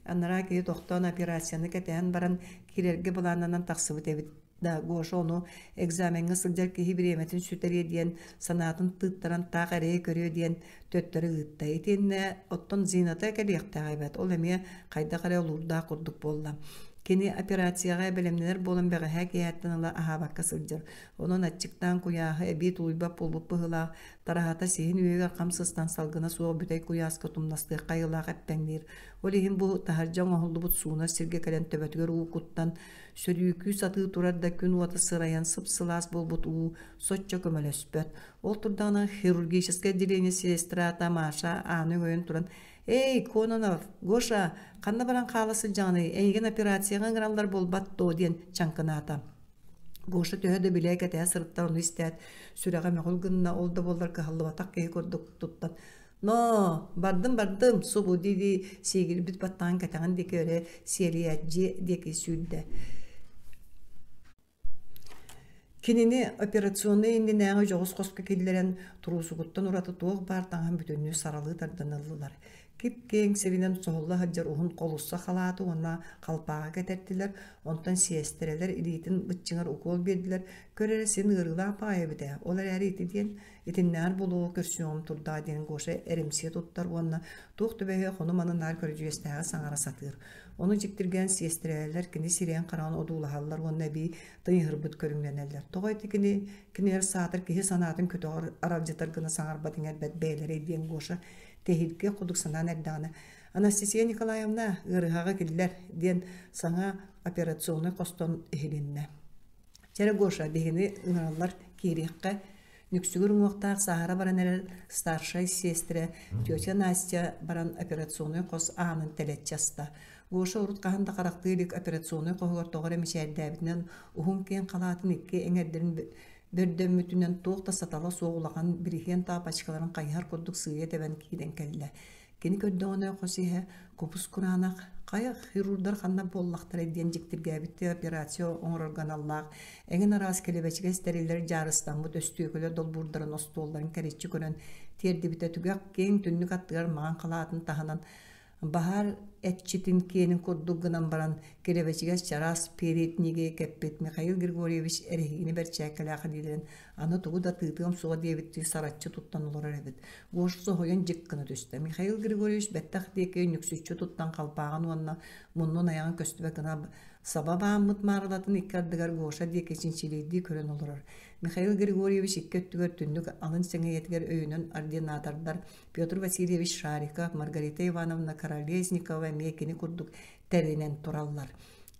Анараа киһи тохтоон операцияны кэтэһэн баран киирэргэ былааннанан тахсыбыт эбит да Гоша ону экзамеҥҥа сылдьар киһи бириэмэтин сүтэриэ диэн санаатын тыыттаран таах эрэйи көрүө диэн төттөрү ыытта. Итиэннэ оттон Зината кэлиэхтээх эбээт. Ол эмиэ хайдах эрэ олуурдаах курдук буолла. Кини операцияҕа бэлэмнэнэр буолан бэҕэһээ киэһэттэн ыла аһаабакка сылдьар. Онон аччыктаан куйааһы эбии тулуйбат буолбут быһыылаах Тараһата сиһин үөһүгэр хам сыстан салгына суох бүтэй куйааска тумнастыахха айылаах эппэҥниир. Ол иһин бу таһырдьа оҥоһуллубут суунар сиргэ кэлэн төбөтүгэр уу куттан, сөрүүкүү сатыы турар да күн уота сырайан сып-сылаас буолбут уу соччо көмөлөспөт. Ол турдаҕына хирургическай отделение сестрата Маша ааны өҥөйөн туран «Эй, Кононов, Гоша, ханна баран хаала сылдьаҕыный? Эйигин операцияҕа ыҥыраллар буолбат дуо?» диэн чаҥкынаата. Гоша төһө да билэ кэтэһэ сырытта ону истээт, сүрэҕэ мөҕүл гынна, ол да буоллар кыһаллыбатах киһи курдук туттан: Ноо, бардым бардым, субу дии-дии сиигирбит баттаҕын кэтэҕин диэки өрө сиэлийээт дьиэ диэки сүүрдэ. Кинини операционнай иннинээҕи дьоҕус хоско киллэрэн, туруусугуттан ураты туох баар таҥаһын бүтүннүү саралыы тардан ыллылар. Кип-киэҥ сиринэн соһулла сылдьар уһун холусса халааты уонна халпааҕы кэтэртилэр, онтон сиэстэрэлэр илиитин быччыҥар укуол биэрдилэр, көр эрэ син ыарыылаах баҕайы эбит ээ, ол эрээри ити диэн Итиннээҕэр буолуоҕу көрсүөҕүм турдаҕа диэн Гоша эримсийэ туттар уонна туох түбэһиэх ону-маны наар көрүдьүөстээҕи саҥара сатыыр. Ону дьиктиргээн сиэстэрэлэр кини сирэйин-хараҕын одуулаһаллар уонна эбии тыйыһырбыт көрүҥнэнэллэр. Тоҕо ити кини кинилэр саатар киһи санаатын көтөҕөр, аралдьытар гына саҥарбат иҥэрбэт бэйэлэрэй диэн Гоша тэһииргэ курдук санаан эрдэҕинэ «Анастасия Николаевна, ыарыһаҕы киллэр» диэн саҥа операционнай хостон иһилиннэ. Чэ эрэ, Гоша, биһигини ыҥыраллар, киириэххэ. Нүксүгүр уҥуохтаах сааһыра баран эрэр старшай сиэстэрэ тетя Настя баран операционнай хос аанын тэлэччи аста. Гоша урут хаһан да харахтыы илик операционнай хоһугар тоҕо эрэ мичээрдээбитинэн уһун киэҥ халаатын икки эҥэрдэрин бөрдөммүтүнэн туох да сатала суох улахан бириһиэн таапачкаларын хайыһар курдук сыыйа тэбэн киирэн кэллэ. Кини көрдөҕүнэ хос иһэ кубус-кураанах, хайа хирурдар ханна буоллахтарай диэн дьиктиргээбиттии операция оҥорорго аналлаах эҥин араас килэбэчигэс тэриллэр дьаарыстаммыт өстүөкүлэ долбуурдарын остуолларын кэриччи көрөн тиэрдибитэ түгэх киэҥ түннүк аттыгар маҥан халаатын таһынан баһаар этчитин киэнин курдук гынан баран килэбэчигэс чараас передниги кэппит Михаил Григорьевич эрэһиини бэрчээккэлээх илиилэрин аны тугу да тыытыам суоҕа диэбиттии сараччы туттан олорор эбит. Гоша соһуйан дьик гына түстэ. Михаил Григорьевич бэттэх диэки нүксүччү туттан халбааҕын уонна муннун айаҕын көстүбэт гына саба бааммыт маарылатын икки ардыгар Гоша диэки чинчилиирдии көрөн олорор. Михаил Григорьевич икки өттүгэр түннүк алын сэҥийэтигэр өйөнөн ординатордар Петр Васильевич Шариков, Маргарита Ивановна Королезникова эмиэ кини курдук тэринэн тураллар.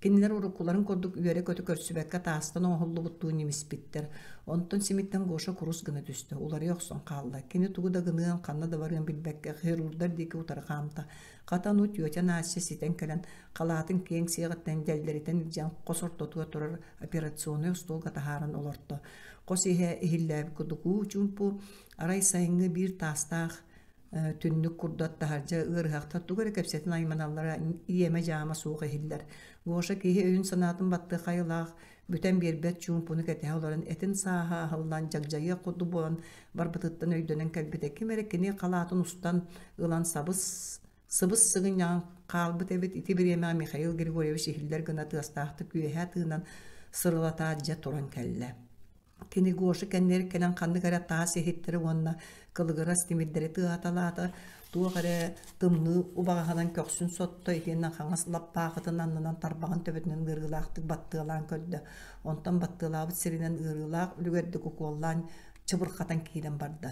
Кинилэр уруккуларын курдук үөрэ-көтө көрсүбэккэ таастан оҥоһуллубуттуу ньимиспиттэр. Онтон симиттэн Гоша курус гына түстэ, уларыйа охсон хаалла. Кини тугу да гыныан, ханна да барыан билбэккэ хирурдар диэки утары хаамта. Хата ону тетя Настя ситэн кэлэн, халаатын киэҥ сиэҕиттэн дэллэритэн илдьэн хос ортотугар турар операционнай остуолга таһааран олорто. Хос иһэ иһиллээбит курдук уу чуумпу, арай сайыҥҥы биир таастаах түннүк курдат таһырдьа ыарыһахтар тугу эрэ кэпсэтэн айманаллара иэмэ-дьаама суох иһиллэр. Гоша киһи өйүн-санаатын баттыах айылаах бүтэн биэрбэт чуумпуну кэтэһэ олорон этин сааһа аһыллан дьагдьайыах курдук буолан барбытыттан өйдөнөн кэлбитэ. Ким эрэ кини халаатын устан ылан сабыс сыбыс сыгынньаҕын хаалбыт эбит. Ити бириэмэҕэ Михаил Григорьевич иһиллэр гына тыастаахтык үөһэ тыынан сырылатаат дьэ туран кэллэ. Кини Гоша кэннигэр кэлэн ханнык эрэ таас иһиттэри уонна кылыгырас тимирдэри тыаһаталаата, туох эрэ тымныы убаҕаһынан көхсүн сотто итиэннэ хаҥас лаппаахытын аннынан тарбаҕын төбөтүнэн ыарыылаахтык баттыалаан көрдө. Онтон баттыалаабыт сиринэн ыарыылаах үлүгэрдик укуоллаан чыбырхатан киирэн барда.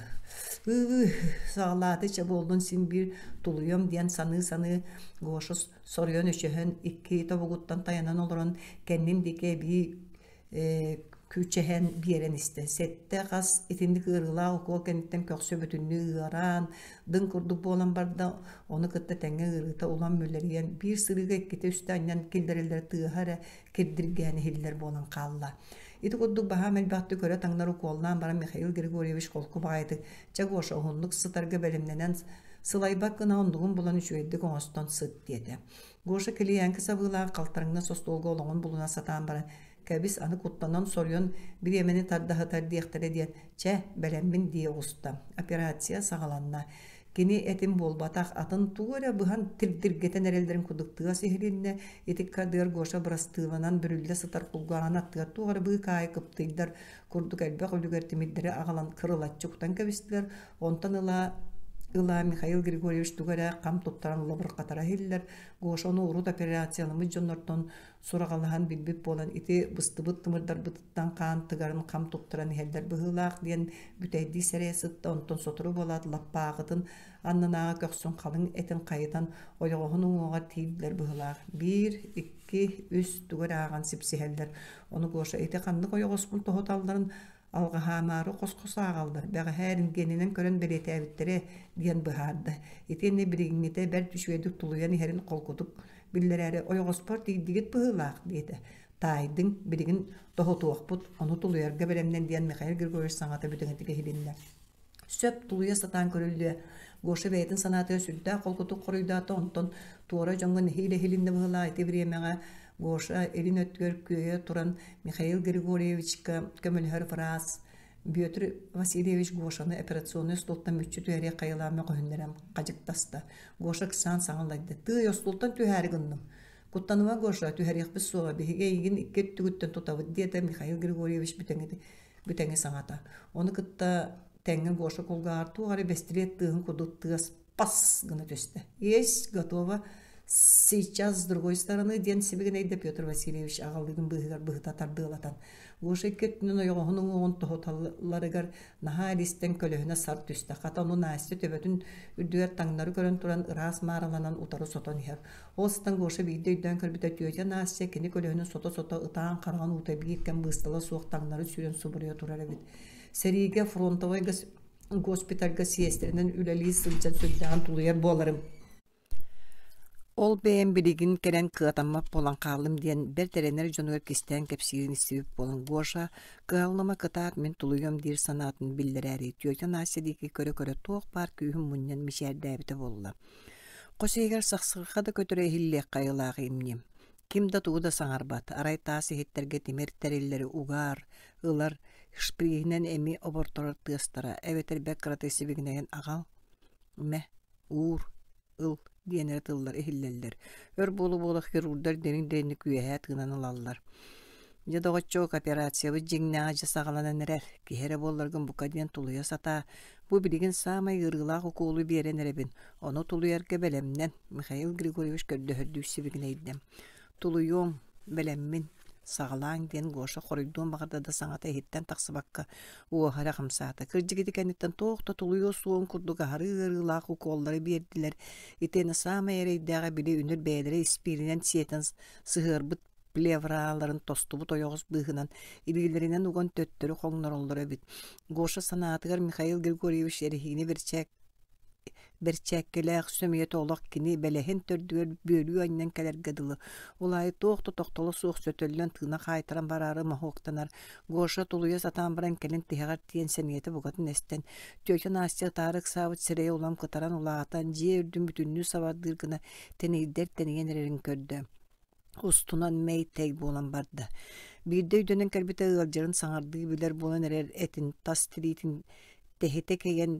Ыы, саҕалааты чэ буоллун син биир тулуйуом диэн саныы-саныы Гоша соруйан өчөһөн икки тобугуттан тайанан олорон кэннин диэки эбии күүчэһэн биэрэн истэ. Сэттэ хас итинник ыарыылаах укуол кэнниттэн көхсө бүтүннүү ыараан, дыҥ курдук буолан барда, ону кытта тэҥҥэ ыарыыта улам мүлэрийэн, биир сырыыга иккитэ-үстэ анньан киллэрэллэрэ тыаһа эрэ кирдиргээн иһиллэр буолан хаалла. Ити курдук баһаам элбэхтик көрө таҥнар укуоллаан баран Михаил Григорьевич холку баҕайытык «Чэ, Гоша, уһуннук сытарга бэлэмнэнэн, сылайбат гына оннугун булан үчүгэйдик оҥостон сыт» диэтэ. Гоша килийээҥки сабыылаах халтарыҥнас остуолга олоҕун булуна сатаан баран кэбис аны куттанан соруйан бириэмэни тардаһытар диэхтэрэ диэн чэ бэлэммин дии оҕуста. Операция саҕаланна. Кини этим буолбатах, атын тугу эрэ быһан тирдиргэтэн эрэллэрин курдук тыас иһилиннэ. Ити кадыр Гоша бырастыыланан бүрүллэ сытар кулгааҕын аттыгар туох эрэ быыкаайы кыптыйдар курдук элбэх үлүгэр тимирдэри аҕалан кырылаччы кутан кэбистилэр. Онтон ыла ыла Михаил Григорьевич тугу эрэ хам туттаран лабырҕатара иһиллэр. Гоша ону урут операцияламмыт дьоннортон сураҕалаһан билбит буолан ити быстыбыт тымырдарбытыттан хаан тыгарын хам туттаран иһэллэр быһыылаах диэн бүтэйдии сэрэйэ сытта. Онтон сотору буолаат лаппааҕытын аннынааҕы көхсүн халыҥ этин хайытан ойоҕоһун уҥуоҕар тиийдилэр быһыылаах. Биир, икки, үс тугу эрэ ааҕан сипсиһэллэр. Ону Гоша ити ханнык ойоҕоспун тоһуталларын алҕаһаамаары хос-хос ааҕаллар, бэҕэһээ рентгенинэн көрөн бэлиэтээбиттэрэ диэн быһаарда. Итиэннэ билиҥҥитэ бэрт үчүгэйдик тулуйан иһэрин холкутук биллэрээри ойоҕоспор тиийдигит быһыылаах диэтэ. Таайдыҥ, билигин тоһутуохпут, ону тулуйарга бэлэмнэн диэн Михаил Григорьевич саҥата бүтэҥитик иһилиннэ. Сөп, тулуйа сатаан көрүллүө. Гоша бэйэтин санаатыгар сүрдээх холкутук хоруйдаата, онтон туора дьоҥҥо нэһиилэ иһилиннэ быһыылаах ити бириэмэҕэ Гоша илин өттүгэр күөйэ туран Михаил Григорьевичка көмөлөһөр фраз Бүөтүр Васильевич Гошаны операционнай остуолтан мүччү түһэриэх хайалаах мөҕүһүннэрэн хадьыктаста. Гоша ыксаан саҥа аллайда: «Тыый, остуолтан түһээри гынным. Куттаныма, Гоша, түһэриэхпит суоҕа, биһиги эйигин икки өттүгүттэн тутабыт», диэтэ Михаил Григорьевич бүтэҥи саҥата. Ону кытта тэҥҥэ Гоша кулгааҕар туох эрэ бэстилиэт тыаһын курдук тыас пас гына түстэ. «Есть, готово. Сейчас с другой стороны», диэн сибигинэйдэ Петр Васильевич аҕаллыгын быыһыгар быһыта тардыалатан. Гоша икки өттүнэн ойоҕоһун уҥуоҕун тоһуталларыгар наһаа илистэн көлөһүнэ сар түстэ. Хата ону Настя төбөтүн үрдүгэр таҥнары көрөн туран ыраас маараланан утары сотон иһэр. Ол сытан Гоша биирдэ өйдөөн көрбүтэ тетя Настя кини көлөһүнүн сото-сото ытаан хараҕын уута биир кэм быыстала суох таҥнары сүүрэн субуруйа турар эбит. Сэриигэ фронтовой госпитальга сиэстэринэн үлэлии сылдьан сүрдээҕин тулуйар буоларым. Ол бэйэм билигин кэлэн кыатаммат буолан хааллым диэн бэрт эрэнэр дьонугар кистээн кэпсиирин истибит буолан Гоша кыһаллыма кытаат мин тулуйуом диир санаатын биллэрээри тетя Настя диэки көрө-көрө туох баар күүһүн мунньан мичээрдээбитэ буолла. Хос иһигэр сахсырҕа да көтөрө иһиллиэххэ айылаах имньим. Ким да тугу да саҥарбат, арай таас иһиттэргэ тимир тэриллэри угаар, ылар, шприһинэн эми оборторор тыастара эбэтэр бэрт кыратык сибигинэйэн аҕал, мэ, уур, ыл диэн эрэ тыллар иһиллэллэр. Өр буола-буола хирурдар дириҥ-дириҥник үөһээ тыынан ылаллар. Дьэ, доҕоччуок, операциябыт дьиҥнээҕэ дьэ саҕаланан эрэр. Киһи эрэ буолларгын бука диэн тулуйа сатаа. Бу билигин саамай ыарыылаах укуолу биэрэн эрэбин. Ону тулуйарга бэлэмнэн, Михаил Григорьевич көрдөһөрдүү сибигинэйдэ. Тулуйуом, бэлэммин, саҕалааҥ диэн Гоша хоруйдуон баҕарда да саҥата иһиттэн тахсыбакка уоһа эрэ хамсаата. Кырдьык ити кэнниттэн туох да тулуйуо суоҕун курдук аһары ыарыылаах укуоллары биэрдилэр. Итиэннэ саамай эрэйдээҕэ били үнүр бэйэлэрэ испииринэн сиэтэн сыһыарбыт плевраларын тостубут ойоҕос быыһынан илиилэринэн уган төттөрү хоҥнороллор эбит. Гоша санаатыгар Михаил Григорьевич эрэһиинэ бэрчээк бэрчээккилээх сөмүйэтэ олох кини бэлэһин төрдүгэр бүөлүү анньан кэлэргэ дылы. Ол аайы туох да тохтоло суох сөтөллөн тыына хаайтаран бараары моһуоктанар. Гоша тулуйа сатаан баран кэлин тиһэҕэр тиийэн сэниэтэ букатын эстэн, тетя Настя ытаары ыксаабыт сирэйэ улам кытаран улаатан, дьиэ үрдүн бүтүннүү сабардыыр гына тэнийдэр тэнийэн эрэрин көрдө. Устунан мэй-тэй буолан барда. Биирдэ өйдөнөн кэлбитэ ыалдьарын саҥардыы билэр буолан эрэр этин тас тириитин тэһитэ кэйэн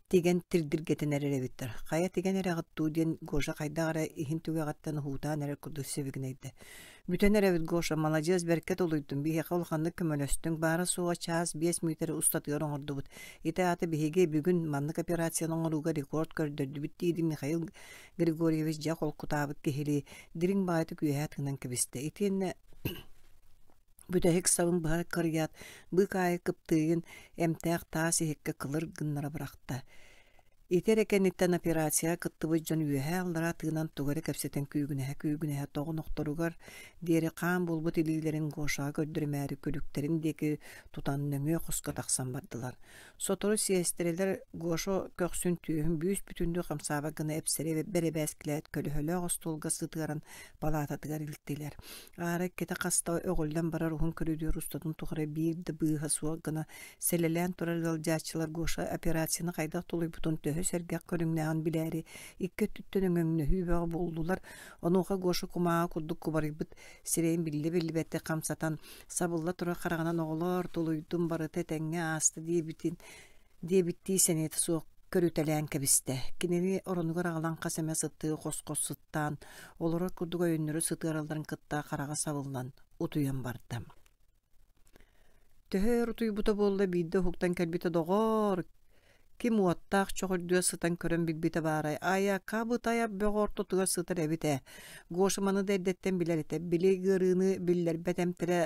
тигэн тирдиргэтэн эрэр эбиттэр. Хайа тигэн эрэҕит дуу диэн Гоша хайдах эрэ иһин түгэҕиттэн уһуутаан эрэр курдук сибигинэйдэ. Бүтэн эрэбит Гоша, маладьыас бэркэ тулуйдум, биһиэхэ улаханнык көмөлөстүҥ, баара-суоҕа чаас 5 мүнүүтэ устатыгар оҥордубут. Ити аата биһиги бүгүн маннык операцияны оҥорууга рекорд көрдөрдүбүт диирин Михаил Григорьевич дьэ холкутаабыт киһилии дириҥ баҕайытык үөһэ тыынан кэбистэ. Итиэннэ бүтэһик сабын быһа кырыйаат, быыкаайы кыптыыйын эмтээх таас иһиккэ кылыр гыннара бырахта. Ити эрэ кэнниттэн операцияҕа кыттыбыт дьон үөһээ-аллараа тыынан тугу эрэ кэпсэтэн күүгүнэһэ-күүгүнэһэ тоҕонохторугар диэри хаан буолбут илиилэрин Гошаҕа көрдөрүмээри күлүктэрин диэки тутан нөҥүө хоско тахсан бардылар. Сотору сиэстэрэлэр Гоша көхсүн түөһүн бүүс-бүтүннүү хамсаабат гына эпсэри бэрэбээскилээт көлөһөлөөх остуолга сытыаран палаататыгар илтилэр. Аара иккитэ хаста өҕүллэн барар уһун көрүдүөр устатын тухары биир да быыһа суох гына сэлэлээн турар ыалдьааччылар Гоша операцияны хайдах тулуйбутун төһө сэргэх көрүҥнээҕин билээри икки өттүттэн өҥөҥнөһүү бөҕө буоллулар. Онуоха Гоша кумааҕы курдук кубарыйбыт сирэйин биллэ-биллибэттик хамсатан сабылла турар хараҕынан оҕолоор тулуйдум барыта этэҥҥэ ааста диэбитин диэбиттии сэниэтэ суох көрүтэлээн кэбистэ. Кинини оронугар аҕалан хас эмэ сыттыы хос-хос сыттаан, олорор курдук өйөннөрү сытыаралларын кытта хараҕа сабыллан утуйан барда. Төһө өр утуйбута буолла биирдэ уһуктан кэлбитэ доҕоор, Ким уоттаах чөҕүрдүө сытан көрөн билбитэ баарай, айака бытайа бөҕө ортотугар сытар эбит ээ. Гоша маны да эрдэттэн билэр этэ, били ыарыыны биллэрбэт эмтэрэ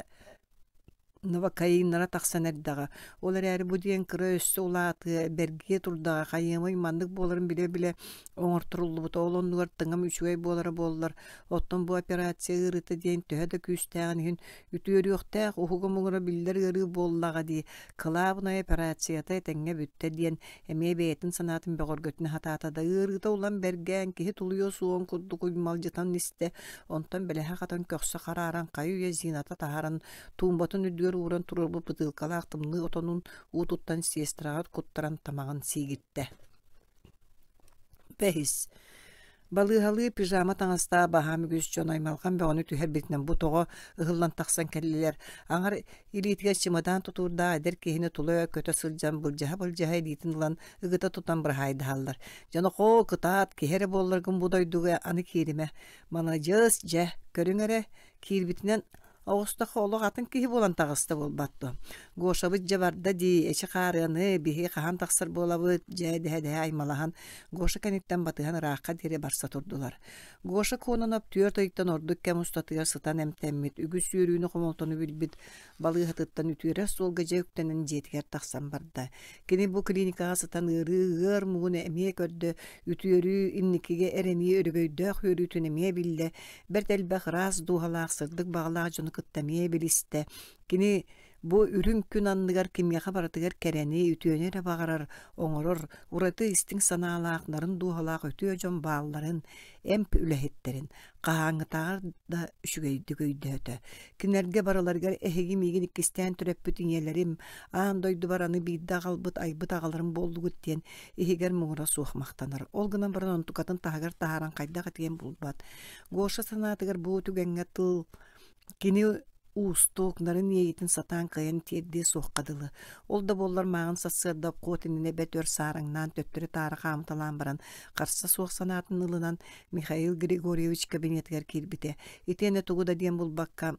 новокаиннара тахсан эрдэҕэ. Ол эрээри бу диэн кыра өссө улаатыа, бэргиэ турдаҕа, хайыамый маннык буоларын билэ-билэ оҥорторуллубута. Ол оннугар тыҥам үчүгэй буолара буоллар, оттон бу операция ыарыыта диэн төһө да күүстээҕин иһин үтүөрүөхтээх уһуга муҥура биллэр ыарыы буоллаҕа дии. Кылаабынай операцията этэҥҥэ бүттэ диэн эмиэ бэйэтин санаатын бөҕөргөтүнэ сатаата да ыарыыта улам бэргээн киһи тулуйуо суоҕун курдук уймалдьытан истэ, онтон бэлэһэ хатан көхсө харааран хайы-үйэ Зината таһааран туумбатын үрдүгэр үрдүгэр ууран туруорбут бытыылкалаах тымныы отонун уутуттан сиэстрэҕэ куттаран тамаҕын сиигиртэ. Бэһис. Балыыһалыы пижама таҥастаах баһаам үгүс дьон аймалҕан бөҕөнү түһэрбитинэн бу тоҕо ыһыллан тахсан кэллилэр. Аҥар илиитигэр чымадаан тутуурдаах эдэр киһини тула көтө сылдьан былдьаһа-былдьаһа илиитин ылан ыгыта тутан быраһаайдаһаллар. Дьоно хоо кытаат, киһи эрэ буолларгын бу дойдуга аны кииримэ. Маладьыас, дьэ, көрүҥ эрэ, киирбитинэн оҕустахха олох атын киһи буолан таҕыста буолбат дуо? Гошабыт дьэ барда дии, эчи хаарыаны, биһи хаһан тахсар буолабыт, дьэ дэһэ-дэһэ аймалаһан, Гоша кэнниттэн батыһан ыраахха диэри барса турдулар. Гоша Кононов 4 ыйтан ордук кэм устатыгар сытан эмтэммит, үгүс үөрүүнү-хомолтону билбит балыыһатыттан үтүөрэр суолга дьэ үктэнэн дьиэтигэр тахсан барда. Кини бу клиникаҕа сытан ыарыы ыар муҥун эмиэ көрдө, үтүөрүү, инникигэ эрэнии өрөгөйдөөх үөрүүтүн эмиэ биллэ, бэрт элбэх ыраас дууһалаах, сырдык баҕалаах дьону кытта эмиэ билистэ. Кини бу үрүҥ күн анныгар кимиэхэ барытыгар кэрэни, үтүөнү эрэ баҕарар, оҥорор, ураты истиҥ санаалаах, нарын дууһалаах үтүө дьон баалларын, эмп үлэһиттэрин, хаһааҥҥытааҕар да үчүгэйдик өйдөөтө. Кинилэргэ барыларыгар эһиги миигин иккистээн төрөппүт ийэлэрим, аан дойдубар аны биирдэ аҕалбыт айбыт аҕаларым буоллугут диэн иһигэр муҥура суох махтанар. Ол гынан баран онтукатын таһыгар таһааран хайдах этиэн булбат. Гоша санаатыгар бу түгэҥҥэ тыл кини уустук, нарын иэйиитин сатаан кыайан тиэрдиэ суохха дылы. Ол да буоллар мааҕын сарсыарда обход иннинэ бэрт өр саараҥнаан төттөрү-таары хаамыталаан баран, харса суох санаатын ылынан Михаил Григорьевич кабинетыгар киирбитэ. Итиэннэ тугу да диэн булбакка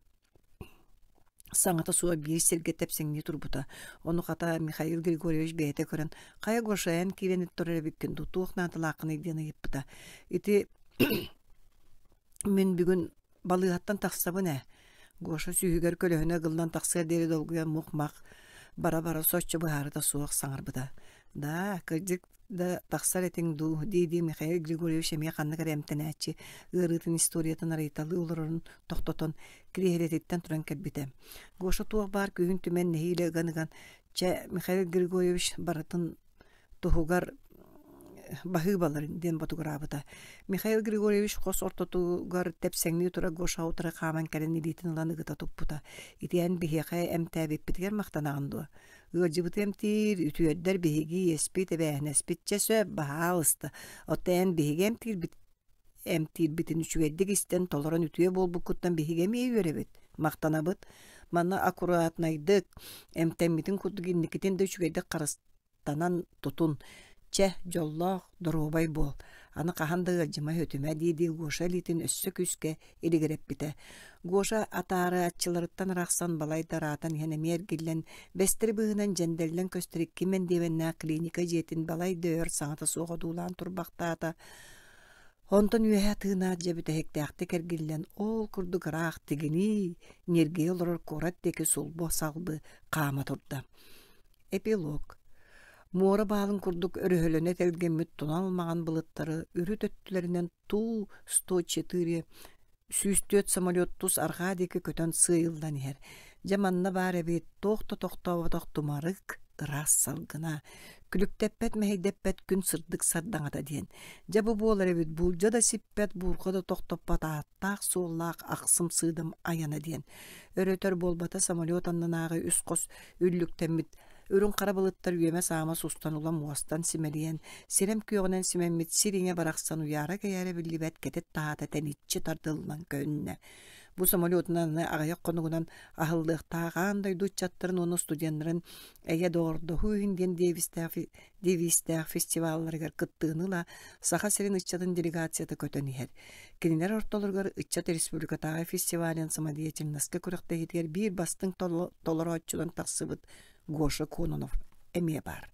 саҥата суох биир сиргэ тэпсэҥнии турбута. Ону хата Михаил Григорьевич бэйэтэ көрөн, «Хайа, Гоша, эн киирэн турар эбиккин дуу, туох наадалааххыный?» диэн ыйыппыта. «Ити мин бүгүн балыыһаттан тахсабын ээ». Гоша сүүһүгэр көлөһүнэ ыгыллан тахсыар диэри долгуйан мух-мах бара-бара соччо быһаарыта суох саҥарбыта. «Да, кырдьык да тахсар этиҥ дуу?» дии-дии Михаил Григорьевич эмиэ ханнык эрэ эмтэнээччи ыарыытын историятын арыйталыы олорорун тохтотон кириэһилэтиттэн туран кэлбитэ. Гоша туох баар күүһүн түмэн нэһиилэ ыган-ыган «Чэ, Михаил Григорьевич барытын туһугар баһыыбаларын» диэн ботугураабыта. Михаил Григорьевич хос ортотугар тэпсэҥнии турар Гоша утары хааман кэлэн илиитин ылан ыгыта туппута. «Ити эн биһиэхэ эмтээбиппитигэр махтанаҕын дуо? Ыалдьыбыты эмтиир, үтүөрдэр биһиги иэспит, эбээһинэспит чэ сөп, баһаалыста. Оттон эн биһиги эмтиирбит эмтиирбитин үчүгэйдик истэн, толорон үтүө буолбуккуттан биһиги эмиэ үөрэбит, махтанабыт. Манна аккуратнайдык, эмтэммитин курдук инникитин да үчүгэйдик харыстанан тутун. Чэ, дьоллоох, доруобай буол. Аны хаһан да ыалдьыма өтүмэ дии-дии Гоша илиитин өссө күүскэ илигирэппитэ. Гоша атаарыаччыларыттан арахсан балайда ыраатан иһэн эмиэ эргиллэн, бэстэри быыһынан дьэндэллэн көстөр икки мэндиэмэннээх клиника дьиэтин балайда өр саҥата суох одуулаан турбахтаата. Онтон үөһэ тыынаат дьэ бүтэһиктээхтик эргиллэн, ол курдук ыраах тигинии, ньиргийэ олорор куорат диэки сулбу-салбы хаама турда. Эпилог Муора баалын курдук өрөһөлөнө тэлгэммит тунал маҥан былыттары үрүт өттүлэринэн Ту-104 104 самолет тус арҕаа диэки көтөн сыыйыллан иһэр. Дьэ манна баар эбит туох да тохтооботох тумарык, ыраас салгына, күлүктэппэт мэһэйдэппэт күн сырдык сардаҥата диэн. Дьэ бу буолар эбит буулдьа да сиппэт, буурҕа да тохтоппот ааттаах-суоллаах ахсым сыыдам айана диэн. Өрөтөр буолбата самолет аннынааҕы үс хос үллүктэммит Үрүҥ хара былыттар үөмэ-саама сустан улам уостан симэлийэн, сирэм күөҕүнэн симэммит сир иҥэ барахсан уйаара-кэйээрэ биллибэт кэтит таһаата тэниччи тардыллан көһүннэ. Бу самолетунан аны аҕыйах хонугунан аһыллыахтаах аан дойду ыччаттарын уонна студеннарын эйэ доҕордоһуу иһин диэн девизтээх, девизтээх фестивалларыгар кыттыыны ыла Саха сирин ыччатын делегацията көтөн иһэр. Кинилэр ортолоругар ыччат республикатааҕы фестивалын самодеятельноска күрэхтэһиитигэр биир бастыҥ толорооччунан тахсыбыт Гоша Кононов эмиэ баар.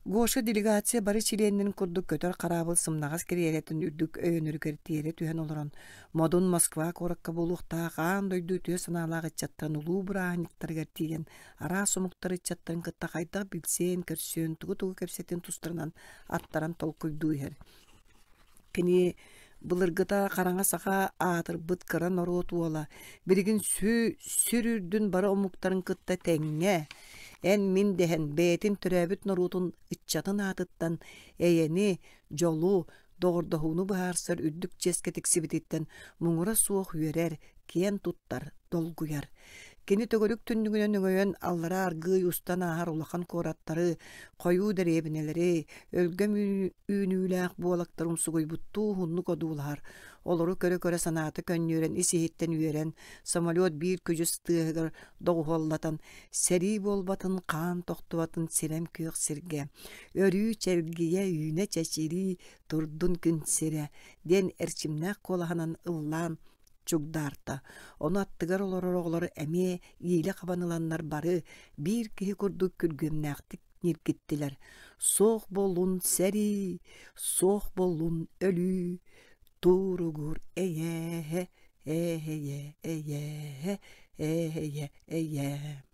Гоша делегация бары чилиэннэрин курдук көтөр хараабыл сымнаҕас кириэлэтин үрдүк өйөнөрүгэр тиэрэ түһэн олорон, модун Москва куоракка буолуохтаах аан дойду үтүө санаалаах ыччаттарын улуу бырааһынньыктарыгар тиийэн, араас омуктар ыччаттарын кытта хайдах билсиэн-көрсүөн, тугу-тугу кэпсэтин тустарынан аттаран толкуйдуу иһэр. Кини былыргыта хараҥа саха аатырбыт кыра норуот уола, билигин сүр үрдүн бары омуктарын кытта тэҥҥэ, эн-мин дэһэн бэйэтин төрөөбүт норуотун ыччатын аатыттан эйэни, дьолу, доҕордоһууну быһаарсар үрдүк чиэскэ тиксибититтэн муҥура суох үөрэр, киэн туттар, долгуйар. Кини төгүрүк түннүгүнэн өҥөйөн аллараа аргыый устан ааһар улахан куораттары, хойуу дэриэбинэлэри, өлгөм үүнүүлээх буолактары умсугуйбуттуу уһуннук одуулаһар, олору көрө-көрө санаата көнньүөрэн ис-иһиттэн үөрэн, самолет биир күдьүс тыаһыгар доҕуһуоллатан, сэрии буолбатын, хаан тохтубатын сирэм күөх сиргэ, өрүү чэлгийэ үүнэ чэчирии турдун күн сирэ диэн эрчимнээх куолаһынан ыллаан чугдаарта. Ону аттыгар олорор оҕолор эмиэ иилэ хабан ыланнар бары биир киһи курдук күргүөмнээхтик ньиргиттилэр: «Суох буоллун сэрии, суох буоллун өлүү, туругур эйээһэ, эһэйэ, эйээһэ, эһэйэ, эйээ».